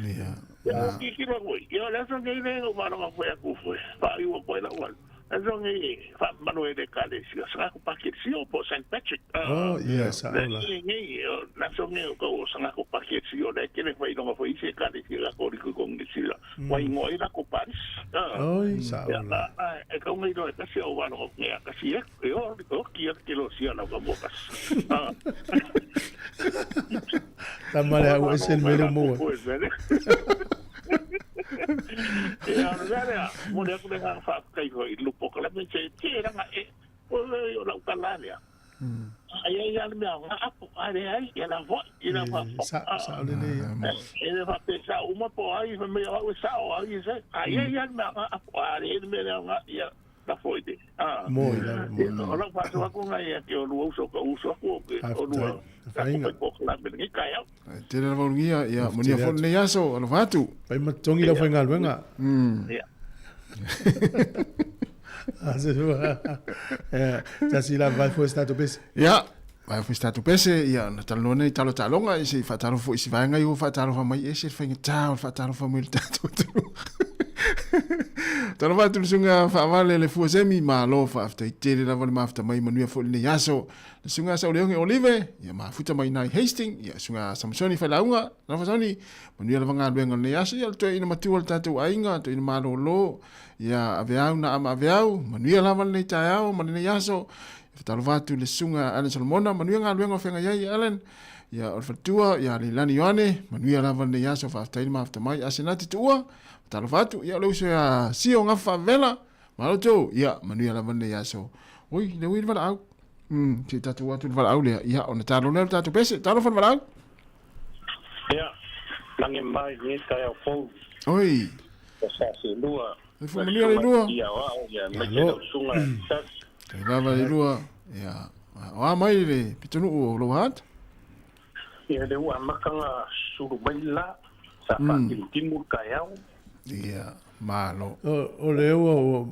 Ia. Ia ki ki ro ia la sa nge le o ma ro fo ia ku fo. Pa i o ko la wa. Azong e fa mano e kale si sa ko paket si o po St Patrick. Oh yes, ala. Ngi la song e ko sa ko paket si o le ke le fai no fo ise kale si la ko ri ko ngi si la. Wa ingo ila ko Paris. Oi sa ala. E ko ngi do ka si o wa no ngi ka si e o o ki ke lo si ala ko mo kas. Tamale au ese mele mo. Ia le mo le ko nga fa kai ko i lupo ko le me che che ra e o le o la ka la. Ai ai ai me nga apo ai ai ia la vo i la fa. Sa sa le le. E le fa pe sa uma po ai me o sa o ai se ai ai ai me nga apo ai me nga ia la foi de. Ah. Mo la mo. O la fa so ko nga ia ke o lu so ko uso ko o lu. Fainga. Te le vaungia ia monia fo le aso alo fatu. Pai matongi la fainga luenga. Ia. Ah se va. Eh, si la vai fo stato pese. Ia. Vai fo stato pese ia na talone talo talonga e se fa talo fo si vainga i fa talo fa mai e se fainga ta fa talo fa mai tato. Talo fatu sunga fa vale le fuasemi ma lo fa afta tele la vale mafta mai manuia fo le aso. Le sunga sa ole Olive ia ma futa mai nai Hastings ia sunga Samsoni fa launga la fasoni manuia la vanga luenga le aso ia to ina matua le tatu ainga to ina malolo ia aveau na ama aveau manuia la vale le taeao ma le aso. Talo fatu le sunga Alan Solomona manuia nga luenga fenga ia Alan ia olfatua ia le lani Ioane manuia la vale le aso fa afta ina mafta mai asenati tua. Talo fatu ia le uso ia sio nga favela maloto ia manuia la vale le aso. Oi le ui vala au. Te tatu atu vala au le ia ona talo le tatu pese talo fa vala au. Ia lange mai ni ka au fo. Oi. Sa se lua. E fu manuia le lua. Ia wa ia me te sunga sas. Te lava le lua ia o a mai le pitonu o lo hat. Ia le ua makanga suru mai la sa fa timu ka au. Ia, malo. O le o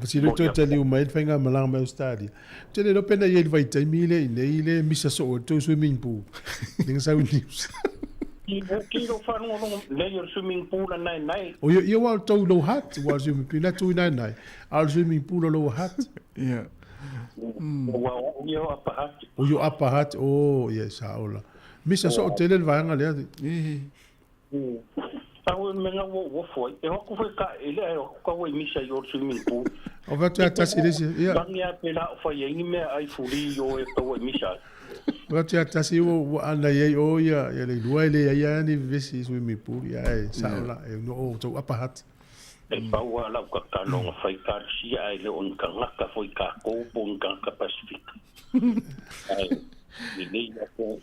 si le to tali o mai fainga malang mai stadi. Te le pena ye vai taimi le nei le misa so to swimming pool. Ning sa news. I ki ro fa no le yo swimming pool nai nai. O yo wa to lo hat wa swimming pool na tu nai nai. Al swimming pool lo hat. Ia. Wa o yo apa hat. O yo apa hat o yes aola. Misa so te le vaanga le. Eh. Au me nga wo foi e hoku foi ka ele e hoku ka wai misa i o swimming pool. O va te atasi lesi. Ia. Bangi a pela o fai ni me ai fuli yo e tau misa. Va te atasi o ana ia o ia ia le lua le ia ni vesi swimming pool ia e sa ola e no o to apa hat. E paua lau ka kalonga fai ka si ai le on ka ngaka foi ka ko pon ka ka Pacific. Ai ni ni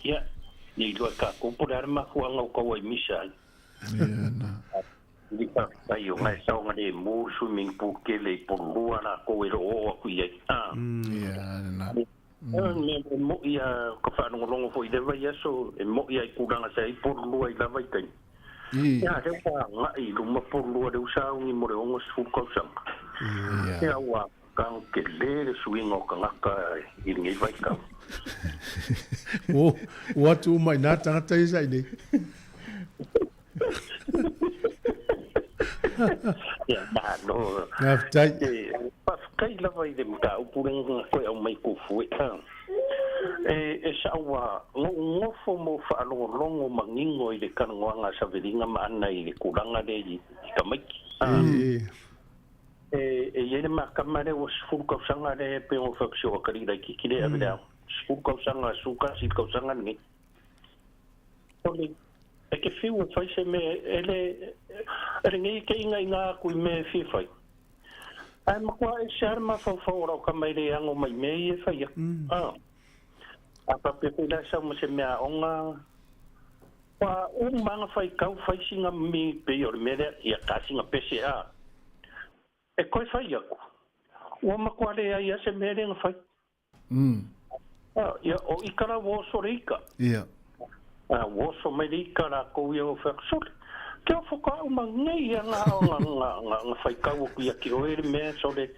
ia ni lua ka ko po dar ma fu anga ka wai misa. Ia na. Ni ka tai o ngai sa ngai mo swimming pool ke le polua la ko e o ku ia. Ia na. Me mo ia ka fa no longo foi de vai so e mo ia ku ranga sai polua i la vai tai. Ia re pa ngai lu ma polua de usa ni mo re ongo su ko sa. Ia wa Tago tele le suiga o tagata i lenei vaitau. Ua o atu uma i nā tagata ia sa i nei. Ia, malo. Faafetai. Faafetai lava i le mataupu lea na toe aumai kufue. E sa'o ua nofonofo ma ou faalogologo manino i le talanoaga a Saveliga ma Ana i le tulaga lea i tamaiti. E i ai le makama lea ua 10 tausaga lea e pei ona fai atu si ou atalii laitiiti lea e ave i le aoga, 10 tausaga, 11 tausaga lenei. O le e te fiu e fai se mea e le e lenei te ingainga atu i mea e fia fai. Ae matua ese lava le mafaufau o lau tama e le ano mai mea ia e fai atu. A faapea foi la e sau ma se mea aoga, ua uma lava ona faitau fai sina mi pei o le mea lea, ia ta sina pese a. E toe fai atu, ua matua leai lava se mea lea na fai. Ia, o ika la ua oso le ika. Ia. A, ua oso mai le ika lakou ia ua fai atu, Sole, ke ofo ka au ma nei ia nga nga nga nga nga faitau atu ia te oe le mea, sole.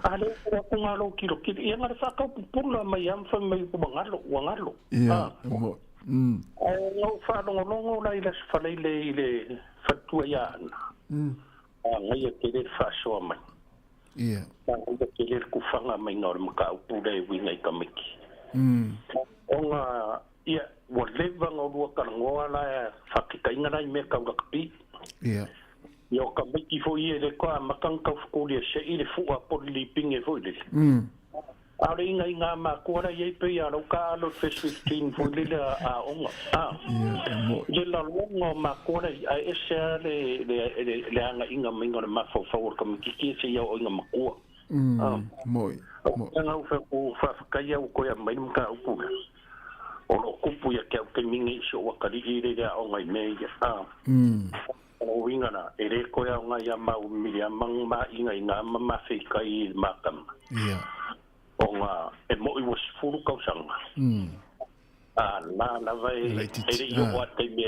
A lea ua atu nga lou tilotilo, ia nga le faatau pupula mai a ma fai mai ua galo, ua galo. Ia. Ae na ou faalogologo la i le Aso Faraile i le faletua ia Ana. Manaia tele le faasoa mai. Ia. Manaia tele le kufaga maiga o le mataupu lea e uiga i tamaiti. Ona, ia, ua leva ona lua talanoa la faataitaiga la i mea tau lakapi. Ia. Ia, o tamaiti foi ia e le toe amata ona tau fetuli e se'i le fu'a po o le lipine foi lele. A o le ingainga a matua la i ai pei a lau taalo i le First 15 foi lele a aoga a le laloga o matua la i ae ese a le le le agaiga maiga o le mafaufau o le tamaititi ia seia oo ina matua a Moi. O lea u fai atu faafetai a ua toe aumai le mataupu lea o lo o tupu ia te au taimi nei i si ou atalii lea i le aoga i mea ia a O uiga la, e le toe aoga ia mau miliama ma ingainga ma mafeikai i le matama. Ia. Ona e mo'i ua 10 tausaga. A la lava e le i oo a taimi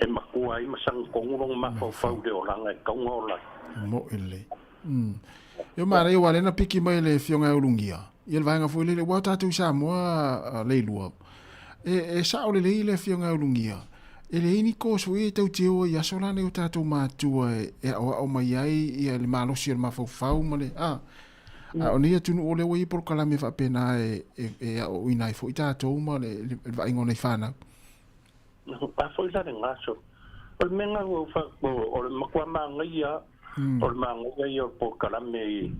e matua ai ma sagatonu lona mafaufau i le olaga e tatau ona ola ai. E mo'i lelei. Io manaia aua lea na piki mai le Afioga ia Ulugia ia le vaega foi lele, aua o tatou i Samoa Leilua, e sao lelei le Afioga ia Ulugia, e leai ni course foi e tau teua i aso la nei o tatou matua e aoao mai ai ia le malosi o le mafaufau ma le, a o nei atunuu o lea ua i ai polokalame faapena e aoaoina ai foi tatou ma le vaaiga o nai fanau. A foi la le gaso. O le mea na ua ou fai atu, o le matua manaia, o le manaia ia o le polokalame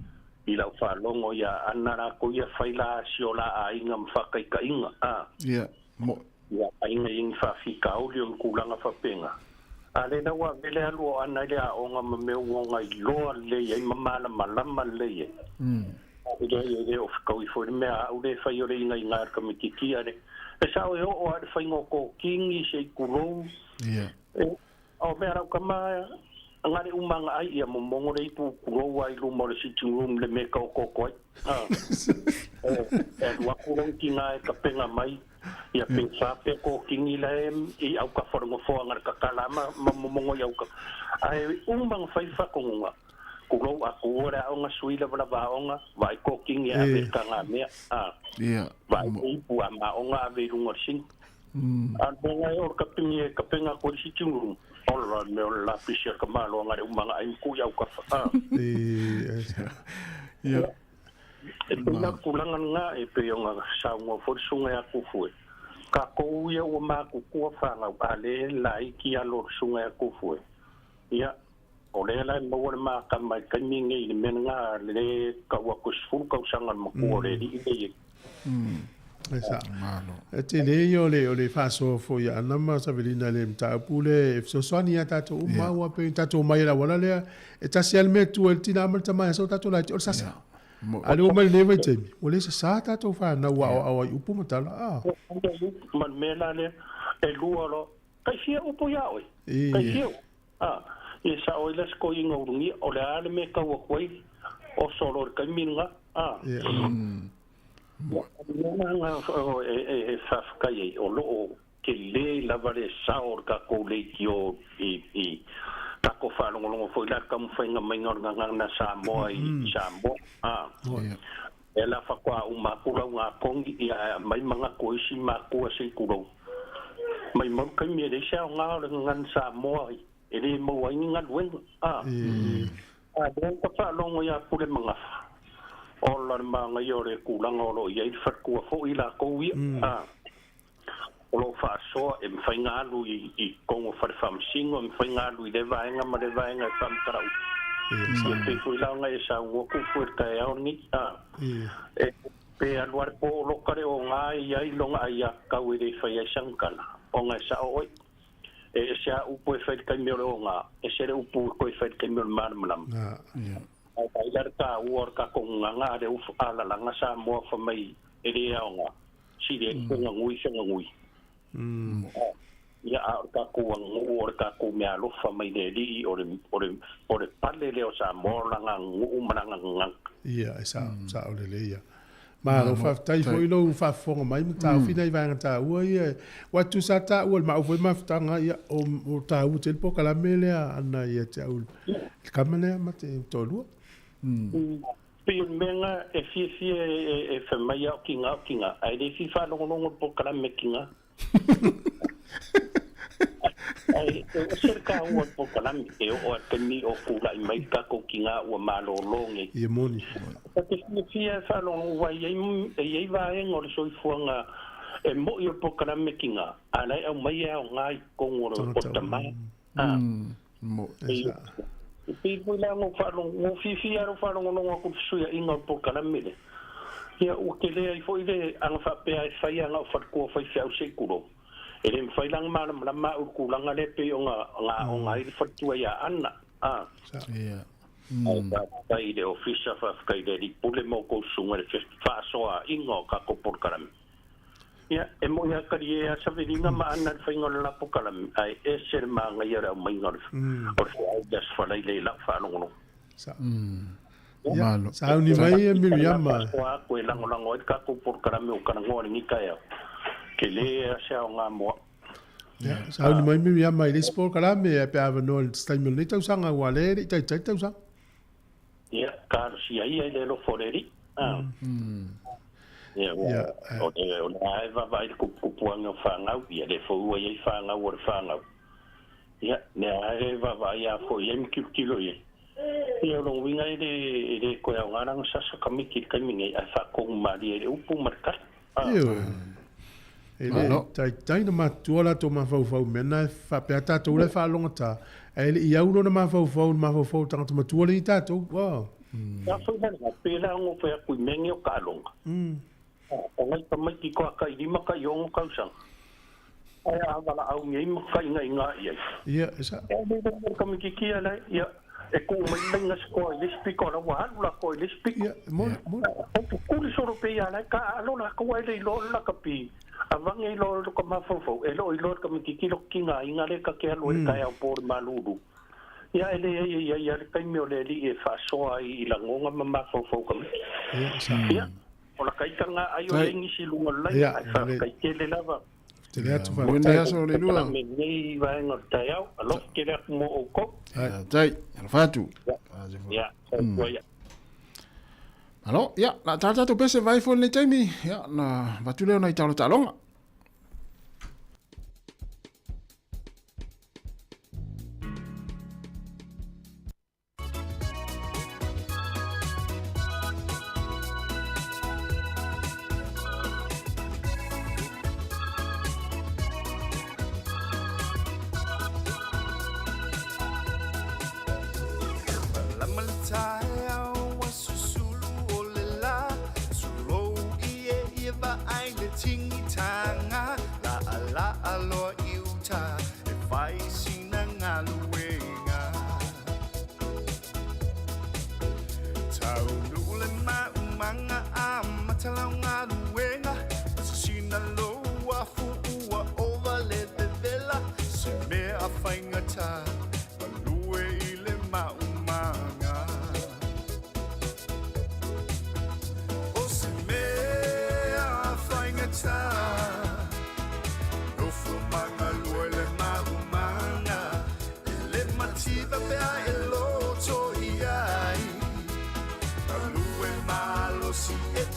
i lau faalogo ia Ana latou ia fai la si o la aiga ma faataitaiga, a. Ia, mo. Ia aiga i ni faafitauli o ni tulaga faapena. A lea la ua ave le alu o Ana i le aoga ma mea ua ona iloa lelei ai ma malamalama lelei ai. E leai, e le o fetaui foi le mea a au lea e fai o le ingainga a le tamaitiiti a le. E sao e oo lava i le faiga o tokini se i tulou. Ia. O mea lau tama na le uma na ai ia momono le ipu tulou lava i luma o le sitting room le mea e taotooto ai. E alu atu lona tina e tapena mai ia pe fa pea tokini la e i autafa o le nofoa na le tatala ma momono i autafa. Ae uma na fai le faatonuga. Tulou a tua le aoga sui lavalava aoga vaai tokini e ave i le tagamea a. Ia. Vaai ipu a maoga ave i luga o le sini. A o le mea e o le kapeni e kapena atu ai le sitting room, ola le mea o le lapisi a le tamaloa na le umaga ai ma tuu i autafa. Ia. E pei la o le tulaga lena e pei ona saunoa foi le susuga ia Tufue, tatou ia ua matutua fanau, a le laiti alo o le susuga ia Tufue, ia, o lea la e maua le makama i le taimi lenei i le mea lena le tau atu e 10 tausaga le matua o le alii lea i ai. E sa. E tele ia o le, o le faasoa foi a Ana ma Savelina i le mataupu lea e fesoasoani ia tatou uma aua pei ona tatou omai i le auala lea, e tasi lava le mea e tua i le tina ma le tama e aso tatou laiti, o le sasa. A o lea ua omai i lenei vaitaimi, ua le sasa tatou fanau ua aoao ai i upu ma tala. A. Ma le mea la lea, e lua loa, tai fia upu ia oe, tai fia upu. A, ia sao ai la se toeaina ulugia, o le a le mea e tau atu ai, oso loa i le taimi lena. A. E faafetai ai, o lo o tele lava le sao o le tatou leitio i Takou faalogologo foi la le taumafaiga maiga o le gagana Samoa i Samoa a. E la faatoa uma atu lauga kogi ia ae aumai manatu o isi makua sei tulou. Maimau le taimi e leai se aogā o le gagana Samoa e lē maua ai ni galuega a. A lea ua faalogo iā Pule Magafa ola le magaia o le tulaga o loo i ai le faletua foʻi lakou ia a. O loo faasoa e mafai ona alu i totonu o fale faamasino, e mafai ona alu i lea vaega ma lea vaega e faamatalaʻu. Ia pei foi la ona e saunoa tufu i le taeao lenei a. E pe alu lava le po o loka le oga e i ai lona aiatatau e lē fai ai sana tala ona e sao oe. E ese a upu e fai i le taimi o le oga, ese le upu e toe fai i le taimi o le malamalama. Ae vaai la le taua o le tatou gagaga a le alalaga Samoa fai mai e lē aoga, sili ai le feganui feganui. Ia a o le tatou aganuu o le tatou meaalofa mai le Alii o le o le o le pale lea o Samoa o lana aganuu ma lana gagaga. Ia, e sao, sao lelei ia. Malo faafetai foi lou faafofoga mai ma taofi nai vaega taua ia. Ua tusa lava taua i le maau foi mafutaga ia o o taua tele polokalame lea ana ia te au le tama lea ma te toalua. Pei o le mea lena e fiafia e fai mai au tiga au tiga, ae le fia faalogologo i le polokalame tiga. Ae e ese le taua o le polokalame, e oo lava i le taimi o tulai mai le tatou tiga ua malolo nei. Ia moni. Ta te fiafia e faalogologo aua e i ai vaega o le soifuaga e mo'i o le polokalame tiga, a o la e aumai e aoga i totonu o le tama. E pei foi la ona ou faalogo, ua ou fiafia lava i lou faalogologo atu i le fesuiaiga o le polokalame lea. Ia, ua tele ai foi le aga faapea e fai ana o faletua faifeau se i tulou. E le mafai la ona malamalama au i le tulaga lea pei ona aoga ai le faletua ia Anna. A. Ae faafetai i le Ofisa, faafetai i le Alii Pule ma outou susuga i le faasoaina o tatou polokalame. Ia, e moni lava talie a Savelina ma Ana i le faiga o le la polokalame, ae ese le manaia o le aumaiga o le feau i le Aso Faraile i lau faalogologo. Ia, sauni mai e Miriama. Faasoa atu e lagolago ai le tatou polokalame ua talanoa i lenei taeao, tele lava se aoga mo au. Ia, sauni mai Miriama i le isi polokalame pe a avanoa i le taimi o lenei tausaga aua o lea e le i taitai le tausaga. Ia, talosia ia i le alofa o le Alii. Ia, o le a e vaavaai i le tuputupuaga o fanau, ia lea foi ua i ai fanau o le fanau. Ia, lea lava e vaavaai lava foi i ai ma tilotilo i ai. Ia, o lona uiga e le, e le toe aoga la ona sasa tamaiti i le taimi nei, ae faatonu malie i le upu ma le tala. Ioe. E le taitai na matutua latou mafaufau i mea na e faapea tatou la e faalogogata, ae le i au lona mafaufau i le mafaufau o le tagata matua lea i tatou. Ua. Sa foi la lena, pe la ona fai atu i mea nei o taaloga. O nai tamaiti toa tai 5 tai 6 tausaga, ae a valaau ai ma faigaiga i ai. Ia, e sa. E le le le tamaitiiti ia lai, ia, e tuu mai le laina se toa i le isi pito, a la ua alu latou i le isi pito. Ia, e moni, moni. O pupuli solo pei ia lai taaalo latou ae le iloa le lakapi, avane iloa lo ka mafaufau, e le o iloa e le tamaitiiti lo tigaina lea ta te alu ai i le taeao po i le malulu. Ia, e leai e i ai lava le taimi o le Alii e faasoa ai i lagona ma mafaufau o tamaiti. Ia, sa. Ia, o laka ita lena ai o i ai nisi i luga o le laina, ae faafetai tele lava. Tele atu Mo lenei aso le lua. Me lenei vaega o le taeao, alofa tele atu mo outou. Tai, alofa atu. Ia, soifua ia. Malo, ia, la tala tatou pese vai foi lenei taimi, ia, na avatu lea o nai talo taaloga.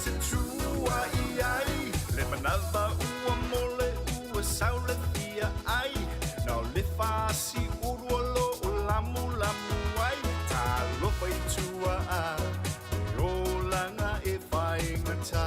te tua i ai. Le manava ua mole ua saule fia ai. Na o le fasi uru o lo o lamu lamu ai. Talofa i tua a le olanga e whaingata.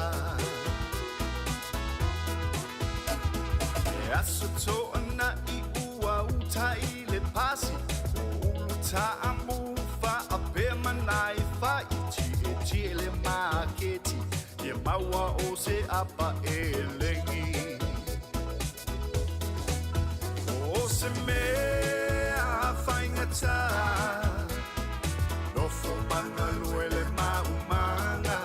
E aso toa na i ua uta i le pasi. O ulu taamu fa a pea manai fa i ti e ti e le maketi. Ia maua o se apa e lengi. O se mea whaingata. Nofo mangalue le maumanga.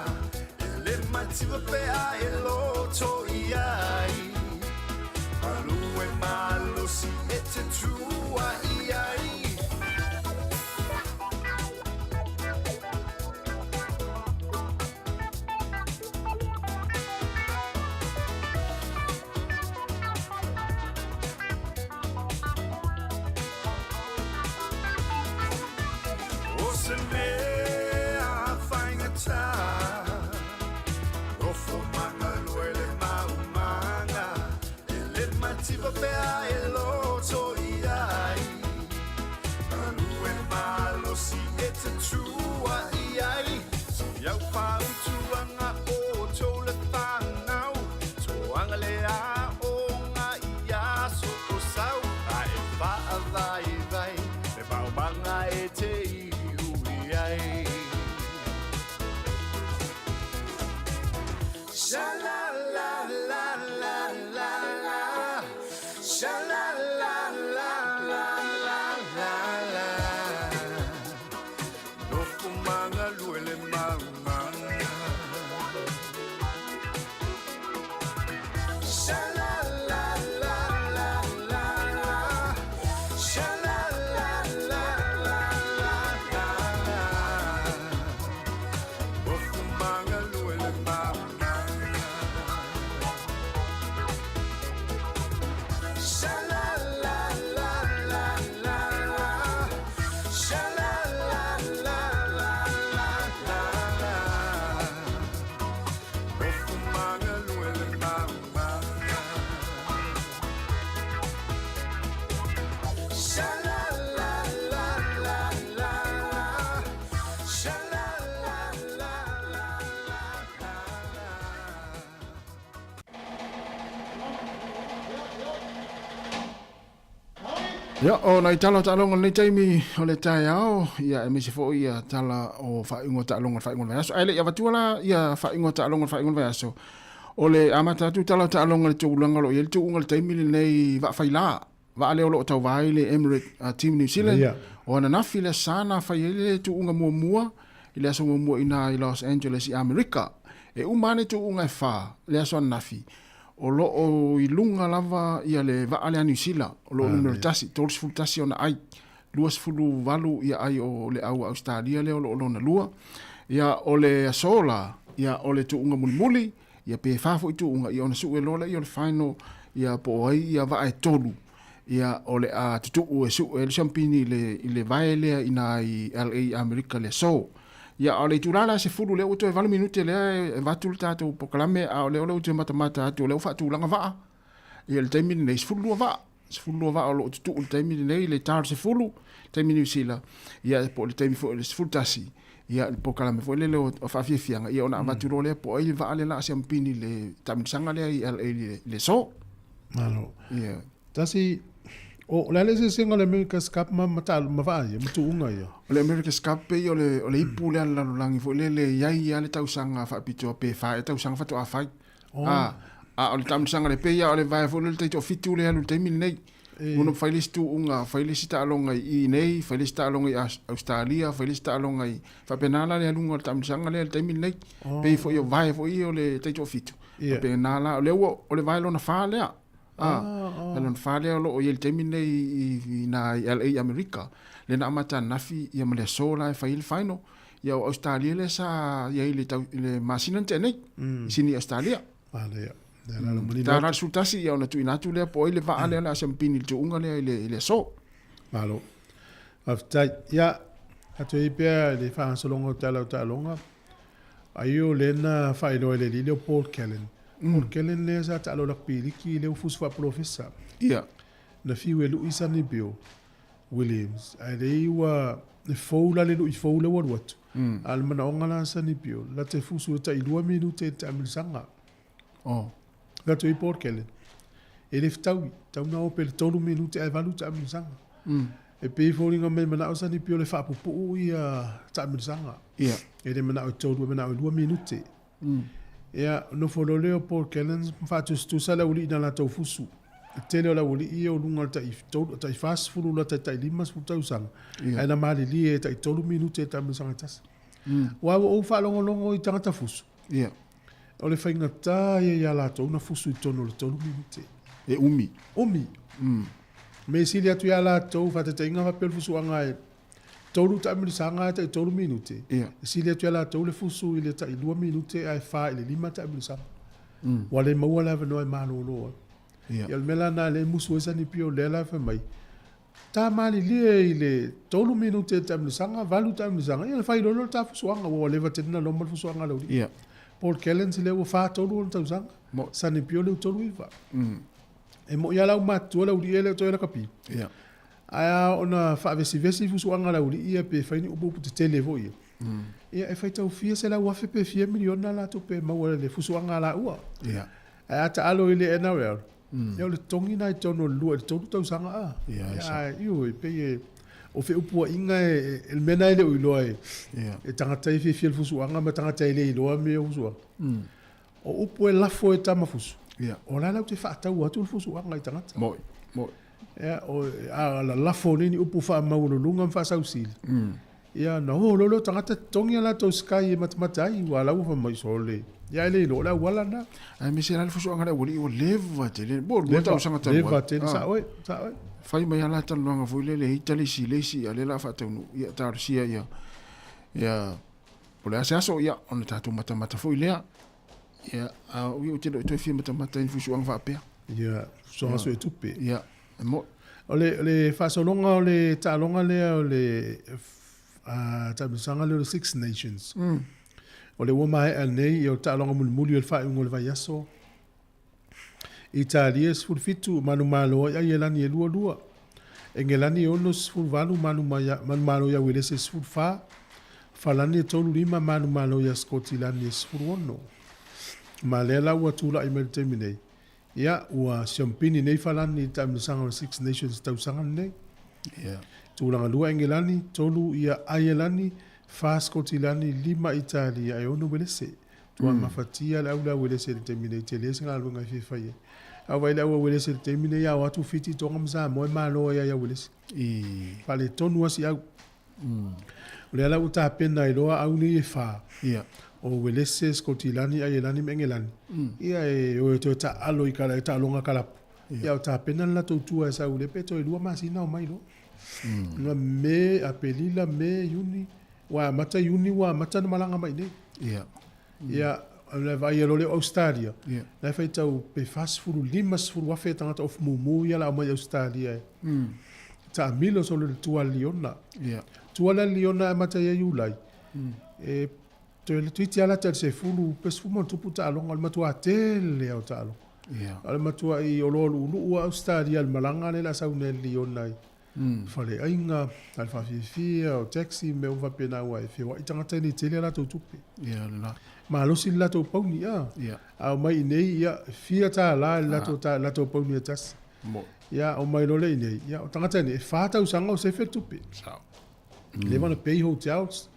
E le mativa pea e loto i ai. Malue malosi e te tua i ai. O se mea whaingata. Nofo mangalue le maumanga. E le mativa pea e loto i ai. Malue malosi e te tua i ai. Si au whautuanga o tō le whanau. Toanga le a o ngā i aso o sau. A e whaavai vai, le maumanga e te iwi ai. Sha la la la la la la. Sha la la la la la la la. Nofo mangalue le maumanga. Sha la la la la la la. Sha la la la la la la la. Nofo mangalue le maumanga. Sha la la la la la la. Sha la la la la la la la. Nofo mangalue le maumanga. Sha la la la la la la. Sha la la la la la la la. Ia, o nai tala o taaloga o lenei taimi o le taeao, ia aemaise foi ia tala o faaiuga o taaloga o le faaiuga o le vaiaso. Ae le i avatua la ia faaiuga o taaloga o le faaiuga o le vaiaso, o le amata atu tala o taaloga i le tulaga o lo o i ai le tuuga i le taimi lenei vaafailā, vaa lea o lo o tauva ai le Emirates Team New Zealand. O ananafi le aso sa na fai ai le tuuga muamua i le aso muamua i ina i Los Angeles i Amerika. E uma ane tuuga e fa le aso ananafi, o lo o i luga lava ia le vaa lea a Niu Sila, o lo o numera tasi, 31 ona ai, 28 ia ai o le au a Ausetalia lea o lo o lona lua. Ia o le aso la, ia o le tuuga mulimuli, ia pe fa foi tuuga, ia ona sue loa lea o le final, ia po o ai ia vaa e tolu, ia o le a tutuu e sue le siampini i le vae lea ina i LA Amerika le aso. Ia, a o le itulā la e 10 lea ua toe 8 minute lea e avatu le tatou polokalame, a o lea o lea ou te matamata atu o lea ua faatulaga vaa. Ia, i le taimi lenei, 12 vaa. 12 vaa o lo o tutuu i le taimi lenei, le ta o le 10, taimi Niu Sila, ia, po o le taimi foi o le 11, ia, le polokalame foi lele o faafiafiaga, ia, ona avatu loa lea po o ai le vaa lea o le a siampini i le taamilosaga lea i LA i le aso. Malo. Ia. Tasi, o le a le eseesega o le America's Cup ma, ma, ta, ma vaa ia, ma tuuga ia? O le America's Cup pei o le, o le ipu lea a le lalolagi foi lele e i ai lava le tausaga faapitoa pe fa ea tausaga faatoa fai. Oh. A, a o le taamilosaga le pei lava o le vae foi lele le taitoafitu lea e alu i le taimi lenei. Ono fai le isi tuuga, fai le isi taaloga i i nei, fai le isi taaloga i Ausetalia, fai le isi taaloga i... Faapena la le aluga o le taamilosaga lea i le taimi lenei. Pei foi o vae foi ia o le taitoafitu. Faapena la, o lea ua, o le vae lona fa lea. A, lona fa lea o lo o i ai i le taimi lenei i ina i LA i Amerika. Lea na amata ananafi ia ma le aso la e fai ai le final. Ia o Ausetalia lea sa i ai i le, tau, i le masina na tea nei, i Sini Ausetalia. Manaia. Lea la le manino Ta atu. la le 11 ia ona tuuina atu lea po o ai le vaa lea o le a siampini i le tuuga lea i le, i le aso. Malo. Faafetai. Ia, atu ai pea i le faagasologa o tala o taaloga. Ai o lea na faailoa e le alii lea o Paul Callan. Paul Callan lea sa taalo lakapi liki lea ua fusi faapolofesa. Ia. Na fiu e lui Sonny Bill Williams ae leai ua e fou la le lui fou lea ua alu atu. A o le manaoga la a Sonny Bill, la te fusu e tai 2 minute i le taamilosaga. Oh. Fai atu ai Paul Callan, e le fetaui, tau na o pe le 3 minute ae 8 taamilosaga. E pei e foliga mai manao Sonny Bill e faapupuu ia taamilosaga. Ia. E le manao e 3, e manao e 2 minute. Ia, nofo loa lea o Paul Callens ma faatusatusa le aualii na latou fusu. E tele o le aualii ia o luga o le tai tolu, tai 40 la tai tai 50 tausaga, ae na malilie e tai 3 minute e taamilosaga e tasi. Aua ua ou faalogologo i tagata fusu, o le faigata ia ia latou na fusu i totonu o le 3 minute. E umi. Umi. Mea sili atu ia latou, faataitaiga faapea le fusuaga e 3 taamilosaga ae tai 3 minute. Ia. E sili atu ia latou le fusu i le tai 2 minute ae 4 i le 5 taamilosaga. Ua le maua le avanoa e malolo ai. Ia. Ia o le mea la lena lea e musu ai Sonny Bill lea la fai mai, ta malilie i le 3 minute taamilosaga, 8 taamilosaga, ia ona fai loa lea o le ta fusuaga, ua leva tele na loma le fusuaga a le aualii. Ia. Paul Callens lea ua 43 ona tausaga, Sonny Bill lea ua 39. E moi lava la ua matutua le aualii e le o toe lakapi. Ia. Ae a ona faavesivesi fusuaga a le aualii ia pe fai ni upu upu tetele foi ia. Ia e faitau fia 100,000 pe fia miliona la tupe e maua i le fusuaga a laua. Ia. Ae a taalo i le NRL, ia o le togi lena i totonu o le 2 i le 3 tausaga a. Ia, Ia, ae, ioe, pei e o feupuaiga e, e le mea lena e le o iloa e, e tagata e fiafia i le fusuaga ma tagata e le iloa mea o fusuaga. O upu e lafo e tama fusu, o la latou te faataua atu le fusuaga i tagata. Moi, moi. Ia, o, a lalafo nei ni upu faamaualuluga ma faasausili, ia ona o loa lea o tagata totogi a latou sky e matamata ai, ua la ua fai mai sole. Ia e le iloa o le auala lena. Aemaise la le fusuaga a le aualii ua leva tele, po o 2 tausaga talu ai. Leva tele, sao oe, sao oe. Fai mai lava la talanoaga foi lele e ita le isi i le isi, a o lea o le a faataunuu, ia talosia ia, ia Po o le a se aso, ia, ona tatou matamata foi lea. Ia, a o ia ou te le o toe fia matamata i ni fusuaga faapea. Ia, fusuaga sue tupe. Ia, e mo'i. O le, o le faasologa o le taaloga lea o le taamilosaga lea o le Six Nations. O lea ua maea nei, ia o le taaloga mulimuli o le faaiuga o le vaiaso. Italia e 17, manumalo ai Aielani e 22. Engelani e 68, manumalo ia Uelese e 14. Falani e 35, manumalo ia Skotilani e 16. Ma lea la ua tulai mai le taimi nei, ia ua siompini nei Falani i le taamilosaga o le Six Nations i tausaga lenei. Yeah. Tulaga lua Engelani, 3 ia Aielani, 4 Skotilani, 5 Italia e 6 Uelese. Tua mafatia le au le auelese i le taimi nei, tele se galuega e fia fai ai. A vaai le au auelese i le taimi nei, a o atu Fiti, Tonga ma Samoa e malo ai ai auelese. Faaletonu lava si au. O lea la ua tapena ai loa au nei e fa. O Uelese, Skotilani, Aielani ma Engelani. Ia e o e toe taalo i kala, e taaloga kalapu. Ia o tapena le latou tua e sau i le pe toe 2 masina o mai loa. Nga Me, Aperila, Me, Iuni, Ua amata Iuni ua amata ona malaga mai nei. Ia. Ia, le vaai loa lea o Australia, Ia. la e faitau pe 40, 50 afe tagata ofu mumu ia la aumai Australia e. Taamilo solo i le tua liona. Ia. Tua la liona e amata ia Iulai. E toe toeitiiti lava lata i le 10 pe 10 ma ona tupu taaloga, o le matua tele lava o taaloga. Ia. O le matuai oloa luuluu lava Australia i le malaga lea o le a sau nei e le liona i faleaiga, fale faafiafia, o taxi, mea uma faapena aua e feoai tagata e le tele a latou tupe. Ia lena. Malosi le latou pauni, a. Ia. A omai i inei, ia, fia $1 le latou, latou pauni e tasi. Mo. Ia, omai loa lea i inei, ia, o tagata nei, e 4 tausaga o sefe le tupe. Sao. Leva ona pay hotels,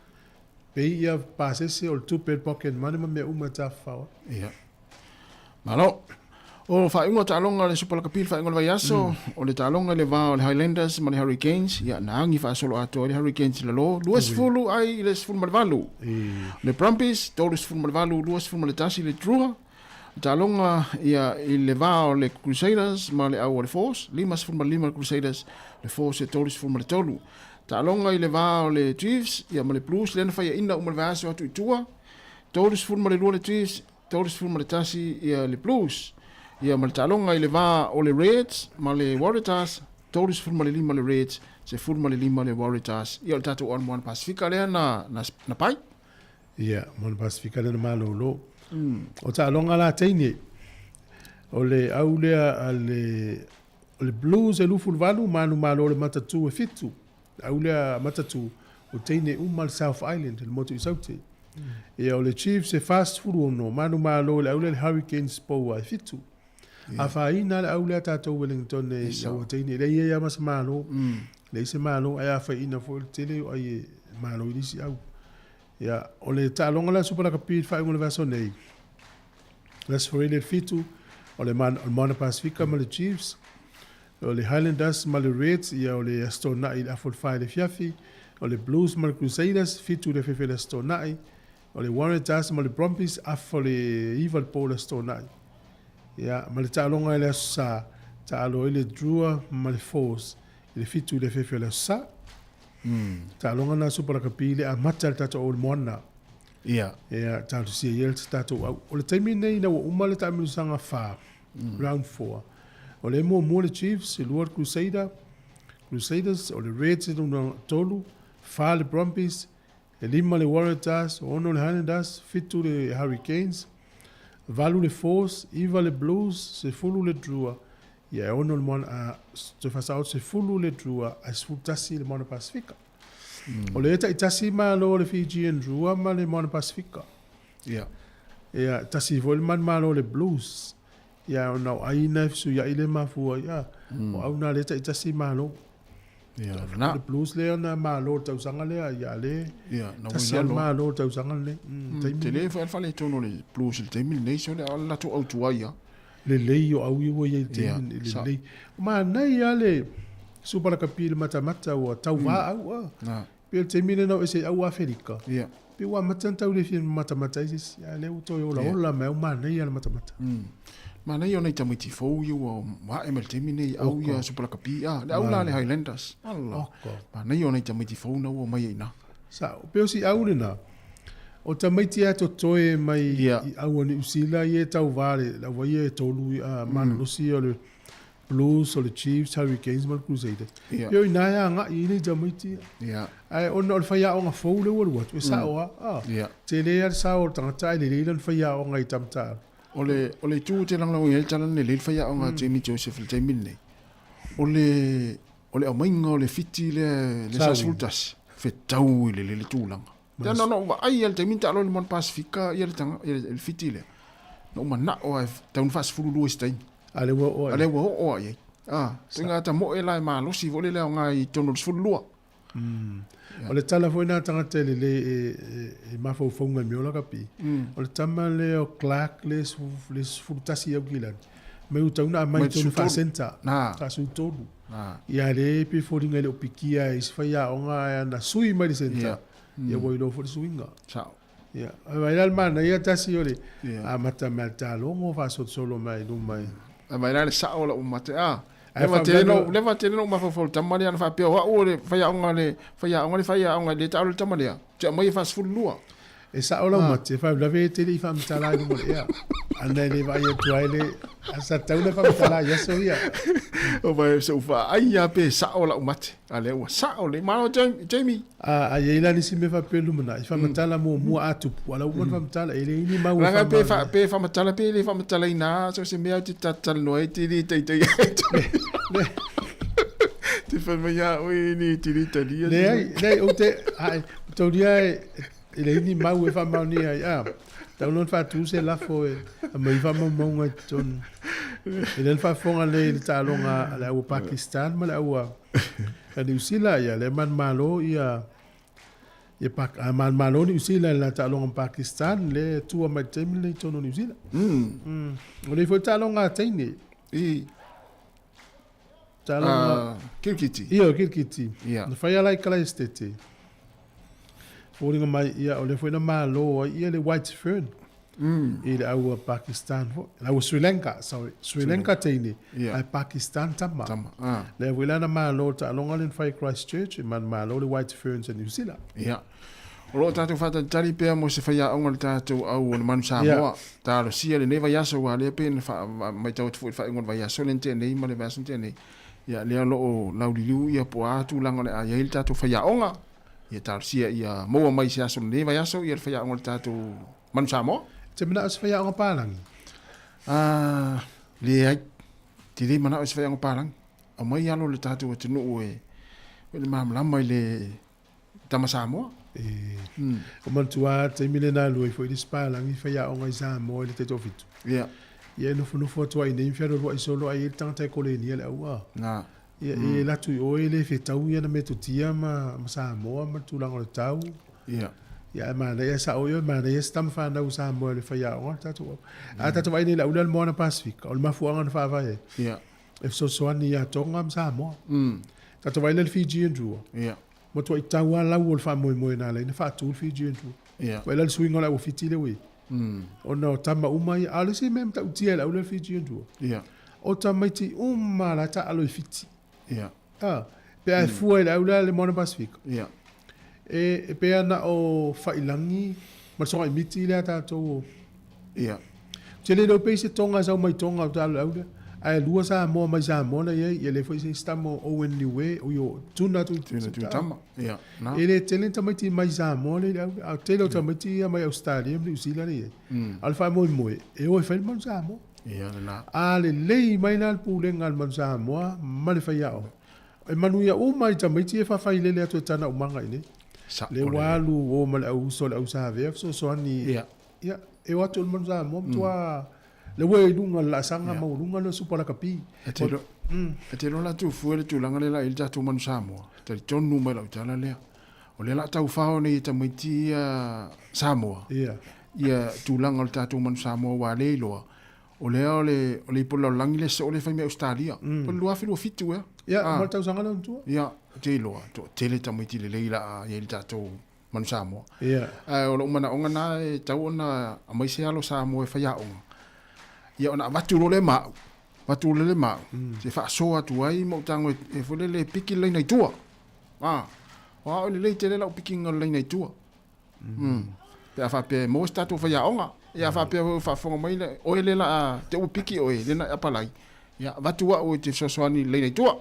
pay ia pasese o le tupe, le pocket money ma mea uma e tafafao ai. Ia. Malo. O faaiuga o taaloga a le Super Lakapi i le faaiuga o le vaiaso, o le taaloga i le va o le Highlanders ma le Hurricanes, ia na agi faasolo atoa ai le Hurricanes i lalo, 20 ai i le 18. Le Brumbies, 38, 21 le Drua. Le taaloga ia i le va o le Crusaders ma le au o le Force, 55 le Crusaders, le Force e 33. Taaloga i le va o le Chiefs ia ma le Blues, lea na faiaina uma le vaiaso atu i tua, 32 le Chiefs, 31 ia le Blues. Ia ma le taaloga i le va o le Reds ma le Waratahs, 35 le Reds, 15 le Waratahs. Ia o le tatou All Moana Pasifika lea na, na, na pai. Ia, Moana Pasifika lea na malōlō. O taaloga la teine, o le au lea a le, o le Blues e 28, manumalo le Matatū e 7. Le au lea a Matatū, o teine uma le South Island, le motu i Saute. Ia, o le Chiefs e 46, manumalo le au lea le Hurricanes Poua e 7. Afaina le au lea tatou Wellington e i aua teine, e leai ai lava ma se malo, leai se malo, ae afaina foi le tele o ai e malo i le isi au. Ia, o le taaloga lea Super Lakapi i le faaiuga o le vaiaso nei, le Aso Faraile le 7, o le Moana Pasifika ma le Chiefs, o le Highlanders ma le Reds, ia o le Aso Toonai i le afa o le 4 i le afiafi, o le Blues ma le Crusaders, 7 i le afiafi o le Aso Toonai, o le Waratahs ma le Brumbies, afa o le 9 i le po o le Aso Toonai. Ia, ma le taaloga i le Aso Sa, taalo ai le Drua ma le Force i le 7 i le afiafi o le Aso Sa. Taaloga na Super Rakapi i le amata le tatou au i le moana. Ia. Ia, talosia ia le tatou au. O le taimi lenei ina ua uma le taamilosaga 4, round 4. O le muamua le Chiefs, e 2 le Crusader, Crusaders, o le Reds e lona 3, 4 le Brumbies, e 5 le Waratahs, 6 le Highlanders, 7 le Hurricanes, 8 le Force, 9 le Blues, 10 le Drua, ia e 6 le Moana, a, toe faasao atu, 10 le Drua, ae 11 le Moana Pasifika. O le taitasi malo le Fijian Drua ma le Moana Pasifika. Ia. Ia, tasi foi le manumalo o le Blues. Ia, ona o ai na e fesuiai le mafua, ia, o au na le taitasi malo. Ia, na. Le Blues lea na malo le tausaga lea, ia le Ia, na tasi ua lava le lalo. malo le tausaga lenei. Taimi Tele foi le faaletonu o le Blues i le taimi lenei, so le a le latou autuai lava. Lelei o au ia ua i ai i le taimi Ia, lenei, sa. lelei. Manaia lava le Super Lakapi i le matamata ua tauvā au a. Na. Pei o le taimi lena o ese ai au Aferika. Ia. Pei ua amata ona tau le fia matamata ai se isi, a o lea ua toe olaola mai au, manaia le matamata. Manaia o nai tamaiti fou ia ua ae mai le taimi nei au ia Super Lakapi a, le au la le Highlanders. Ala. Manaia o nai tamaiti fou na ua omai ai ina. Sao, pei o si au lena, o tamaiti lava e totoe mai i au a Niu Sila ia e tauvā le au ia e tolu a malolosi ia o le Blues, o le Chiefs, Hurricanes ma le Crusaders. Ia. Pei o ina e agai i nei tamaiti ia. Ia. Ae ona o le faiaoga fou lea ua alu atu, e sao lava. A, Ia. tele lava le sao o le tagata ae lelei lana faiaoga i Tamatala. O le, o le itu ou te lagolagoina ai le tala lenei, lelei le faiaoga a Jamie Joseph i le taimi lenei, o le, o le aumaiga o le fiti lea, le Saui. 41, fetau i le le tulaga. Te ana na ou vaai lava i le taimi na taalo ai le Moana Pasifika ia le taga, ia le fiti lea. Na ou manao lava e tau ina faasefululua i se taimi. A lea ua oo lava i ai. A lea ua oo lava i ai. A, ituaiga tamoe la e malosi foi lele aoga i totonu o le 12. O le tala foi lena a tagata e lelei e mafaufauga i mea o lakapi, o le tama lea o Clark le 11 i Aukilani, mai ua tau ina aumai i totonu faa-centre, faa-sefulutolu. Ia lea e pei e foliga e le o pikia e isi faiaoga ae ana sui mai le centre, ia ua iloa foi le suiga. Ia, ae vaai la le manaia tasi o le amata mai le talogo faasolosolo mai i luma i. Ae vaai la le sao o lau mate a. Leva tele no leva tele no mafaufau i le tama lea na faapea o au o le faiaoga le faiaoga le faiaoga e le taalo le tama lea. Te aumai e faasefululua. E sao lau mate, e faalavelave e te le i faamatala i luma o le ea. Ana e le vaai atu ai le sa tatau ona faamatala i aso ia. O vai se u faai lava pe sao lau mate. A lea ua sao lelei. Malo Jamie. A i ai la nisi mea faapea i lumanai, faamatala muamua a tupu, a la ua uma ona faamatala, e leai ni mau e Leaga pe faamaonia. pe faamatala pe le faamatalaina so o se mea ou te talatalanoa ai te le taitai ai. Te fai mai ia oe e te le talia. Leai, leai, ou te, ai, taulia e, e leai ni mau e faamaonia ai, a, tau loa ona faatu se lafo e aumai faamaumauga i totonu. E lea na faafofoga nei i le taaloga a le au a Pakistan ma le au a Niu Sila, ia lea manumalo ia ia Pak, a manumalo Niu Sila i le taaloga ma Pakistan, lea e tua mai i le taimi lenei i totonu o Niu Sila. O nei foi taaloga a teine. I. Taaloga. Kirikiti. Ia, o kirikiti. Ia. Na whai ala i Kalaistete. Fōringa mai, ia, o lea foi na malo ai ia le White Fern. I le au a Pakistan foi. Le au a Sri Lanka, sorry. Sri Lanka teine, Ia. ae Pakistan tama. Tama, ah. Lea foi la na malo le taaloga lea na fai i Christchurch, e manumalo le White Ferns a New Zealand. Ia. O lo o tatou faatalitali pea mo se faiaoga o le tatou au o le Manu Samoa. Talosia lenei vaiaso aua lea pei ona matau atu foi i le faaiuga o le vaiaso lea na tea nei ma le vaiaso na tea nei. Ia lea o lo o lauliliu ia po o a tulaga o le a i ai le tatou faiaoga. Ia talosia ia maua mai se aso lenei vaiaso ia le faiaoga o le tatou Manu Samoa. E te manao i se faiaoga palagi? Ah, leai. Te le manao i se faiaoga palagi. Aumai alo le tatou atunuu e e le malamalama i le tama Samoa. E, mm. O manatua taimi le na alua ai foi le isi palagi faiaoga i Samoa i le taitoafitu. Ia. Ia e nofonofo atu ai nei fealualuai solo ai le tagata e kolenia le aua. Na. Ia mm. e latu i oe le fetau ia na metotia ma, ma Samoa ma le tulaga o le tau. Ia. Ia ae manaia sao ia manaia se tama fanau Samoa le faiaoga le tatou au. A tatou vaai nei le aula le Moana Pasifika o le mafuaaga na faavae ai. Ia. E fesoasoani ia Tonga ma Samoa. Mm. Tatou vaai le Fijian Drua. Ia. Matuai tau lava lau o le faamoemoe na ala ai ona faatu le Fijian Drua. Ia. Vaai la le suiga o le auafiti lea ua i ai. Mm. Ona o tama uma ia, a o le isi mea matautia i le aula le Fijian Drua. Ia. O tamaiti uma la e taalo i Fiti. Ia. Ah, pe a e fua i le aula le Moana Pasifika. Ia. E, e pei lava na o Faiilagi ma le Sogaimiti lea tatou o. Ia. Ou te le iloa pe i se Tonga e sau mai Tonga o taalo i le aula, ae lua Samoa mai Samoa na i ai, ia lea foi se isi tama o Owen Niue, oi o Tuna tu Tuna Tuitama. Ia, na. E le tele ni tamaiti mai Samoa lea i le aula, a o tele o tamaiti ia mai Ausetalia ma Niu Sila lea i ai. A o le faamoemoe, e o e fai le Manu Samoa. Ia lena. A lelei mai la le pulega a le Manu Samoa ma le faiaoga, e manuia uma ai tamaiti ia e faafailele atu e tana umaga i inei. Sao Lea ua alu o ma le au uso le au Savea fesoasoani. Ia. Ia, e o atu le Manu Samoa matua le ua i luga le laasaga maualuga lea o Supa Lakapi. E te iloa, e te iloa la tuufua le tulaga lea la i le tatou Manu Samoa, talitonu mai lau tala lea. O lea la taufao nei e tamaiti ia Samoa. Ia. Ia tulaga o le tatou Manu Samoa ua le iloa. O lea o le o le ipu lalolagi le soo le fai mai Australia. Mm. Po le 2027 ea. Ia, ah. ma le tausaga lea ona tua. Ia, te iloa, toatele tamaiti lelei la i ai le tatou Manu Samoa. Ia. Ae o lou manaoga na e tau ona aumai se alo Samoa e faiaoga. Ia ona avatu loa lea ma au. Avatu loa lea ma au. Mm. Se faasoa atu ai ma ou tago e foi lele e piki le laina i tua. Ah, o au e lelei tele lau pikiga o le laina i tua. Mm. Pe a faapea e maua se tatou faiaoga. Ia a faapea foi ua faafofoga mai le oe lea la a te ua piki oe lea na e apalai. Ia avatu au e te fesoasoani i le laina i tua.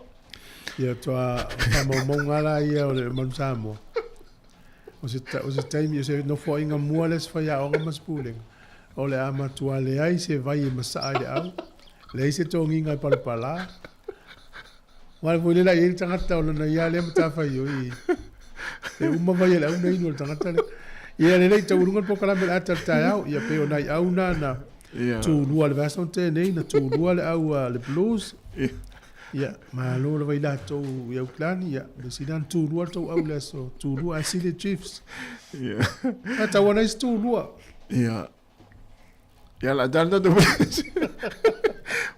Ia toa faamaumauga la ia o le Manu Samoa. O se, o se taimi, o se nofoaiga mua lea se faiaoga ma se pulega. O le a matua leai se vai e masaa i le au, leai se togiga e palapala. Aua foi le la i ai le tagata o lana ia lea matafaioi. E uma vai e le au na inu o le tagata lea. Ia lelei taualuga le polokalame o le ata o le taeao. Ia pei o nai au na na tulua le vaiaso na tea nei, na tulua le au a le Blues. Ia, malo lava i latou i Auckland, ia, le sina na tulua le tou au le aso tulua ae sili le Chiefs. Ia. A tau ana isi tulua. Ia. Ia la tala tatou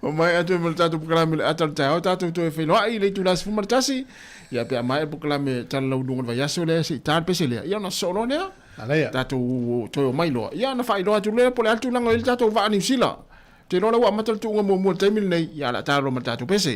O mai atu ma le tatou polokalame le ata o le taeao tatou toe feiloai i le itula 11. Ia pe a maea le polokalame tala lauiluga o le vaiaso lea se i ta le pese lea. Ia ona sosoo loa lea. Alaia. Tatou toe omai loa. Ia ona faailoa atu lea po o le a le tulaga o i ai le tatou vaa Niu Sila. Ou te iloa la ua amata le tuuga muamua i le taimi lenei. Ia o le a tala loa ma le tatou pese.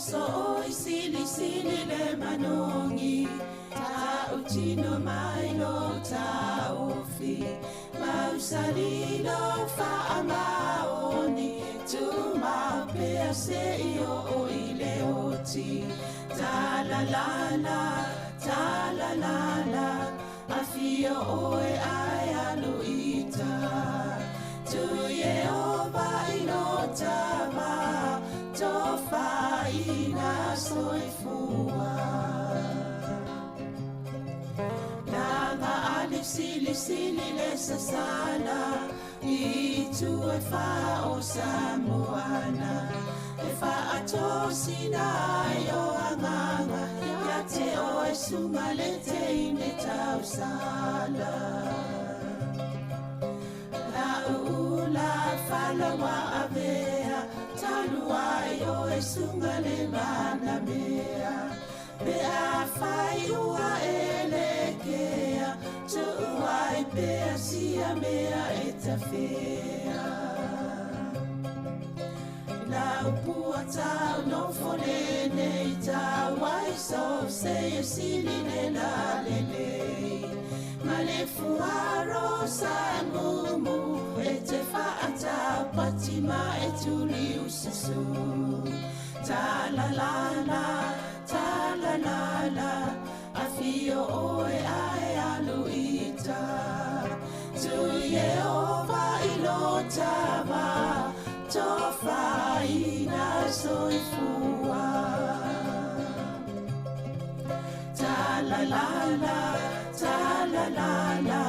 Sooi silisili le manogi Tautino mai lo taofi Mausali lo faamaoni Tumau pea seia oo i le oti Talalala, talalala Afio oe ae alu i uta Tu Ieova i lo tama Tofaina soifua Laga ali silisili le sasala I itu e fa o Samoana E faatosina ai o agaga Ia te oe suga le teine tausala Lau ula fala ua avea Talu ai oe suga le manamea Pe afai ua e lekea Tuu ai pea sia mea e tafea Lau pua tau nofo lenei tau ai so se e sili le lalelei Ma le fuaro sa mumu e te faatapati ma e tuli ususu Ta la la la, ta la la la Afio oe ae alu i uta Tu Ieova i lo tama Tofaina soifua Ta la la la, ta la la la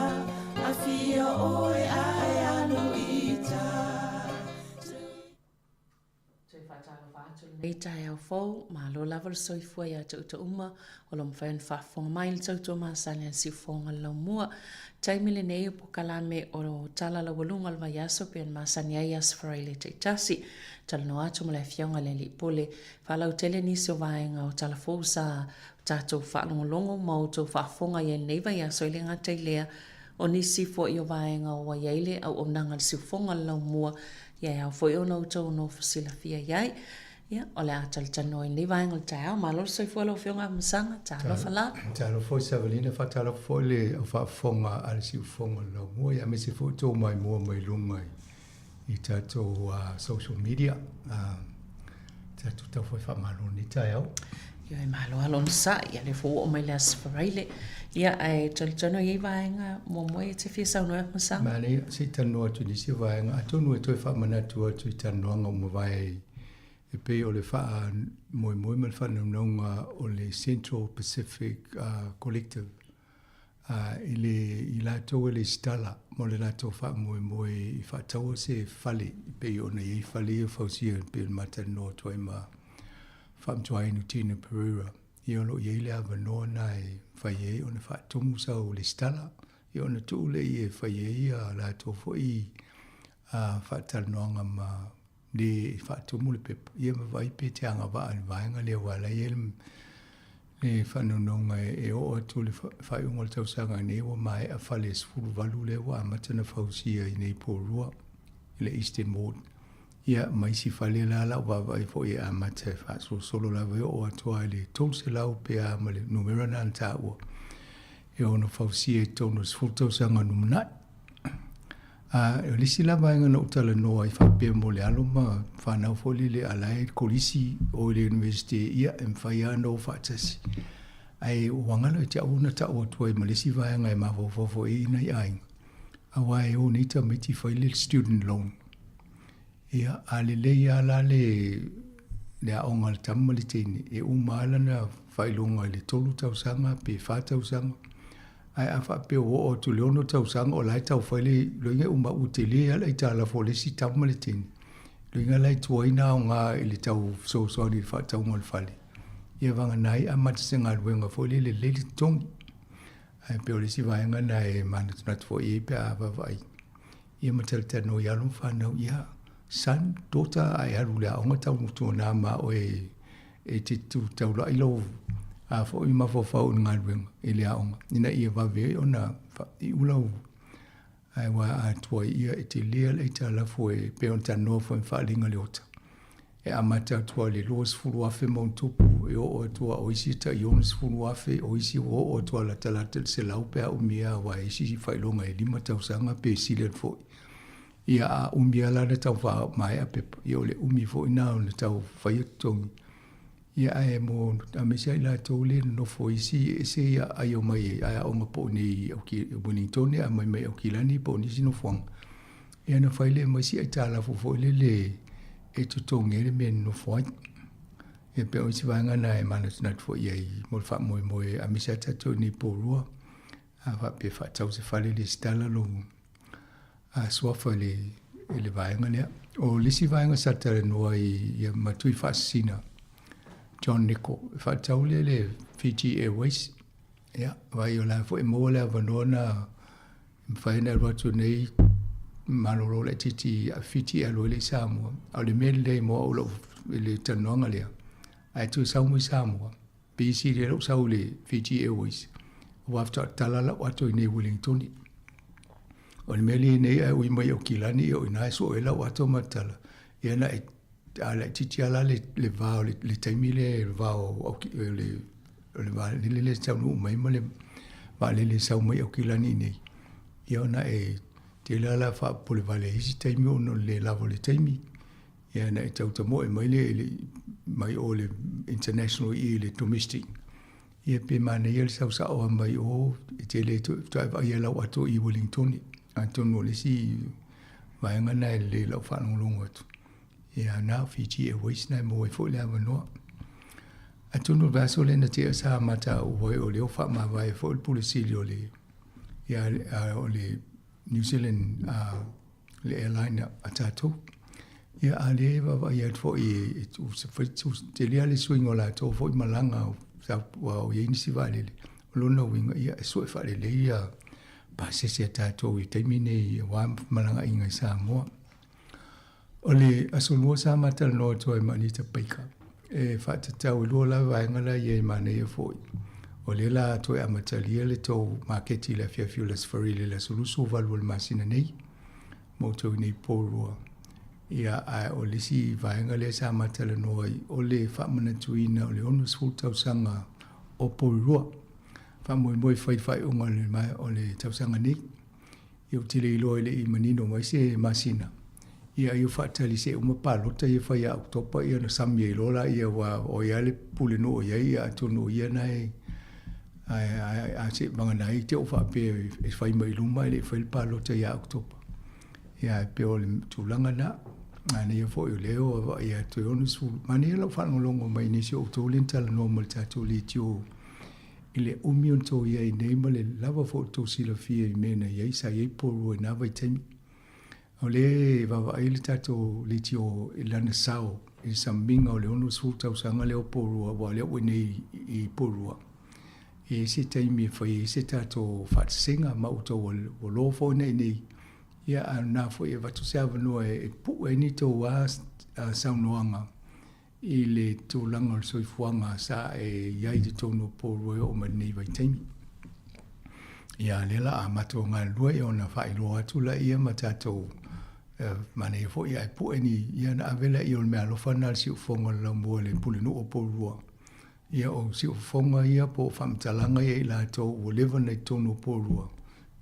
Afio oe ae alu i uta Toe faatalofa atu lenei taeao fou, malo lava le soifua ia te outou uma o lo mafai ona faafofoga mai i le tautua masani a le Siufofoga o le Laumua. Taimi lenei o polokalame o Tala Laualuga o le Vaiaso pei ona masani ai Aso Faraile taitasi. Talanoa atu ma le Afioga i le Alii Pule. Faalautele nisi o vaega o tala fou sa tatou faalogologo ma outou faafofoga i ai lenei vaiaso e le gata i lea o nisi foi o vaega ua i ai le auaunaga a le Siufofoga o le Laumua Ia e ao foi ona outou nofo silafia i ai. Ia, o le a talatalanoa i lenei vaega o le taeao. Malo le soifua lau Afioga Afamasaga. Talofa la. Talofa foi Savalina, faatalofa foi le au faafofoga a le Siufofoga o le Laumua, ia aemaise foi outou maimoa mai luga i tatou social media. Tatou tau foi faamalo i lenei taeao. Ioe, malo lava le onosai, ia lea foi ua oo mai le Aso Faraile. Ia, ae talitonu e i ai vaega muamua e te fia saunoa ai Afamasaga? Manaia, se i talanoa atu i nisi o vaega, atonu e toe faamanatu atu i talanoaga ua mavae e pei o le faamoemoe ma le faanaunauga o le Central Pacific Collective i le i latou e lesitala mo le latou faamoemoe i faataua se fale e pei ona i ai fale ia fausia e pei ona matalanoa atu ai ma Faamantuainu Tina Pereira. Ia o lo o i ai le avanoa na e fai ai ona faatumu sau lesitala ia ona tuu lea e fai ai ia latou foi faatalanoaga ma le e faatumu le pepa, ia ma vaai pe te agavaa i le vaega lea aua la e i ai le faanonoga e oo atu i le faaiuga o le tausaga nei ua maea fale 18 lea ua amata ona fausia i nei Porirua i le Eastern Ward. Ia ma isi fale la lau vaavaai foi e amata e faasolosolo lava e oo atu lava i le 300 pe a ma le numera lena na taua e ono fausia i totonu o le 10 tausaga lumanai. A o le isi la vaega na ou talanoa ai faapea mo le alo ma fanau foi lele a la e kolisi o i le University, ia e mafai lava ona o faatasi. Ae ua galo ia te au ona tau atu ai ma le isi vaega e mafaufau foi i ai nai aiga, aua e o nei tamaiti fai le student loan. Ia, a lelei lava la le le aoga a le tama ma le teine, e uma lava lana faailoga i le tolu tausaga pe fa tausaga. Ae a faapea ua oo atu i le ono tausaga o la e tau fai le loiga e uma ua tele lava le aitalafu a le isi tama ma le teine. Loiga la e tuai ona aoga i le tau fesoasoani i le faatauga o le fale. Ia vagana ai amata se galuega foi lele lelei le totogi. Ae pei o le isi vaega lena e manatunatu foi i ai pe a vaavaai ia ma talatalanoa i alo ma fanau, ia, son, daughter, a e alu i le aoga tau tuana ma oe e te tu taulai lou a foi mafaufau i le galuega i le aoga ina ia vave ai ona faaiu lau ae ua a tuai ia e te lea le aitalafu e pei ona talanoa foi ma faaaliga le ota. E amata atu lava i le 20,000 ma ona tupu e oo atu lava o isi e tai 60,000, o isi ua oo atu lava latalata i le 100 pe a umi lava aua e isi faailoga e 5 tausaga pe sili atu foi. Ia a umi lava la ona tau faamaea pepa, ia o le umi foi lena ona tau faia totogi. Ia ae mo aemaise lava i latou lea e nonofo i isi e ese ia ai omai ai aoga po o nei i Wellingtone ae omai mai Aukilani po o nisi nofoaga. Ia ona fai lea ma isi aitalafu foi lele e totogi ai le mea e nonofo ai. Ia pei o isi vaega na e manatunatu foi i ai mo le faamoemoe aemaise lava tatou i nei Porirua. A faapea e faatau se fale lesitala lou suafa i le, i le vaega lea. O le isi vaega sa talanoa i ia ma tui faasisina John Nichol, e faatau lea le Fiji Airways. Ia, vai o la foi e maua le avanoa na e mafai ona alu atu nei malolo laitiiti a Fiji e alu ai le i Samoa. A o le mea lelei mo au lau, i le talanoaga lea, ae toe sau mai Samoa, Busy lea lou sau i le Fiji Airways aua faatoa tala lau ato i nei Wellingtoni. O le mea lea nei ae ui mai Aukilani ia o ina e sue ai lau ato ma tala. Ia na e a laitiiti lava la le, le va o le, le taimi lea le va o Auki, le, o le vaalele lea e taunuu mai ma le vaalele e sau mai Aukilani i nei. Ia ona e tele lava la faapupulevale i isi taimi ona o le le lava o le taimi. Ia na e tau tamoe mai lea i le, mai o le international i le domestic. Ia pe manaia le sau sao lava mai o, e te le toe vaaia lau ato i Wellingtoni. Atonu o le isi vaega na e lelei i lau faalogologo atu. Ia na o Fiji Airways na e maua ai foi le avanoa. Atonu o le vaiaso lea na tea sa mataua ai o lea ua faamavae foi le Pule Sili o le, ia, o le New Zealand le airline a tatou. Ia a lea e vaavaai atu foi e tele lava le suiga o latou foi malaga aua o i ai nisi vaalele. O lona uiga, ia e sue faalelei ia pasese a tatou i taimi nei aua malagaiga i Samoa. O le Aso Lua sa ma talanoa atu ai ma Anita Baker e faatatau e lua lava vaega la i ai manaia foi. O lea la toe amatalia le tou maketi i le afiafi o le Aso Faraile i le aso 28 o le masina nei mo outou i nei Porirua. Ia, ae o le isi vaega lea sa ma talanoa ai, o le faamanatuina o le 60 tausaga o Porirua. Faamoemoe e fai le faaiuga o le tausaga nei. Ia ou te le iloa e le i manino mai se masina. Ia ai o faatali se uma palota ia fai ia Oketopa ia ona sami ai loa laia aua o ai lava le pulenuu o i ai ia atonu o ia na e a se vagana ai te o faapea e fai mai luma e le i fai le palota ia Oketopa. Ia ae pei o le tulaga na. Manaia foi o lea ua vaai atu e 60. Manaia lau faalogologo mai i nisi o outou lea na talanoa ma le tatou leitio I le umi o tou i ai nei ma le lava foi o tou silafia i mea na i ai, sa i ai Porirua i na vaitaimi. O lea e vaavaai le tatou leitio i lana sao i le samiga o le 60 tausaga lea o Porirua, aua o lea ua i nei i Porirua. E i ai se taimi e fai ai se tatou faatasiga ma outou ua loa foi na i nei, ia a o lena foi e avatu se avanoa e pue ai ni tou lava saunoaga i le tulaga o le soifuaga sa e i ai i totonu o Porirua e oo mai lenei vaitaimi. Ia, lea la a matou galulue ia ona faailoa atu laia ma tatou manaia foi ae pue ni ia ona ave laia o le meaalofa lena a le siufofoga o le laumua i le pulenuu o Porirua. Ia o siufofoga ia po o faamatalaga ia i latou ua leva ona i totonu o Porirua,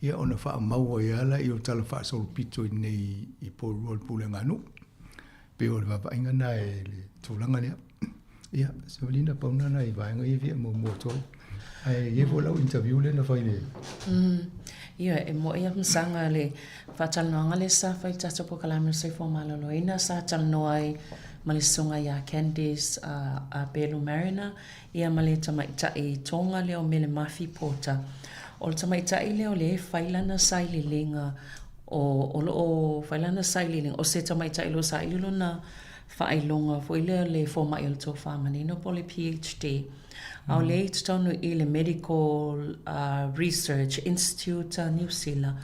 ia ona faamau ai lava laia o tala faasolopito i inei i Porirua i le pulega a nuu. Pei o le vaavaaiga lena i le tulaga lea. Ia, Savalina, pau lena nai vaega ia e fia muamua atu ai. Ae i ai foi lau interview lea na fai i le... Ia, e moe lava masaga le faatalanoaga lea sa fai i le tatou polokalame o le soifua maloloina sa talanoa ai ma le susuga ia Candice Abelu Mariner ia ma le tamaitai Tonga lea o Mele Mafi Porter. O le tamaitai lea o lea e fai lana sailiiliga O, o lo o fai lana sailiiliga, o se tamaitai o lo o saili lona faailoga foi lea le fomai o le tofa manino po o le PhD. A o lea i totonu i le Medical Research Institute a Niu Sila.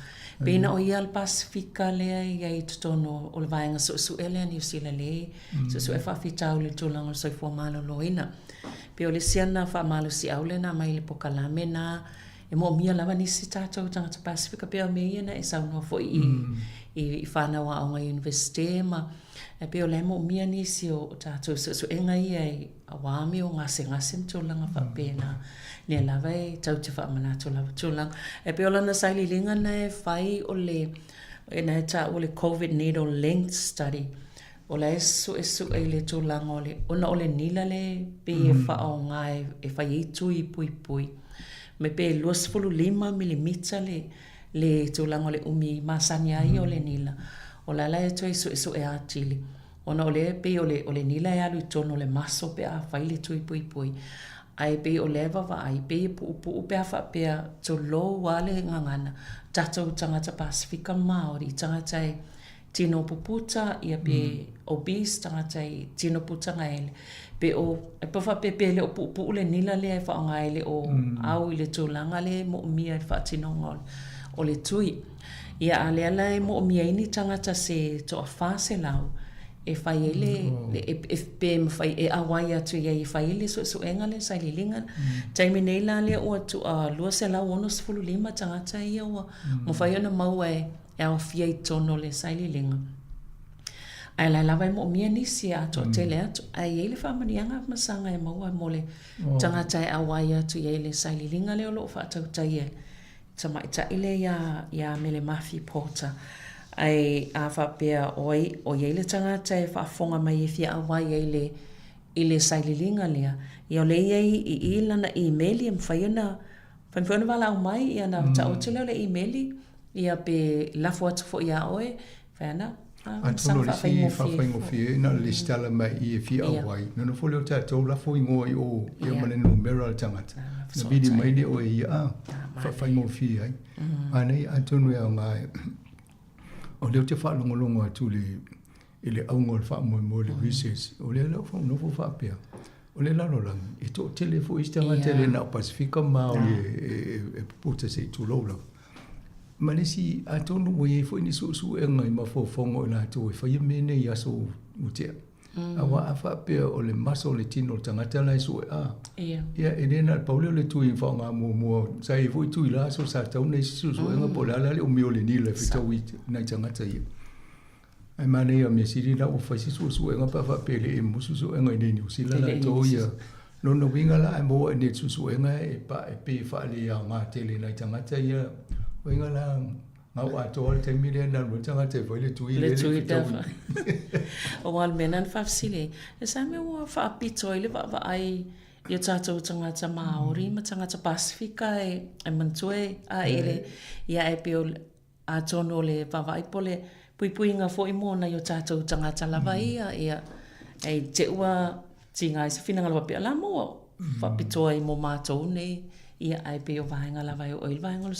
Pei na o ia le Pasefika lea e i ai i totonu o le vaega suesue lea a Niu Sila lea e suesue faafitauli i le tulaga o le soifua maloloina. Pei o le isi ana faamalosiau lea na aumai i le pokalame na, E moomia lava nisi tatou tagata Pasefika pei o mea ia na e saunoa foi i, i fanau aoga Iunivesite ma e pei o la e moomia nisi o tatou suesuega ia i auā mea o gasegase ma tulaga faapena. Lea lava e tau te faamanatu lava tulaga. E pei o lana sailiiliga na e fai o le na e taua o le Covid needle length study. O la e suesue i le tulaga o le ona o le nila le pei e faaaoga e fai ai tui puipui. Me pe 25 milimita le le tulaga o le umi masani ai o le nila. O la la e toe suesue atili. Ona o lea e pei o le, o le nila e alu i totonu o le maso pe a fai le tui puipui. Ae pei o lea e vaavaai, pei e puupuu pe a faapea tulou lava le gagana, tatou tagata Pasefika Māori, tagata e tino puputa, ia pe obese, tagata e tino putagaele, pe o, e pe faapea pe le o puupuu le nila lea e faaaoga e le o au i le tulaga lea e moomia i le faatinoga o le tui. Ia, a o lea la e moomia ai ni tagata se toa 400 e fai ai le, le e, e, pe mafai e auai atu i ai e fai ai le suesuega lea, sailiiliga. Taimi nei la lea ua tua 265 tagata ia ua mafai ona maua e, e aofia i totonu o le sailiiliga. Ae la e lava e moomia nisi e atoa tele atu. Ae i ai le faamanuiaga masaga e maua mo le tagata e auai atu i ai le sailiiliga lea o lo o faatautaia e tamaitai lea iā, iā Mele Mafi Porter. Ae a faapea o ai, o i ai le tagata e faafofoga mai e fia auai ai le, i le sailiiliga lea, ia o lea e i ai i i lana imeli e mafai ona, mafai ona valaau mai, ia ona tau atu lea o le imeli, ia pe lafo atu foi iā oe, Fai ana, Atonu o le isi faafaigofie na o le lesitala mai i e fia auai, ona nofo lea o tatou lafo igoa i o ia ma le numera o le tagata, ona vili mai lea o e ia a, faafaigofie ai. Manaia, atonu e aoga e, o lea ou te faalogologo atu i le, i le auga o le faamoemoe o le research, o lea la ua nofo faapea, o le lalolagi, e toatele foi isi tagata e le na o Pasefika ma Maori e puputa se i tulou lava. Ma le isi, atonu ua i ai foi ni suesuega i mafaufauga o i latou e faia mea nei i aso ua tea. Aua a faapea o le maso o le tino o le tagata la e sue a, ia e le na o le pau lea o le tui e faaaoga muamua. Sa i ai foi tui la aso sa tatau ona i ai se suesuega po o le a la le umi o le nila e fetaui i nai tagata ia. Ae manaia o mea sili la ua fai se suesuega pe a faapea e le i musu suesuega i inei i Niu Sila latou ia. Lona uiga la a maua i inei i le suesuega e pa e pei e faaleaoga tele i nai tagata ia. Uiga la gau atoa le taimi lea na alu ai le tagata e fai le tui lea e le i fetaui. Aua o le mea lena na faafesili ai, e sa mea ua faapito ai le vaavaai i o tatou tagata Māori ma tagata Pasefika e manatua e aele ia e pei o Atonu o le vaavaai po o le puipuiga foi mo nai o tatou tagata lava ia, ia, e te ua tiga ai se finagalo faapea, la mo faapitoa ai mo matou nei, ia, ae pei o vaega lava e oo ai le vaega o le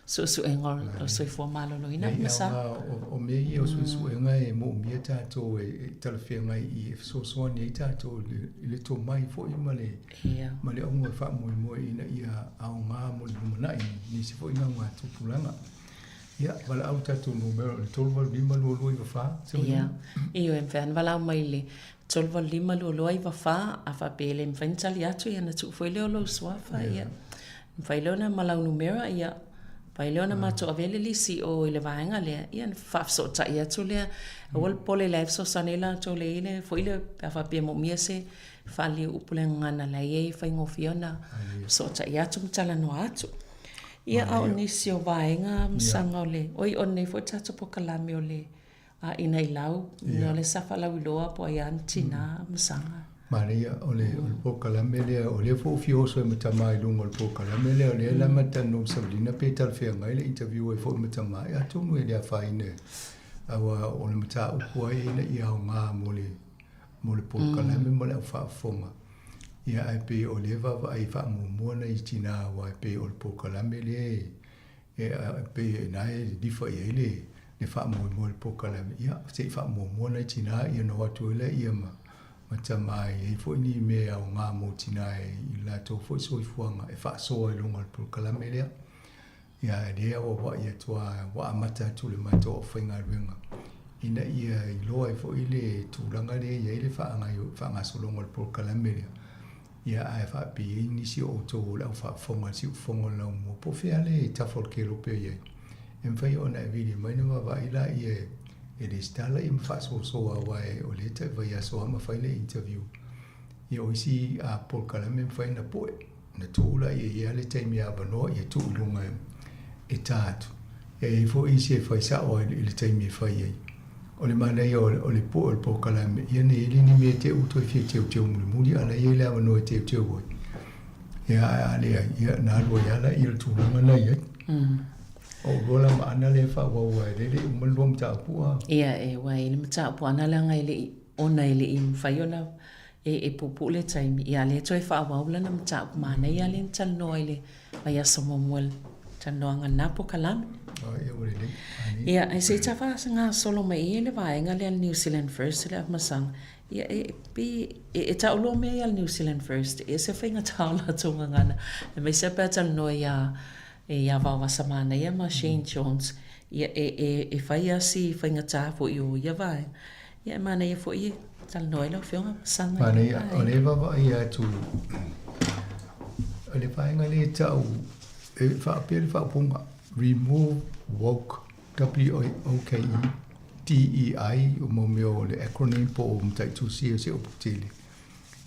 suesuega o le soifua maloloina. Nei, aoga o mea ia o suesuega e moomia tatou e talafeagai i e fesoasoani ai tatou i le tomai foi ma le ma le auga e faamoemoe ina ia aoga mo le lumanai nisi foi naugatupulaga. Ia, valaau le tatou numera o le 385 2294. Ia, ioe, mafai lava ona valaau mai i le 385 2294, a faapea e le mafai ona tali atu, ia ona tuu foi lea o lou suafa, ia, mafai lea ona ma lau numera, ia, mafai lea ona matou avea le lisi o i le vaega lea, ia ona faafesootai atu lea. Aua le popole o la e fesoasoani ai latou le i le foi le, pe a faapea e moomia se Faaliu upu le gagana la e i ai e faigofie ona fesootai atu ma talanoa atu. Ia, a o nisi o vaega masaga o le, oi, o lenei foi tatou polokalame o le Aina i Lau, mea o le sa faalauiloa po o ai lava ni tina masaga. Manaia, o le polokalame lea, o lea foi ua fia oso ai ma tama i luga o le polokalame lea, o lea la ma talanoa ma Savalina pe talafeagai le interview ai foi ma tama, ia atonu e le afaina, aua o le mataupu lava ia ina ia aoga mo le mo le polokalame ma le au faafofoga. Ia ae pei o lea e vaavaai faamuamua nai tinā aua e pei o le polokalame lea e, e, e pei e na e lilifa i ai le, le faamoemoe o le polokalame. Ia, se i faamuamua nai tinā ia ona o atu ai lea ma, ma tama e i ai foi ni mea e aoga mo tinā i le latou foi soifuaga e faasoa i luga o le polokalame lea. Ia, e le auauai atu lava, ua amata atu le matou aufaigaluega ina ia iloa ai foi le tulaga lea e i ai le faagasologa o le polokalame lea, ia ae faapei ai nisi o outou o le au faafofoga i le siufofoga o le laumua, po o fea le tafa o le kelope o i ai. E mafai ona e vili mai ona vaavaai laia e resitala ia ma faasoasoa aua o lea e tai vaiaso lava ma fai le interview. Ia o isi polokalame e mafai ona poe, ona tuu laia e i ai lava le taimi avanoa ia tuu i luga e ta atu. Ia e i ai foi isi e fai sao lava i le taimi e fai ai. O le manaia o le poe o le polokalame, ia ne i ai ni mea e te i ua toe fia teuteu mulimuli a o la e i ai le avanoa e teuteu ai. Ia ae a leai, ia na alu ai lava laia i le tulaga la i ai. O lua la ma Ana lea e faaauau ai, lea e le i uma le lua mataupu a. Ia, e ua i le mataupu a Ana leaga e le i, ona e le i mafai ona e, e puupuu le taimi, ia lea toe faaauau lana mataupu manaia lea na talanoa i le vaiaso muamua i le talanoaga lena polokalame. Oh, ia ua lelei. Ia, ae se i tafaagasolo mai i le vaega lea le New Zealand First le Afamasaga. Ia, e, pei, e, e taulua mea ia le New Zealand First, e ese faigata o latou gagana, aemaise lava pe a talanoa iā E ia Vaovasamanaia ma Shane Jones, ia e, e, e fai lava si faigata foi o ia vaega. Ia e manaia foi e talanoa ai lau Afioga ma Saga i le Manaia, o lea e vaavaai atu o le vaega lea e tau e faapea le faaupuga remove woke, W-O-K-E, D-E-I, o mau mea o le acronym po o mataitusia o se upu tele.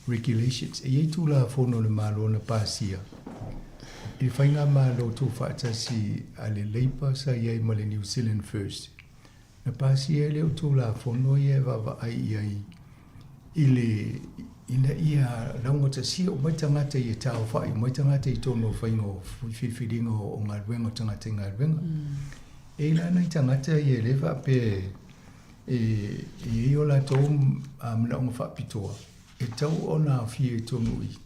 Regulations. E i ai Tulafono a le Malo na pasia i le Faigamalo Tuufaatasi a le Labour sa i ai ma le New Zealand First. Na pasia ai lea o Tulafono ia e vaavaai i ai i le ina ia laugatasia uma ai tagata ia taaofai uma ai tagata i totonu o faiga o filifiliga o galuega o tagata i galuega. E i ai la nai tagata ia lea faapea E i ai o latou manaoga faapitoa e tatau ona aofia i totonu i i.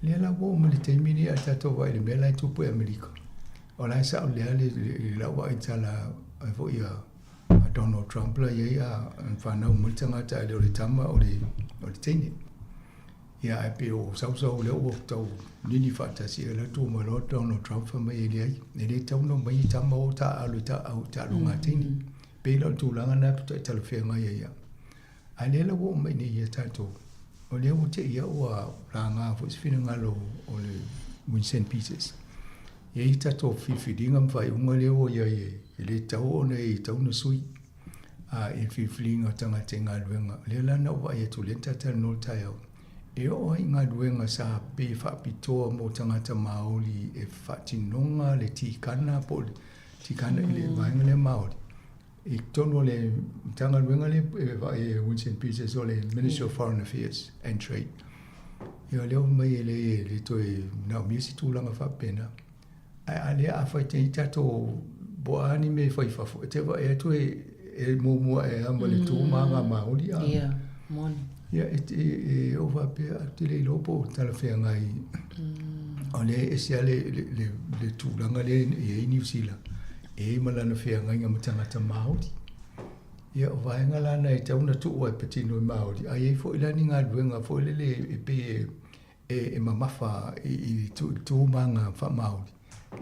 Lea la ua oo mai le taimi lenei a tatou vaai i le mea la e tupu i Amerika. O la e sao lelei lava lau vaai i tala ai foi a Donald Trump la i ai a fanau mai le tagata ae le o le tama o le teine. Ia ae pei o sausau lea ua tau nini faatasi ai la tu mai loa Donald Trump fai mai e leai, e le tatau ona omai tama o taaalo i taaloga a teine. Pei la o le tulaga lena e faatoa talafeagai ai au. A lea la ua oo mai nei ia tatou, o lea ua te i ua laga foi se finagalo o le Winston Peters. E i ai tatou filifiliga ma faaiuga lea ua i ai e le tatau ona e tatau ona sui a i le filifiliga o tagata i galuega. O lea la na ou vaai atu lea na ta talanoa i le taeao, e oo ai i galuega sa pei e faapitoa mo tagata Māori e faatinoga le tikana po o le tikana i le vaega lea Māori. I totonu o le Matagaluega lea e vaai e Winston Peters o le Ministry of Foreign Affairs and Trade. Ia lea ua mai e le, le toe manaomia se tulaga faapena. Ae a lea afai te i tatou po o a ni mea e fai i fafo, e te vaai atu e, e muamua e a ma le tū ma ngā Māori. A. Ia, moni. Ia, e, e, e o faapea, ou te le iloa po o talafeagai. O lea e ese lava le, le, le, le tulaga lea e i ai Niu Sila. E i ai ma lana feagaiga ma tagata Māori. Ia, o vaega la na e tatau ona tuu ai e patino i Māori, a i ai foi la ni galuega foi lele e pei e, e, e mamafa i, i le tū ma aga faa-Māori.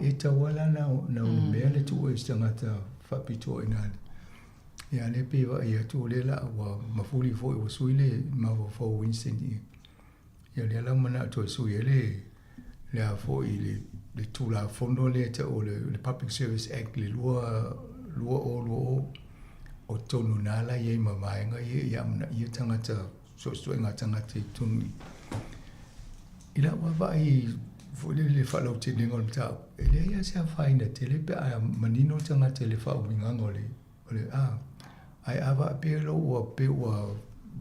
E tatau lava la na, na onomea le tuu ai o se tagata faapitoa i ina le. Ia, a lea pei e vaai atu o lea la ua mafuli foi ua sui le mafaufau o Winston i Ia lea la ua manao toe sui ai le le a foi le le Tulafono lea e tau o le le Public Service Act le 2020 o totonu i ina la i ai ma vaega ia ia amanaia tagata so o se ituaiga tagata i totonu i i lau vaavaai foi lele i le faalautelega o le mataupu, e leai lava se afaina tele pe a manino le tagata i le faauigaga o le O le a, ae a faapea loa ua pei ua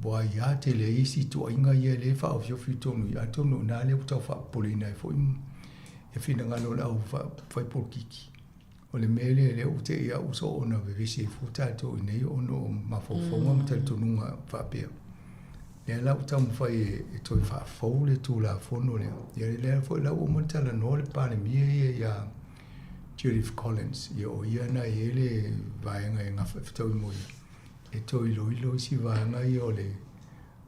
ua aia tele ai isi ituaiga ia lea e faaofiofi i totonu i, atonu o i ina lea ua tau faapopoleina ai foi ia finagalo o le au fai polokiki. O le mea lea lea ua te i au soo ona vevesi ai fua tatou i nei ona o mafaufauga ma talitonuga faapea. Lea la ua taumafai e toe faafou le Tulafono lea. Ia lea foi la ua uma ona talanoa le Palemia ia ia Judith Collins, ia o ia na i ai le vaega e gafa e fetaui mo ia, e toe iloilo isi vaega ia o le,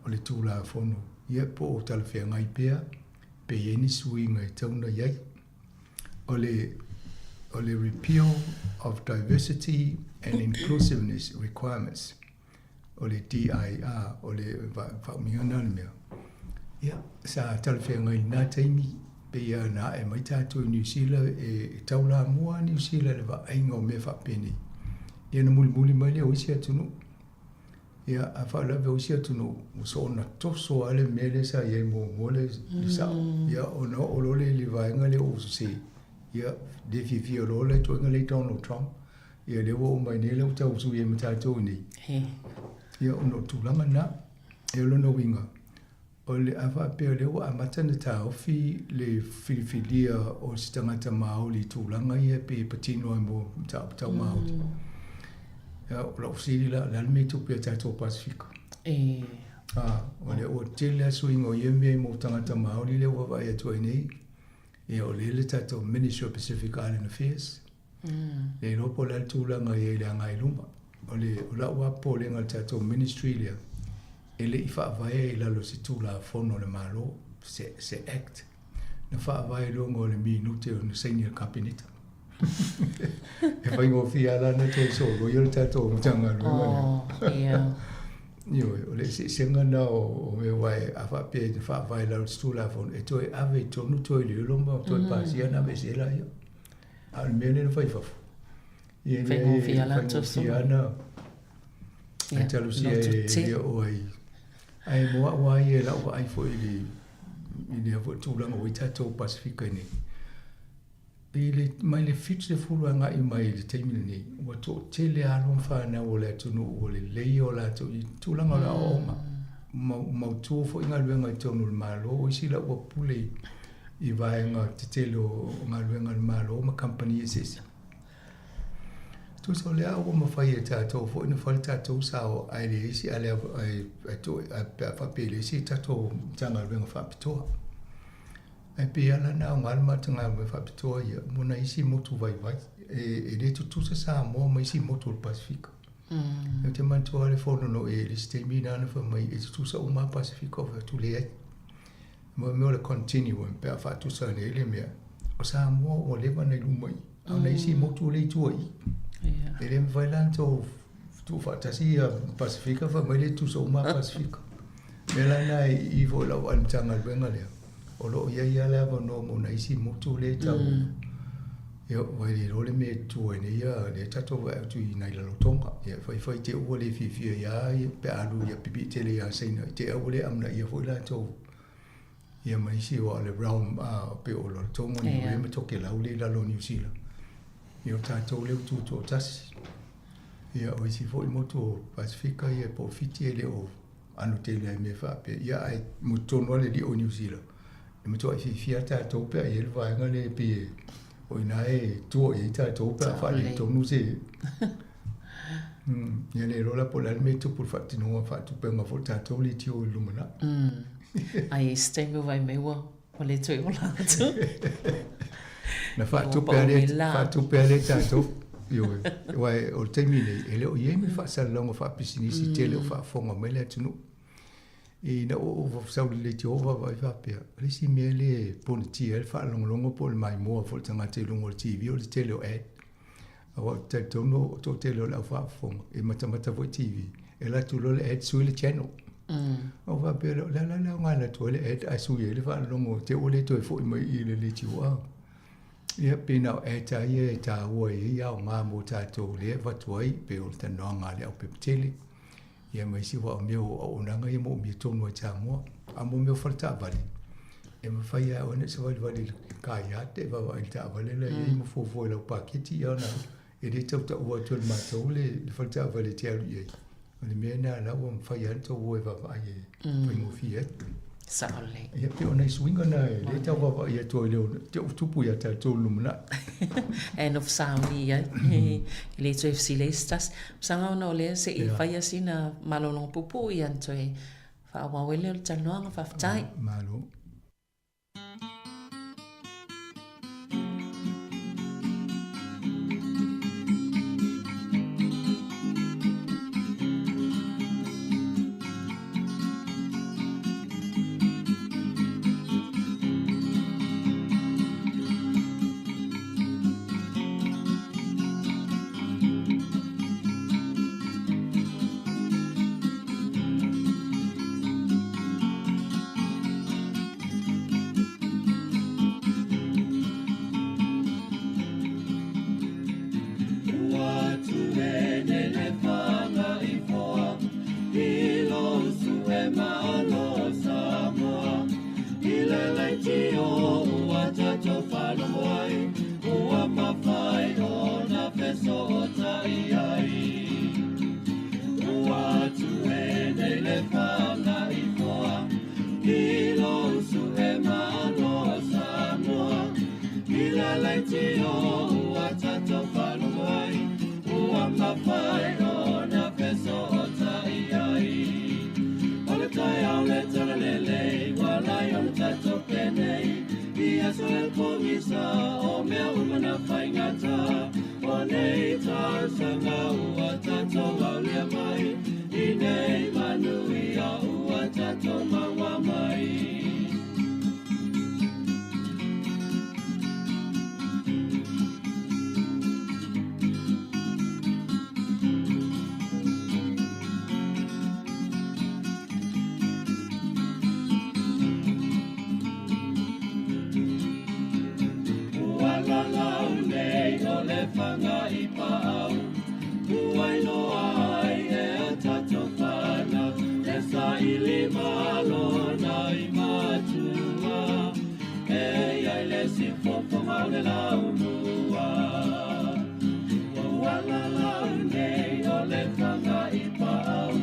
o le Tulafono, ia po o talafeagai pea, pe i ai ni suiga e tatau ona i ai. O le, o le Repeal of Diversity and Inclusiveness Requirements, o le DIR, o le faaumiga lena o le mea. Ia, sa talafeagai i lena taimi. Pei lava na ae mai tatou i Niu Sila e taulamua a Niu Sila i le vaaiga o mea faapenei. Ia na mulimuli mai lea o isi atunuu. Ia a faalavelave o isi atunuu ua soona toso lava le mea lea sa i ai muamua le sao. Ia ona oo loa lea i le vaega lea ua sese. Ia le fiafia loa le ituaiga lea i Donald Trump. Ia lea ua oo mai nei lea ua tau sui ai ma tatou i nei. Ia ona o tulaga na. E o lona uiga, O le a faapea o lea ua amata ona taofi le filifilia o se tagata Māori i tulaga ia e pei e patino ai mo mataupu tau Māori. Ia, o lau fesili la, o le a le mea e tupu ia tatou Pasefika? E. A, o lea ua tele lava suiga o ia mea mo tagata Māori lea ua vaavaai atu ai nei. Ia, o lea le tatou Ministry of Pacific Island Affairs. Le iloa po o le a le tulaga e i ai i le agai i luma. O le, o lau lava popolega i le tatou ministry lea, e le i faavae i lalo o se Tulafono a le Malo, se, se Act. Na faavae i luga o le minute na saini e le Kapeneta. E faigofie lava la ona toe soloia le tatou Matagaluega lea. Oh, yeah. Ioe, o le eseesega lena o mea aua a faapea e faavae i lalo o se Tulafono, e toe ave i totonu toe iloilo ma toe pasia ona aveese ai laia. A o le mea lea na fai i fafo, ia e Faigofie la toso. Faigofie na ai talosia e le oo ai. Ae mo au lava ia i lau vaai foi i le i lea foi tulaga ua i ai tatou Pasefika nei, i le mai le 70 agai mai i le taimi lenei, ua toatele alo ma fanau o le atunuu ua lelei o latou i tulaga o le aoaoga. Mautu foi galuega i totonu o le Malo, o isi la ua pule i vaega tetele o galuega a le Malo ma kamupani eseese. Tusa o lea ua mafai e tatou foi ona fai le tatou sao ae leai se ae pe a faapea e leai se tatou Matagaluega faapitoa. Ae pei lava la na aoga le Matagaluega faapitoa ia mo nai isi motu vaivai e le tutusa Samoa ma isi motu o le Pasefika. Ou te manatua lava le fono na oo i ai i le isi taimi lena na fai mai e tutusa uma lava Pasefika. Ou fai atu, leai. Mo mea o le continuum pe a faatusa ane ai le mea, o Samoa ua leva ona i luma i i, a o nai isi motu lea i tua i i. E le mafai la ona tou tuufaatasi ia Pasefika fai mai le tutusa uma lava Pasefika. O le mea la lena i i foi i lau vaai i le Matagaluega lea, o lo o i ai lava le avanoa mo nai isi motu lea e tau ia ua le iloa le mea e tutu ai nei ia lea tatou vaai atu i nai Rarotonga. Ia faifai te i ua le fiafia ia pe a alu ia pipii tele ia Saina i te i ua le amanaia foi latou ia ma isi aua o le realm pei o Rarotonga, Niue ma Tokelau lea i lalo o Niu Sila. Ia o tatou lea ua tutoatasi. Ia o isi foi motu o Pasefika ia po o Fiti e le o ano tele ai mea faapea. Ia ae motu tonu lava le lio o Niu Sila. E matuai fiafia tatou pe a i ai le vaega lea e pei e o i ina e tua i ai tatou pe a faaletonu se Ia le iloa la po o le a le mea e tupu i le faatinoga faatupega foi o tatou leitio i le lumanai. Ai i se taimi o vaai mai ua ua le toe ola atu. Na faatupe lava lea, faatupe lava lea tatou. Ioe, aua o le taimi lenei, e le o i ai ma le faasalalauga faapisinisi tele o faafofoga mai le atunuu. Ina ua ou sau i le leitio vaavaai faapea, o le isi mea lea e ponatia ai le faalogologo po o le maimoa foi o le tagata i luga o le TV o le tele o ad. Aua ou te talitonu o le toatele o le au faafofoga e matamata foi i TV, e alu atu loa le ad sui le channel. Ona ou faapea lea, o le a la le aoga e alu atu ai le ad ae sui ai le faalogo te i ua le toe foi mai i le leitio a. Ia pei na o ads lava ia e taua e i ai aoga mo tatou lea e avatu ai pei o le talanoaga a le aupepa tele. Ia ma isi aua o mea o auaunaga ia moomia tonu ai i Samoa. A mo mea o fale taavale, e mafai lava e oe ona e savalivali i le car yard e vaavaai i le taavale la e i ai ma fuafua i lau paketi ia ona e le tau taua atu e le matou le fale taavale e te alu i ai. O le mea lena la ua mafai lava ona tou o e vaavaai e faigofie ai. Sao lelei. Ia pei o nai suiga na e le tau vaavaai atu ai i te i tupu ia tatou i le lumanai. E nofo sauni i ai, e le toe fesili ai se tasi. Masaga ona o lea se i faia sina malologa puupuu ia ona toe faaauau ai lea o le talanoaga. Faafetai. Malo. tausaga o mea uma na faigata o nei tausaga ua tatou aulia mai i nei manuia ua tatou maua mai. Ua lalau nei o le fanga i paau Ua iloa ai e a tatou fanau E saili malo na i matua E iai le siufofoga o le laumua Ua lalau nei o le fanga i paau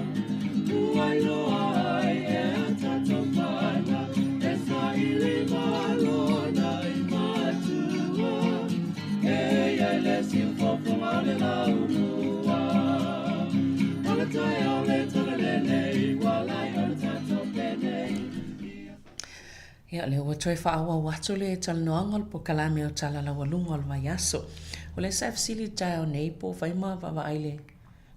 Ua iloa ai e a tatou fanau E saili malo na i matua E iai le siufofoga o le laumua O le taeao le tala lenei Ua lai o le tatou penei Ia, o lea ua toe faaauau atu le talanoaga o le polokalame o Tala Laualuga o le Vaiaso. O lea sa e fesili i le taeao nei po o fai ma vaavaai le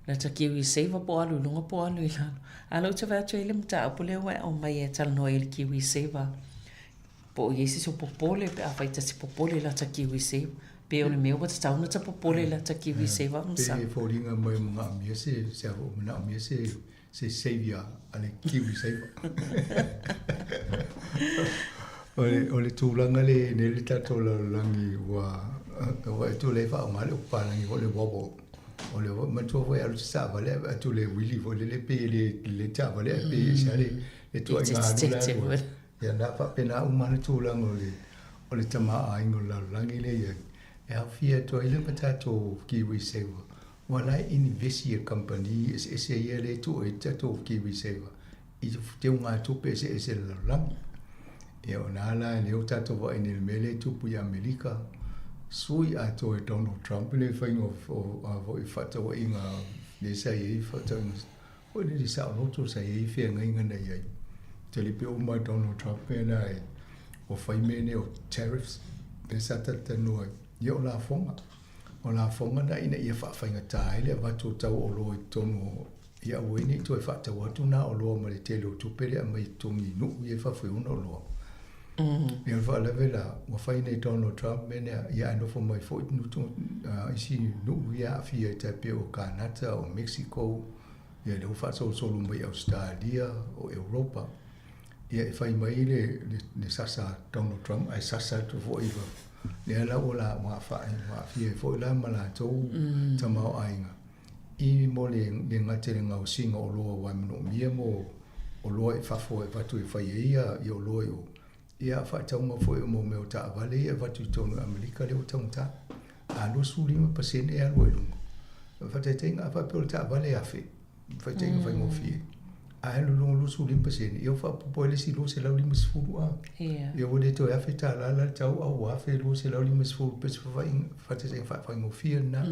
lata Kiwi Saver po o alu i luga po o alu i lalo. A o lea ou te vaai atu e i ai le mataupu lea ua e aumai e talanoa ai i le Kiwi Saver. Po o i ai se isi o popole pe afai ta te popole i lata Kiwi Saver. Pe o le mea ua tatau ona ta popole i lata Kiwi Saver ma sa. Pe foliga mai manaomia se se manaomia se se saviour a le Kiwi Saver. O le, o le tulaga le nei le tatou lalolagi ua ua e tu le faaaoga le upu palagi foi le wobble. O le matua foi alu se taavale atu le wili foi lele pe le le taavale ae pe ese lava le le tuuaiga alu la alu ai. Ia na faapena uma le tulaga o le o le tamaoaiga o le lalolagi lea i ai. E aofia atu ai le ma tatou Kiwi Saver. Ua la e inivesi e kamupani eseese ia lea e tuu ai tatou Kiwi Saver i teugatupe eseese i le lalolagi. Ia o na la lea ua tatou vaai nei i le mea lea e tupu i Amerika, sui atoa e Donald Trump le faiga o a foi fefaatauaiga lea sa i ai fefaatauaiga foi lele saoloto sa i ai feagaiga na i ai. Talipe uma e Donald Trump mea na e ua fai mea nei o tariffs lea sa talatalanoa ai. Ia o lafoga. O lafoga na ina ia faafaigata ai le avatu o tau oloa i totonu o ia aua ai ne i toe faatau atu na oloa ma le tele o tupe lea aumai i totogi i nuu ia i fafo i ona oloa. Ia o le faalave la, ua fai nei Donald Trump mea nea, ia ae nofo mai foi isi nuu ia aafia i tai pei o Kanata, o Mexico, ia lea ua faasolosolo mai Ausetalia, o Europa. Ia e fai mai le, le, le sasa a Donald Trump ae sasa atu foi i fafo. Lea la ua la ua aafia ai foi la ma latou tamaoaiga i mo le le gata i le gaosiga o oloa aua e manaomia mo oloa i fafo e avatu e fai ai ia ia oloa i o. Ia a faatauga foi mo mea o taavale ia e avatu i totonu i Amerika lea ua taugata. A 25% e alu ai i luga. Faataitaiga a faapea o le taavale e $1,000 faitaitaiga faigofie. Ae alu i luga 25%, ia ua faaopoopo ai le isi 250 a. Ia ua le toe $1,000 la le tau a ua $1,250 pe se faataitaiga faafaigofie lena.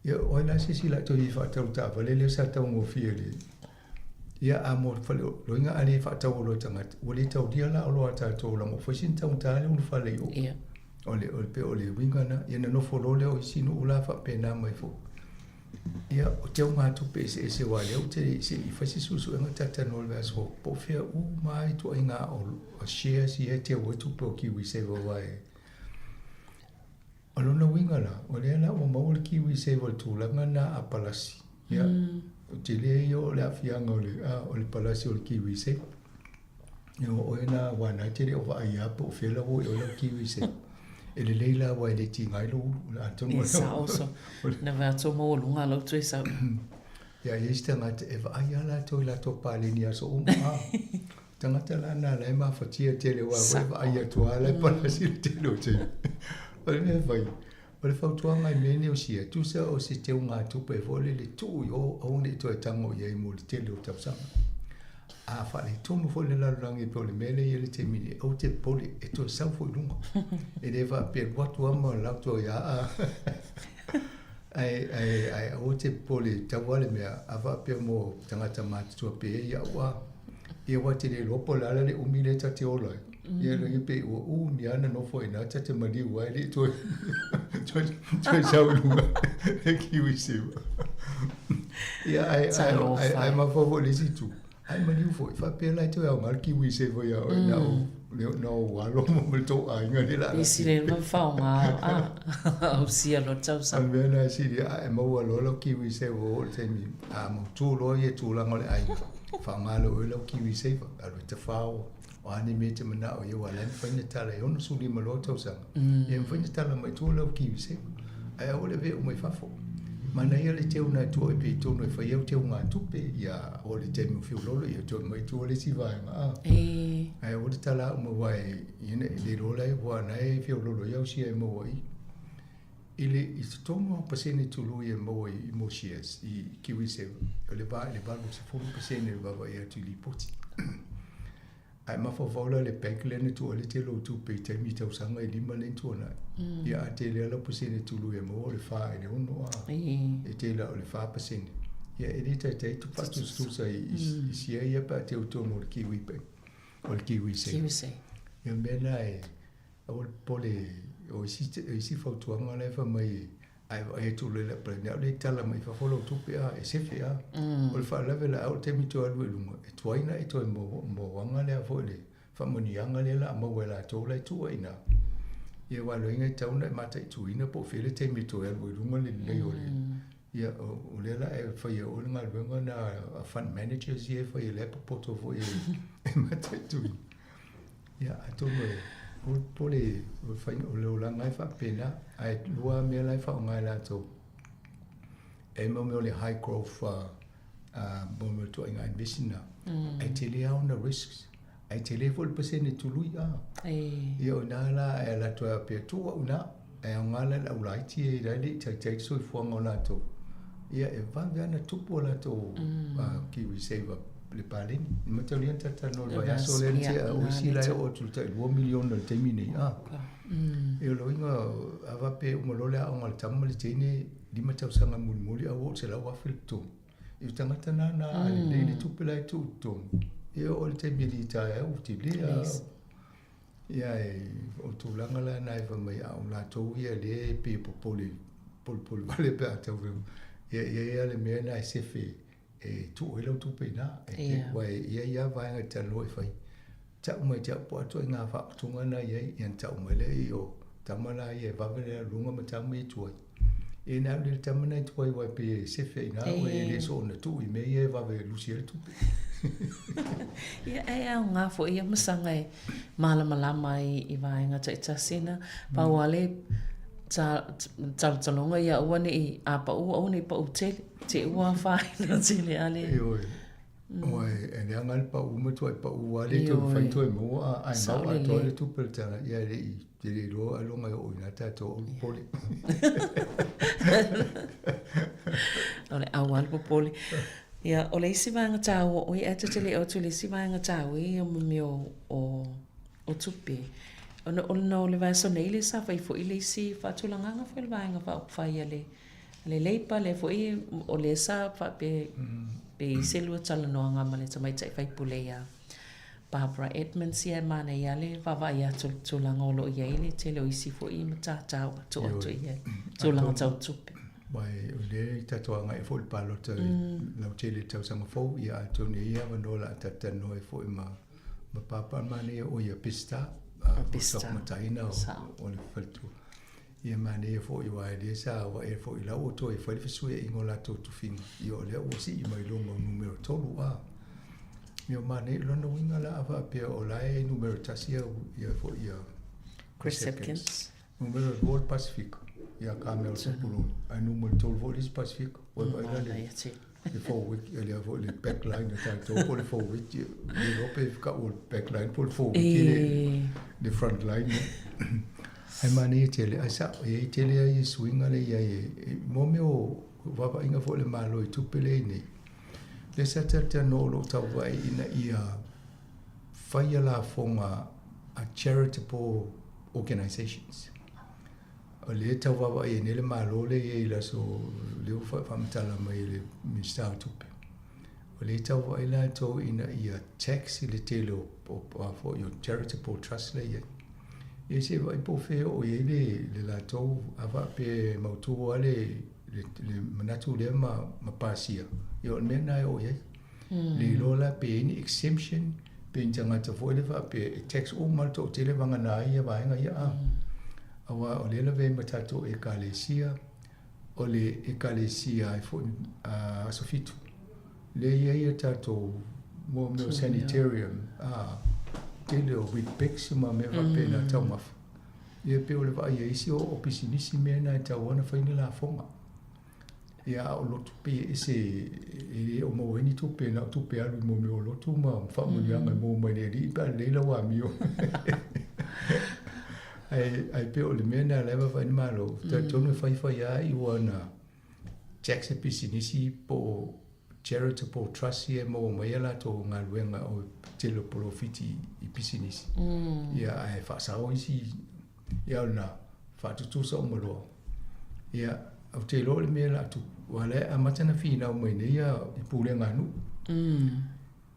Ia o ai la se isi latou i faatau taavale lea sa taugofie i le Ia a mo le faleoloina a le faatau oloa i tagata, ua le taulia la oloa a tatou leaga ua fai sina taugata le ulufale i o. O le, o le, pei o le uiga lena. Ia na nofo loa lea o isi nuu la faapena mai foi. Ia, o teugatupe eseese aua lea ou te se i fai se suesuega talatalanoa i le vaiaso fou, po o fea uma lava ituaiga o shares ia e teu ai tupe o KiwiSaver aua e O lona uiga la, o lea la ua maua le KiwiSaver i le tulaga lena a palasi. Ia, o tele ia o le aafiaga o le, o le palasi o le KiwiSaver. Ia o oe na aua na te le o vaai lava po o fea la ua oo i ai lau KiwiSaver. E lelei la aua e le tiga ai lou ulu. Atonu E sao so. Na vae atu o maualuga lau toe sau. Ia, e i ai isi tagata e vaai lava latou i latou paleni i aso uma. Tagata la na la e mafatia tele aua foi e vaai atu lava la e palasi le tele o taimi. O le mea e fai, o le fautuaga i mea nei o sia, tusa o se teugatupe foi lele tuu i o, aua ne i toe tago i ai mo le tele o tausaga. A faaletonu foi le lalolagi pei o le mea lea e i ai le taimi nei, aua te popole, e toe sau foi i luga. E le faapea e alu atu lava ma alu atu ai lava. Ae, ae, ae aua te popole, tau lava le mea, a faapea mo tagata matutua pei au a. Ia ua te le iloa po o le a la le umi lea ta te ola ai. Ia logi pe ua umi lava ona nofo i ina ta te maliu ai e le i toe toe toe sau i luga le KiwiSaver. Ia ae ae ae ae mafaufau foi i le isi itu, ai maliu foi faapea la e toe aoga le KiwiSaver ia oe na o na ou alo ma le tou aiga lea o le a Pei sili ai ona faaaoga a ausia loa le tausaga. O le mea lena e sili a e maua loa lau KiwiSaver ua oo i le taimi a mautu loa ia tulaga o le aiga, faaaoga loa e oe lau KiwiSaver, alu e tafao, o a ni mea e te manao i ai aua o la e mafai ona tala e 65 loa tausaga, ia e mafai ona tala mai tua lau KiwiSaver. Ae aua le avea uma i fafo. Manaia le teu na tua i tonu e fai au teugatupe, ia o le taimi o fiulolo, ia toe mai tua le isi vaega. A. Ae aua le tala uma aua e, ia ne i le iloa la aua na e fiulolo i au sia e maua i. I le i totonu o pasene tului e maua i mo shares i KiwiSaver, o le va i le 80% le vaavaai atu i lipoti. Ae mafaufau la le bank lea na tuu ai le tele o tupe i taimi tausaga e 5 lea na tuanai. Ia a tele lava lau pasene tului e maua o le 4 i le 6 a. E tele o le 4%. Ia e le taitai tu faatusatusa i sia ia pe a teu tonu o le Kiwi Bank, o le KiwiSaver. KiwiSaver. Ia o le mea lena e aua le popole o isi fautuaga la e fai mai Ae vaai atu loa i lau paleni, a o le tala mai fafo lau tupe a, e sefe a. O le faalavelave la, o le taimi toe alu ai i luga, e tuai ona e toe mauaga lea foi le faamanuiaga lea o le a maua e latou la e tuu ai i ina. Ia aua o lona uiga e tatau ona e mataituina po o fea le taimi e toe alu ai i luga le lelei o le... Ia o lea la e fai e oe le galuega lena a fund managers ia e fai o lea e popoto foi e mataituina. Ia, atonu e popole o le faiga o le olaga e faapena, ae lua lava mea la e faaaoga e latou. E i ai mea o le high growth mo mea o ituaiga investment na, ae tele lava ona risks, ae tele foi le pasene tului a. Ia o i ina la e alu atu ai faapea, tuu au i ina, ae aoga la i le au laiti ia la e le i taitai le soifuaga o latou. Ia e vave lava ona tupu a latou KiwiSaver le paleni. E mataulia na talatalanoa i le vaiaso lea na tea, o isi la e oo atu i le tai 2 miliona i le taimi nei. A. E o lona uiga, a faapea e uma loa le aoga a le tama ma le teine, 5 tausaga mulimuli a ua oo i le $100,000 le totogi. I tagata na na a lelei le tupe la e tuu i totonu, e oo i le taimi e litaea ai ua tele lava. Ia e, o tulaga la na e fai mai a o latou ia lea e pei e popole polepole vale pe a tau ia ia ia le mea na e sefe e tuu ai lau tupe i ina. E te, aua e i ai lava vaega e talanoa e fai. Tau mai te au po o a ituaiga faaputuga na i ai, ia ona tau mai lea i o tama la ia e vave le alu luga ma tama ia e tuai. E na alu le tama na e tuai aua e pei e sefe i ina oe e le soona tuu i mea ia e vave e lusi ai le tupe. Ia, e aoga foi ia masaga e malamalama ai i vaega taitasi na. Pau lava le talotaloga ia aua ne i a pau aua ne i pau tele. Te ua afaina tele a le. Ioe. Aua e leaga le pau ma tuai pau lava le toe mafai toe maua a ae mau atoa le tupe le tala ia e le i te le iloa ailoga e oo i ina tatou aua le popole. O le aua le popole. Ia, o le isi vaega taua, oi ae ta te le oo atu i le isi vaega taua ia mo mea o o tupe. Ona o le vaiaso nei lea sa fai foi le isi faatulagaga foi o le Vaega Faaupufai a le le Labour, lea foi o lea sa faapea pe i ai se lua talanoaga ma le tamaitai faipule ia Barbara Edmonds, ia e manaia lava le vaavaai atu i le tulaga o lo o i ai le tele o isi foi matata ua tuu atu i ai, tulaga tau tupe. Aua o lea tatou agai foi i le palota lautele i le tausaga fou, ia atonu e i ai avanoa o le a talatalanoa ai foi ma ma Papa manaia o ia Peseta, Peseta mataina o le faletua. Ia manaia foi aua e le sa vaai foi la ua toe fai le fesuiaiga o latou tofiga, ia o lea ua sii mai luga o numera 3 a. Ia manaia lona uiga la a faapea o la e numera 1 ia ia foi ia Chris Hipkins. Numera 2 le Pasifika, ia Carmel Sepuloni. Ae numera 3 foi le isi Pasifika. Ua vaai la le le forward, ia lea foi le back line a tatou po o le forward, le iloa pe tau o le back line po o le forward le front line. Ae manaia tele, ae sao, e i ai tele lava ia suiga lea i ai e mo mea o vaavaaia foi a le Malo i tupe lea e i ai nei. Lea sa talatalanoa o lo o tau vaai ina ia faia lafoga a charitable organisations. O lea e tau vaavaai ai nei le Malo lea e i ai i le aso lea ua faamatala mai e le Minisita o Tupe. O lea e tau vaai latou ina ia tax i le tele o, o, o, foi o charitable trust lea e i ai. Ia se i vaai po o fea e oo i ai le, le latou, a faapea e mautu lava le, le, le manatu lea ma, ma pasia, ia o le mea lena e oo i ai. Le iloa la pe i ai ni exemption, pe ni tagata foi lea faapea e tax uma le toatele vagana ai ia vaega ia a. Aua o lea e lavea ai ma tatou Ekalesia, o le Ekalesia ai foi Aso Fitu, lea e i ai a tatou mo mea o sanitarium, a, tele o Weet-Bix ma mea faapena taumafa. Ia pei o le vaai a isi o pisinisi mea na e tatau lava ona fai ni lafoga. Ia a o lotu pei e ese e le o maua ai ni tupe na o tupe alu i mo mea o lotu ma faamanuiaga e maua mai le Alii pe a lelei lau amio. Ae, ae pei o le mea na la e vaavaai le Malo, talitonu e faifai lava i ua na tax e pisinisi po o charitable trust ia e maua mai a latou galuega o tele o polofiti i pisinisi. Ia ae faasao isi ia o lena faatutusa uma loa. Ia ou te iloa o le mea o le a tupu, aua o la e amata ona finau mai nei ia i pulega a nuu.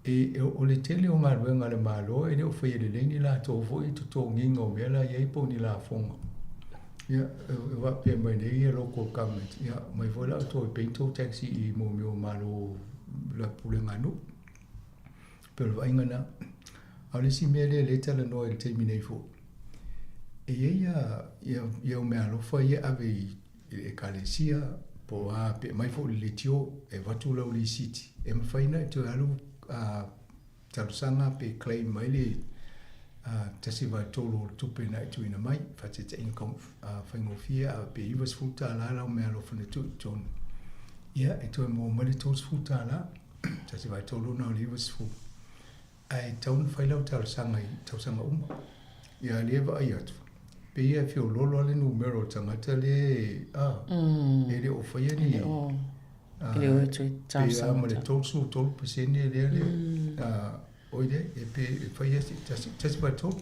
E, o le tele o galuega a le Malo e le o faia lelei ni latou foi totogiga o mea la e i ai po o ni lafoga. Ia, e faapea mai nei ia local government, ia, mai foi la outou e pay ni tou tax i mo mea o Malo la pulega a nuu. Pei o le vaaiga lena. A o le isi mea lea lea e talanoa i le taimi nei foi, e i ai ia, ia, ia au meaalofa ia e ave i i le Ekalesia, po o a, pe aumai foi i le leitio, e avatu lau lisiti, e mafai ona e toe alu a, talosaga pe claim mai le a, 1/3 o le tupe na e tuuina mai, faataitaiga faigofie a pe $90 lau meaalofa na tuu i totonu, ia e toe maua mai le $30, 1/3 lena o le 90. Ae tatau ona fai lau talosaga i tausaga uma. Ia lea e vaai atu, pei e feoloolo lava le numera o tagata lea a, e le o faia ni, a, e le o toe talosaga. Pei lava ma le 33% lea le, a, oi lea, e pe e faia se 1/3.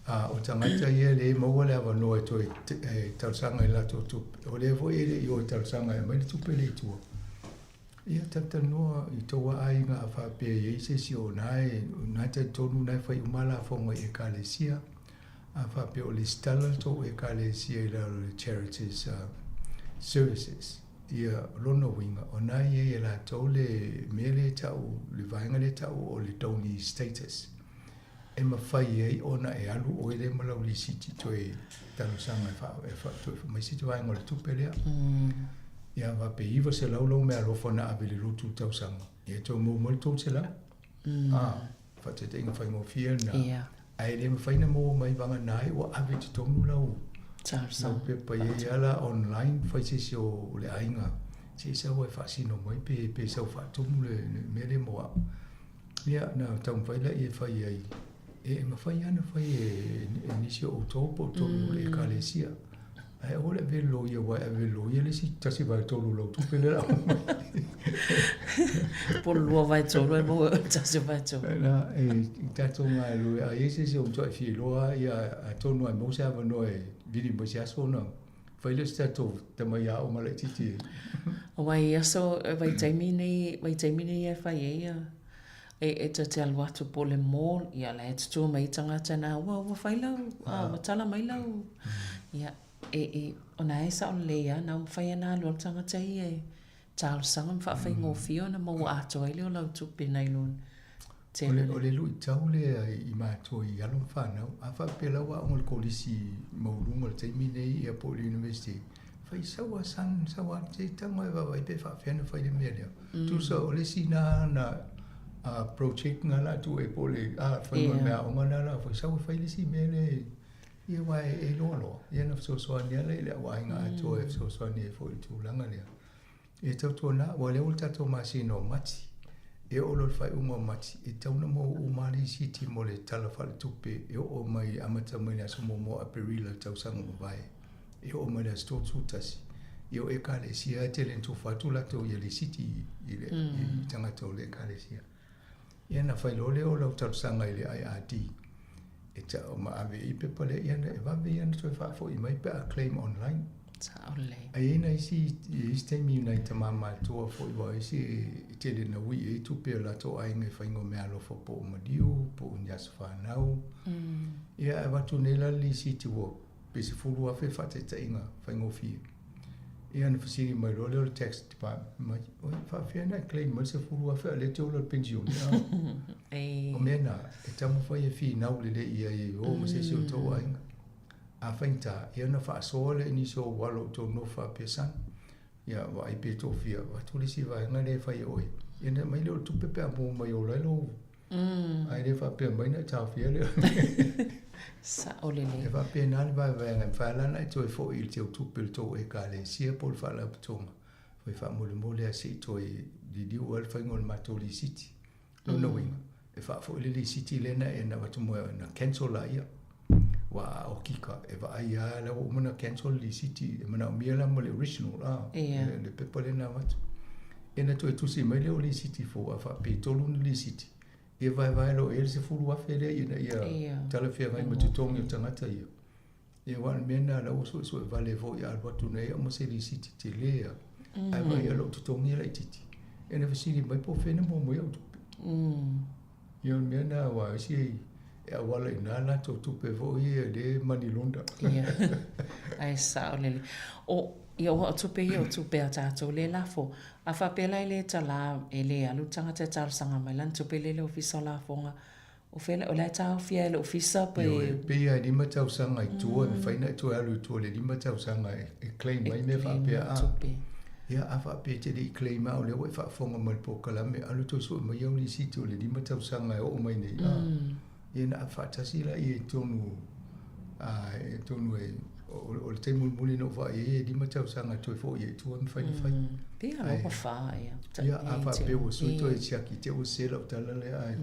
A, o tagata ia lea e maua le avanoa e toe e talosaga i latou tupe, o lea foi e le i o e talosaga e aumai le tupe lea i tua. Ia talatalanoa i tou aiga a faapea e i ai se isi o na e, na e talitonu na e fai uma lafoga i Ekalesia, a faapea o lesitala le tou Ekalesia i lalo o le Charities Services. Ia, o lona uiga, o na e i ai e latou le mea lea e tau, le vaega lea e tau o le donee status, e mafai ai ona e alu oe lea ma lau lisiti toe talosaga e fa, e fa, toe mai se vaega o le tupe lea. Ia faapea 900 lau meaalofa na ave i le lotu i le tausaga, ia e toe maua mai le 300. Ah, faataitaiga faigofie lena. Ia. Ae le mafai ona maua mai vagana ai ua ave i totonu lau Talosaga. lau pepa e i ai la online, fai se isi o le aiga se i sau e faasino mai pe, pe sau faatumu le, le mea lea mo au. Ia, na taumafai laia e fai ai, e mafai lava ona fai e nisi o outou po o totonu o le Ekalesia. Ae aua le avea i le loia, aua e ave i le loia le isi 1/3 o lau tupe lea o le a aumai. Po o le 2/3 e maua ai le 1/3. Na, e tatou galulue, a i ai se isi o matuai fia iloa, ia atonu lava e maua se avanoa e vili mai se aso ona fai lea o se tatou tamai aoga laitiiti e. Aua i aso, vaitaimi nei, vaitaimi nei e fai ai ia, e, e ta te alu atu po o le mall, ia la e tutū mai tagata na, ua, ua fai lau, a, ua tala mai lau, ia, e, e, ona e sao lelei lava, na mafai ona alu lava le tagata ia e talosaga ma faafaigofie ona maua atoa ai lea o lau tupe nai lo O le, o le luitau lea i matou i alo ma fanau, a faapea la ua aoga i le kolisi maualuga i le taimi nei ia po o le university, fai sau a son, sau a se i tago e vaavaai pe faapefea ona fai le mea lea. Tusa o le isi na na project na la tuu ai po o le faiga o le meaaoga na la fai, sau e fai le isi mea lea ia aua e iloa loa, ia ona fesoasoani lava lea i le au aiga atoa e fesoasoani ai foi i le tulaga lea. E tautuana, aua o lea ua i le tatou masina o Mati, e oo loa i le faaiuga o Mati, e tatau ona maua uma lava lisiti mo le Tala Faaletupe e oo mai, amata mai le aso muamua o Aperila i le tausaga ua mavae, e oo mai le aso 31. Ia o Ekalesia e tele ina tufa atu latou ia lisiti i le i tagata o le Ekalesia. Ia ona fai loa lea o lau talosaga i le IRD e tau ma ave ai pepa lea, ia e vave ia ona toe faafoi mai pe a claim online. Sa'o lelei. Ae i ai nai isi, i isi taimi nai tama matutua foi ua ese e tele ina ui i ai tupe a latou aiga i faiga o meaalofa po o maliu, po o ni aso fanau. Ia ae avatu nei la le lisiti ua pe $10,000 le faataitaiga faigofie. Ia ona fesili mai loa lea o le tax department mai, oi, faapefea ona e claim mai le $10,000 a o lea e te ola i le penisione? O mea na, e taumafai e finau lelei i ai e o ma se isi o tou aiga. A faigata, ia ona faasoa lea i nisi o ou alo i tou nofo faapea, Son, ia vaai pe toafia, avatu le isi vaega lea e fai e oe, ia ona aumai lea o le tupe pe a maua mai ola ai lou. Ae le faapea mai na e taofia lea. Sao lelei. E faapena le vaevaega, e mafai lava la ona e toe foi i le teutupe o le tou Ekalesia po o le Faalapotopotoga, foi faamolemole lava se i toe liliu lava le faiga o le matou lisiti. Lona uiga, e faafoi le lisiti lea na e na avatu mo na cancel laia. Ua a okika e vaai lava la ua uma ona cancel le lisiti e manaomia la ma le original a le pepa lea na avatu. Ia na toe tusi mai lea o lisiti fou a faapea e 3 ni lisiti ia vaevae loa i ai le $10,000 lea ina ia talafeagai ma totogi o tagata ia. Ia aua o le mea lena la ua suesue vale foi a alu atu nei au ma se lisiti tele a. Ae vaai i lou totogi e laitiiti. Ia na fesili mai po o fea na maua mai au tupe. Ia o le mea lena aua o isi e auala i ina latou tupe foi ia le money launder. Ia, ae sao lelei. O, ia aua o tupe ia o tupe a tatou le lafo. A faapea la e le tala, e le alu le tagata e talosaga mai lana tupe lea i le Ofisa o Lafoga, O fea la, o la e taofia e le Ofisa pe. Ioe, e pei lava e 5 tausaga i tua, e mafai ona e toe alu i tua i le 5 tausaga e claim ai mea faapea. A, ia, a faapea e te le i claim lava o lea ua e faafofoga mai i le polokalame, alu toe sue mai au lisiti o le 5 tausaga e oo mai nei, a, ia ona faatasi lea i totonu, a, atonu e, o le taimi mulimuli na ou vaai ai e 5 tausaga e toe foi ai i tua e mafai ona fai. Pei lava ua fa, ia. Ia, a faapea ua sui toe siaki te ua sē lau tala lea, ae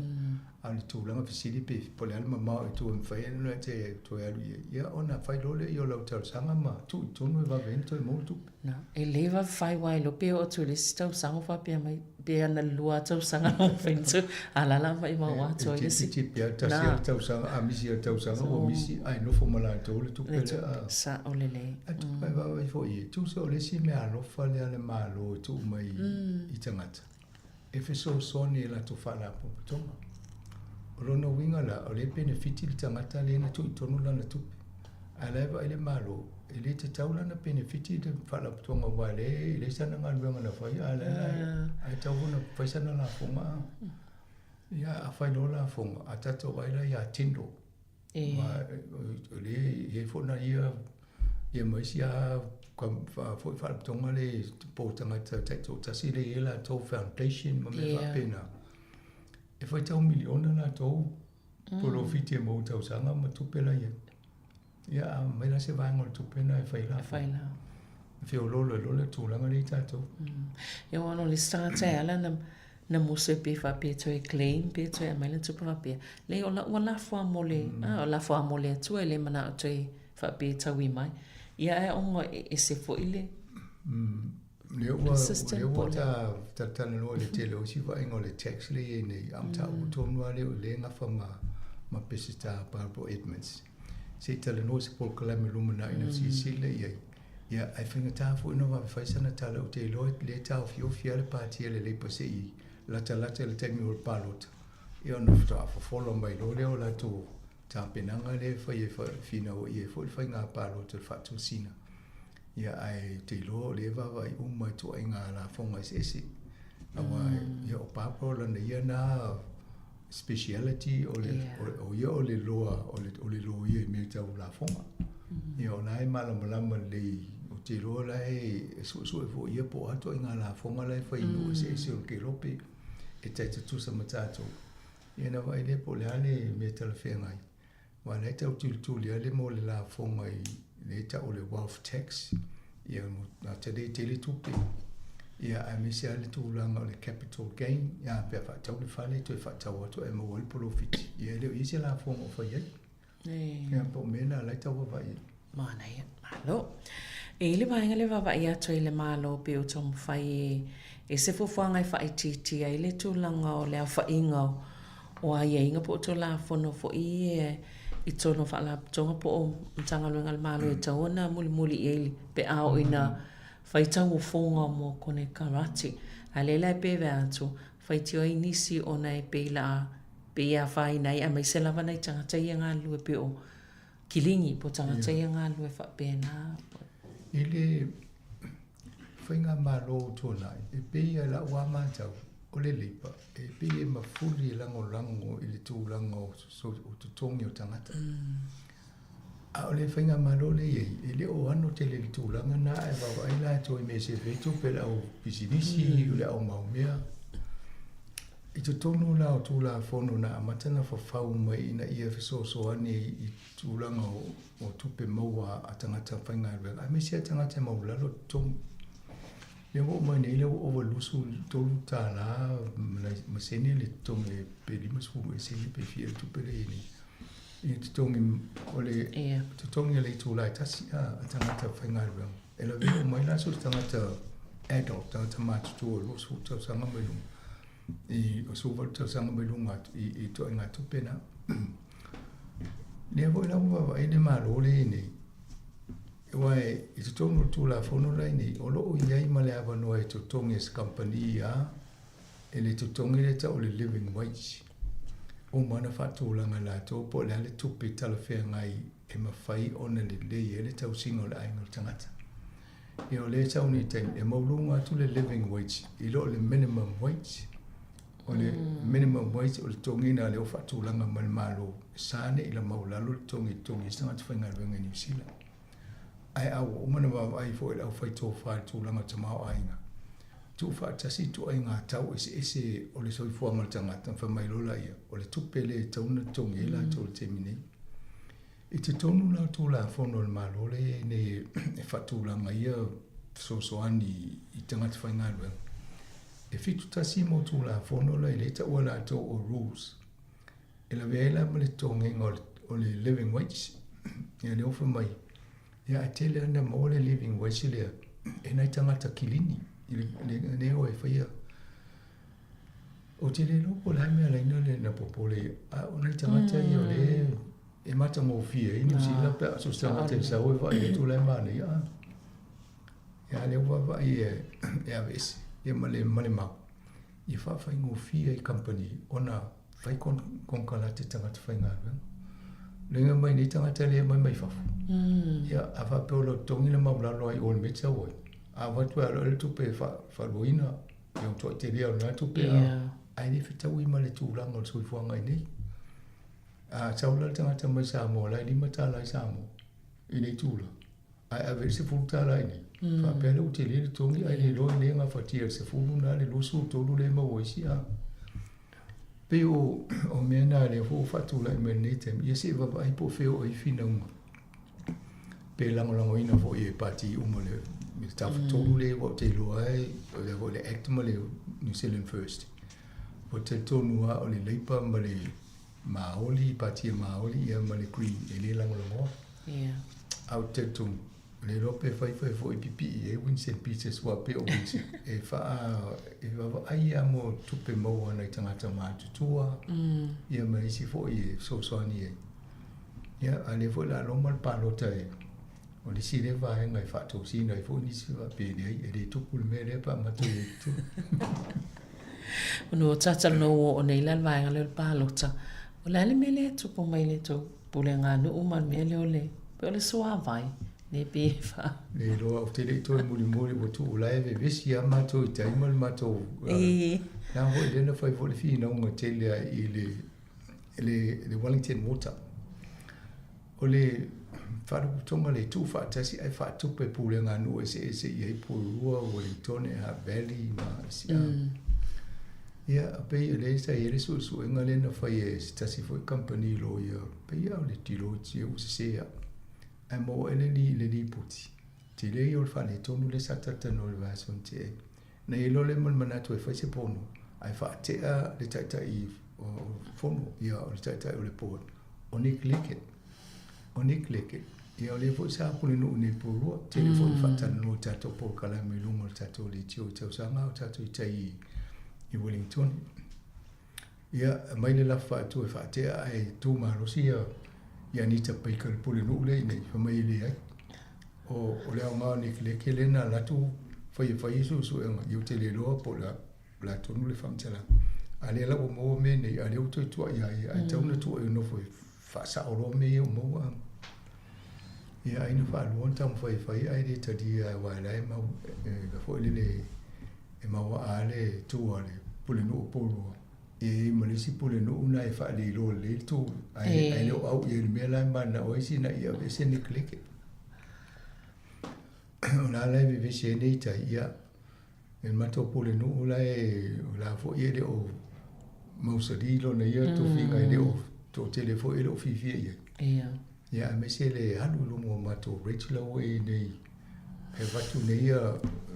A o le tulaga fesili pe po o le a le mamao i tua e mafai ai ona e toe alu i ai, ia ona fai loa lea i o lau talosaga ma tuu i totonu e vave ai ona toe maua le tupe. Na, e le vave fai aua e iloa pe oo atu i le isi tausaga o faapea mai pe ana le lua tausaga na mafai ona toe alaala maimau atoa i le isi. E tipi tipi lava, tasi lava le tausaga, a misi lava le tausaga ua misi ae nofo ma latou le tupe lea. Sao lelei. Ae tupe e vaavaai foi i ai, tusa o le isi meaalofa lea a le Malo e tuu mai i tagata. e fesoasoani i latou faalapotopotoga. O lona uiga la, o lea e penefiti le tagata lea na tuu i totonu lana tupe. Ae o la e vaai le Malo, e le tatau la ona penefiti le faalapotopotoga aua o lea e leai sana galuega na fai, a o la e tatau foi ona fai sana lafoga. Ia, a fai loa lafoga, a tatou vaai la ia Tindall, aua o lea e i ai foi na ia ia ma isi lava foi faalapotopotoga lea po o tagata taitoatasi lea e i ai latou foundation ma mea faapena. E faitau miliona latou polofiti e maua i tausaga ma tupe la i ai. Ia a aumai la se vaega o le tupe lena e fai la. E fai la. E feoloolo ai loa le tulaga lea i tatou. Ia aua o le isi tagata e ala ona na musu e pei faapea e toe claim pe toe aumai lana tupe faapea. Leai o lau ua lafo lava mo le, a, lafo lava mo le Atua e le manao toe faapea e taui mai. Ia ae ona e ese foi le Lea ua, lea ua ta talatalanoa i le tele o isi vaaiga o le tax lea e i ai nei, a o mataupu tonu lava lea o lea e gafa ma, ma Peseta Barbara Edmonds. Se i talanoa se polokalame lumanai na silasila i ai. Ia, ae faigata foi ona vave fai sana tala, ou te iloa lea e taofiofi lava le pāti a le Labour se i latalata i le taimi o le palota, ia ona faatoa fofola mai loa lea o latou tapenaga lea e fai e finauai ai foi le faiga palota i le faatosina. Ia, ae ou te iloa o lea e vaavaai uma i ituaiga lafoga eseese. Aua, ia, o Barbara o lana ia na speciality o le, o ia o le loa, o le loia i mea tau lafoga. Ia, o la e malamalama lelei, ou te iloa o la e suesue foi ia po o a ituaiga lafoga la e fai i nuu eseese o le kelope e tai tutusa ma tatou. Ia ona vaai lea po o le a le mea talafeagai. Aua o la e tau tulituli lava le mea o le lafoga i lea e tau o le wealth tax, ia ua tele tele tupe. Ia aemaise lava le tulaga o le capital gain, ia pe a faatau le fale toe faatau atu ae maua ai le polofiti. Ia e le o i ai se lafoga o fai ai. Ia po o mea na o la e tau vaavaai i ai. Manaia, malo. E i ai le vaega lea e vaavaai atu ai i le Malo pei o taumafai e e se fuafuaga e faaitiitia ai le tulaga o le aofaiga o aiaiga po o Tulafono foi ia I totonu o faalapotopotoga po o Matagaluega a le Malo e tatau ona mulimuli i ai pe a oo ina fai tauofoga mo konekarate. A lea la e pei e vaai atu, faitio ai nisi ona e pei la pei e afaina ai aemaise lava nai tagata ia e galulue pei o kiligi po o tagata ia e galulue faapena. I le faigamalo ua tuanai, e pei lava i lau lava matau, o le Labour e pei e mafuli e lagolago i le tulaga o totogi o tagata. A o le faigamalo lea e i ai, e le o ano tele i le tulaga lena, ae vaavaai latou i mea e sefe ai tupe a le au pisinisi, o le au mau mea. I totonu la o Tulafono na amata ona fafau mai ina ia fesoasoani i tulaga o tupe maua a tagata faigaluega, aemaise lava tagata e maualalo totogi. Lea ua oo mai nei lea ua ova $23 ma sene le totogi pe 50 ea sene pe fia le tupe lea e i ai nei. I totogi o le totogi o le itula e tasi a tagata faigaluega. E lavea uma ai la so o se tagata adult, tagata matutua 20 tausaga mai luga i 18 tausaga mai luga atu i ituaiga tupe na. Lea foi la ua vaavaai le Malo lea e i ai nei, aua i totonu o le Tulafono la e i ai nei, o lo o i ai ma le avanoa e totogi e se kamupani a e le totogi lea e tau o le living wage. Uma ona faatulaga e latou po o le a le tupe talafeagai e mafai ona lelei ai le tausiga o le aiga o le tagata. Ia o lea e sau nei taimi, e maualuga atu le living wage i lo le minimum wage. O le minimum wage o le totogiina lea ua faatulaga mai le Malo, e sa nei ila maualalo le totogi e totogi ai se tagata faigaluega i Niu Sila. Ae a ua uma ona vaavaai foi e le aufai tofa i le tulaga o le tamaoaiga, tuufaatasi ituaiga tau eseese o le soifuaga o le tagata, fai mai loa laia, o le tupe lea e tatau ona totogi ai latou i le taimi nei. I totonu la o Tulafono a le Malo lea e i ai nei e faatulaga ia fesoasoani i tagata faigaluega, e 71 mau Tulafono la e le taua latou o rules e lavea ai la ma le totogiga o le living wage. Ia lea ua fai mai, ia ae tele lava ina maua le living wage lea e nai tagata kilini i le o e faia. Ou te le iloa po o le a le mea e ala ai ona popole, a o nai tagata ia o lea e matagofie ai Niu Sila pe a so o se tagata e sau e vaai atu la e manaia. Ia a lea ua vaavaai e aveese ia ma le ma le mau ia faafaigofie ai kamupani ona fai konekarate tagata faigaluega. Laga mai nei tagata lea e aumai mai fafo. Ia a faapea o lau totogi na maualalo ai i o i le mea e te sau ai, a avatu e alu ai le tupe e faaluaina Ia o toʻa tele o lena tupe a ae le fetaui ma le tulaga o le soifuaga i nei. A sau la le tagata mai Samoa la e $5 i Samoa i le itula ae ave i le $10 i nei. Faapea lea ua tele le totogi ae le iloa e le gafatia e le 10 na le 23 lea e maua isi a. Pei o o mea na lea foi ua faatulai mai lenei taimi ia se i vaavaai po o fea o i ai finauga pe lagolagoina foi e pati uma le le tafatolu lea aua ou te iloa ai o le foi le Act ma le New Zealand First. Ou te talitonu lava o le Labour ma le Māori, Pati a Māori ia ma le Green e le lagolagoa. Yeah. A ou te talitonu, le iloa pe fai fai foi pipii ai Winston Peters aua pei o Winston e faa e vaavaai lava mo tupe maua a nai tagata matutua ia ma isi foi e fesoasoani ai. Ia, a o lea foi o le a loma le palota e o le isi lea vaega e faatosina ai foi nisi faapea e leai, e le tupu le mea lea pe a matou i ai i totonu. Ona ua talatalanoa ua oo nei la le vaega lea o le palota. O le a le mea lea e tupu mai i le tou puleganuu ma le mea lea o le, pei o le suavai, lea pei e faa... Le iloa, ou te le i toe mulimuli, ua tuu la e vevesi lava matou i tai ma le matou... Leaga foi lea na fai foi le finauga tele lava i le le Wellington Water. O le faalapotopotoga lea e tuufaatasi ae faatupe pulega a nuu eseese i ai Porirua, Wellingtone, Hutt Valley ma isi. Ia, pei o lea sa i ai le suesuega lea na fai e se tasi foi kamupani loia, pei lava o le Deloitte ea ua sese au, ae maua ea le lipoti. Tele ia o le faaletonu lea sa talatalanoa i le vaiaso na tea ai. Na i ai loa lea ma le manatu e fai se pono ae faatea le taitai o fono, ia o le taitai o le board, o Nick Leggett. O Nick Leggett, ia o lea foi sa pulenuu nei i Porirua, tele foi ina faatalanoa i tatou polokalame i luga o le tatou leitio i tausaga a o tatou i tai i Wellingtone. Ia, aumai le lafo faatu e faatea ae tu malosi ia Ia Anita Baker le pulenuu lea i inei, fai mai e leai. O, o le aoga o nekeleke lea na alu atu fai e fai suesuega, ia ou te le iloa po o le a, o le a tonu le faamatalaga. A lea la ua maua mea nei, a lea ua toe tuuai ia ia, ae tatau ona tuu e nofo e faasao loa mea ia ua maua. Ia ai na faalua ona taumafai e fai ae le talia aua o la e mau, e foi lele e maoaa le tu a le pulenuu o Upolu. E i ai ma le isi pulenuu na e faaleiloa lelei le tu, ae, ae le o au i ai i le mea la e mananao ai sina ia aveese nekeleke. O la la e vevesi ai nei tai, ia, e le matou pulenuu la e, o la foi e le o mausali lona ia tofiga, e le o toatele foi e le o fiafia i ai. Ia. Ia, aemaise le alu i luga o matou rate la ua i ai nei, e avatu nei ia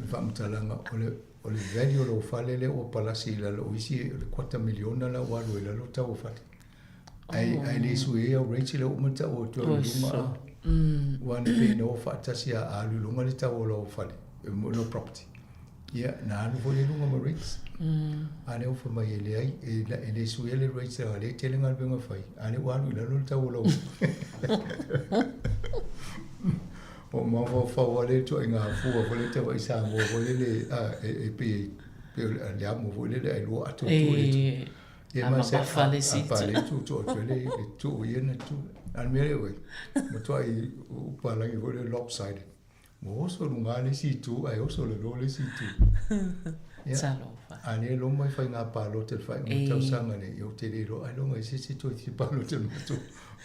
le faamatalaga o le O le value o lou fale lea ua palasi i lalo o isi o le kuata miliona la ua alu ai lalo tau o fale. Ai ai le sui ai au rates lea ua uma ona tau atu au i luga a. Ua na pei na o faatasi a alu i luga le tau o lou fale, lou property. Ia, na alu foi i luga ma rates. A lea ua fai mai e leai, e le suia le rates leaga o lea e tele galuega fai, a lea ua alu i lalo le tau o lou. O mafaufau lava lea i le ituaiga fua foi lea tau ai Samoa foi lele a e pei e le amo foi lele ae lua ato atu e tu. Ia ma se a le si pa le tu tu atu le le tu ia na tu. A le mea lea oi. Matuai upalagi foi lele lopsided. Ua oso luga le isi itu ae oso lalo le isi itu. Ia. Talofa. A lea loma i faiga palota i le faaiuga o le tausaga nei, ia ou te le iloa ailoga i se isi toe fia palota i le matou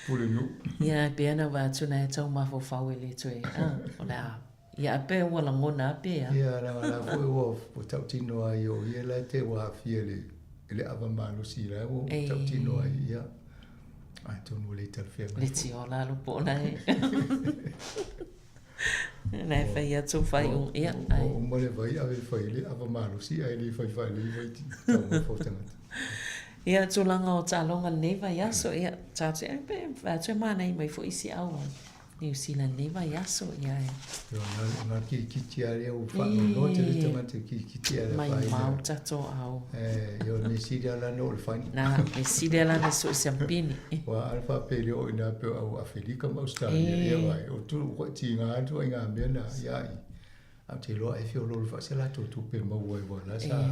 Pulenuu. Ia, e pei ona vaai atu na e tau mafaufau e le toe, a, o le a, ia a pea ua lagona a pea. Ia, leaga la foi ua, ua tautino ai o ia la e te ua aafia i le, i le ava malosi la ua tautino ai, ia. Atonu ua le talafeagai Le tiola alu po o la e. Na e fai atu faaiuga, ia, ae. Ua uma le vai ave e fai le ava malosi ae le fai faalelei vai taumafa o tagata. Ia, tulaga o taaloga lenei vaiaso, ia, tatou te, pe vaai atu e manaia mai foi si au a Niu Sila lenei vaiaso, ia e. Io, na, na kirikiti a lea ua faanoanoa tele tagata i kirikiti a le Mai afaina. mau tatou au. Eh, io, mea sili a lana o le final. Na, mea sili a lana so o se ampini. Ua a faapea le oo ina pe au Afelika ma Australia, ia vai, o tu, ua tiga atu ai ngā mea na, ia i. A te iloa ai feoloolo faa se latou tupe maua ai ua la sa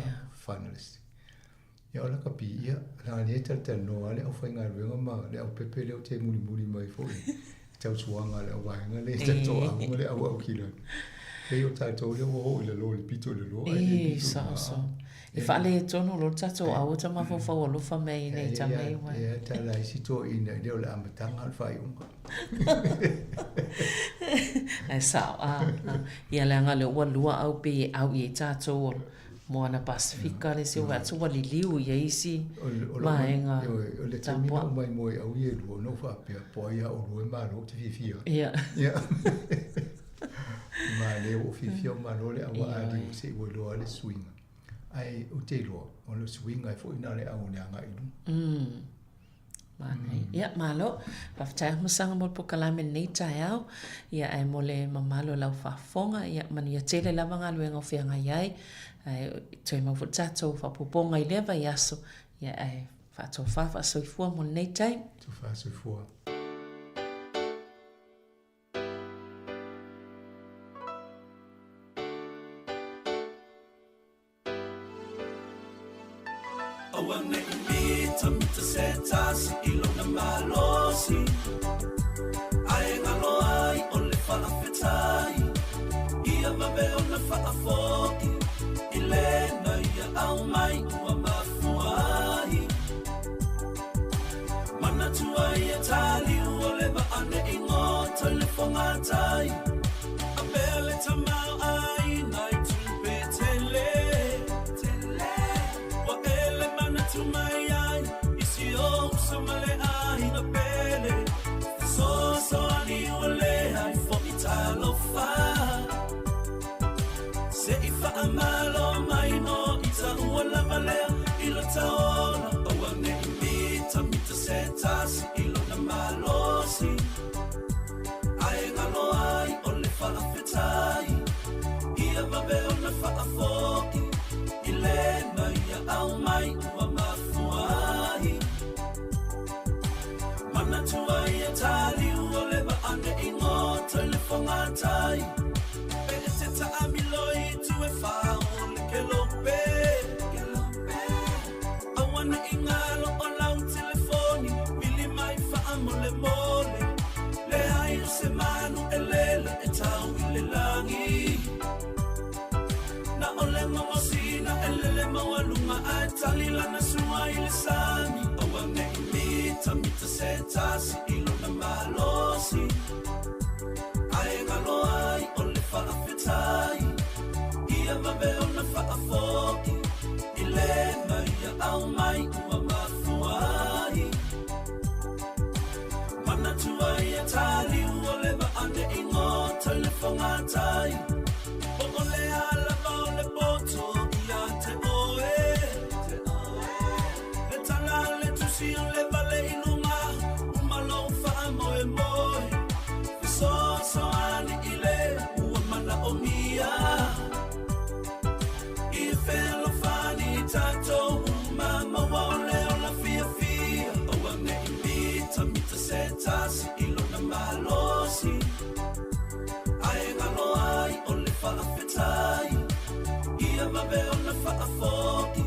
finalist. Ia o lakapi, ia, leaga lea e talatalanoa lava le aufaigaluega ma le aupepe lea ou te mulimuli mai foi i tautuaga a le auvaega lea i tatou aoga le au Aukilani. Pei o tatou lea ua oo i lalo i le pito i lalo ae le pito i luga. E faaletonu loa le tatou au o ta mafaufau alofa mai nei tama e uai. Ia, tala ai si toeaina e le o le amataga a o le faaiuga. Ae sao, a, a. Ia leaga lea ua lua au pei e au i ai tatou o Moana Pasifika le isi atu ua liliu i ai isi vaega O le taimi na uma ai moe au i e lua, na ou faapea, po ai a oulua e malo ou te fiafia. Ia. Ia. Ma lea ua ou fiafia ua malo le aua a liu se i ua iloa le suiga. Ae ou te iloa, o le suiga e foi na o le au o le agai i luga. Manaia. Ia, malo. Faafetai Afamasaga mo le polokalame i lenei taeao. Ia, ae mo le mamalu o lau faafofoga, ia, manuia tele lava galuega o feagai ai. Ae toe mau foi le tatou faaopoopoga i lea vaiaso. Ia, ae faatofa faasoifua mo lenei taimi. Tofa soifua. Aua ne i mitamita se tasi i lona malosi, Ae galo ai o le faafetai, Ia vave ona faafoi i lena ia aumai ua mafua ai. Manatua ia taliu o le vaa ne i goto i le fogatai, A pea le tamaoaiga i tupe tele, Ua ele manatu mai ai i si ou uso ma le aiga pele, Fesoasoani ua leai foi talofa, Se i faamalo mai no ita ua lava lea i lo ta ola, Aua ne i mitamita se tasi i lona malosi, Ae galo ai o le faafetai, Ia vave ona faafoi i lena ia aumai ua mafua ai. Manatua ia taliu. fogatai Pe e te taamilo i itu e whā o le kelope Aua nei galo o lau telefoni Vili mai faamolemole Leai o se manu e lele e tau i le lagi Na o le gogosina e lele maualuga ae tali lana sua i le sami Aua nei mitamita se tasi i lona malosi Ae galo ai o le faafetai Ia vave ona faafoi I le mai ia au mai ua mafua ai Manatua ia taliu o le vaa nei gota i le fogatai Po o le a lava o le poto ia te oe Le tala a le tusi o le vale i luga Uma lou faamoemoe Fesoasoani i le ua manaomia I fealofani i tatou uma maua o le ola fiafia Aua nei mitamita se tasi i lona malosi Ae galo ai o le faafetai Ia vave ona faafoi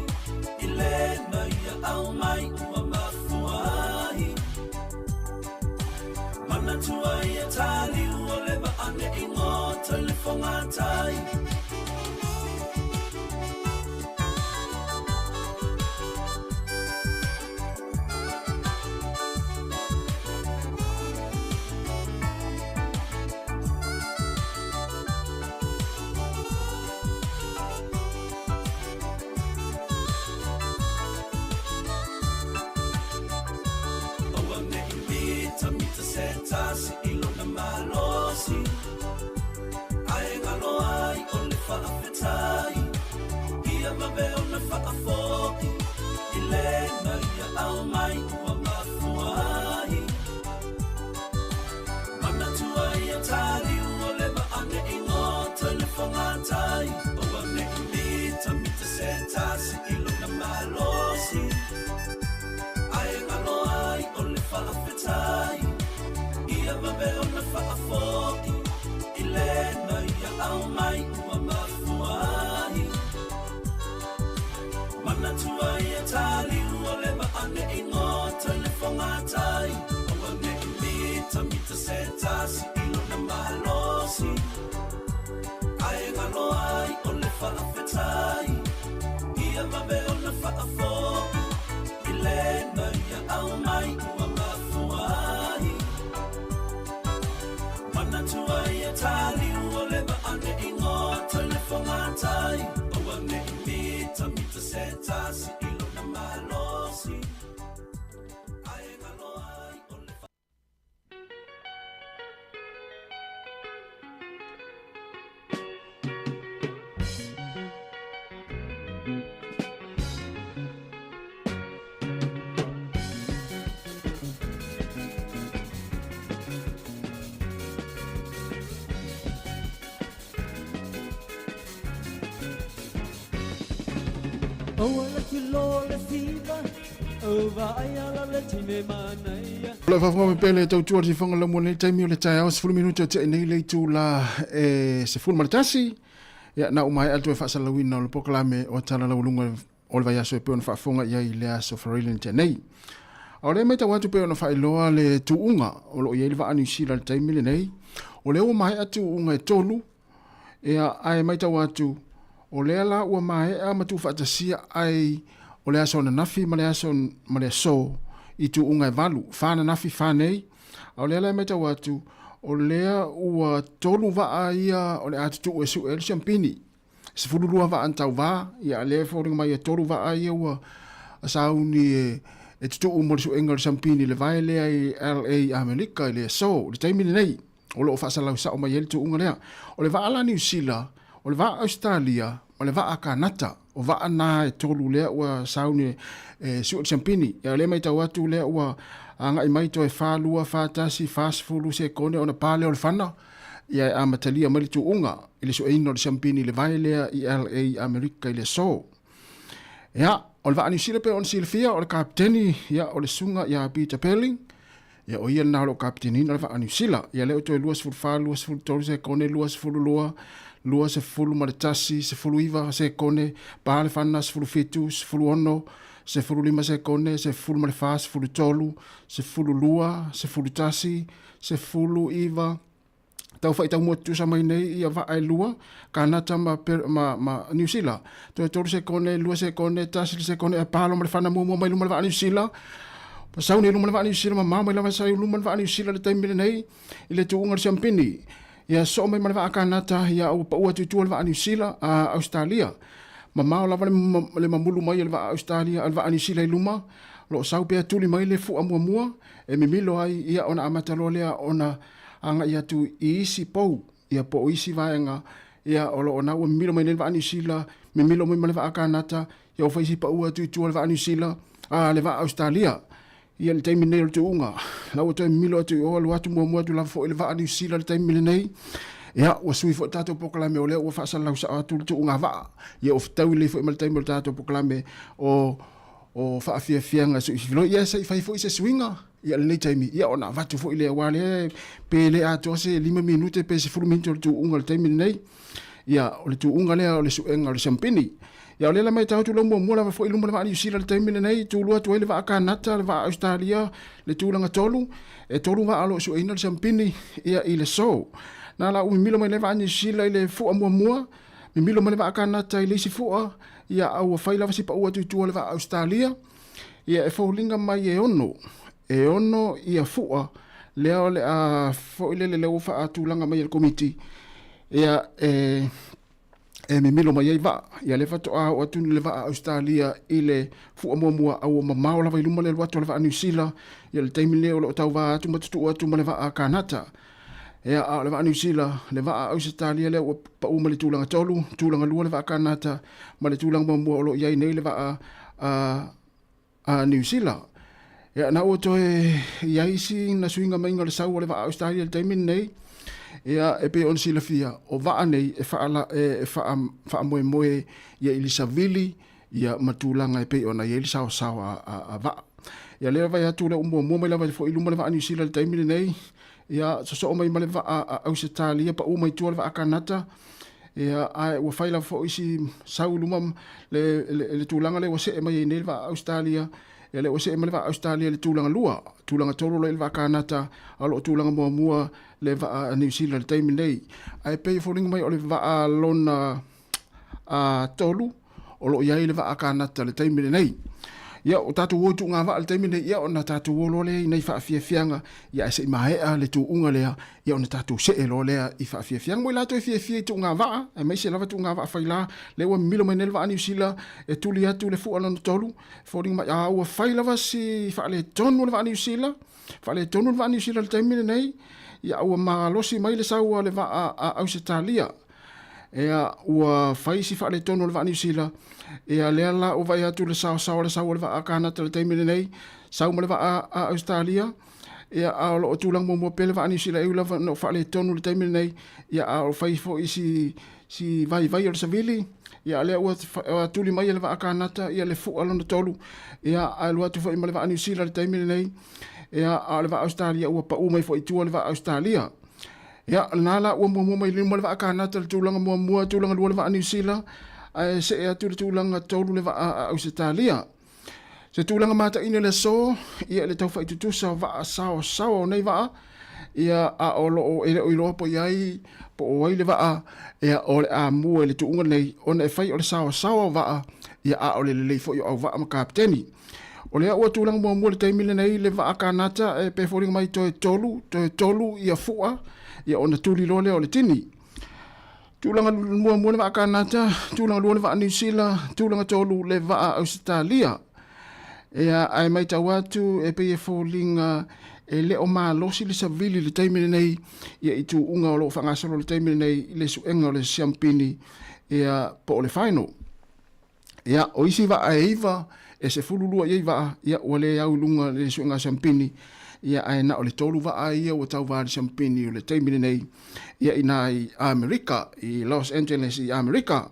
I le mai ia au mai ua mafua ai Manatua ia taliu o le vaa nei gota i le fogatai Aua nei mitamita se tasi i lona malosi Ae galo ai o le faafetai Ia vave ona faafoi I le mai ia au mai ua mafua ai Manatua ia taliu o le vaa nei gota i le fogatai Aua nei mitamita se tasi i lona malosi Ae galo ai o le faafetai Ia vave ona faafoi I le mai ia au mai ua mafua ai Manatua ia taliu o le vaa nei gota i le fogatai Aua nei mitamita se tasi i lona malosi Ae galo ai o le faafetai Ia vave ona faafoi I le mai ia au mai ua mafua ai Manatua ia taliu o le vaa nei gota i le fogatai Aua nei mitamita se tasi i lona malosi Ae galo ai o le O le faafofoga mai pea le tautua o le sifoga lamua nei taimi o le taeao 10 minute o tiai nei le itula e 11. Ia, na uma ai atu e faasalalauina o le polokalame o Tala Laualuga o le vaiaso e pei ona faafofoga i ai i le aso Faraile na tea nei. A o lea e matau atu pei ona faailoa le tuuga o lo o i ai le vaa Niu Sila i le taimi lenei, o lea ua maea tuuga e tolu, ia, ae matau atu o lea la ua maea ma tuufaatasia ai o le aso ananafi ma le aso ma le aso i tuuga e valu, fa ananafi, fa nei, a o lea la e matau atu o lea ua tolu vaa ia o le a tutuu e sue ai le siampini. 12 vaa na tauvā, ia a lea e foliga mai e tolu vaa ia ua sauni e, e tutuu mo le suega o le sampini le vae lea i LA Amerika i le aso, i le taimi lenei, o lo o faasalau sao mai ai le tuuga lea. O le vaa la Niu Sila, o le vaa Ausetalia, ma le vaa Kanata, o vaa na e tolu lea ua sauni e sue le sampini. Ia o lea e matau atu lea ua agai mai toe 4, 2, 4, 1, 40 sekone ona pa lea o le fana, Ia e amatalia mai le tuuga i le sueina o le siampini i le vae lea i LA Amerika i le aso. Ia, o le vaa Niu Sila pei ona silafia o le kapiteni, ia, o le susuga ia Peter Pelling. Ia o ia lena o lo o kapiteniina le vaa Niu Sila. Ia lea ua toe 24, 23 sekone, 22, 21, 19 sekone, pa le fana, 17, 16, 15 sekone, 14, 13, 12, 11, 19, tau faitau mua tutusa mai nei ia vaa e lua, Kanata ma, ma, ma Niu Sila. Toe tolu sekone, lua sekone, tasi le sekone, e palo ma le fana muamua mai luma le vaa Niu Sila. Sau nei luma le vaa Niu Sila, mamao mai lava sai luma le vaa Niu Sila le taimi lenei, i le tuuga le siampini. Ia soo mai ma le vaa Kanata, ia ua pau atu i tua le vaa Niu Sila, a Australia. Mamao lava le, le mamulu mai o le vaa Australia, le vaa Niu Sila i luma, lo o sau pea tuli mai le fua muamua, e mimilo ai, ia ona amata loa lea ona agai atu i isi pou, ia po o isi vaega, ia o lo o na ua mimilo mai nei le vaa Niu Sila, mimilo mai ma le vaa Kanata, ia ua fai si paua atu i tua le vaa Niu Sila, a le vaa Australia. Ia le taimi nei o le tuuga, la ua toe mimilo atu i o alu atu muamua atu lava foi le vaa Niu Sila le taimi lenei. Ia, ua sui foi tatou polokalame o lea ua faasalalau sao atu le tuuga vaa. Ia ua fetaui lelei foi ma le taimi o le tatou polokalame o o faafiafiaga sui ia se i fai foi se suiga ia lenei taimi ia ona avatu foi lea aua lea pe le atoa se 5 minute pe 10 minute o le tuuga o le taimi lenei ia o le tuuga lea o le suega o le siampini ia o lea la matau atu lau muamua lava foi luma le vaa Niu Sila le taimi lenei tulua atu ai le vaa Kanata le vaa Australia le tulaga tolu e tolu vaa o lo o sueina le siampini ia i le so na la umi milo mai le vaa Niu Sila i le fua muamua mimilo mai le vaa Kanata i le isi fua ia a ua fai lava si pau atu i tua le vaa Australia ia e foliga mai e ono e ono ia fua lea o le a foi lele lea ua faatulaga mai e le komiti ia e e mimilo mai ai vaa ia le faatoa oo atu le vaa Australia i le fua muamua a ua mamao lava i luma le alu atu o le vaa Niu Sila ia le taimi lea o lo o tauvā atu ma tutuu atu ma le vaa Kanata Ia, a o le vaa Niu Sila, le vaa Ausetalia lea ua pau mai le tulaga tolu, tulaga lua le vaa Kanata, ma le tulaga muamua o lo o i ai nei le vaa a, a Niu Sila. Ia, na ua toe i ai isi na suiga maiga o le sau o le vaa Ausetalia i le taimi lenei, ia, e pei ona silafia, o vaa nei e, faala, e, e faa, faamoemoe ia i le savili, ia ma tulaga e pei ona i ai le saosao a, a, a vaa. Ia lea vai atu lea ua muamua mai lava foi i luma le vaa Niu Sila i le taimi lenei, Ia, sosoo mai ma le vaa a Ausetalia, pau mai tua le vaa Kanata, ia, ae ua fai lava foi si sau i luma le, le, le tulaga lea ua see mai ai nei le vaa Australia, ia lea ua see mai le vaa Australia i le tulaga lua, tulaga tolu loa i le vaa Kanata, a o lo o tulaga muamua le vaa Niu Sila i le taimi nei. Ae pei e foliga mai o le vaa lona a tolu o lo o i ai le vaa Kanata i le taimi lenei. Ia, o tatou o i tuuga vaa i le taimi lenei, ia ona tatou o loa lea i nai faafiafiaga, ia ae se i maea le tuuga lea, ia ona tatou see loa lea i faafiafiaga. Mo i latou e fiafia i tuuga vaa, aemaise lava tuuga vaa faila, lea ua mimilo mai nei le vaa Niu Sila e tuli atu le fua lona tolu, foliga mai, a ua fai lava si faaletonu o le vaa Niu Sila, faaletonu le vaa Niu Sila i le taimi lenei, ia ua malosi mai le sau a le vaa a Ausetalia. Ea, ua fai si faaletonu o le vaa Niu Sila, ea lea la ua vaai atu le saosao o le sau o le vaa Kanata i le taimi lenei, sau ma le vaa a Ausetalia, ia a o lo o tulaga muamua pea le vaa Niu Sila e ui lava ina faaletonu i le taimi lenei, ia a o fai foi si si vaivai o le savili, ia lea ua tuli mai e le vaa Kanata ia le fua lona tolu, ia ae alu atu foi ma le vaa Niu Sila i le taimi lenei, ia a o le vaa Ausetalia ua pau mai foi i tua le vaa Ausetalia. Ia, lena la ua muamua mai luma le vaa Kanata le tulaga muamua, tulaga lua le vaa Niu Sila, ae see atu le tulaga tolu le vaa a Ausetalia. Se tulaga mataina i le aso, ia le tauwhai tutusa o vaa saosaoa o nei vaa, ia a o lo o e le o iloa po i ai, po o ai le vaa, ia o le a mua i le tuuga nei, ona e fai o le saosaoa o vaa, ia a o le lelei foi o au vaa ma kapiteni. O lea ua tulaga muamua le taimi lenei le vaa Kanata e pe foliga mai toe tolu, toe tolu ia fua, ia ona tuli loa lea o le tini. Tulaga muamua le vaa Kanata, tulaga lua le vaa Niu Sila, tulaga tolu le vaa Ausetalia. Ia, ae matau atu e pei e foliga e le o malosi le savili i le taimi lenei, ia i tuuga o lo o faagasolo i le taimi lenei i le suega o le siampini, ia, po o le final. Ia, o isi vaa e iva, e 12 i ai vaa, ia, ua le au i luga le suega siampini, ia, ae na o le tolu vaa ia ua tauva i le siampini o le taimi lenei, ia, i nā i Amerika, i Los Angeles i Amerika.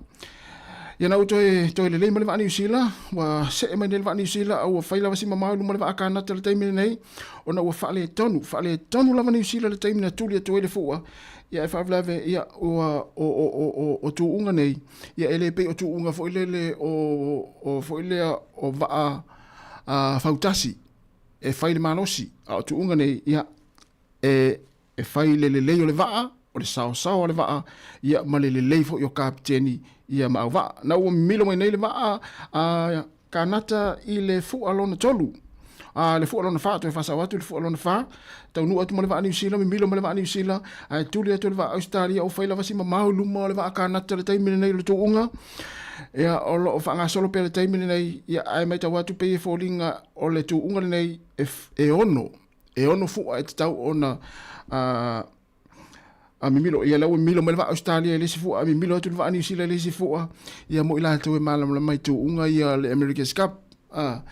Ia na ua toe, toe lelei ma le vaa Niu Sila, ua see mai nei le vaa Niu Sila, a ua fai lava si mamao i luma o le vaa Kanata i le taimi lenei, ona ua faaletonu, faaletonu lava Niu Sila i le taimi na tuli atu ai le fua. Ia e faalavelave, ia ua, o, o, o, o, o tuuga nei, ia e le pei o tuuga foi lele o, o foi lea o vaa a, fautasi e fai le malosi, a o tuuga nei, ia, e, e fai le lelei o le vaa, o le saosao a le vaa, ia ma le lelei foi o kapiteni ia ma auvaa. Na ua mimilo mai nei le vaa a Kanata i le fua lona tolu. A le fua lona fa, toe faasao atu le fua lona fa, taunuu atu ma le vaa Niu Sila, mimilo ma le vaa Niu Sila, ae tuli atu le vaa Ausetalia, ua fai lava si mamao i luma o le vaa Kanata i le taimi lenei o le tuuga. Ia, o lo o faagasolo pea le taimi lenei, ia, ae matau atu pei e foliga o le tuuga lenei e, e ono e ono fua e tatau ona a mimilo ia la ua mimilo mai le vaa Australia i le isi fua a mimilo atu le vaa New Zealand i le isi fua ia mo i latou e malamalama i tuuga ia le America's Cup a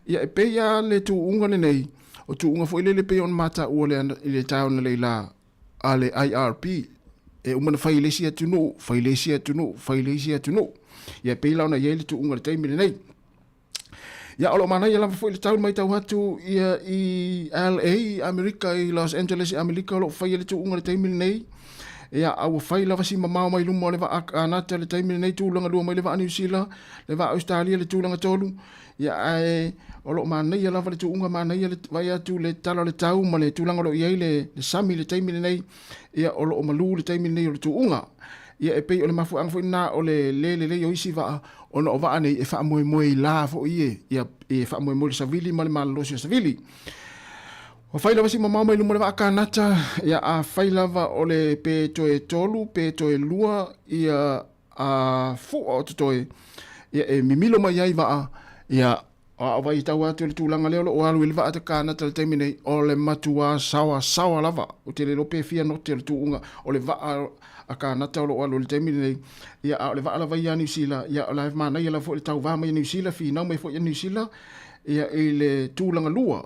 ia e pei lava le tuuga lenei o tuuga foi lele pei ona mataua le i le taeao analeila la a le IRB e uma ona fai i le isi atunuu fai i le isi atunuu fai i le isi atunuu ia e pei la ona i ai le tuuga i le taimi lenei. Ia, o lo o manaia lava foi le tau matau atu ia i LA i Amerika, i Los Angeles i Amerika o lo o faia le tuuga i le taimi lenei. Ia, a ua fai lava si mamao mai luma o le vaa Kanata i le taimi lenei, tulaga lua mai le vaa Niu Sila, le vaa Ausetalia le tulaga tolu. Ia, ae o lo o manaia lava le tuuga, manaia le vaai atu le tala o le tau ma le tulaga o lo o i ai le, le sami i le taimi lenei. Ia, o lo o malu le taimi lenei o le tuuga. Ia, e pei o le mafuaaga foi lena o le le lelei o isi vaa, ona o vaa nei e faamoemoe i la foi e, ia, e faamoemoe i le savili ma le malolosi o savili. Ua fai lava si mamao mai luma o le vaa Kanata, ia afai lava o le pe toe tolu, pe toe lua, ia a fua o totoe, ia e mimilo mai ai vaa, ia a o vai tau atu le tulaga lea o lo o alu i le vaa te Kanata i le taimi nei, o le matuā saoasaoa lava. Ou te le iloa pe fia note o le tuuga o le vaa a Kanata o lo o alu i le taimi lenei, ia, a o le vaa lava ia a Niu Sila, ia, o la e manaia lava foi le tauva mai a Niu Sila, finau mai foi a Niu Sila, ia, i le tulaga lua.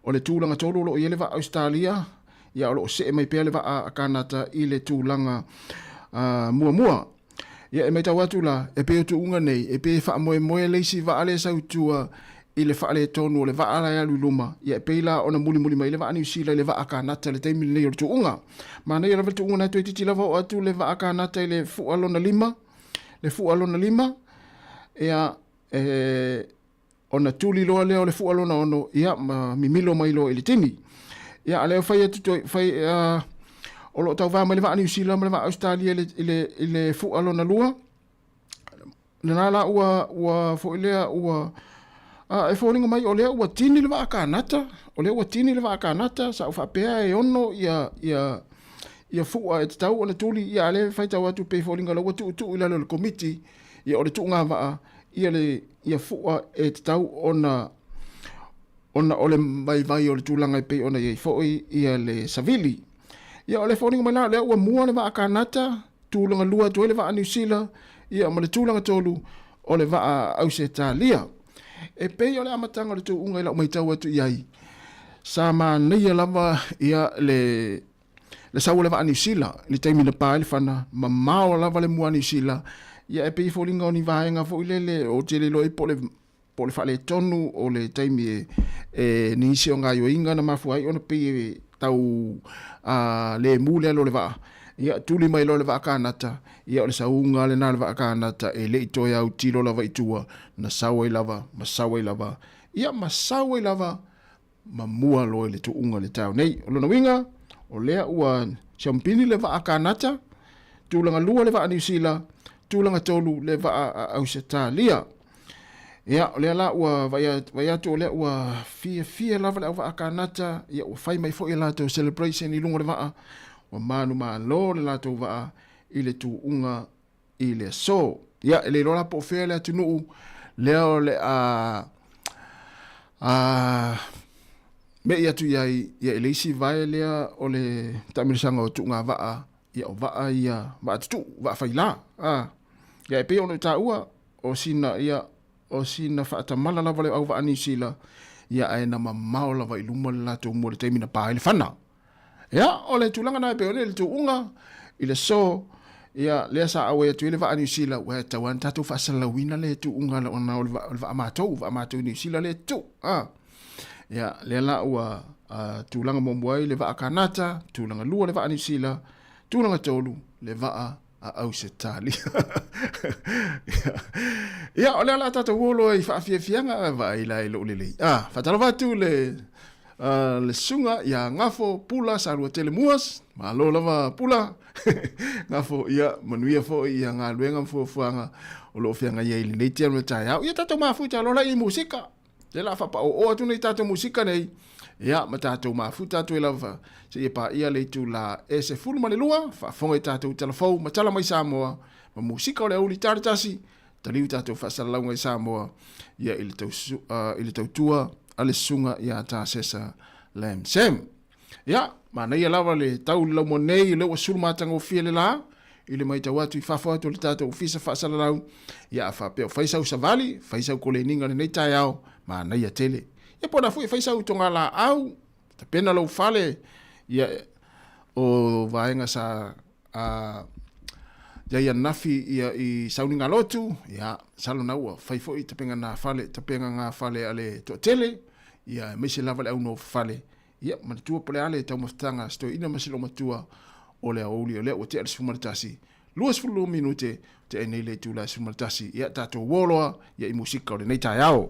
O le tulaga tolu o lo o i ai le vaa Ausetalia, ia, o lo o see mai pea le vaa a Kanata i le tulaga muamua. Ia, e matau atu la, e pei o tuuga nei, e pei e faamoemoe le isi vaa lea e sau i tua i le faaletonu o le vaa la e alu i luma, ia e pei la ona mulimuli mai le vaa Niu Sila i le vaa Kanata i le taimi lenei o le tuuga. Manaia lava le tuuga na toeitiiti lava oo atu le vaa Kanata i le fua lona lima, le fua lona lima, ia, e, ona tuli loa lea o le fua lona ono, ia, ma mimilo mai loa i le tini. Ia, a lea fai atu toe, fai, o lo o tauvā mai le vaa Niu Sila ma le vaa Ausetalia i le, i le, i le fua lona lua, lena la ua, ua foi lea, ua, a, e foliga mai o lea ua tini le vaa Kanata, o lea ua tini le vaa Kanata, sa ou faapea e ono ia, ia, ia fua e tatau ona tuli, ia a lea e faitau atu pei foliga la ua tuutuu i lalo o le Komiti, ia o le tuuga vaa, ia le, ia fua e tatau ona, ona o le vaivai o le tulaga e pei ona i ai foi ia le savili. Ia o le foliga mai la, lea ua mua le vaa Kanata, tulaga lua atu ai le vaa Niu Sila, ia ma le tulaga tolu o le vaa Ausetalia. E pei o le amataga o le tuuga i lau matau atu i ai, sa manaia lava ia le le sau o le vaa Niu Sila i le taimi na pa ai le fana, mamao lava le mua Niu Sila, ia e pei e foliga o ni vaega foi lele ou te le iloa ai po o le po o le faaletonu o le taimi e, e nisi o gaoioiga na mafua ai ona pei e tau a, lemu le alu o le vaa. Ia, tuli mai loa le vaa Kanata, ia o le sauga lena a le vaa Kanata e le i toe autilo lava i tua, na sau ai lava, ma sau ai lava, ia ma sau ai lava ma mua loa i le tuuga i le taeao nei. O lona uiga, o lea ua siampini le vaa Kanata, tulaga lua le vaa Niu Sila, tulaga tolu le vaa a Ausetalia. Ia, o lea la ua vaai atu o lea ua fiafia lava le auvaa Kanata, ia ua fai mai foi a latou celebration i luga o le vaa, ua manumalo le latou vaa i le tuuga i le aso. Ia, e le iloa la po o fea le atunuu lea o le a a me'i atu i ai ia i le isi vae lea o le taamilosaga o tuuga vaa, ia o vaa ia, vaa tutuu, vaa faila. A, ia e pei ona ou taua, o sina, ia, o sina faatamala lava le auvaa Niu Sila, ia ae na mamao lava i luma le latou mua i le taimi na pa ai le fana. Ia, o le tulaga na e pei ona i le tuuga, i le aso, Ia, lea sa auai atu ai le vaa Niu Sila, ua e tatau lava ona tatou faasalalauina le tuuga ona o le vaa matou, vaa matou i Niu Sila lea e tuu. A. Ia, lea la ua tulaga muamua ai le vaa Kanata, tulaga lua le vaa Niu Sila, tulaga tolu le vaa a Ausetalia. Ia, o lea la tatou o loa i faafiafiaga, vaai la i lou lelei. A, faatalofa atu le le susuga ia Gafo Pula Saluatele Muas, malo lava Pula. Gafo, ia manuia foi ia galuega ma fuafuaga o lo o feagai ai i lenei tia ma le taeao. Ia tatou mafuta loa la i musika. Lea la faapaoao atu nei tatou musika nei. Ia ma tatou mafuta atu ai lava seia paia le itula e 12, faafofoga i tatou tala fou ma tala mai Samoa ma musika o le aoauli tala tasi, taliu tatou faasalalauga i Samoa ia i le, tau, i le tautua a le susuga ia Tasesa Lam Sam. Ia, manaia lava le tau i le laumua nei, o lea ua sulu matagofie le la, i le matau atu i fafo atu o le tatou ofisa faasalalau, ia a faapea o fai sau savali, fai sau koleniga lenei taeao, manaia tele. Ia po o le a foi e fai sau togalaau, tapena lou fale, ia o vaega sa a ia ia nafi ia i sauniga lotu, ia salo na ua fai foi tapenga nā fale, tapenga ngā fale a le toatele, ia aemaise lava le au nofo fale, Ia, manatua po o le a le taumafataga a si toeaina ma si loomatua o le aoauli o lea ua tea le 11, 22 minute o tea ai nei le itula e 11. Ia, tatou uo loa ia i musika o lenei taeao.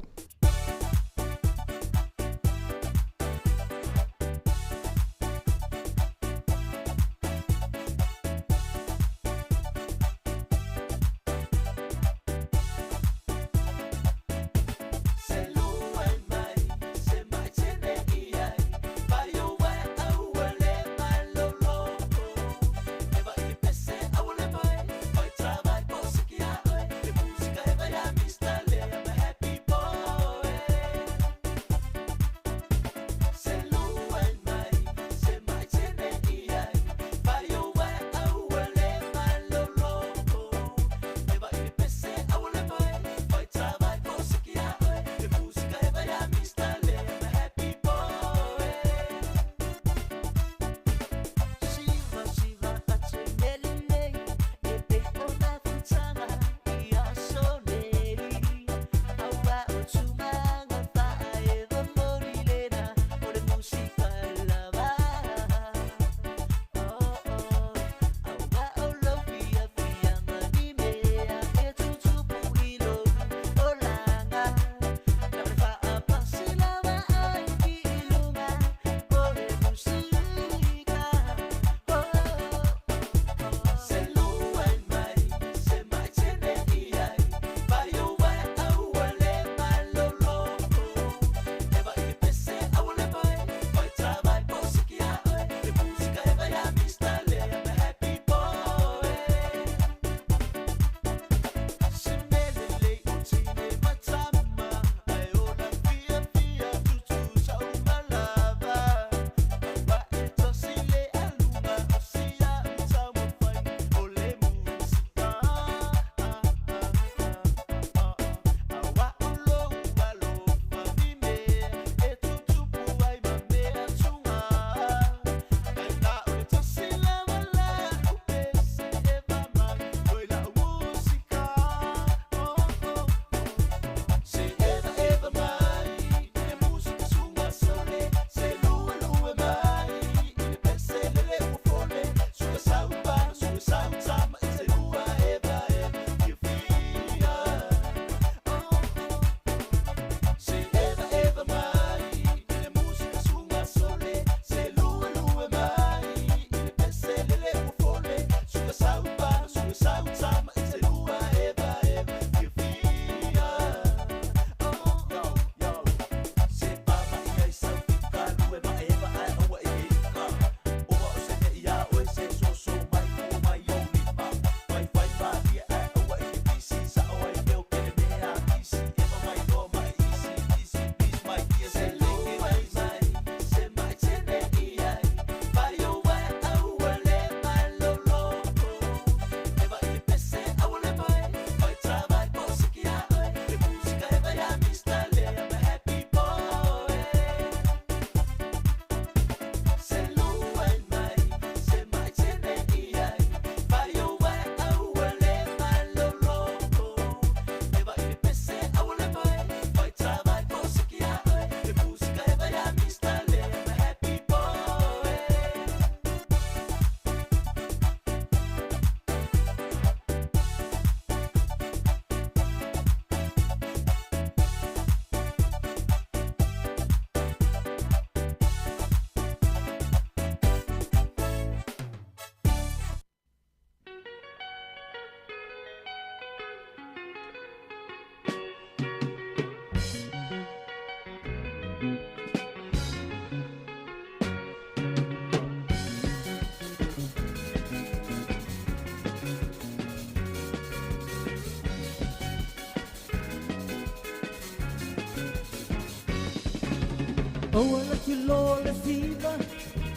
Oa la ki lo le siva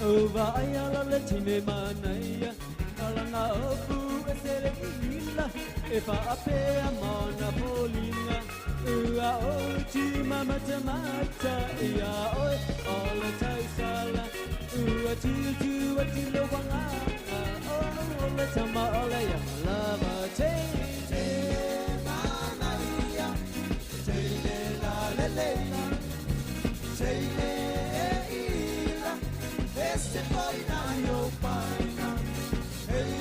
O va ai ala le tine manaia Ala na opu e sele ila E fa apea mana polinga Ua o ti mama te mata Ia oe o le tausala Ua tiu tiu a ti lo wanga O o le tama o le ia lava Te te manaia Te le la le le Te le ila Ese foi na yo paina Hey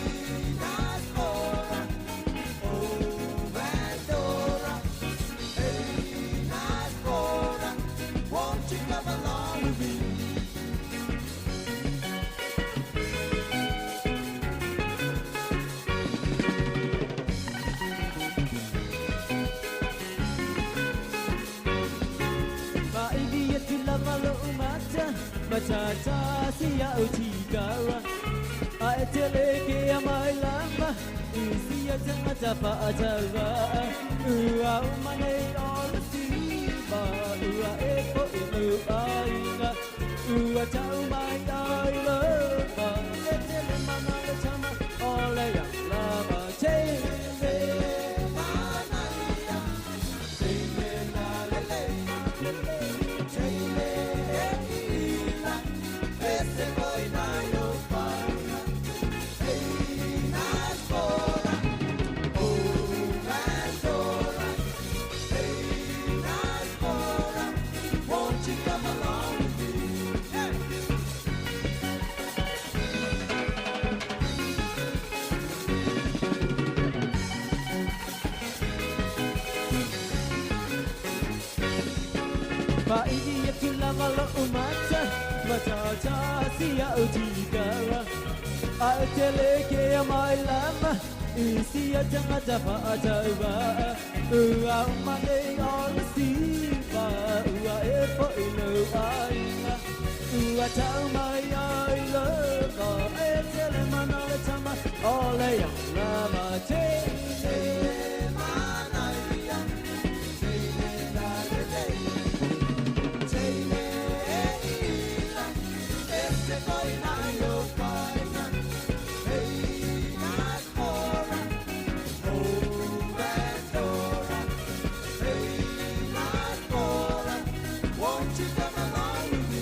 Nasbora Oh Pandora Hey Nasbora Won't you come along with me? Maivi atu lava lo umata Matata si a o tigara A e tele ke a mai lama I si a tangata pa a tawa Ua umane o le siva Ua e po i lu ainga Ua tau mai ai lova E tele mana le tama O le ia lava Te le manaia Te le la le le Te le ila Ese foi na yo paina Hey Nasbora Oh Pandora Hey Nasbora Won't you come along with me? Hey! Maivi atu lava lo umata Matata si a o tigara A e tele ke a mai lama I si a tangata pa a taua Ua umane o le siva Ua e po i lo ainga Ua tau mai ai lova E tele mana le tama O le ia lava Te le manaia Te le la le le Te le ila Ese foi na yo paina Hey Nasbora Oh Pandora Hey Nasbora Won't you come along with me?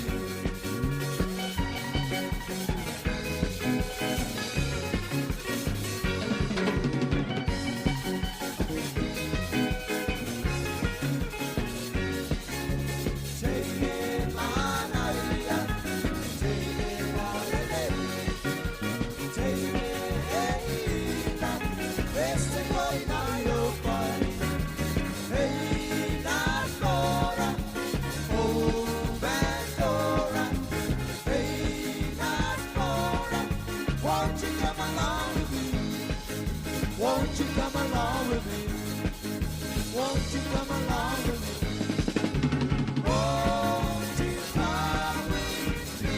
Te le manaia Te le la le le Te le ila Ese foi na yo paina Hey Nasbora Oh Pandora Hey Nasbora Won't you come along with me? Won't you come along with me? Won't you come along with me? Won't you come with me?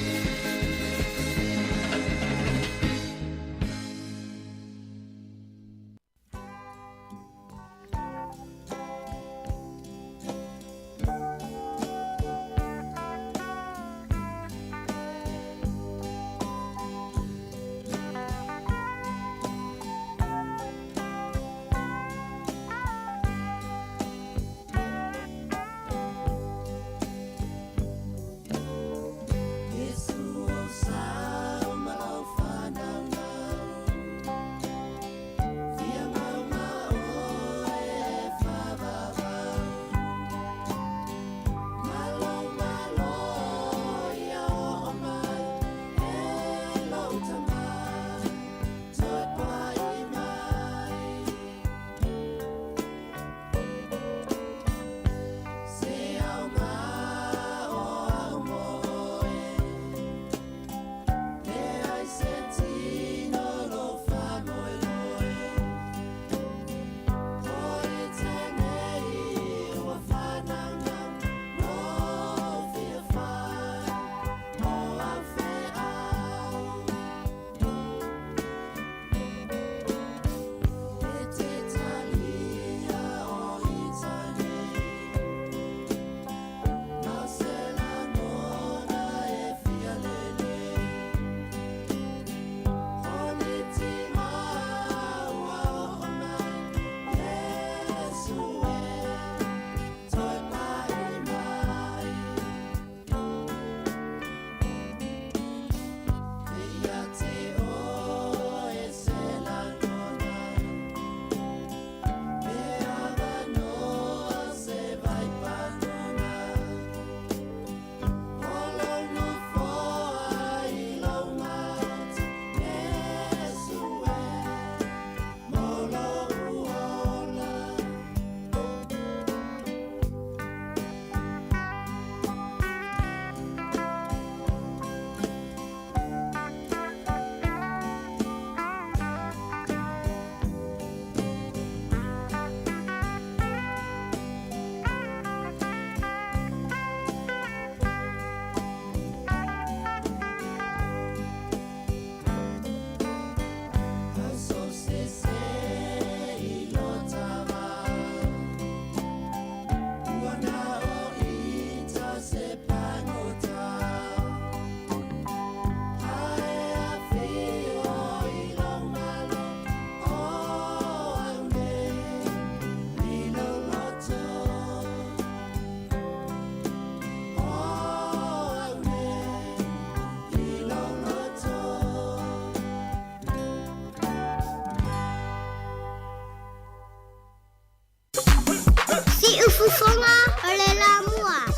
Siufofoga o le Lamua.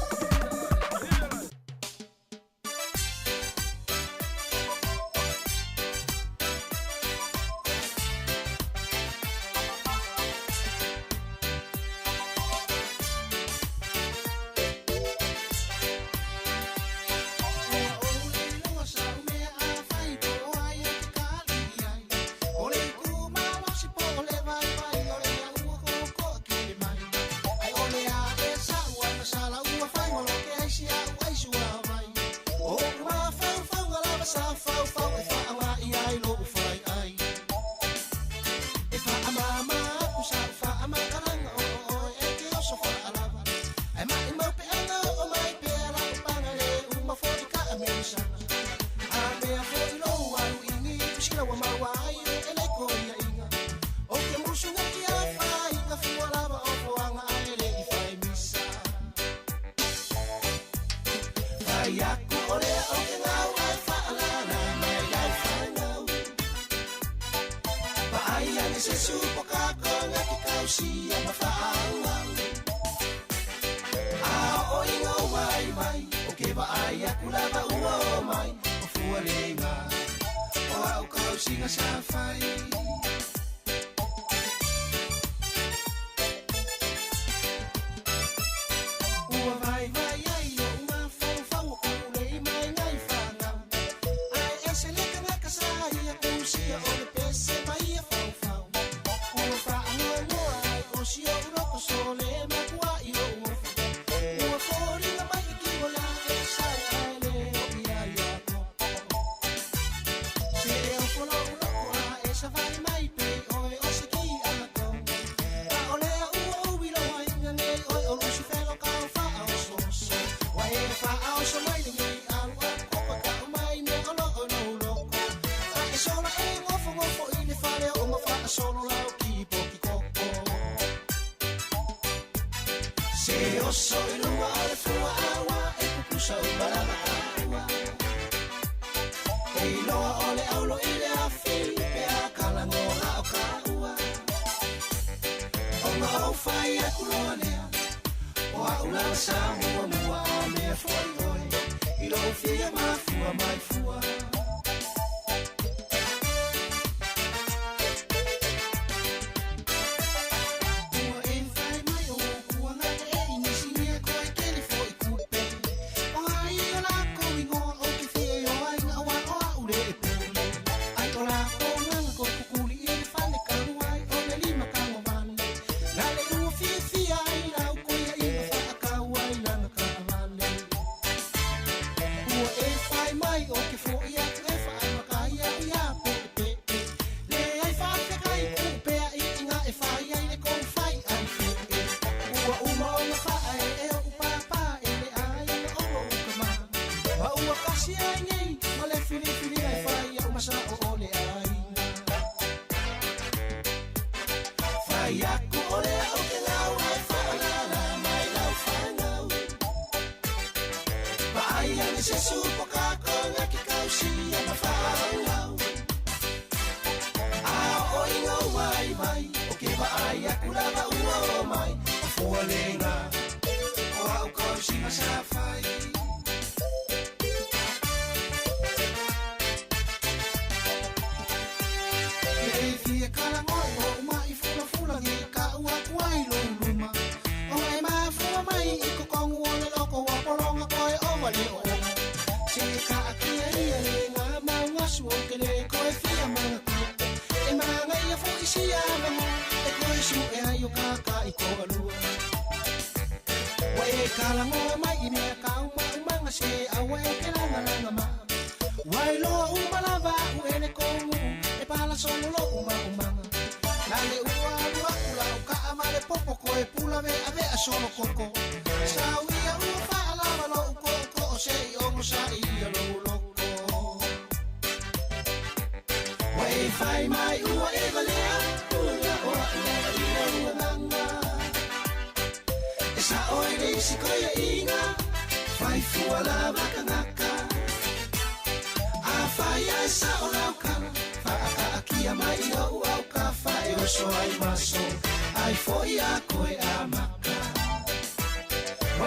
Ai foi a koe a maka.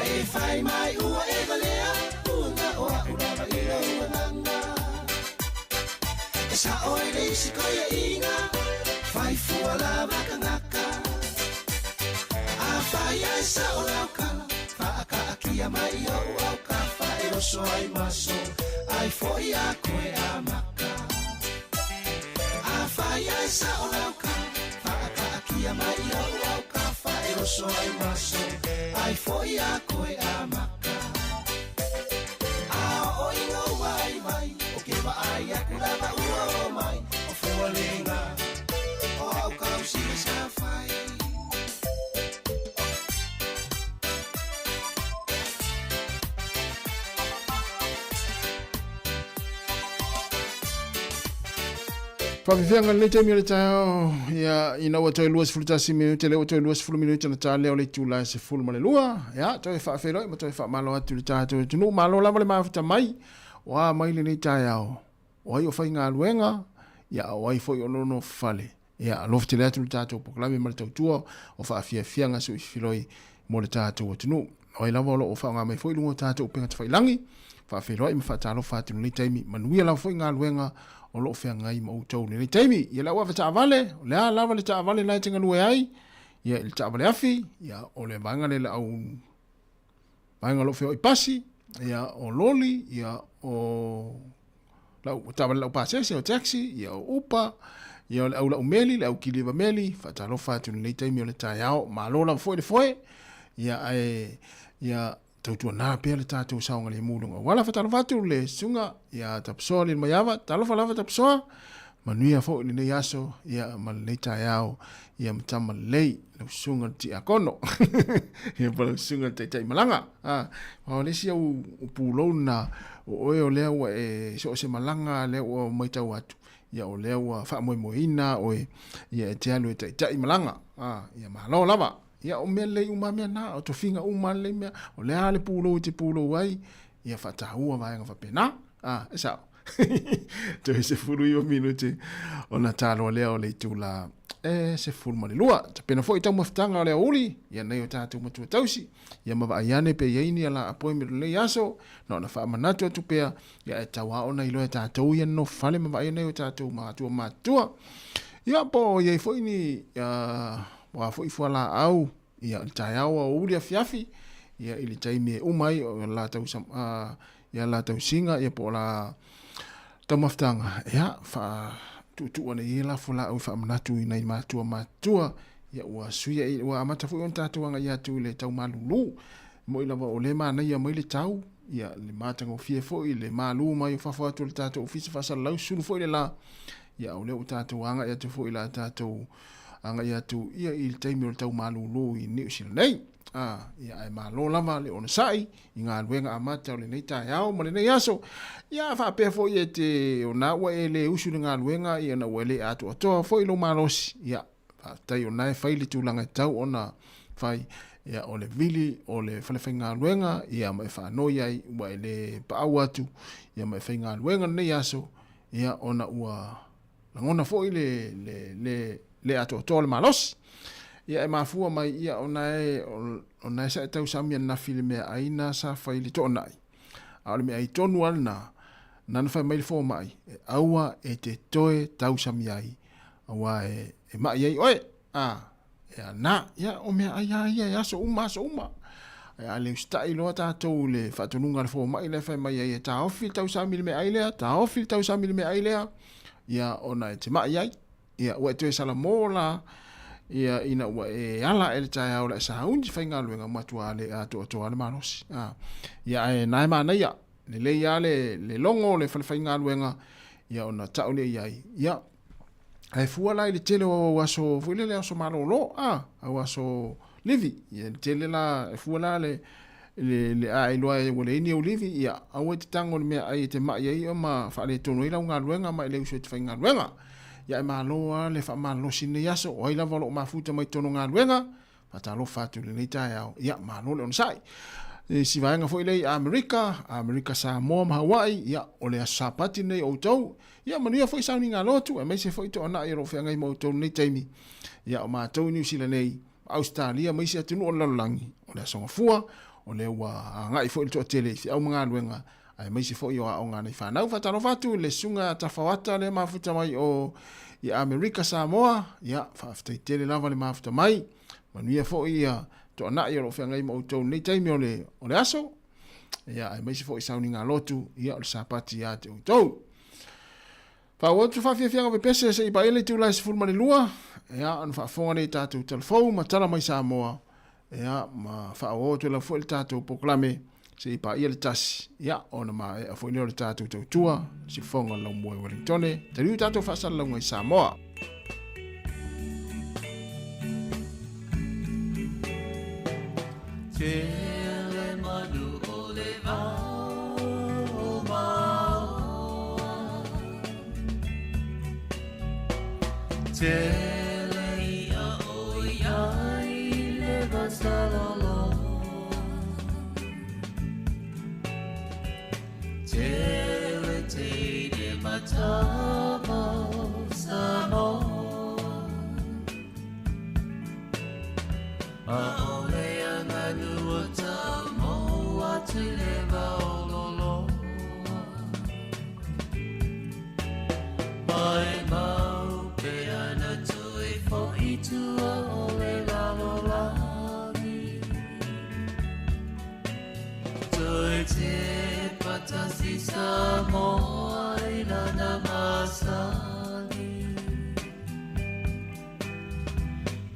E fai mai ua e valea, ua na o a'u lava i lou agaga. E sa'o i le isi koia'iga, fai fua lava kagaka. Afai ae sa'o lau kala, fa'aka'akia mai i o'u aukafa e oso ai maso, ai fo'i a koe a maka. Afai ae sa'o lau kala, fa'aka'akia mai i o'u aukafa e oso ai maso, ai fo'i a koe a maka. A o inga wai mai, o ke vaai aku lava ua o mai, o fualega, o au kausiga sa fai. Faafefeaga lenei taimi o le taeao, ia, ina ua toe 21 minute, lea ua toe 20 minute ona ta lea o le itula e 12, ia, toe faafeiloai ma toe faamalo atu i le tatou atunuu. Malo lava le mafuta mai, o a mai lenei taeao, o ai o faigaluega, ia, o ai foi o nonofo fale. Ia, alofa tele atu le tatou polokalame ma le tautua o faafiafiaga suifiloi mo le tatou atunuu. O ai lava o lo o faaaoga mai foi i luga o tatou upega tafailagi, faafeiloai ma faatalofa atu i lenei taimi. Manuia lava foi galuega o lo o feagai ma outou i lenei taimi. Ia le au avetaavale, o le a lava le taavale la e te galue ai, ia i le taavale afi, ia o le vaega lea le au vaega o lo o feoai pasi, ia o loli, ia o lau taavale laupasese, o taxi, ia o upa, ia o le au lau meli, le au kiliva meli, faatalofa atu i lenei taimi o le taeao, malo lava foi le foe, ia ae ia tautuana pea le tatou saogalemu i luga auala. Faatalofa atu le susuga ia Tapusoa Lilomaiava, talofa lava Tapusoa, manuia foi lenei aso ia ma lenei taeao ia ma tama lelei lau susuga le tiakono ia po lau susuga le taitai malaga. Ah, o le isi au pulou na o oe o lea ua e so o se malaga lea ua maitau atu ia o lea ua faamoemoeina oe ia e te alu e taitai malaga. Ah, ia malo lava. Ia o mea lelei uma mea na, o tofiga uma lelei mea, o le a le pulou e te pulou ai, ia faataua vaega faapena. Ah, e sao. Toe 19 minute ona taloa lea o le itula e 12. Tapena foi taumafataga o le aoauli, ia nei o tatou matua tausi, ia ma vaai ane pe i ai ni ala appointment o lenei aso, na ona faamanatu atu pea, ia e tatau lava ona iloa e tatou ia nonofo fale ma vaai ane o tatou matua matutua. Ia po o i ai foi ni uh, foi fualaau ia le taeao aoauli afiafi, ia i le taimi e uma ai o latou uh, ia latou siga ia po o la taumafataga ia faatuutuu ane i ai la fualaau e faamanatu i nai matua matutua ia ua suia ua amata foi ona tatou agai atu i le tau malulu moi lava o lea e manaia mai le tau ia le matagofie foi le malu mai o fafo atu o le tatou ofisa faasalalau sulu foi le la ia o lea ua tatou agai atu foi la tatou agai atu ia i le taimi o le tau malulu i Niu Sila nei. Ah, ia ae malo lava le onosai i galuega amata o lenei taeao ma lenei aso. Ia faapea foi e te o na ua e le usu i le galuega ia na ua e le atoatoa foi lou malosi. Ia faafetai o na e fai le tulaga e tatau ona fai. Ia o le vili o le fale faigaluega ia ma e faanoi ai ua e le paau atu ia ma e faigaluega lenei aso ia ona ua lagona foi le, le, le, le atoatoa o le malosi. Ia e mafua mai ia ona e, ona e sa e tausami ananafi i le meaai na sa fai i le toonai. A o le meaai tonu lava lena, na na fai mai le fomai, e aua e te toe tausami ai, aua e, e mai ai oe. A, e ana, ia o meaai lava ia e aso uma aso uma. A le usitai loa tatou i le faatonuga a le fomai lea e fai mai ai e taofi le tausami i le meaai lea, taofi le tausami i le meaai lea, ia ona e te mai ai. Ia ua e toe salamo la, ia ina ua e ala ae i le taeao o le a sauni faigaluega matua le atoatoa le malosi. A, ia ae na e manaia, lelei lava le, le logo o le fale faigaluega, ia ona tau lea i ai, ia, Ae fua la i le tele o au aso foi lele aso malolo, a, au aso livi. Ia le tele la, e fua la le, le, le a iloa e ua leai ni au livi, ia, aua e te tago i le meaai e te mai ai ma faaletonu ai lau galuega ma e le usu e te faigaluega. Ia ae malo lava le faamalolosi i lenei aso, o ai lava o lo o mafuta mai totonu o galuega, Faatalofa atu i lenei taeao. Ia, malo le onosai. I si vaega foi lea i Amerika, Amerika Samoa ma Hawaii, ia, o le aso Sapati lenei o outou. Ia, manuia foi sauniga lotu, aemaise foi toanai o lo o feagai ma outou i lenei taimi. Ia, o matou i Niu Sila nei, Ausetalia ma isi atunuu o le lalolagi, o le aso Gafua, o lea ua agai foi le toatele i feau ma galuega aemaise foi o aoga a nai fanau. Faatalofa atu i le susuga Tafaoata lea mafuta mai o i Amerika Samoa, ia faafetai tele lava le mafuta mai. Manuia foi ia toanai o lo o feagai ma outou i lenei taimi o le, o le aso. Ia aemaise foi sauniga lotu, ia o le Sapati ia te outou. Faaauau atu faafiafiaga pepese se i paia le itula e 12, ia, ona faafofoga lea i tatou talafou ma tala mai Samoa, ia, ma faaauau atu ai lava foi le tatou polokalame se i paia le 1, ia, ona maea foi lea o le tatou tautua, sifofoga o le laumua i Wellingtone, taliu tatou faasalalauga i Samoa. Tele manu o le vao maoa Tele ia o iai le vasaloloa Tele teine matama Samoa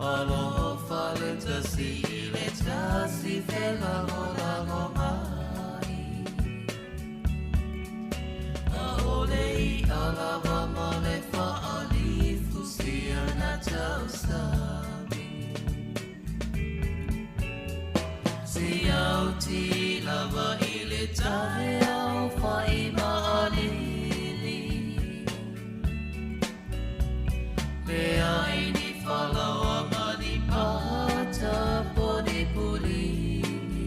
Alofa le tasi i le tasi felagolago mai Aole i alawa ma le faalifu sia na tausami Siauti lava i le taeao fai maalili Le ai ni falaoa ma ni pata poni pulini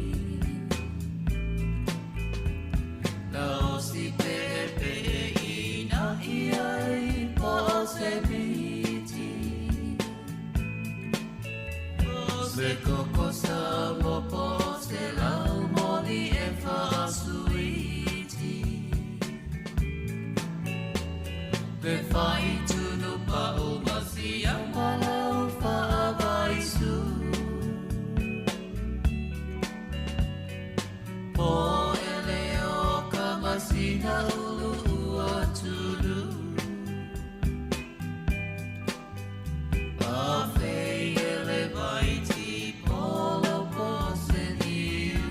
Na osi pepe i na ia i po o se miti Se koko sa mo po se lau moli e faasuiti Le fai tunu pa o masia malau faavaisu Po ele o ka masina ulu ua tulu A fei ele vai ti polo po se niu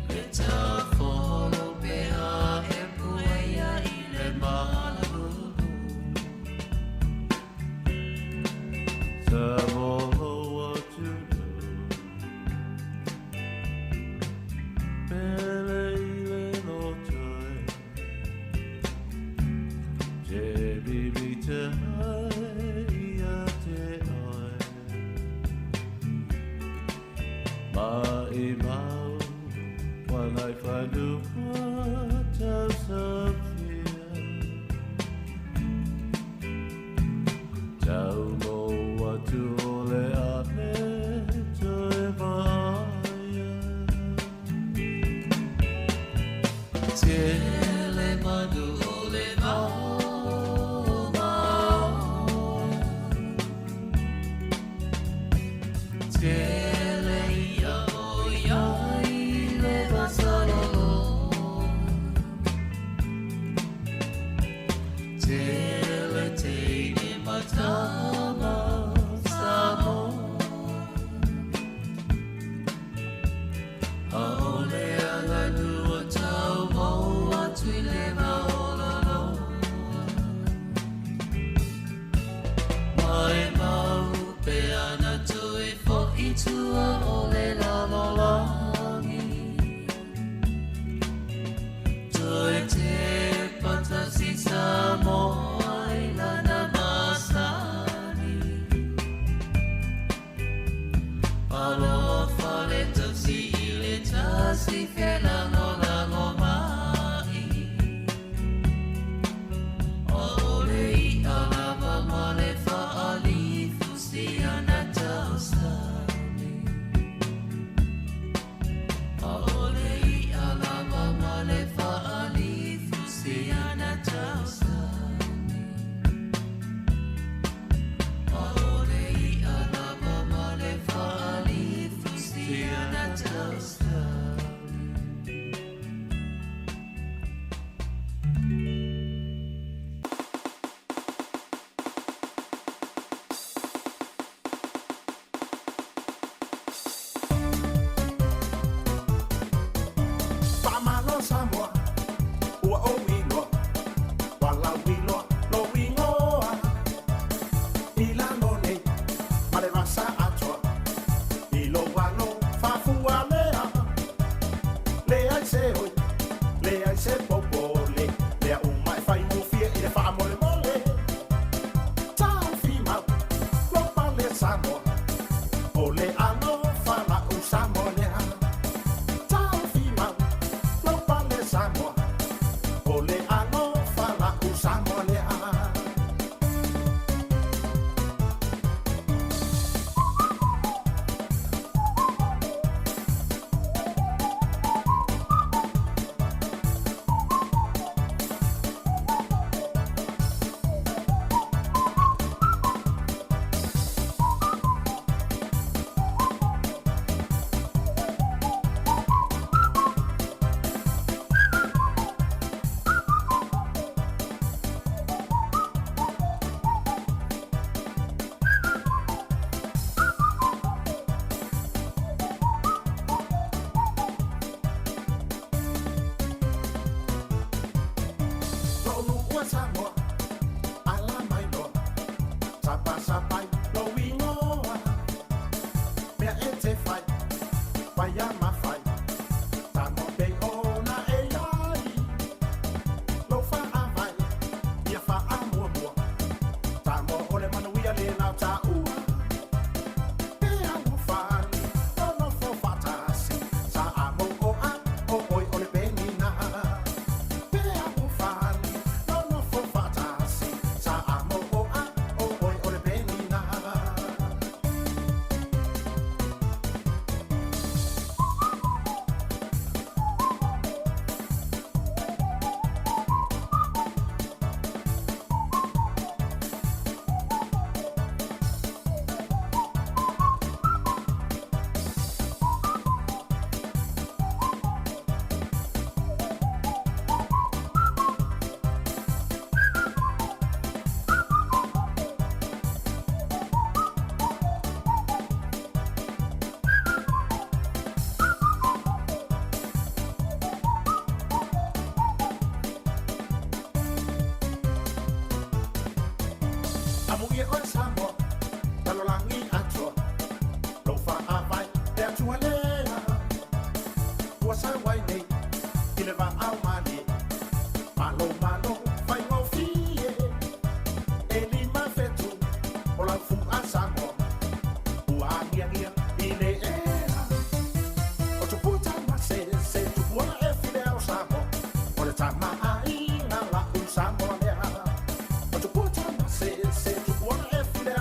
Le tafolo pea e puea i le malu Tavolo atu Pele i le lotoe Te bibi te ai ia te oe Ma i mau Wangai whanua tau safia Tau mo atu o le ane toe vaia Tele manu o le vao maoa Tele ia o iai le vasaloloa Tele teine matama Samoa Aole aganua tau mo atu i le maololo oe Samoa, ala mai loa, sapasapai lou igoa. Mea e te fai, faia ma fai, Samoa pei ona e iai. Lou faavae, ia faamuamua, Samoa o le manuia lena o taua. E alofani, nonofo faatasi, Samoa, o oe o le penina. E alofani, nonofo faatasi, Samoa, o oe o le penina. Amuia oe Samoa, lalolagi atoa, lou faavae le Atua lea. Ua sau ai nei i le vaao malie, malo malo faigofie. E 5 fetu o lau fu'a Samoa, ua agiagia i le ea. O tupua tamasese, tupua e file o Samoa, o le tamaaiga la'u Samoa lea. O tupua tamasese, tupua e file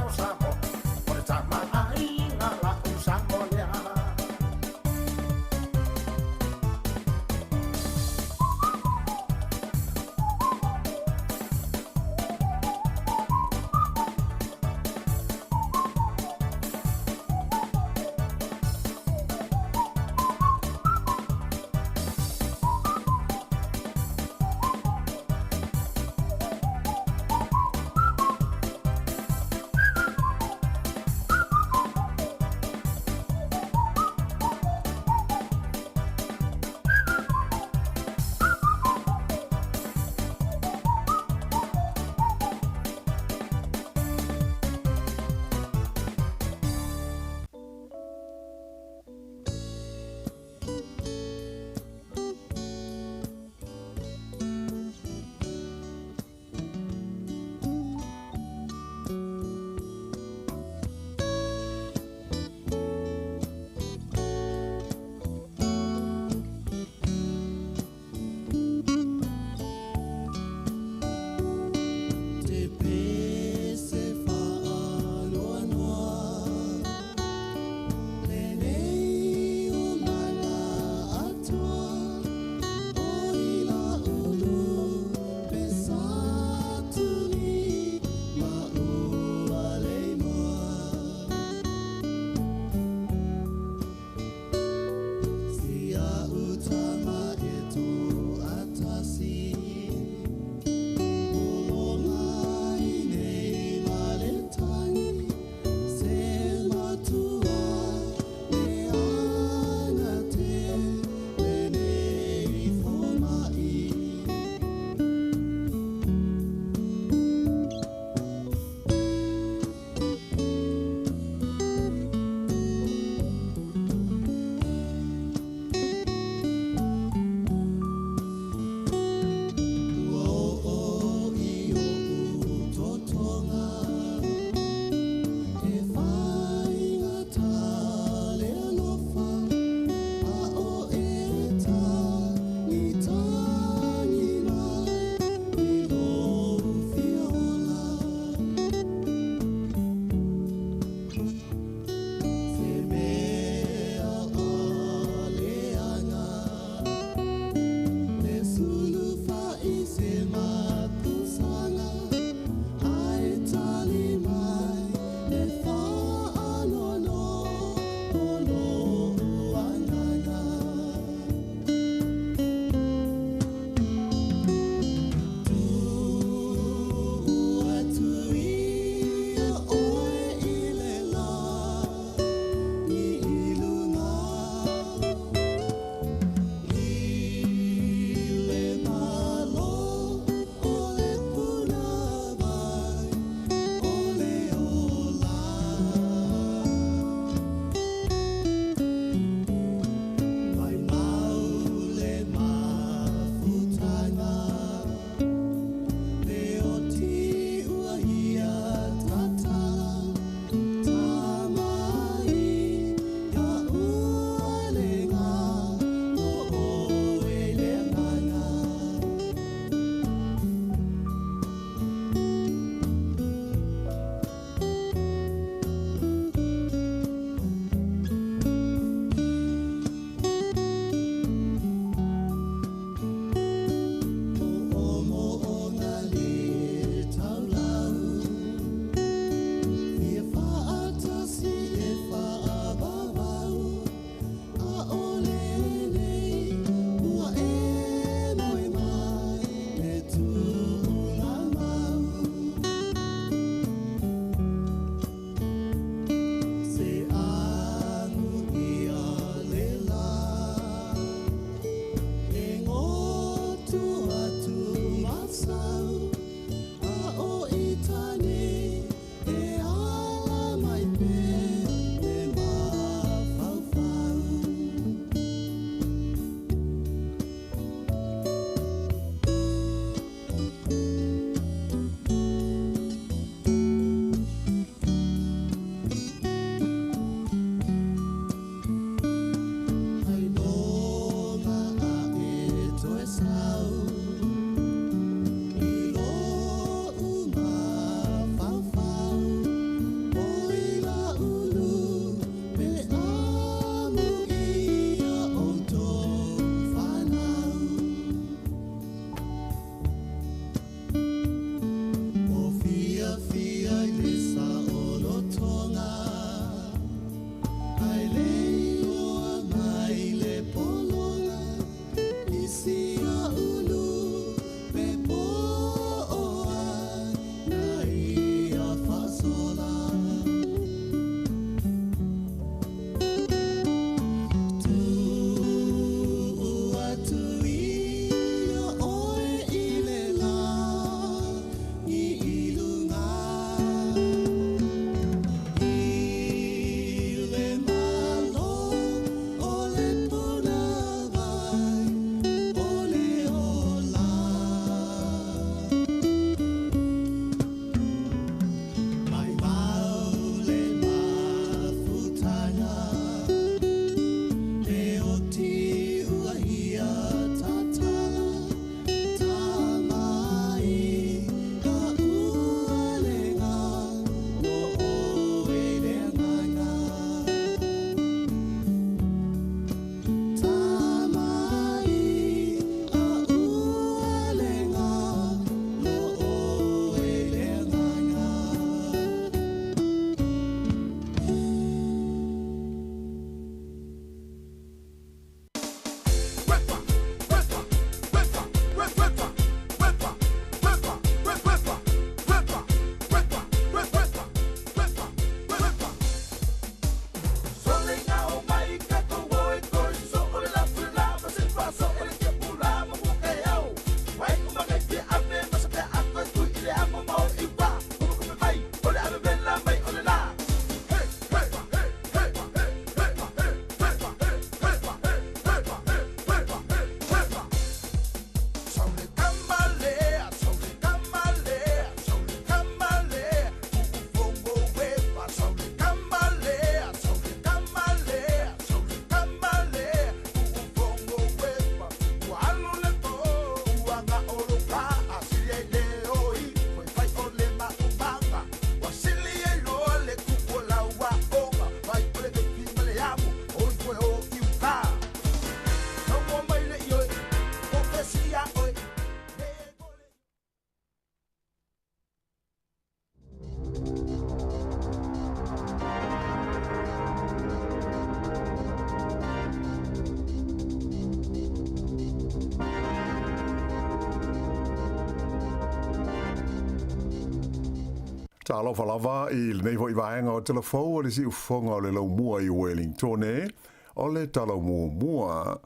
Talofa lava i lenei foi vaega o Tala Fou o le Siufofoga o le Laumua i Uelintone, o le Tala Muamua.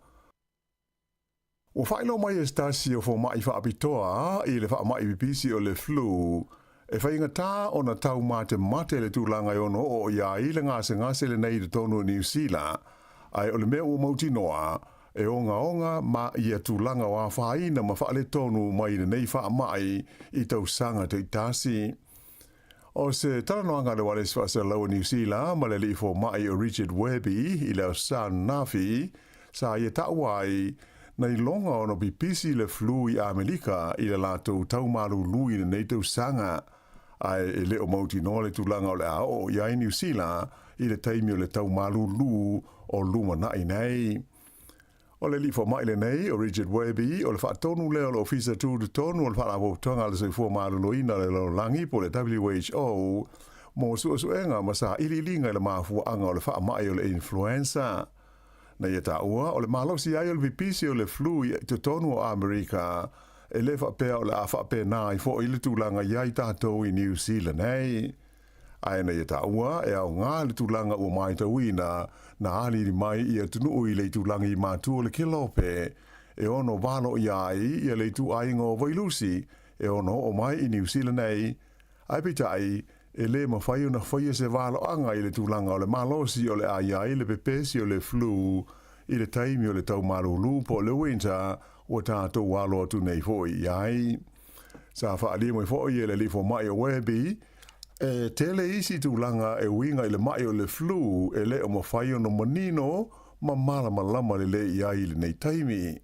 Ua faailoa mai e se tasi o fomai faapitoa i le faamai pipisi o le flu, e faigata ona taumatemate le tulaga e ono oo i ai le gasegase lenei i totonu o Niu Sila, ae o le mea ua mautinoa, e ogaoga ma ia tulaga o afaina ma faaletonu mai lenei faamai i tausaga taitasi. O se talanoaga a le Ualesi Faasalalau o Niu Sila ma le alii fomai o Richard Webby i le Aso Sa ananafi, sa ia taua ai, na iloga ona pipisi le flu i Amelika i le latou taumalulu i lenei tausaga, ae e le o mautinoa le tulaga o le a oo i ai Niu Sila i le taimi o le taumalulu o lumanai nei. O le alii fomai lenei, o Richard Webby, o le faatonu lea o le Ofisa Tutotonu o le Faalapotopotoga a le Soifua Maloloina o le Lalolagi po o le WHO mo suesuega ma sailiiliga i le mafuaaga o le faamai o le influenza. Na ia taua, o le malosi ai o le pipisi o le flu i totonu o Amerika, e le faapea o le a faapena ai foi le tulaga i ai tatou i Niu Sila nei. Ae na ia taua, e aoga le tulaga ua maitauina, na aliali mai i atunuu i le itulagi matua o le Kelope, e ono valoia ai ia le ituaiga o vailusi e ono oo mai i Niu Sila nei, ae peitai, e le mafai ona faia se valoaga i le tulaga o le malosi o le a i ai le pepesi o le flu i le taimi o le tau malulu po o le winter ua tatou alo atu nei foi i ai. Sa faaalia mai foi e le alii fomai o Webby, e tele isi tulaga e uiga i le maʻi o le flu e le o mafai ona manino ma malamalama lelei i ai i lenei taimi.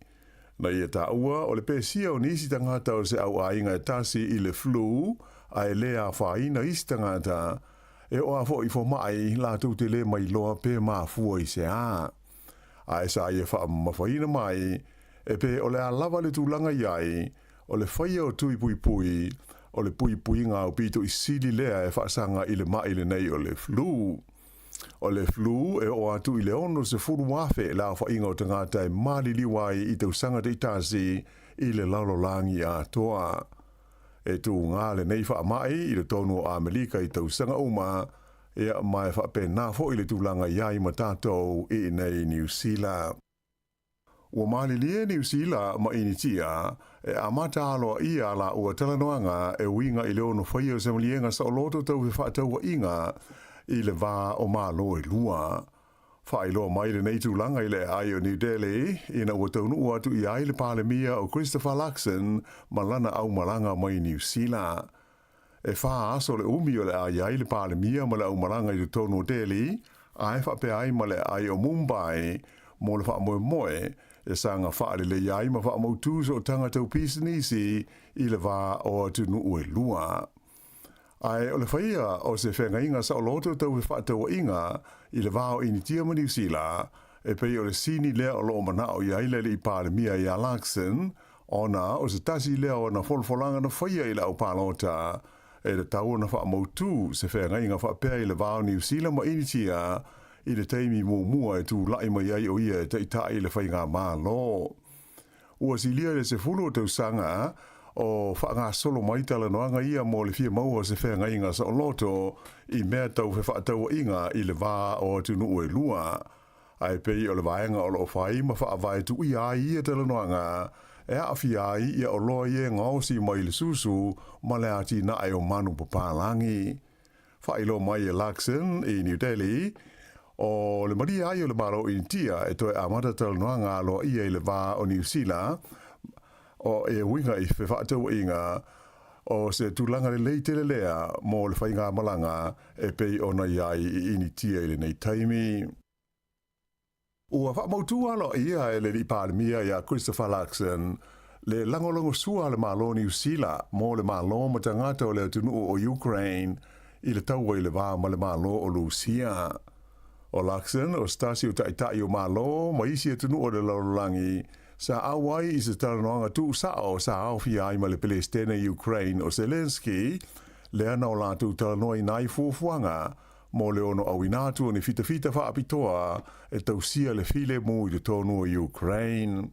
Na ia taua, o le pesia o nisi tagata o se auaiga e tasi i le flu ae le afaina isi tagata, e oo lava foi i fomai latou te le mailoa pe mafua i se a. Ae sa ia faamamafaina mai, e pē o le a lava le tulaga i ai, o le faia o tui puipui, o le puipuiga aupito i sili lea e faasaga i le maʻi lenei o le flu. O le flu e oo atu i le 60,000 le aofaiga o tagata e maliliu ai i tausaga taitasi i le lalolagi atoa. E tuga lenei faamai i totonu o Amelika i tausaga uma, ia ma e faapena foi le tulaga i ai ma tatou i inei i Niu Sila. Ua malilie Niu Sila ma Initia e amata aloaia a laua talanoaga e uiga i le ono faia o se maliega saoloto tau fefaatauaiga i le va o Malo e lua. Faailoa mai lenei tulaga i le aai o New Delhi ina ua taunuu atu i ai le Palemia o Christopher Luxon ma lana aumalaga mai Niu Sila. E 4 aso le umi o le a i ai le Palemia ma le aumalaga i totonu o Delhi, ae faapea ai ma le aai o Mumbai mo le faamoemoe e saga faalelei ai ma faamautu sootaga tau pisinisi i le va o atunuu e lua. Ae o le faia o se feagaiga saoloto tau fefaatauaiga i le va o Initia ma Niu Sila, e pei o le sini lea o lo o manao i ai le alii Palemia ia Luxon, Ona o se tasi lea o ana folafolaga na faia i le au palota, e tatau ona faamautu se feagaiga faapea i le va o Niu Sila ma Initia i le taimi muamua e tulai mai ai o ia e taitai le faigamalo. Ua silia i le 10 o tausaga o faagasolo mai talanoaga ia mo le fia maua o se feagaiga saoloto i mea tau fefaatauaiga i le va o atunuu e lua. Ae pei o le vaega o lo o fai ma faavae tuuia ai ia talanoaga e aafia ai ia oloa ia e gaosi mai le susu ma le atinae o manu papalagi. Faailoa mai e Luxon i New Delhi, o le malie ai o le Malo o Initia e toe amata talanoaga aloaia i le va o Niu Sila o e uiga i fefaatauaiga o se tulaga lelei tele lea mo le faigamalaga e pei ona i ai i Initia i lenei taimi. Ua faamautu aloaia e le alii Palemia ia Christopher Luxon le lagolagosua a le Malo o Niu Sila mo le Malo ma tagata o le atunuu o Ukraine i le taua i le va ma le Malo o Lusia. O Luxon o se tasi o taitai o Malo ma isi atunuu o le lalolagi sa auai i se talanoaga tuusao sa aofia ai ma le Pelesitene Ukraine o Zelensky, lea na o latou talanoaina ai fuafuaga mo le ono auina atu o ni fitafita faapitoa e tausia le filemu i totonu o Ukraine.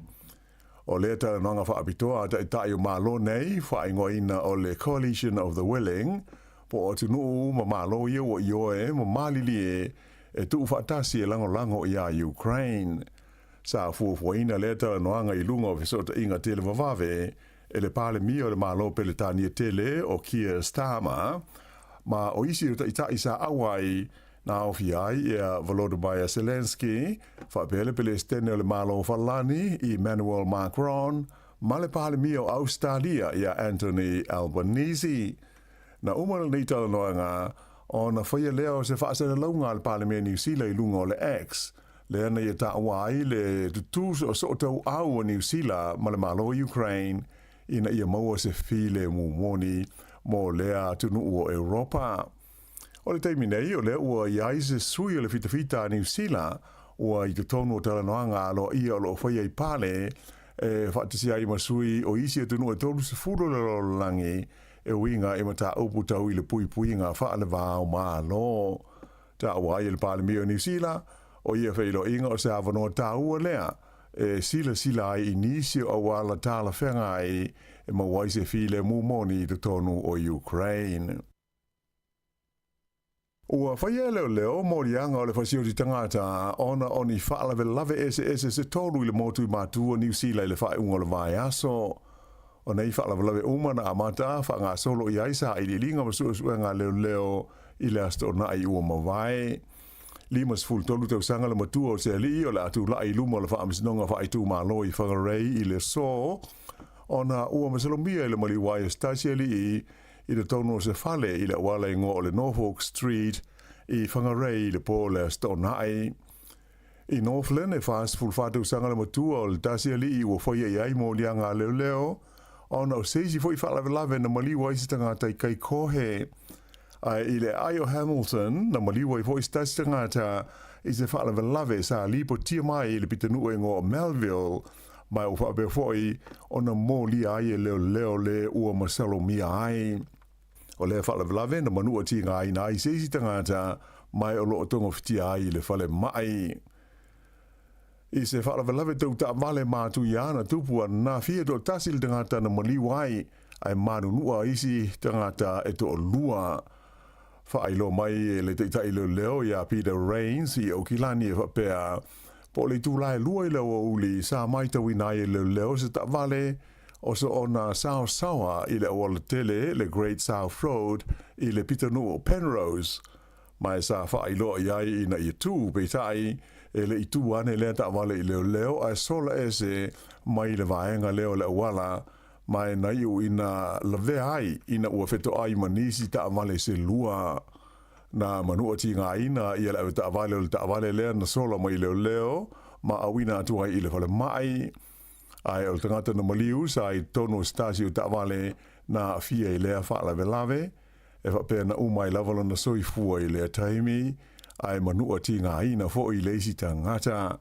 O lea talanoaga faapitoa a taitai o Malo nei, faaigoaina o le Coalition of the Willing, Po o atunuu ma Malo ia ua ioe ma malilie e tuufaatasi e lagolago iā Ukraine. Sa fuafuaina lea talanoaga i luga o fesootaiga televavave e le Palemia o le Malo Peletania tele o Keir Starmer, ma o isi o taitai sa auai na aofia ai ia Volodymyr Zelensky, faapea le Pelesitene o le Malo Falani Emmanuel Macron ma le Palemia o Ausetalia ia Anthony Albanese. Na uma lenei talanoaga ona faia lea o se faasalalauga a le Palemia Niu Sila i luga o le X, lea na ia taua ai le tutū soosoo tauau o Niu Sila ma le Malo o Ukraine ina ia maua se filemu moni mo lea atunuu o Europa. O le taimi nei, o lea ua i ai se sui o le fitafita a Niu Sila ua i totonu o talanoaga aloaia o lo o faia i Pale e faatasi ai ma sui o isi atunuu e 30 o le lalolagi e uiga i mataupu tau i le puipuiga faale-va o Malo. Taua ai e le Palemia o Niu Sila, o ia feiloaiga o se avanoa taua lea e silasila ai i nisi o auala talafeagai e maua ai se filemu moni i totonu o Ukraine. Ua faia e leoleo moliaga o le fasioti tagata ona o ni faalavelave eseese se tolu i le motu i Matu o Niu Sila i le faaiuga o le vaiaso. O nei faalavelave uma na amata faagasolo i ai sailiiliga ma suesuega a leoleo i le Aso Toonai ua mavae. 53 tausaga le matua o se alii o le a tulai i luma o le Faamasinoga Faaitumalo i Whangarei i le aso, ona ua masalomia i le maliu ai o se tasi alii i totonu o se fale i le auala igoa o le Norfolk Street i Whangarei i le po o le Aso Toonai. I Northland, e 44 tausaga le matua o le tasi alii ua faia i ai moliaga a leoleo ona o se isi foi faalavelave na maliu ai se tagata i Kaikohe. Ae i le aai o Hamilton, na maliu ai foi se tasi tagata i se faalavelave sa lipotia mai i le pitonuu e igoa o Melville, ma ua faapea foi ona molia ai e leoleo le ua masalomia ai. O lea faalavelave na manua tigaina ai se isi tagata mai o lo o togafitia ai i le falemai. I se faalavelave tau taavale matuia na tupu ananafi e toatasi le tagata na maliu ai, ae manunua isi tagata e toalua. Faailoa mai e le taitai leoleo iā Peter Raines i Aukilani e faapea, po o le itula e lua i le aoauli sa matauina ai e leoleo se taavale o soona saosaoa i le auala tele le Great South Road i le pitonuu o Penrose, ma e sa faailoa i ai ina ia tū, peitai, e le i tū ane lea taavale i leoleo ae sola ese mai le vaega lea o le auala ma e na iu ina lavea ai ina ua fetoai ma nisi taavale se lua. Na manua tigaina ia le avetaavale o le taavale lea na sola mai leoleo ma auina atu ai i le falemai. Ae o le tagata na maliu sa i totonu o se tasi o taavale na aafia i lea faalavelave, e faapea na uma ai lava lona soifua i lea taimi, ae manua tigaina foi i le isi tagata.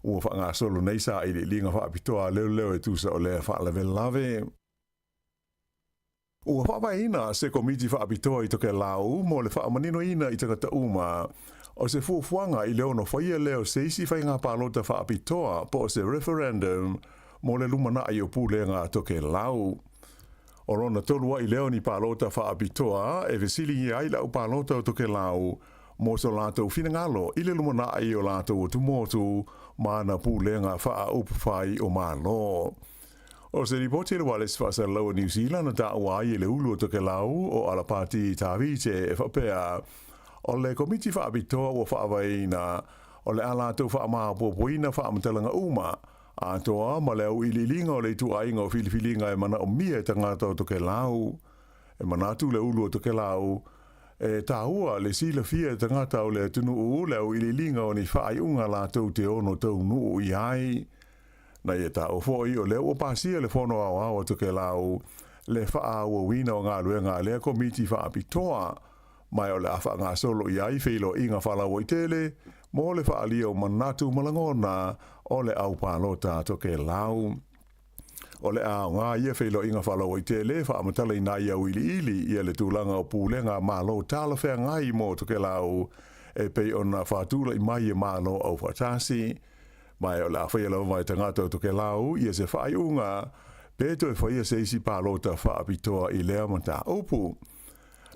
Ua faagasolo nei sailiiliga faapitoa a leoleo e tusa o lea faalavelave. Ua faavaeina se Komiti Faapitoa i Tokelau mo le faamaninoina i tagata uma o se fuafuaga i le ono faia lea o se isi faiga palota faapitoa po o se referendum mo le lumanai o pulega a Tokelau. O lona tolu ai lea o ni palota faapitoa e fesiligia ai le au palota o Tokelau mo so latou finagalo i le lumanai o latou atumotu ma ana pulega faaupufai o Malo. O se lipoti a le Ualesi Faasalalau a Niu Sila na taua ai e le ulu o Tokelau o Alapati Tavite e faapea, o le Komiti Faapitoa ua faavaeina o le a latou faamaopoopoina faamatalaga uma atoa ma le auiliiliga o le ituaiga o filifiliga e manaomia e tagata o Tokelau. E manatu le ulu o Tokelau, e taua le silafia e tagata o le atunuu le auiliiliga o ni faaiuga latou te ono taunuu i ai. Na ia taua foi o lea ua pasia le Fono Aoao a Tokelau le faaauauina o galuega a lea Komiti Faapitoa, ma o le a faagasolo i ai feiloaiga faalauaitele mo le faaalia o manatu ma lagona o le au palota a Tokelau. O le a aoga ia feiloaiga faalauaitele e faamatalaina ai auiliili ia le tulaga o pulega a Malo talafeagai mo Tokelau e pei ona faatulai mai e Malo Aufaatasi. Ma o le a faia lava e tagata o Tokelau ia se faaiuga pe toe faia se isi palota faapitoa i lea mataupu.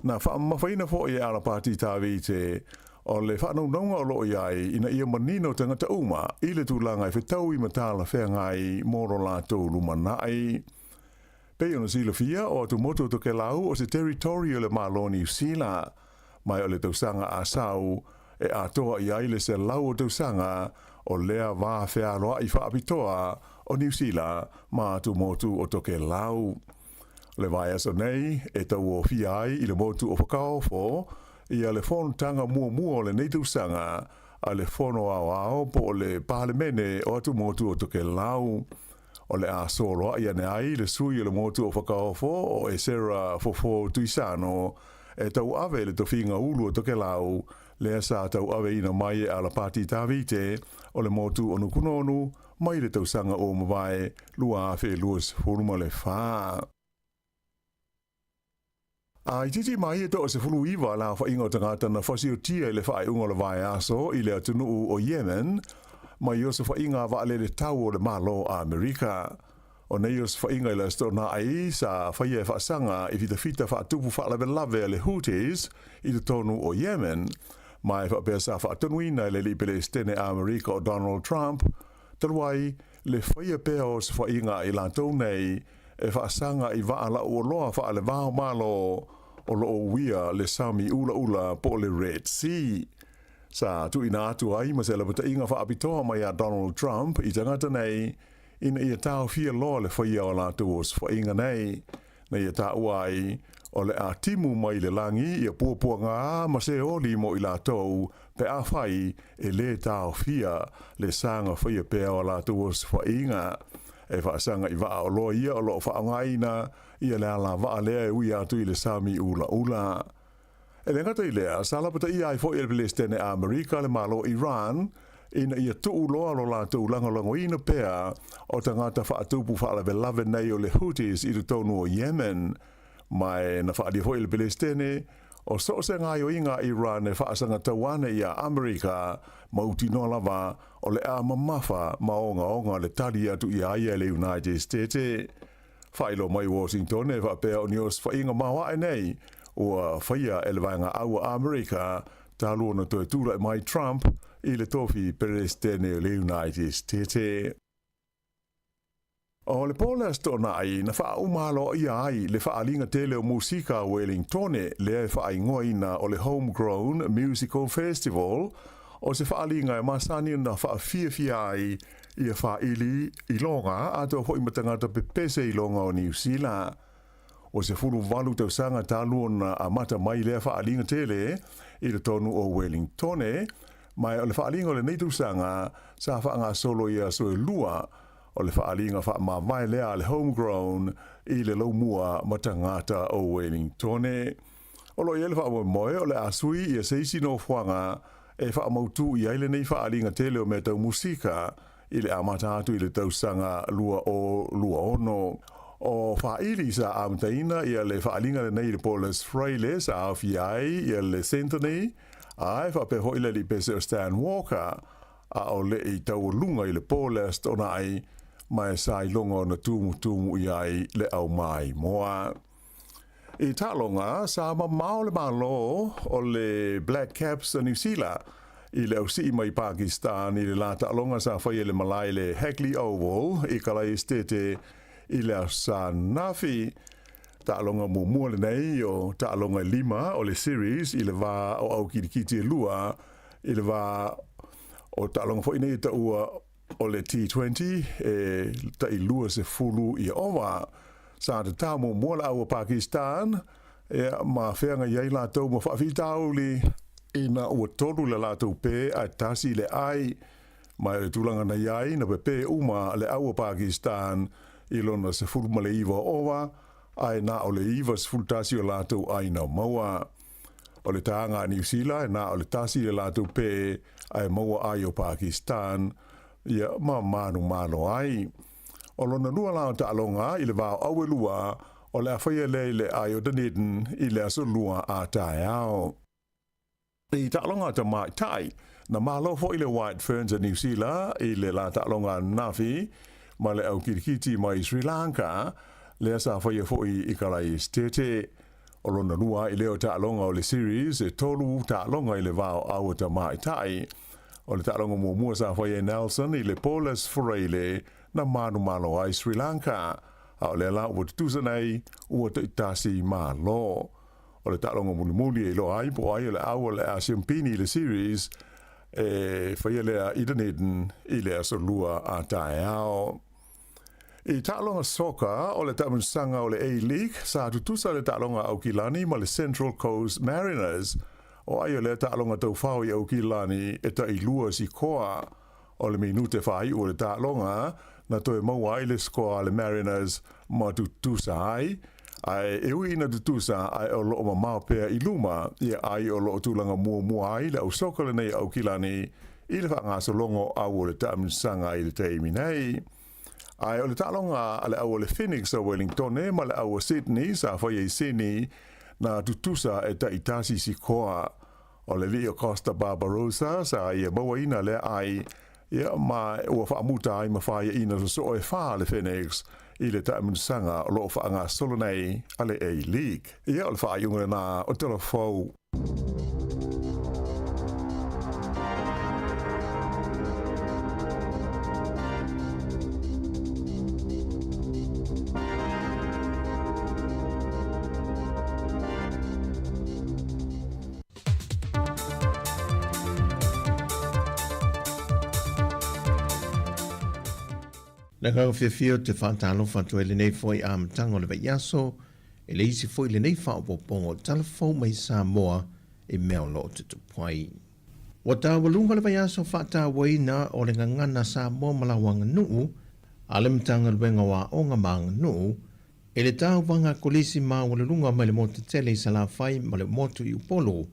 Na faamamafaina foi e Alapati Tavite o le faanaunauga o loo i ai ina ia manino tagata uma i le tulaga e fetaui ma talafeagai mo lo latou lumanai. Pei ona silafia, o atumotu o Tokelau o se territory o le Malo o Niu Sila, mai o le tausaga a sau e atoa i ai le 100 o tausaga o lea va fealoai faapitoa o Niu Sila ma atumotu o Tokelau. O le vaiaso nei e tauofia ai i le motu o Fakaofo ia le fonotaga muamua o lenei tausaga a le Fono Aoao po o le Palemene o atumotu o Tokelau. O le a soloai ane ai le sui o le motu o Fakaofo o Esera Fofo Tuisano e tauave le tofiga ulu o Tokelau lea sa tauaveina mai e Alapati Tavite o le motu o Nukunonu mai le tausaga ua mavae 2024. A itiiti mai e 19 le aofaiga o tagata na fasiotia i le faaiuga o le vaiaso i le atunuu o Yemen mai osofaiga a vaalele tau o le Malo o Amerika. O nei osofaiga i le Aso Toonai sa faia e faasaga i fitafita faatupu faalavelave a le Houthis i totonu o Yemen, ma e faapea sa faatonuina e le alii Pelesitene a Amerika o Donald Trump talu ai le faia pea o osofaiga a i latou nei e faasaga i vaa lauoloa faale-va-o-Malo o lo o uia le sami ulaula po o le Red Sea. Sa tuuina atu ai ma se lapataiga faapitoa mai a Donald Trump i tagata nei ina ia taofia loa le faia o latou osofaiga nei, na ia taua ai o le a timu mai le lagi ia puapuaga ma se oli mo i latou pe afai e lē taofia le saga faia pea o a latou osofaiga. E faasaga i vaa oloa ia o lo o faaaogaina ia le alavaa lea e ui atu i le sami ulaula. E le gata i lea, sa lapataia ai foi e le Pelesitene a Amerika le Malo o Iran ina ia tuu loa lo latou lagolagoina pea o tagata faatupu faalavelave nei o le Houthis i totonu o Yemen. Ma e na faaalia foi e le Pelesitene o so o se gaoioiga a Iran e faasagatau ane iā Amerika, mautinoa lava o le a mamafa ma ogaoga le tali atu iā ia e le United States. Faailoa mai Washington e faapea o ni osofaiga maoae nei ua faia e le Vaega Aua Amerika talu ona toe tulai mai Trump i le tofi Peresetene o le United States. O le po le Aso Toonai na faauma aloaia ai le faaaliga tele o musika a Wellingtone lea e faaigoaina o le Homegrown Musical Festival, o se faaaliga e masani ona faafiafia ai ia faaili iloga atoa foi ma tagata pepese iloga o Niu Sila. Ua 18 tausaga talu ona amata mai lea faaaliga tele i totonu o Wellingtone, ma o le faaaliga o lenei tausaga sa faagasolo i aso e lua, o le faaaliga faamavae lea a le Homegrown i le laumua ma tagata o Wellingtone. O lo o i ai le faamoemoe o le a sui ia se isi nofoaga e faamautū i ai lenei faaaliga tele o mea tau musika i le amata atu i le tausaga 2026. O faaili sa amataina ia le faaaliga lenei i le Paulus Freile sa aofia ai ia le Sentony ae faapea foi le alii pese o Stan Walker a o le i taualuga i le Paulus Toonai ma e sa iloga ona tumutumu i ai le aumaimoa. I taaloga, sa mamao le Malo o le Black Caps a Niu Sila i le ausii mai Pakistan i le la taaloga sa faia i le malae i le Hagley Oval i Kalaesetete i le Aso Anafi. Taaloga muamua lenei o taaloga e lima o le series i le va o au kilikiti e lua i le va o taaloga foi nei e taua o le T20 e tai 20 ia ova. Sa tatao muamua le au a Pakistan, ea, ma feagai ai latou ma faafitauli ina ua tolu le latou pē ae tasi le ai. Ma o le tulaga na i ai, na pepē uma le au a Pakistan i lona 19 o ova, ae na o le 91 o latou ai na maua. O le tāga a Niu Sila, na o le tasi le latou pē ae maua ai o Pakistan, ia, ma manumalo ai. O lona lua la o taaloga i le va o Auelua, o le a faia lea i le ʻAe o Dunedin i le aso Lua a taeao. I taaloga a tamaitai, na malo foi le White Ferns a Niu Sila i le la taaloga ananafi ma le au kilikiti mai Sri Lanka, lea sa faia foi i Kalaesetete. O lona lua ai lea o taaloga o le series e tolu taaloga i le va o au a tamaitai. O le taaloga muamua sa faia e Nelson i le Paulus Freile na manumalo ai Sri Lanka, a o lea la ua tutusa nei ua taitasi malo. O le taaloga mulimuli e iloa ai po o ai o le au o le a siampini i le series e faia lea i Dunedin i le aso Lua a taeao. I taaloga soka o le taamilosaga o le A-League, sa tutusa le taaloga a Aukilani ma le Central Coast Mariners. O ai o lea taaloga taufao i Aukilani e tailua sikoa. O le minute faaiu o le taaloga, na toe maua ai le sikoa a le Mariners ma tutusa ai. Ae e ui ina tutusa ae o loo mamao pea i luma, ia ai o loo tulaga muamua ai le au soka lenei a Aukilani i le faagasologa o au o le taamilosaga i le taimi nei. Ae o le taaloga a le au o le Phoenix a Wellingtone ma le au o Sydney sa faia i Sydney na tutusa e taitasi sikoa. O le alii o Costa Barbarossa sa ia mauaina lea ai, ia ma ua faamuta ai ma faiaina sosoo e fa le Phoenix i le taamilosaga o loo faagasolo nei a le A-League. Ia o le faaiuga lena o Tala Fou. Le agaga fiafia o te faatalofa atu ai lenei foi amataga o le vaiaso, e le isi foi lenei faaopoopoga o tala fou mai Samoa i mea o lo o tutupu ai. Ua taualuga le vaiaso faatauaina o le gagana Samoa ma lau aganuu a le Matagaluega o Aoga ma Aganuu i le tauvaga kolisi maualuluga mai le motu tele i Salafai ma le motu i Upolu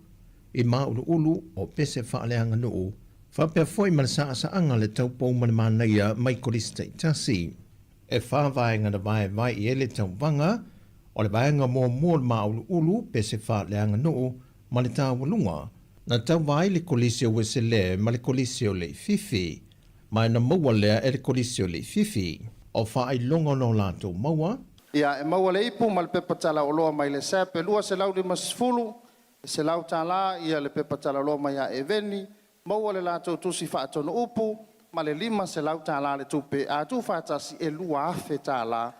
i māuluulu o pese faaleaganuu faapea foi ma le saasaaga le taupou ma le manaia mai kolisi taitasi. E whā vaega na vaevae i ai le tauvaga, o le vaega muamua o le māuluulu, pese faaleaganuu, ma le taualuga. Na tauva ai le Kolisi o Uesele ma le Kolisi o Leififi, ma e na maua lea e le Kolisi o Leififi. O faailoga o latou maua. Ia, e maua le ipu ma le pepa talaoloa mai le SAP e 250, e $100 ia le pepa talaoloa mai ia Eveni, Maua le latou tusi faatonu upu ma le $500 le tupe a tuufaatasi e $2,000.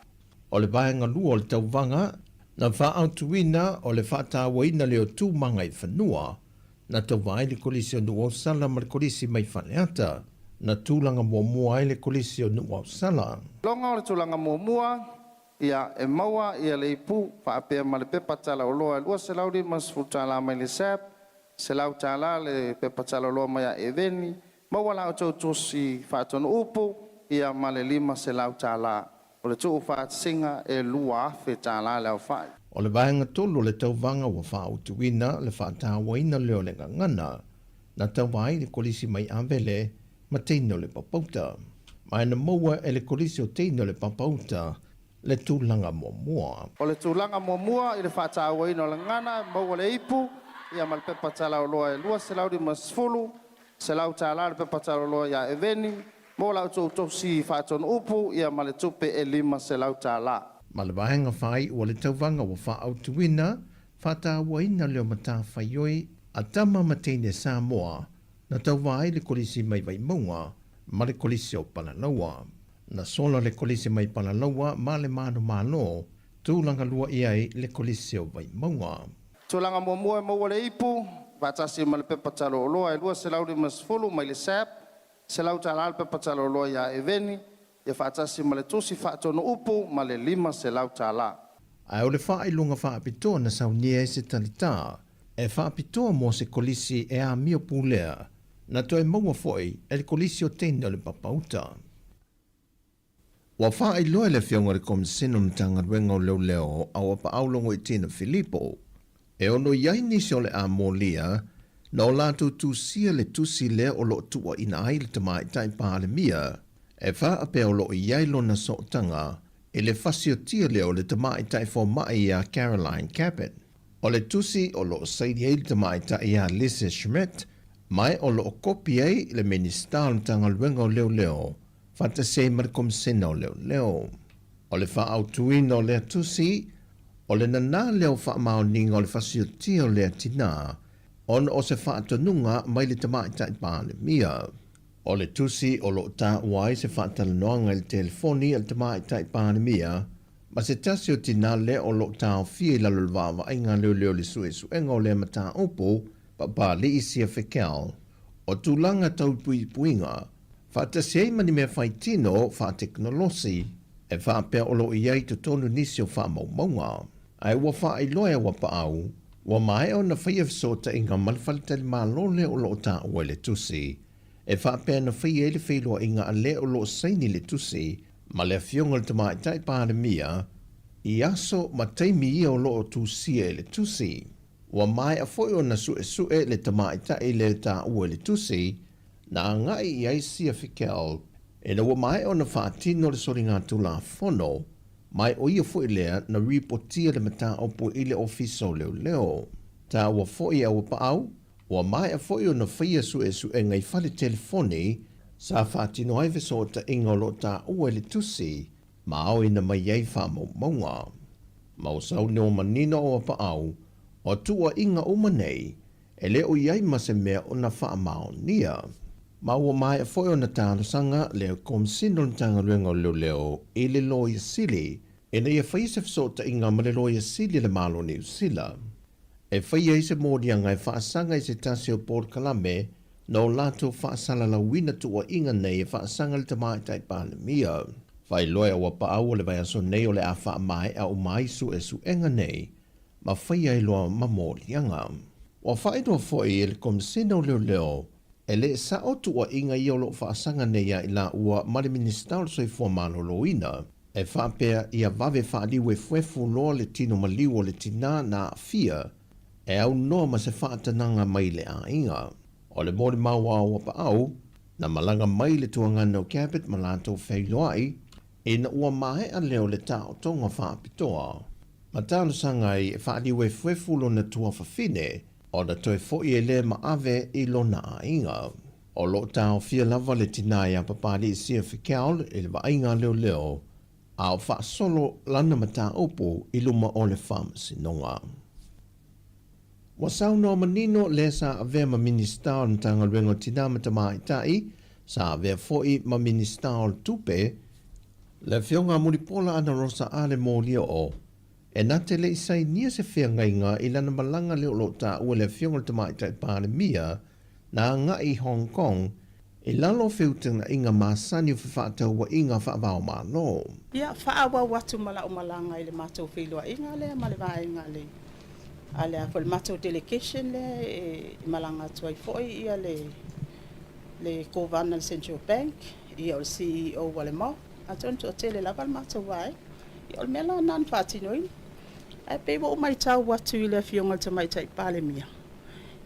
O le vaega lua o le tauvaga na faaautuina o le faatauaina lea o tūmaga i fanua, na tauva ai le Kolisi o Nuuausala ma le Kolisi mai Faleata, na tulaga muamua ai le Kolisi o Nuuausala. Loga o le tulaga muamua, ia e maua ia le ipu faapea ma le pepa talaoloa e $250 mai le SAP, $100 le pepa taloloa mai a Eveni, maua la outou tusi faatonu upu, ia ma le $500. O le tuu faatasiga e $2,000 le aofai. O le vaega tolu o le tauvaga ua faautuina le faatauaina lea o le gagana, na tauva ai le Kolisi mai Avele ma teine o le Papauta. Ma e na maua e le Kolisi o teine o le Papauta le tulaga muamua. O le tulaga muamua i le faatauaina o le gagana e maua le ipu, ia ma le pepa talaoloa e 250, $100 le pepa talaoloa ia Eveni, mo la outou tosi faatonu upu, ia ma le tupe e $500. Ma le vaega faaiu o le tauvaga ua faaautuina, faatauaina leo matafaioi a tama ma teine Samoa na tauva ai le Kolisi mai Vaimauga ma le Kolisi o Palalaua. Na sola le Kolisi mai Palalaua ma le Manumalo, tulaga lua i ai le Kolisi o Vaimauga. Tulaga muamua e maua le ipu, faatasi ma le pepa talo oloa e 250 mai le SAP, $100 le pepa talo oloa ia Eveni, ia faatasi ma le tusi faatonu upu ma le $500. Ae o le faailoga faapitoa na saunia ai se talitā e faapitoa mo se kolisi e amio pulea, na toe maua foi e le Kolisi o Teine o le Papauta. Ua faailoa e le Afioga i le Komisena o le Matagaluega o Leoleo a ua paau Logoitina Filipo, e ono i ai nisi o le a molia na o latou tusia le tusi lea o lo o tuuaina ai le Tamaitai Palemia e faapea o lo o i ai lona sootaga i le fasiotia lea o le Tamaitai Fomai ia Caroline Cabot. O le tusi o lo o saini ai le tamaitai ia Lisa Schmidt, ma o lo o kopi ai le Minisita o le Matagaluega o Leoleo faatasi ai ma le Komisena o Leoleo. O le faaautuina o lea tusi, O le nanā lea o faamaoniga o le fasiotia o lea tinā ona o se faatonuga mai le Tamaitai Palemia. O le tusi o lo o taua ai se faatalanoaga i le telefoni a le Tamaitai Palemia ma se tasi o tinā lea o lo o taofia i lalo o le vaavaaiga a leoleo i le suesuega o lea mataupu, Papalii Sia Fekel, o tulaga tau puipuiga, faatasi ai ma ni mea faitino faatekonolosi e faapea o lo o i ai i totonu nisi o faamaumauga. Ae ua faailoa e Auapaau, ua maea ona faia fesootaiga ma le faletalimalo lea o lo o taua i le tusi, e faapea na faia ai le feiloaiga a le o lo o saini le tusi ma le Afioga i le Tamaitai Palemia i aso ma taimi ia o lo o tusia i le tusi. Ua maea foi ona suesue le tamaitai lea taua i le tusi, na agai i ai Sia Fikel ina ua maea ona faatino le soligatulafono, ma o ia foi lea na ripotia le mataupu i le Ofisa o Leoleo. Taua foi e Auapaau, ua maea foi ona faia suesuega i fale telefoni sa faatino ai fesootaiga o lo o taua i le tusi ma aoina mai ai faamaumauga. Ma ua saunoa manino Auapaau, o tuuaiga uma nei, e le o i ai ma se mea o na faamaonia. Ma ua maea foi ona talosaga le Komesina o le Matagaluega o Leoleo i le Loia Sili ina ia faia se fesootaiga ma le Loia Sili a le Malo o Niu Sila e faia ai se moliaga e faasaga i se tasi o polokalame no latou faasalalauina tuuaiga nei e faasaga i le Tamaitai Palemia. Faailoa e Auapaau o le vaiaso nei o le a faamaea uma ai suesuega nei ma faia ai loa ma moliaga. Ua faailoa foi e le Komesina o Leoleo, e le sao tuuaiga ia o lo o faasaga nei ia i laua ma le Minisita o le Soifua Maloloina, e faapea ia vave faaliuefuefu loa le tino maliu o le tinā na aafia e aunoa ma se faatanaga mai le aiga. O le molimau a Auapaau, na malaga mai le tuagana o Cabot ma latou feiloai, ina ua maea lea o le taotoga faapitoa. Ma talosaga ai e faaliuefuefu lona tuafafine ona toe fo'i e lē ma ave i lona aiga. O lo o taofia lava le tinā iā Papalii Sia Fikel i le vaaiga a leoleo, a o faasolo lana mataupu i luma o le Faamasinoga. Ua saunoa manino lē sa avea ma Minisita o le Matagaluega o Tinā ma Tamaitai, sa avea fo'i ma Minisita o le Tupe, Le Afioga a Mulipola Anarosa Ale Molioo, e na te le i sainia se feagaiga i lana malaga lea o lo o taua e le Afioga i le Tamaitai Palemia na agai i Hong Kong i lalo o feutagaiga masani o fefaatauaiga faava-o-Malo. Ia, faaauau atu ma lau malaga i le matou feiloaiga lea ma le vaega a le, a le a foi le matou delegation lea e malaga atu ai foi ia le, le Kovana a le Central Bank, ia o le CEO a le MOF, atonu toatele lava le matou vaega. Ia o le mea la lena na faatinoina. Ae pei ua ou maitau atu i le Afioga i le Tamaitai Palemia,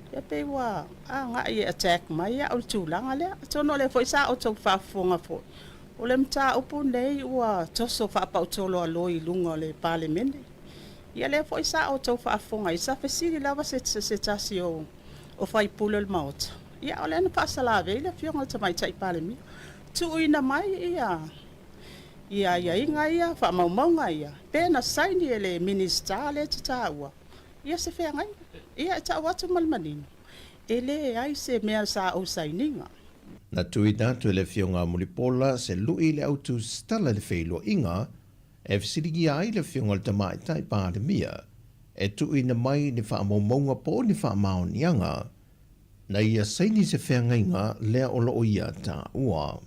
ia pei ua agai e attack mai au i le tulaga lea. Atonu o lea foi sa outou faafofoga foi, o le mataupu lenei ua toso faapautoloaloi i luga o le Palemene. Ia lea foi sa outou faafofoga ai, sa fesili lava se se tasi o o faipule o le Maota, ia o lea na faasalavei le Afioga i le Tamaitai Palemia, tuuina mai ia ia aiaiga ia, faamaumauga ia, pe na saini e le Minisita lea e te taua ia se feagaiga. Ia e tau atu ma le manino, e leai se mea sa ou sainiga. Na tuuina atu e le Afioga a Mulipola se lui i le au tusitala i le feiloaiga e fesiligia ai le Afioga i le Tamaitai Palemia e tuuina mai ni faamaumauga po o ni faamaoniaga na ia saini se feagaiga lea o lo o ia taua.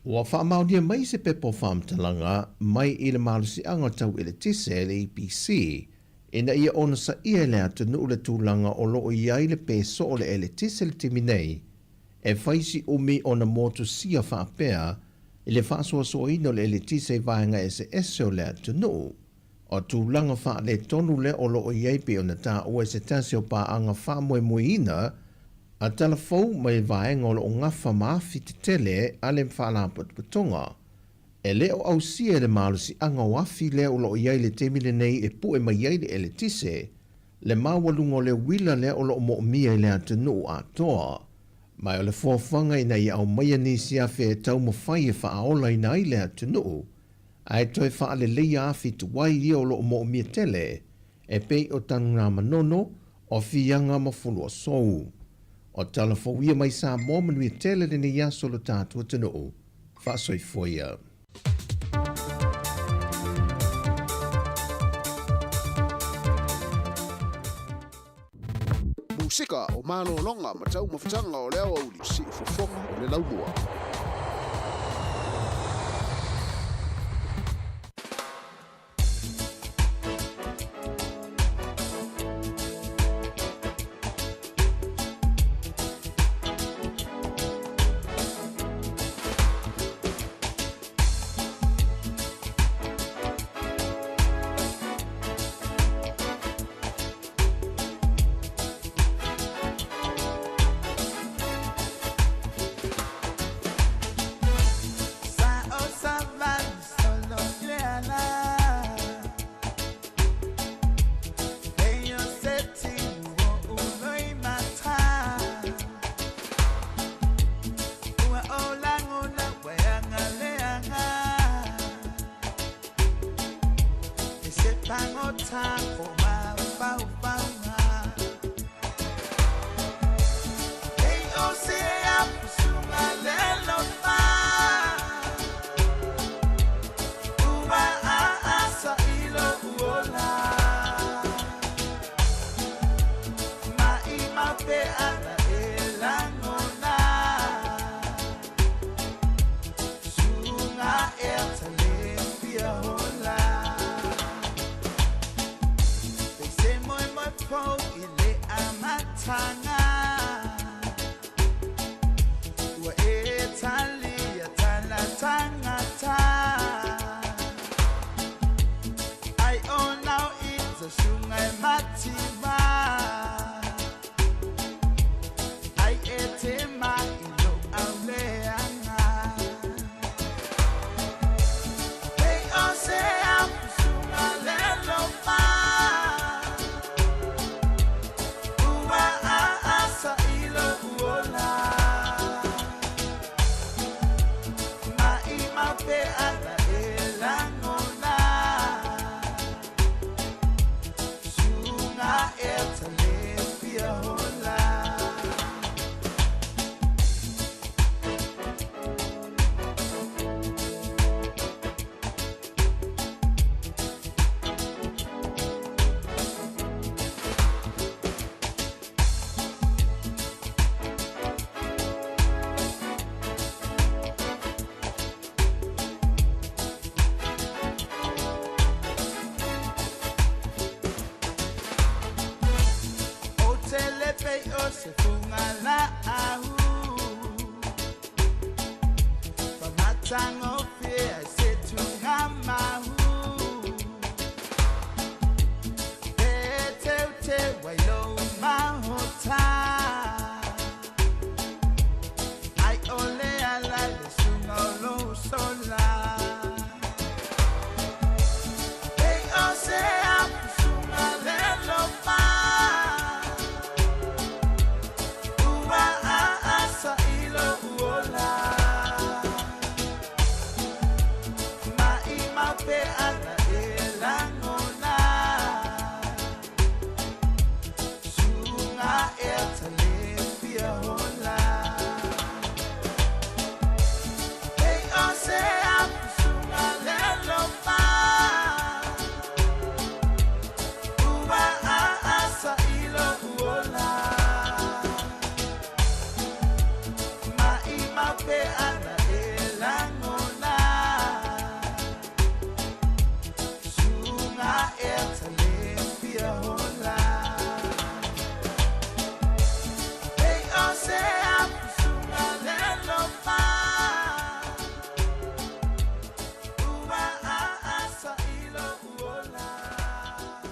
Ua faamaonia mai se pepa o faamatalaga mai i le malosiaga tau eletise, le EPC, ina ia onosaia e le atunuu le tulaga o lo o i ai le peso o le eletise i le taimi nei, e fai si umi ona motusia faapea i le faasoasoaina o le eletise i vaega eseese o le atunuu. O tulaga faaletonu lea o lo o i ai pei ona taua e se tasi o paaga faamoemoeina a tala fou mai vaega o lo o gafa ma afi tetele a le Faalapotopotoga. E le o ausia e le malosiaga o afi lea o lo o i ai i le taimi lenei e pue mai ai le eletise, le maualuga o le uila lea o lo o moomia i le atunuu atoa. Ma o le fuafuaga ina ia aumaia nisi afi e taumafai e faaolaina ai le atunuu. ae toe faaleleia afi tuai ia o loo moomia tele e pei o Tanugamanono, o Fiaga ma Fuluasou. O tala fou ia mai Samoa manuia tele lenei aso lo tatou atunuu. Faasoifua ia. Musika o malologa ma taumafataga o le aoauli, siufofoga o le laumua.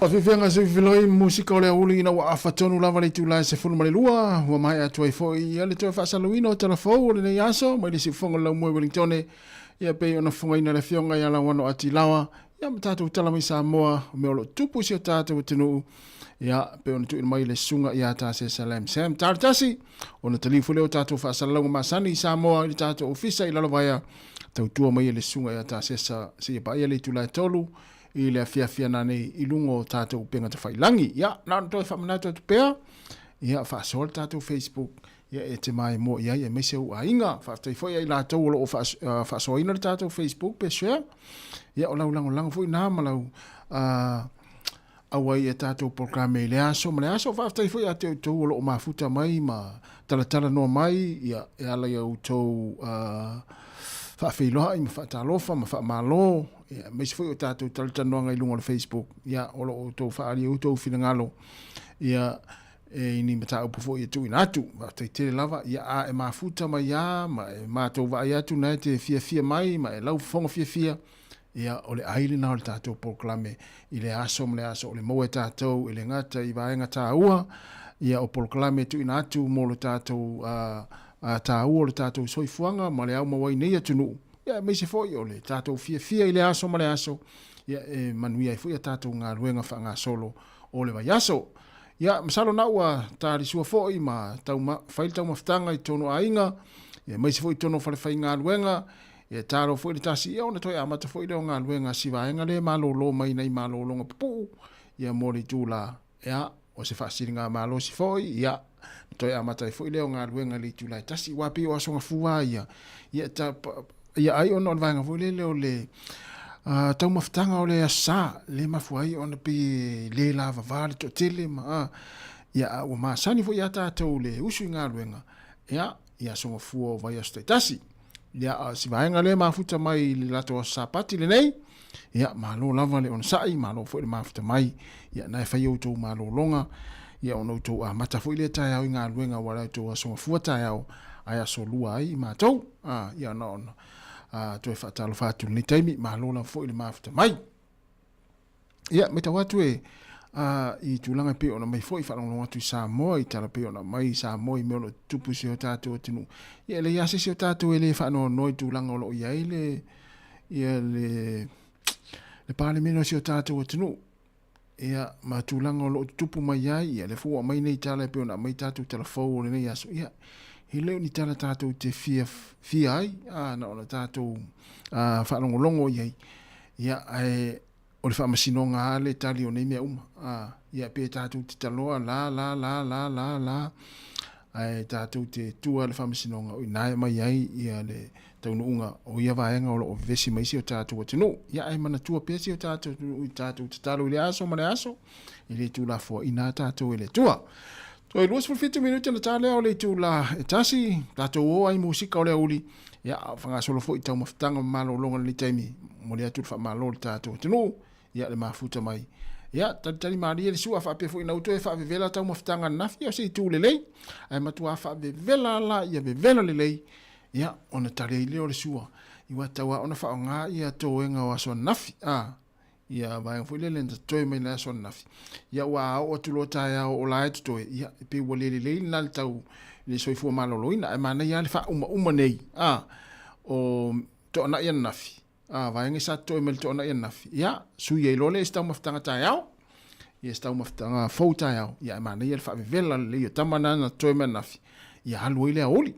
Faafeafeaga se filoi musika o le auli ina ua afa tonu lava le itula e 12, ua maea atu ai foi ia le toe faasalalauina o tala fou o lenei aso mai le siufofoga o le laumua i Wellingtone, ia pei ona fofogaina le afioga ia Lauano Atilawa, ia ma tatou tala mai Samoa o mea o lo o tupu i si o tatou atunuu, ia pei ona tuuina mai le susuga ia Tase Salam Sam Talatasi, ona taliu foi lea o tatou faasalalauga masani i Samoa i le tatou ofisa i Lalovaea. tautua mai a le susuga ia Tasesa seia paia le itula e 3 i le afiafi ana nei i luga o tatou upega tafailangi. Ia, na ona toe faamanatu atu pea, ia, faasoa le tatou Facebook, ia, e te maimoa i ai aemaise ou aiga. Faafetai foi ia i latou o lo o faasoaina le tatou Facebook pe share. Ia, o lau lagolago foi na ma lau auai i a tatou polokalame i le aso ma le aso. Faafetai foi ia te outou o lo o mafuta mai ma talatalanoa mai, ia, e ala i a outou faafeiloai ma faatalofa ma faamalo, ia, aemaise foi o tatou talatalanoaga i luga o le Facebook, ia, o lo o outou faaalia outou finagalo, ia, e i ni mataupu foi e tuuina atu. Faafetai tele lava, ia, a e mafuta mai lava ma e matou vaai atu na e te fiafia mai ma e laufofoga fiafia, Ia, o le ai lena o le tatou polokalame i le aso ma le aso, o le maua e tatou e le gata i vaega taua, ia, o polokalame e tuuina atu mo le tatou taua o le tatou soifuaga ma le aumau ai nei atunuu, ia, aemaise foi o le tatou fiafia i le aso ma le aso, ia, e manuia ai foi a tatou galuega faagasolo o le vaiaso. Ia, masalo na ua talisua foi ma tauma, fai le taumafataga i totonu o aiga, ia, aemaise foi i totonu o falefaigaluega, Ia talo foi le tasi, ia ona toe amata foi lea o galuega a si vaega lea e malolo mai nei malologa pupuu, ia mo le itula, ia, o se faasiligamalosi foi, ia, na toe amata ai foi lea o galuega i le itula e tasi, aua pei o Aso Gafua ia, ia, ta, pa, ia ai ona o le vaega foi lele o le uh, taumafataga o le Aso Sa, le mafua ai ona pei e le lavava le toatele ma, uh, ia, a ua masani foi ia tatou le usu i galuega, ia, i Aso Gafua o vaiaso taitasi. Ia, a o si vaega lea e mafuta mai i le latou aso Sapati lenei, ia, malo lava le onosai, malo foi le mafuta mai. Ia, na e fai outou malologa, ia, ona outou amata foi lea taeao i galuega aua le outou aso Gafua taeao, ae aso Lua ai i matou. A, ia, na ona a, toe faatalofa atu i lenei taimi, malo lava foi le mafuta mai. Ia, matau atu e, a, i tulaga e pei ona mai foi, faalogologo atu i Samoa, i tala pei ona mai i Samoa i mea o lo o tutupu i si o tatou atunuu. Ia, e leai lava se isi o tatou e le faanoanoa i tulaga o lo o i ai le, ia le, le Palemene o si o tatou atunuu. Ia, ma tulaga o lo o tutupu mai ai, ia, lea foi ua aumai nei tala e pei ona aumai tatou tala fou o lenei aso. Ia, e le o ni tala tatou te fia, fia ai, a, na ona tatou a, faalogologo i ai. Ia, ae o le faamasinoga lava le tali o nei mea uma. A, ia, pe tatou te taloa la, la, la, la, la, la, ae tatou te tua le faamasinoga o i ina e aumai ai ia le taunuuga o ia vaega o lo o vevesi mai si o tatou atunuu. Ia, ae manatua pea si o tatou atunuu i tatou tatalo i le aso ma le aso, e le tuulafoaiina tatou e le Atua. Toe 27 minute ona ta lea o le itula e tasi, tatou o ai musika o le aoauli, ia, a o fagasolo foi i taumafataga ma malologa i lenei taimi, momoli atu le faamalo i le tatou atunuu, ia, le mafuta mai. Ia, talitali malie le sua faapea foi ina ua toe faavevela taumafataga ananafi, ia o se itu lelei, ae matua faavevela la ia vevela lelei, ia, ona tali ai lea o le sua, i ua tatau lava ona faaaoga ia toega o aso ananafi, a. Ia vaega foi lele na totoe mai le aso ananafi. Ia ua oo atu loa taeao o la e totoe, ia e pei ua le lelei lena le tau i le soifua maloloina. Ae manaia lava le faaumauma nei, a, o toanai ananafi, a, vaega sa totoe mai le toanai ananafi, ia sui ai loa lea i se taumafataga taeao, ia se taumafataga fou taeao, ia ae manaia le faavevela lelei o tama na na totoe mai ananafi, ia alu ai le aoauli.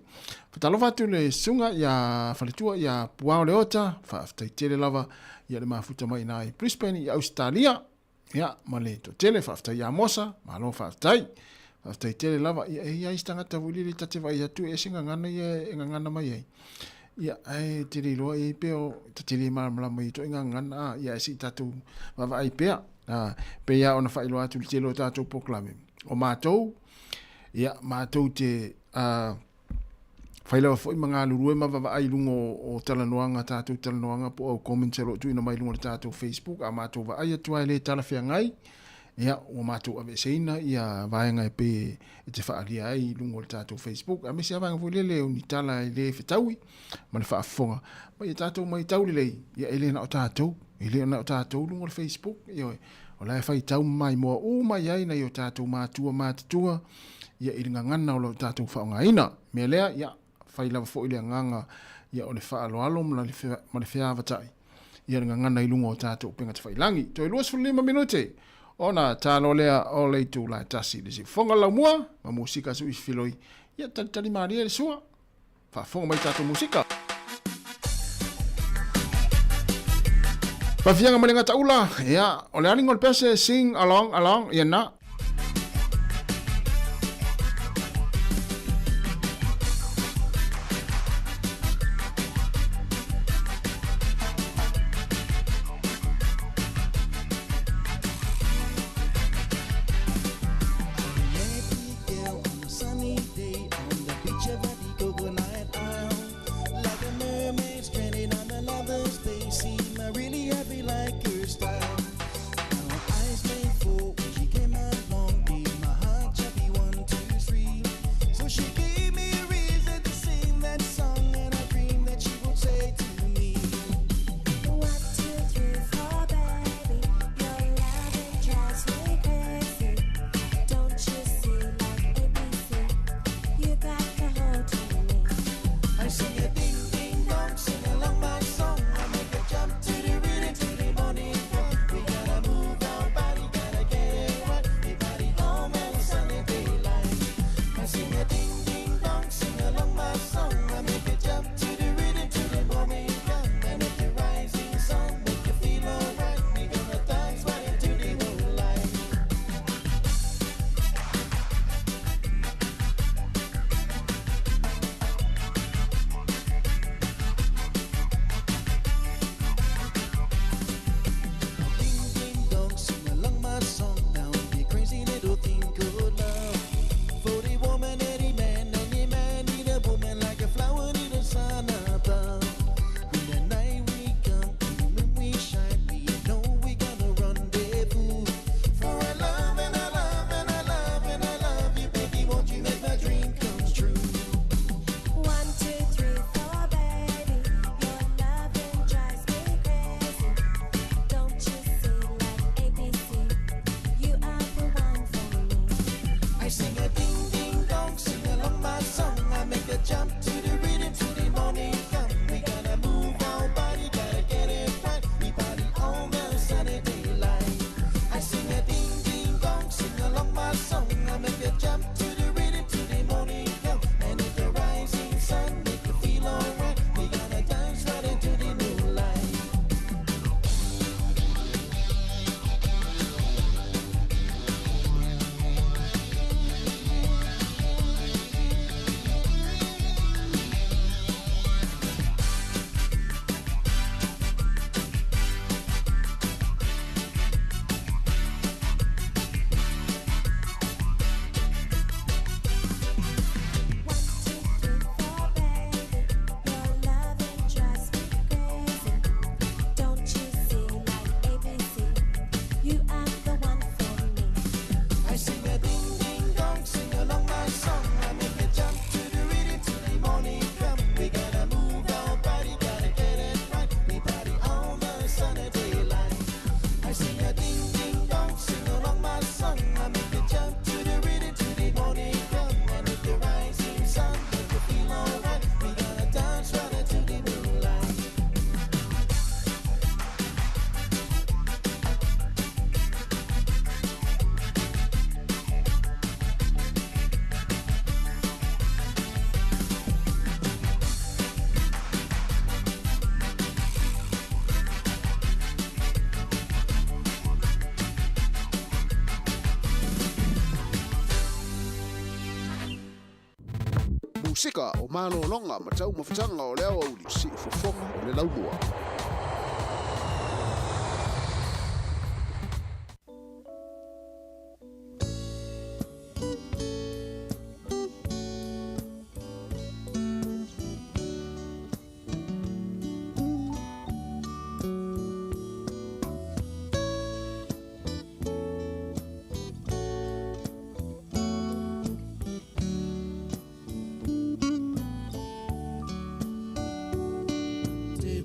Faatalofa atu le susuga ia Faletua ia Puao Leota, faafetai tele lava ia le mafuta mai ina i Brisbane i Ausetalia. Ia, ma le toatele, faafetai ia Mosa, malo faafetai. Faafetai tele lava, ia e i ai se tagata foi lele ta te vaai atu e ese gagana ia e gagana mai ai. Ia, ae te le iloa i ai pea o ta te le malamalama i ituaiga gagana, a, ia ae se i tatou vaavaai pea. A, pei lava ona faailoa atu i le tele o tatou polokalame. O matou, Ia, matou te uh, fai lava foi ma galulue ma vaavaai i luga o, o talanoaga, tatou talanoaga po o comments o lo o tuuina mai i luga o le tatou Facebook, a matou vaai atu lava e le talafeagai, ia, ua matou aveeseina ia vaega e pei e te faaalia ai i luga o le tatou Facebook, aemaise lava vaega foi lele o ni tala e le fetaui ma le faafofoga. Ma ia tatou matau lelei, ia e le na o tatou, e le na o tatou i luga o le Facebook, ioe. O la e faitau ma maimoa uma i ai nai o tatou matua matutua ia i le gagana o lo tatou faaaogaina. Mea lea, ia, fai lava foi le agaga ia o le faaaloalo ma le feavatai ia le gagana i luga o tatou upega tafailagi. Toe 25 minute ona talo lea o le itula e tasi i le siufofoga le laumua ma musika sui filoi. Ia talitali malie le sua. Faafofoga mai tatou musika. Faafiaga ma le gataula, ia, o le aliga o le pese, sing along, along, ia na. Musika o malologa ma taumafataga o le aoauli siufofoga o le laumua. Te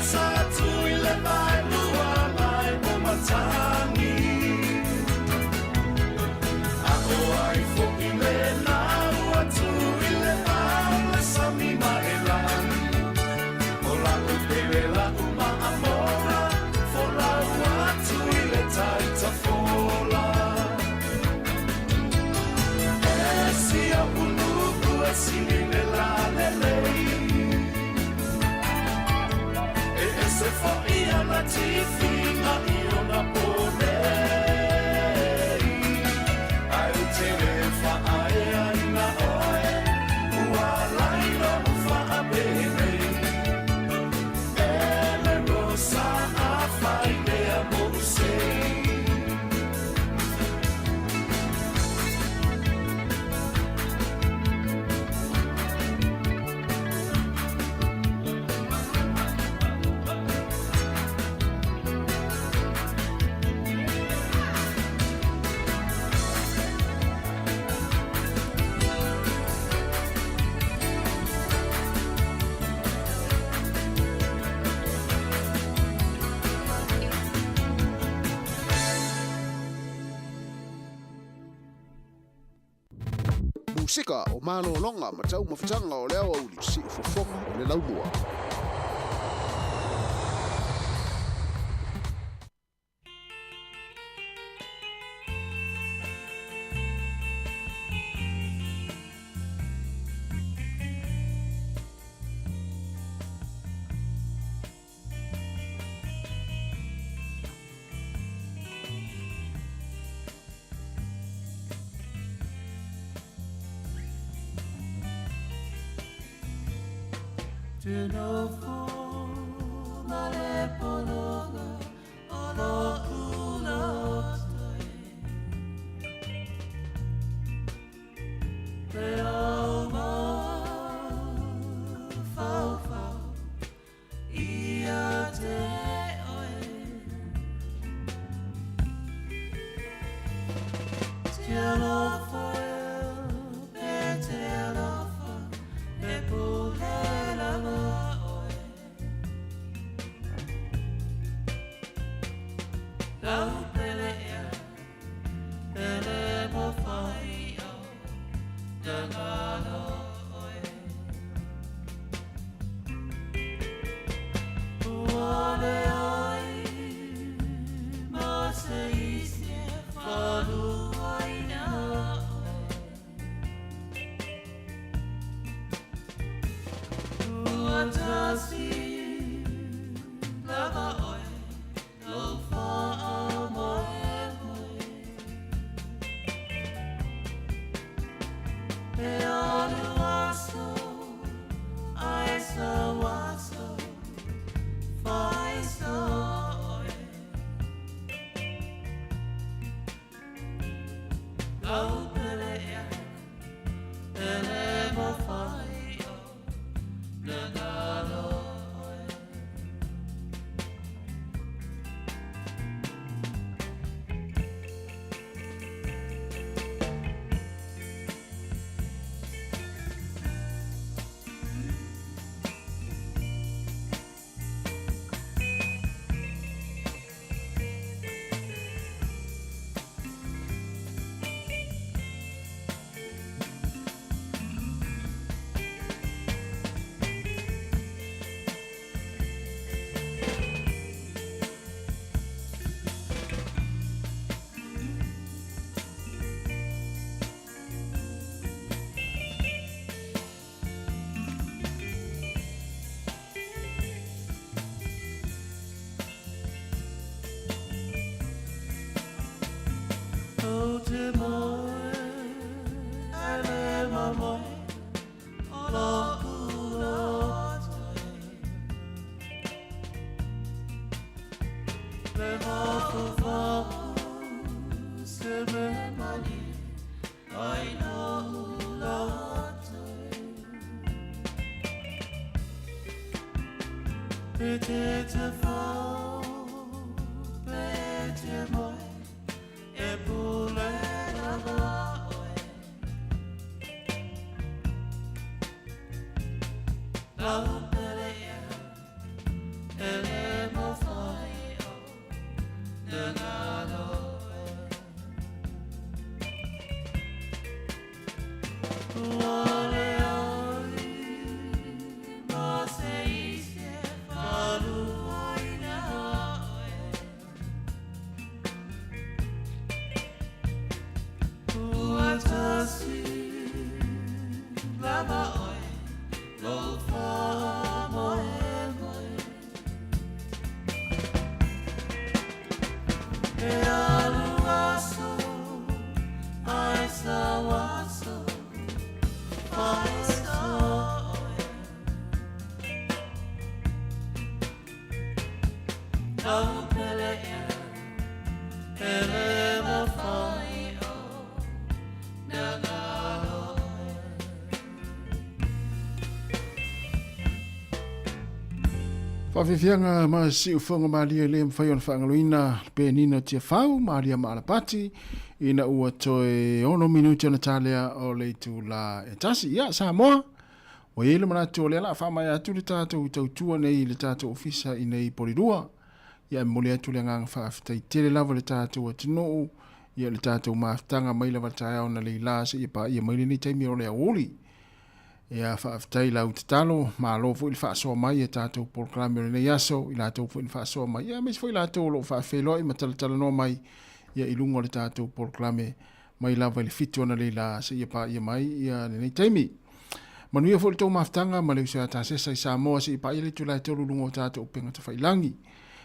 sa atu i le vaelua lae o Matagi. A o ai foʻi lena ua tu i le vao le sami ma e lagi. O la'u pele la'u maamoga, folau atu i le taitafola. E si o'u nu'u e sili le lalelei, e ese fo'i ana tifiga i ona ponei. Ae ou te lē fa'aeaina oe, ua lai lo'u fa'apenei. E le rosa afai lea mo'u sei. Musika o malologa ma taumafataga o le aoauli siufofoga o le laumua. Te nofo ma le pologa o lo'u loto e. Le au mafaufau ia te oe. Te alofa e, pe te alofa e pule lava oe. Lau pele ea, pele mo whai au, te ngalo oe. Ua le ai, ma se isi e whaluaina oe. Ua tasi lava oe, lo whaa moe moe. E alu aso, ai sa waso, whai sa oe. Lau pele ea, pele mo whai o, le ngalo oe. O te moe, ai le mamoe, o lo'u loto e. Le mafaufau se me mani, ai lo'u loto e. Pe te te fau, pe te moe, e pule lava oe. Lau pele ea, e E alu aso ai sa waso fai so Kau pele ia pele ma fai o na ngalo Faafiafiaga ma siufoga malie le mafai ona faagaloina le penina o Tiafau, Maria ma Alapati, ina ua toe 6 minute ona talea o le itula e tasi. Ia, Samoa, ua i ai le manatu o lea o le a faamaea atu le tatou tautua nei i le tatou ofisa i nei Polirua. Ia, e momoli atu le agaga faafetai tele lava i le tatou atunuu, ia le tatou mafutaga mai lava i le taeao analeila seia paia mai lenei taimi o le aoauli. Ia, faafetai i lau tatalo, malo foi le faasoa mai i a tatou polokalame o lenei aso, i latou foi na faasoa mai, ia aemaise foi i latou o lo o faafeiloai ma talatalanoa mai ia i luga o le tatou polokalame mai lava i le 7 analeila seia paia mai ia lenei taimi. Manuia foi le tou mafutaga ma le uso ia Tasesa i Samoa seia paia le itula e 3 i luga o tatou upega tafailangi. E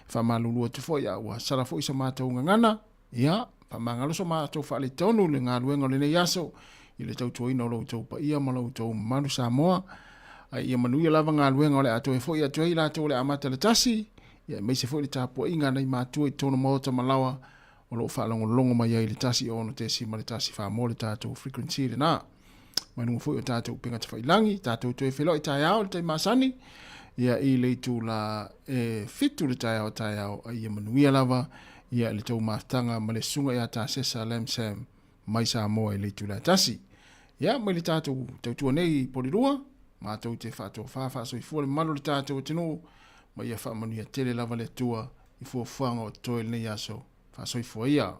faamalulu atu foi a ua sala foi sa matou gagana, Ia, faamagalo so matou faaletonu i le galuega o lenei aso i le tautuaina o lo outou paia ma lo outou mamalu Samoa. Ae ia manuia lava galuega o le a toe foi atu ai i latou o le a amata le tasi, ia aemaise foi le tapuaiga a nai matua i totonu maota ma laoa o lo o faalogologo mai ai i le 106.1 mo le tatou frequency lena. Mai luga foi o tatou upega tafailangi, tatou toe feiloai taeao i le taimi masani, ia i le itula e 7 le taeao taeao, a ia manuia lava ia le tou mafutaga ma le susuga ia Tasesa Lamsam mai Samoa i le itula e 1. Ia, mai le tatou tautua nei i Polirua, matou te faatofa faasoifua le mamalu o le tatou atunuu, ma ia faamanuia tele lava le Atua i fuafuaga o totoe i lenei aso. Faasoifua ia.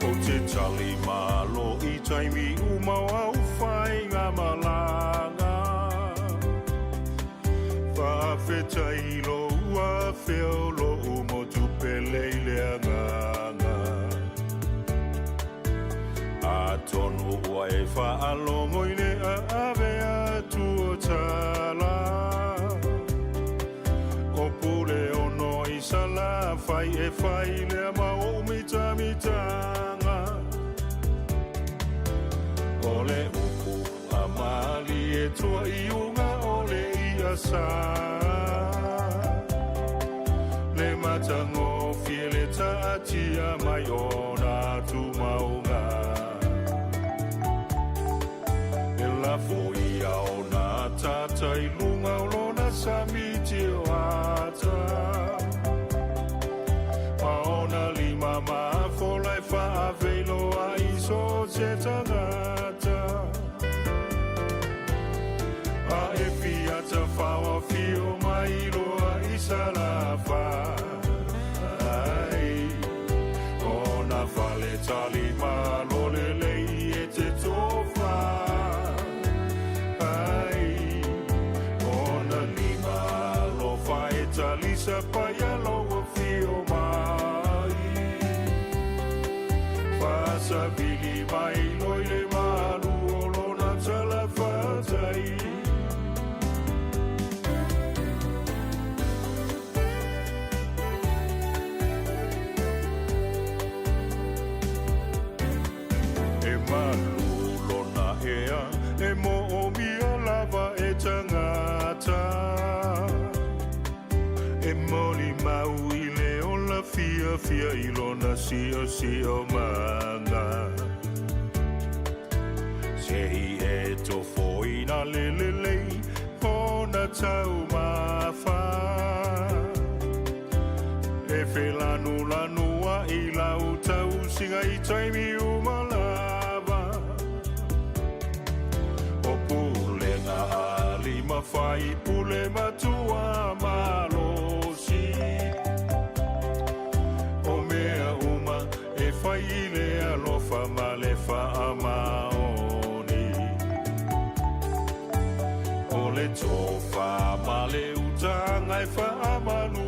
Ou te tali malo i taimi uma o au whainga malanga. Faafetai lou afea o lou motu pele i le agaga. Atonu ua e faalogo i le aave atu o tala. O pule ono i Salafai e fai lea ma ou mitamitanga. O le upu a malie tua i uga o le ia sa. Le matagofie le taatia mai ona tumauga. E lafo ia ona ataata i luga o lona sami tioata. Ma ona lima mafola e faaveiloa i so o se tagata. A e fia tafao afio mai loa i Salafai. Ona fale tali malo lelei e te tofa. Ai, ona lima alofa e talisa paia lou afio mai. Faasavili mai loi le malu o lona talafatai. E malu lona ea, e moomia lava e tagata. E molimau i le ola fiafia i lona siosiomaga. Se i e tofoina le lelei ona taumafa. E felanulanu ai lau tausiga i taimi uma lava. O pulega a lima fai pule matua malosi. O mea uma e fai i le alofa ma le faamaoni. O le tofa ma le utaga e faamalu.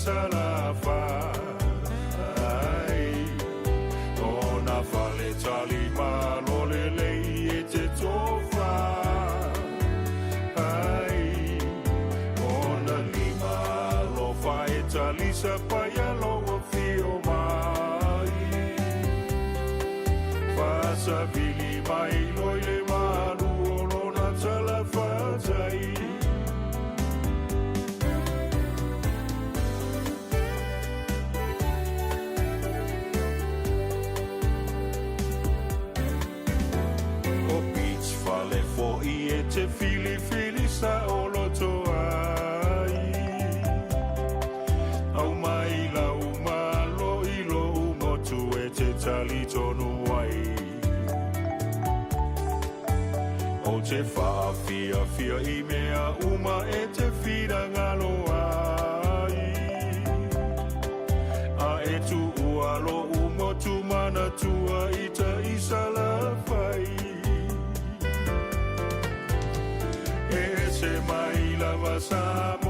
Salafai. Ona fale tali malo lelei e te tofa ai. Ona lima alofa e talisa paia lou afio mai. Faasavili mai loa i le malu o lona talafatai. O beach fale fo'i e te filifili sa'oloto ai. Au mai lau malo i lo'u motu e te talitonu ai. O te faafiafia i mea uma e te finagalo ai. A e tuua lo'u motu manatua i Ta'isalafai. E ese mai lava Samoa.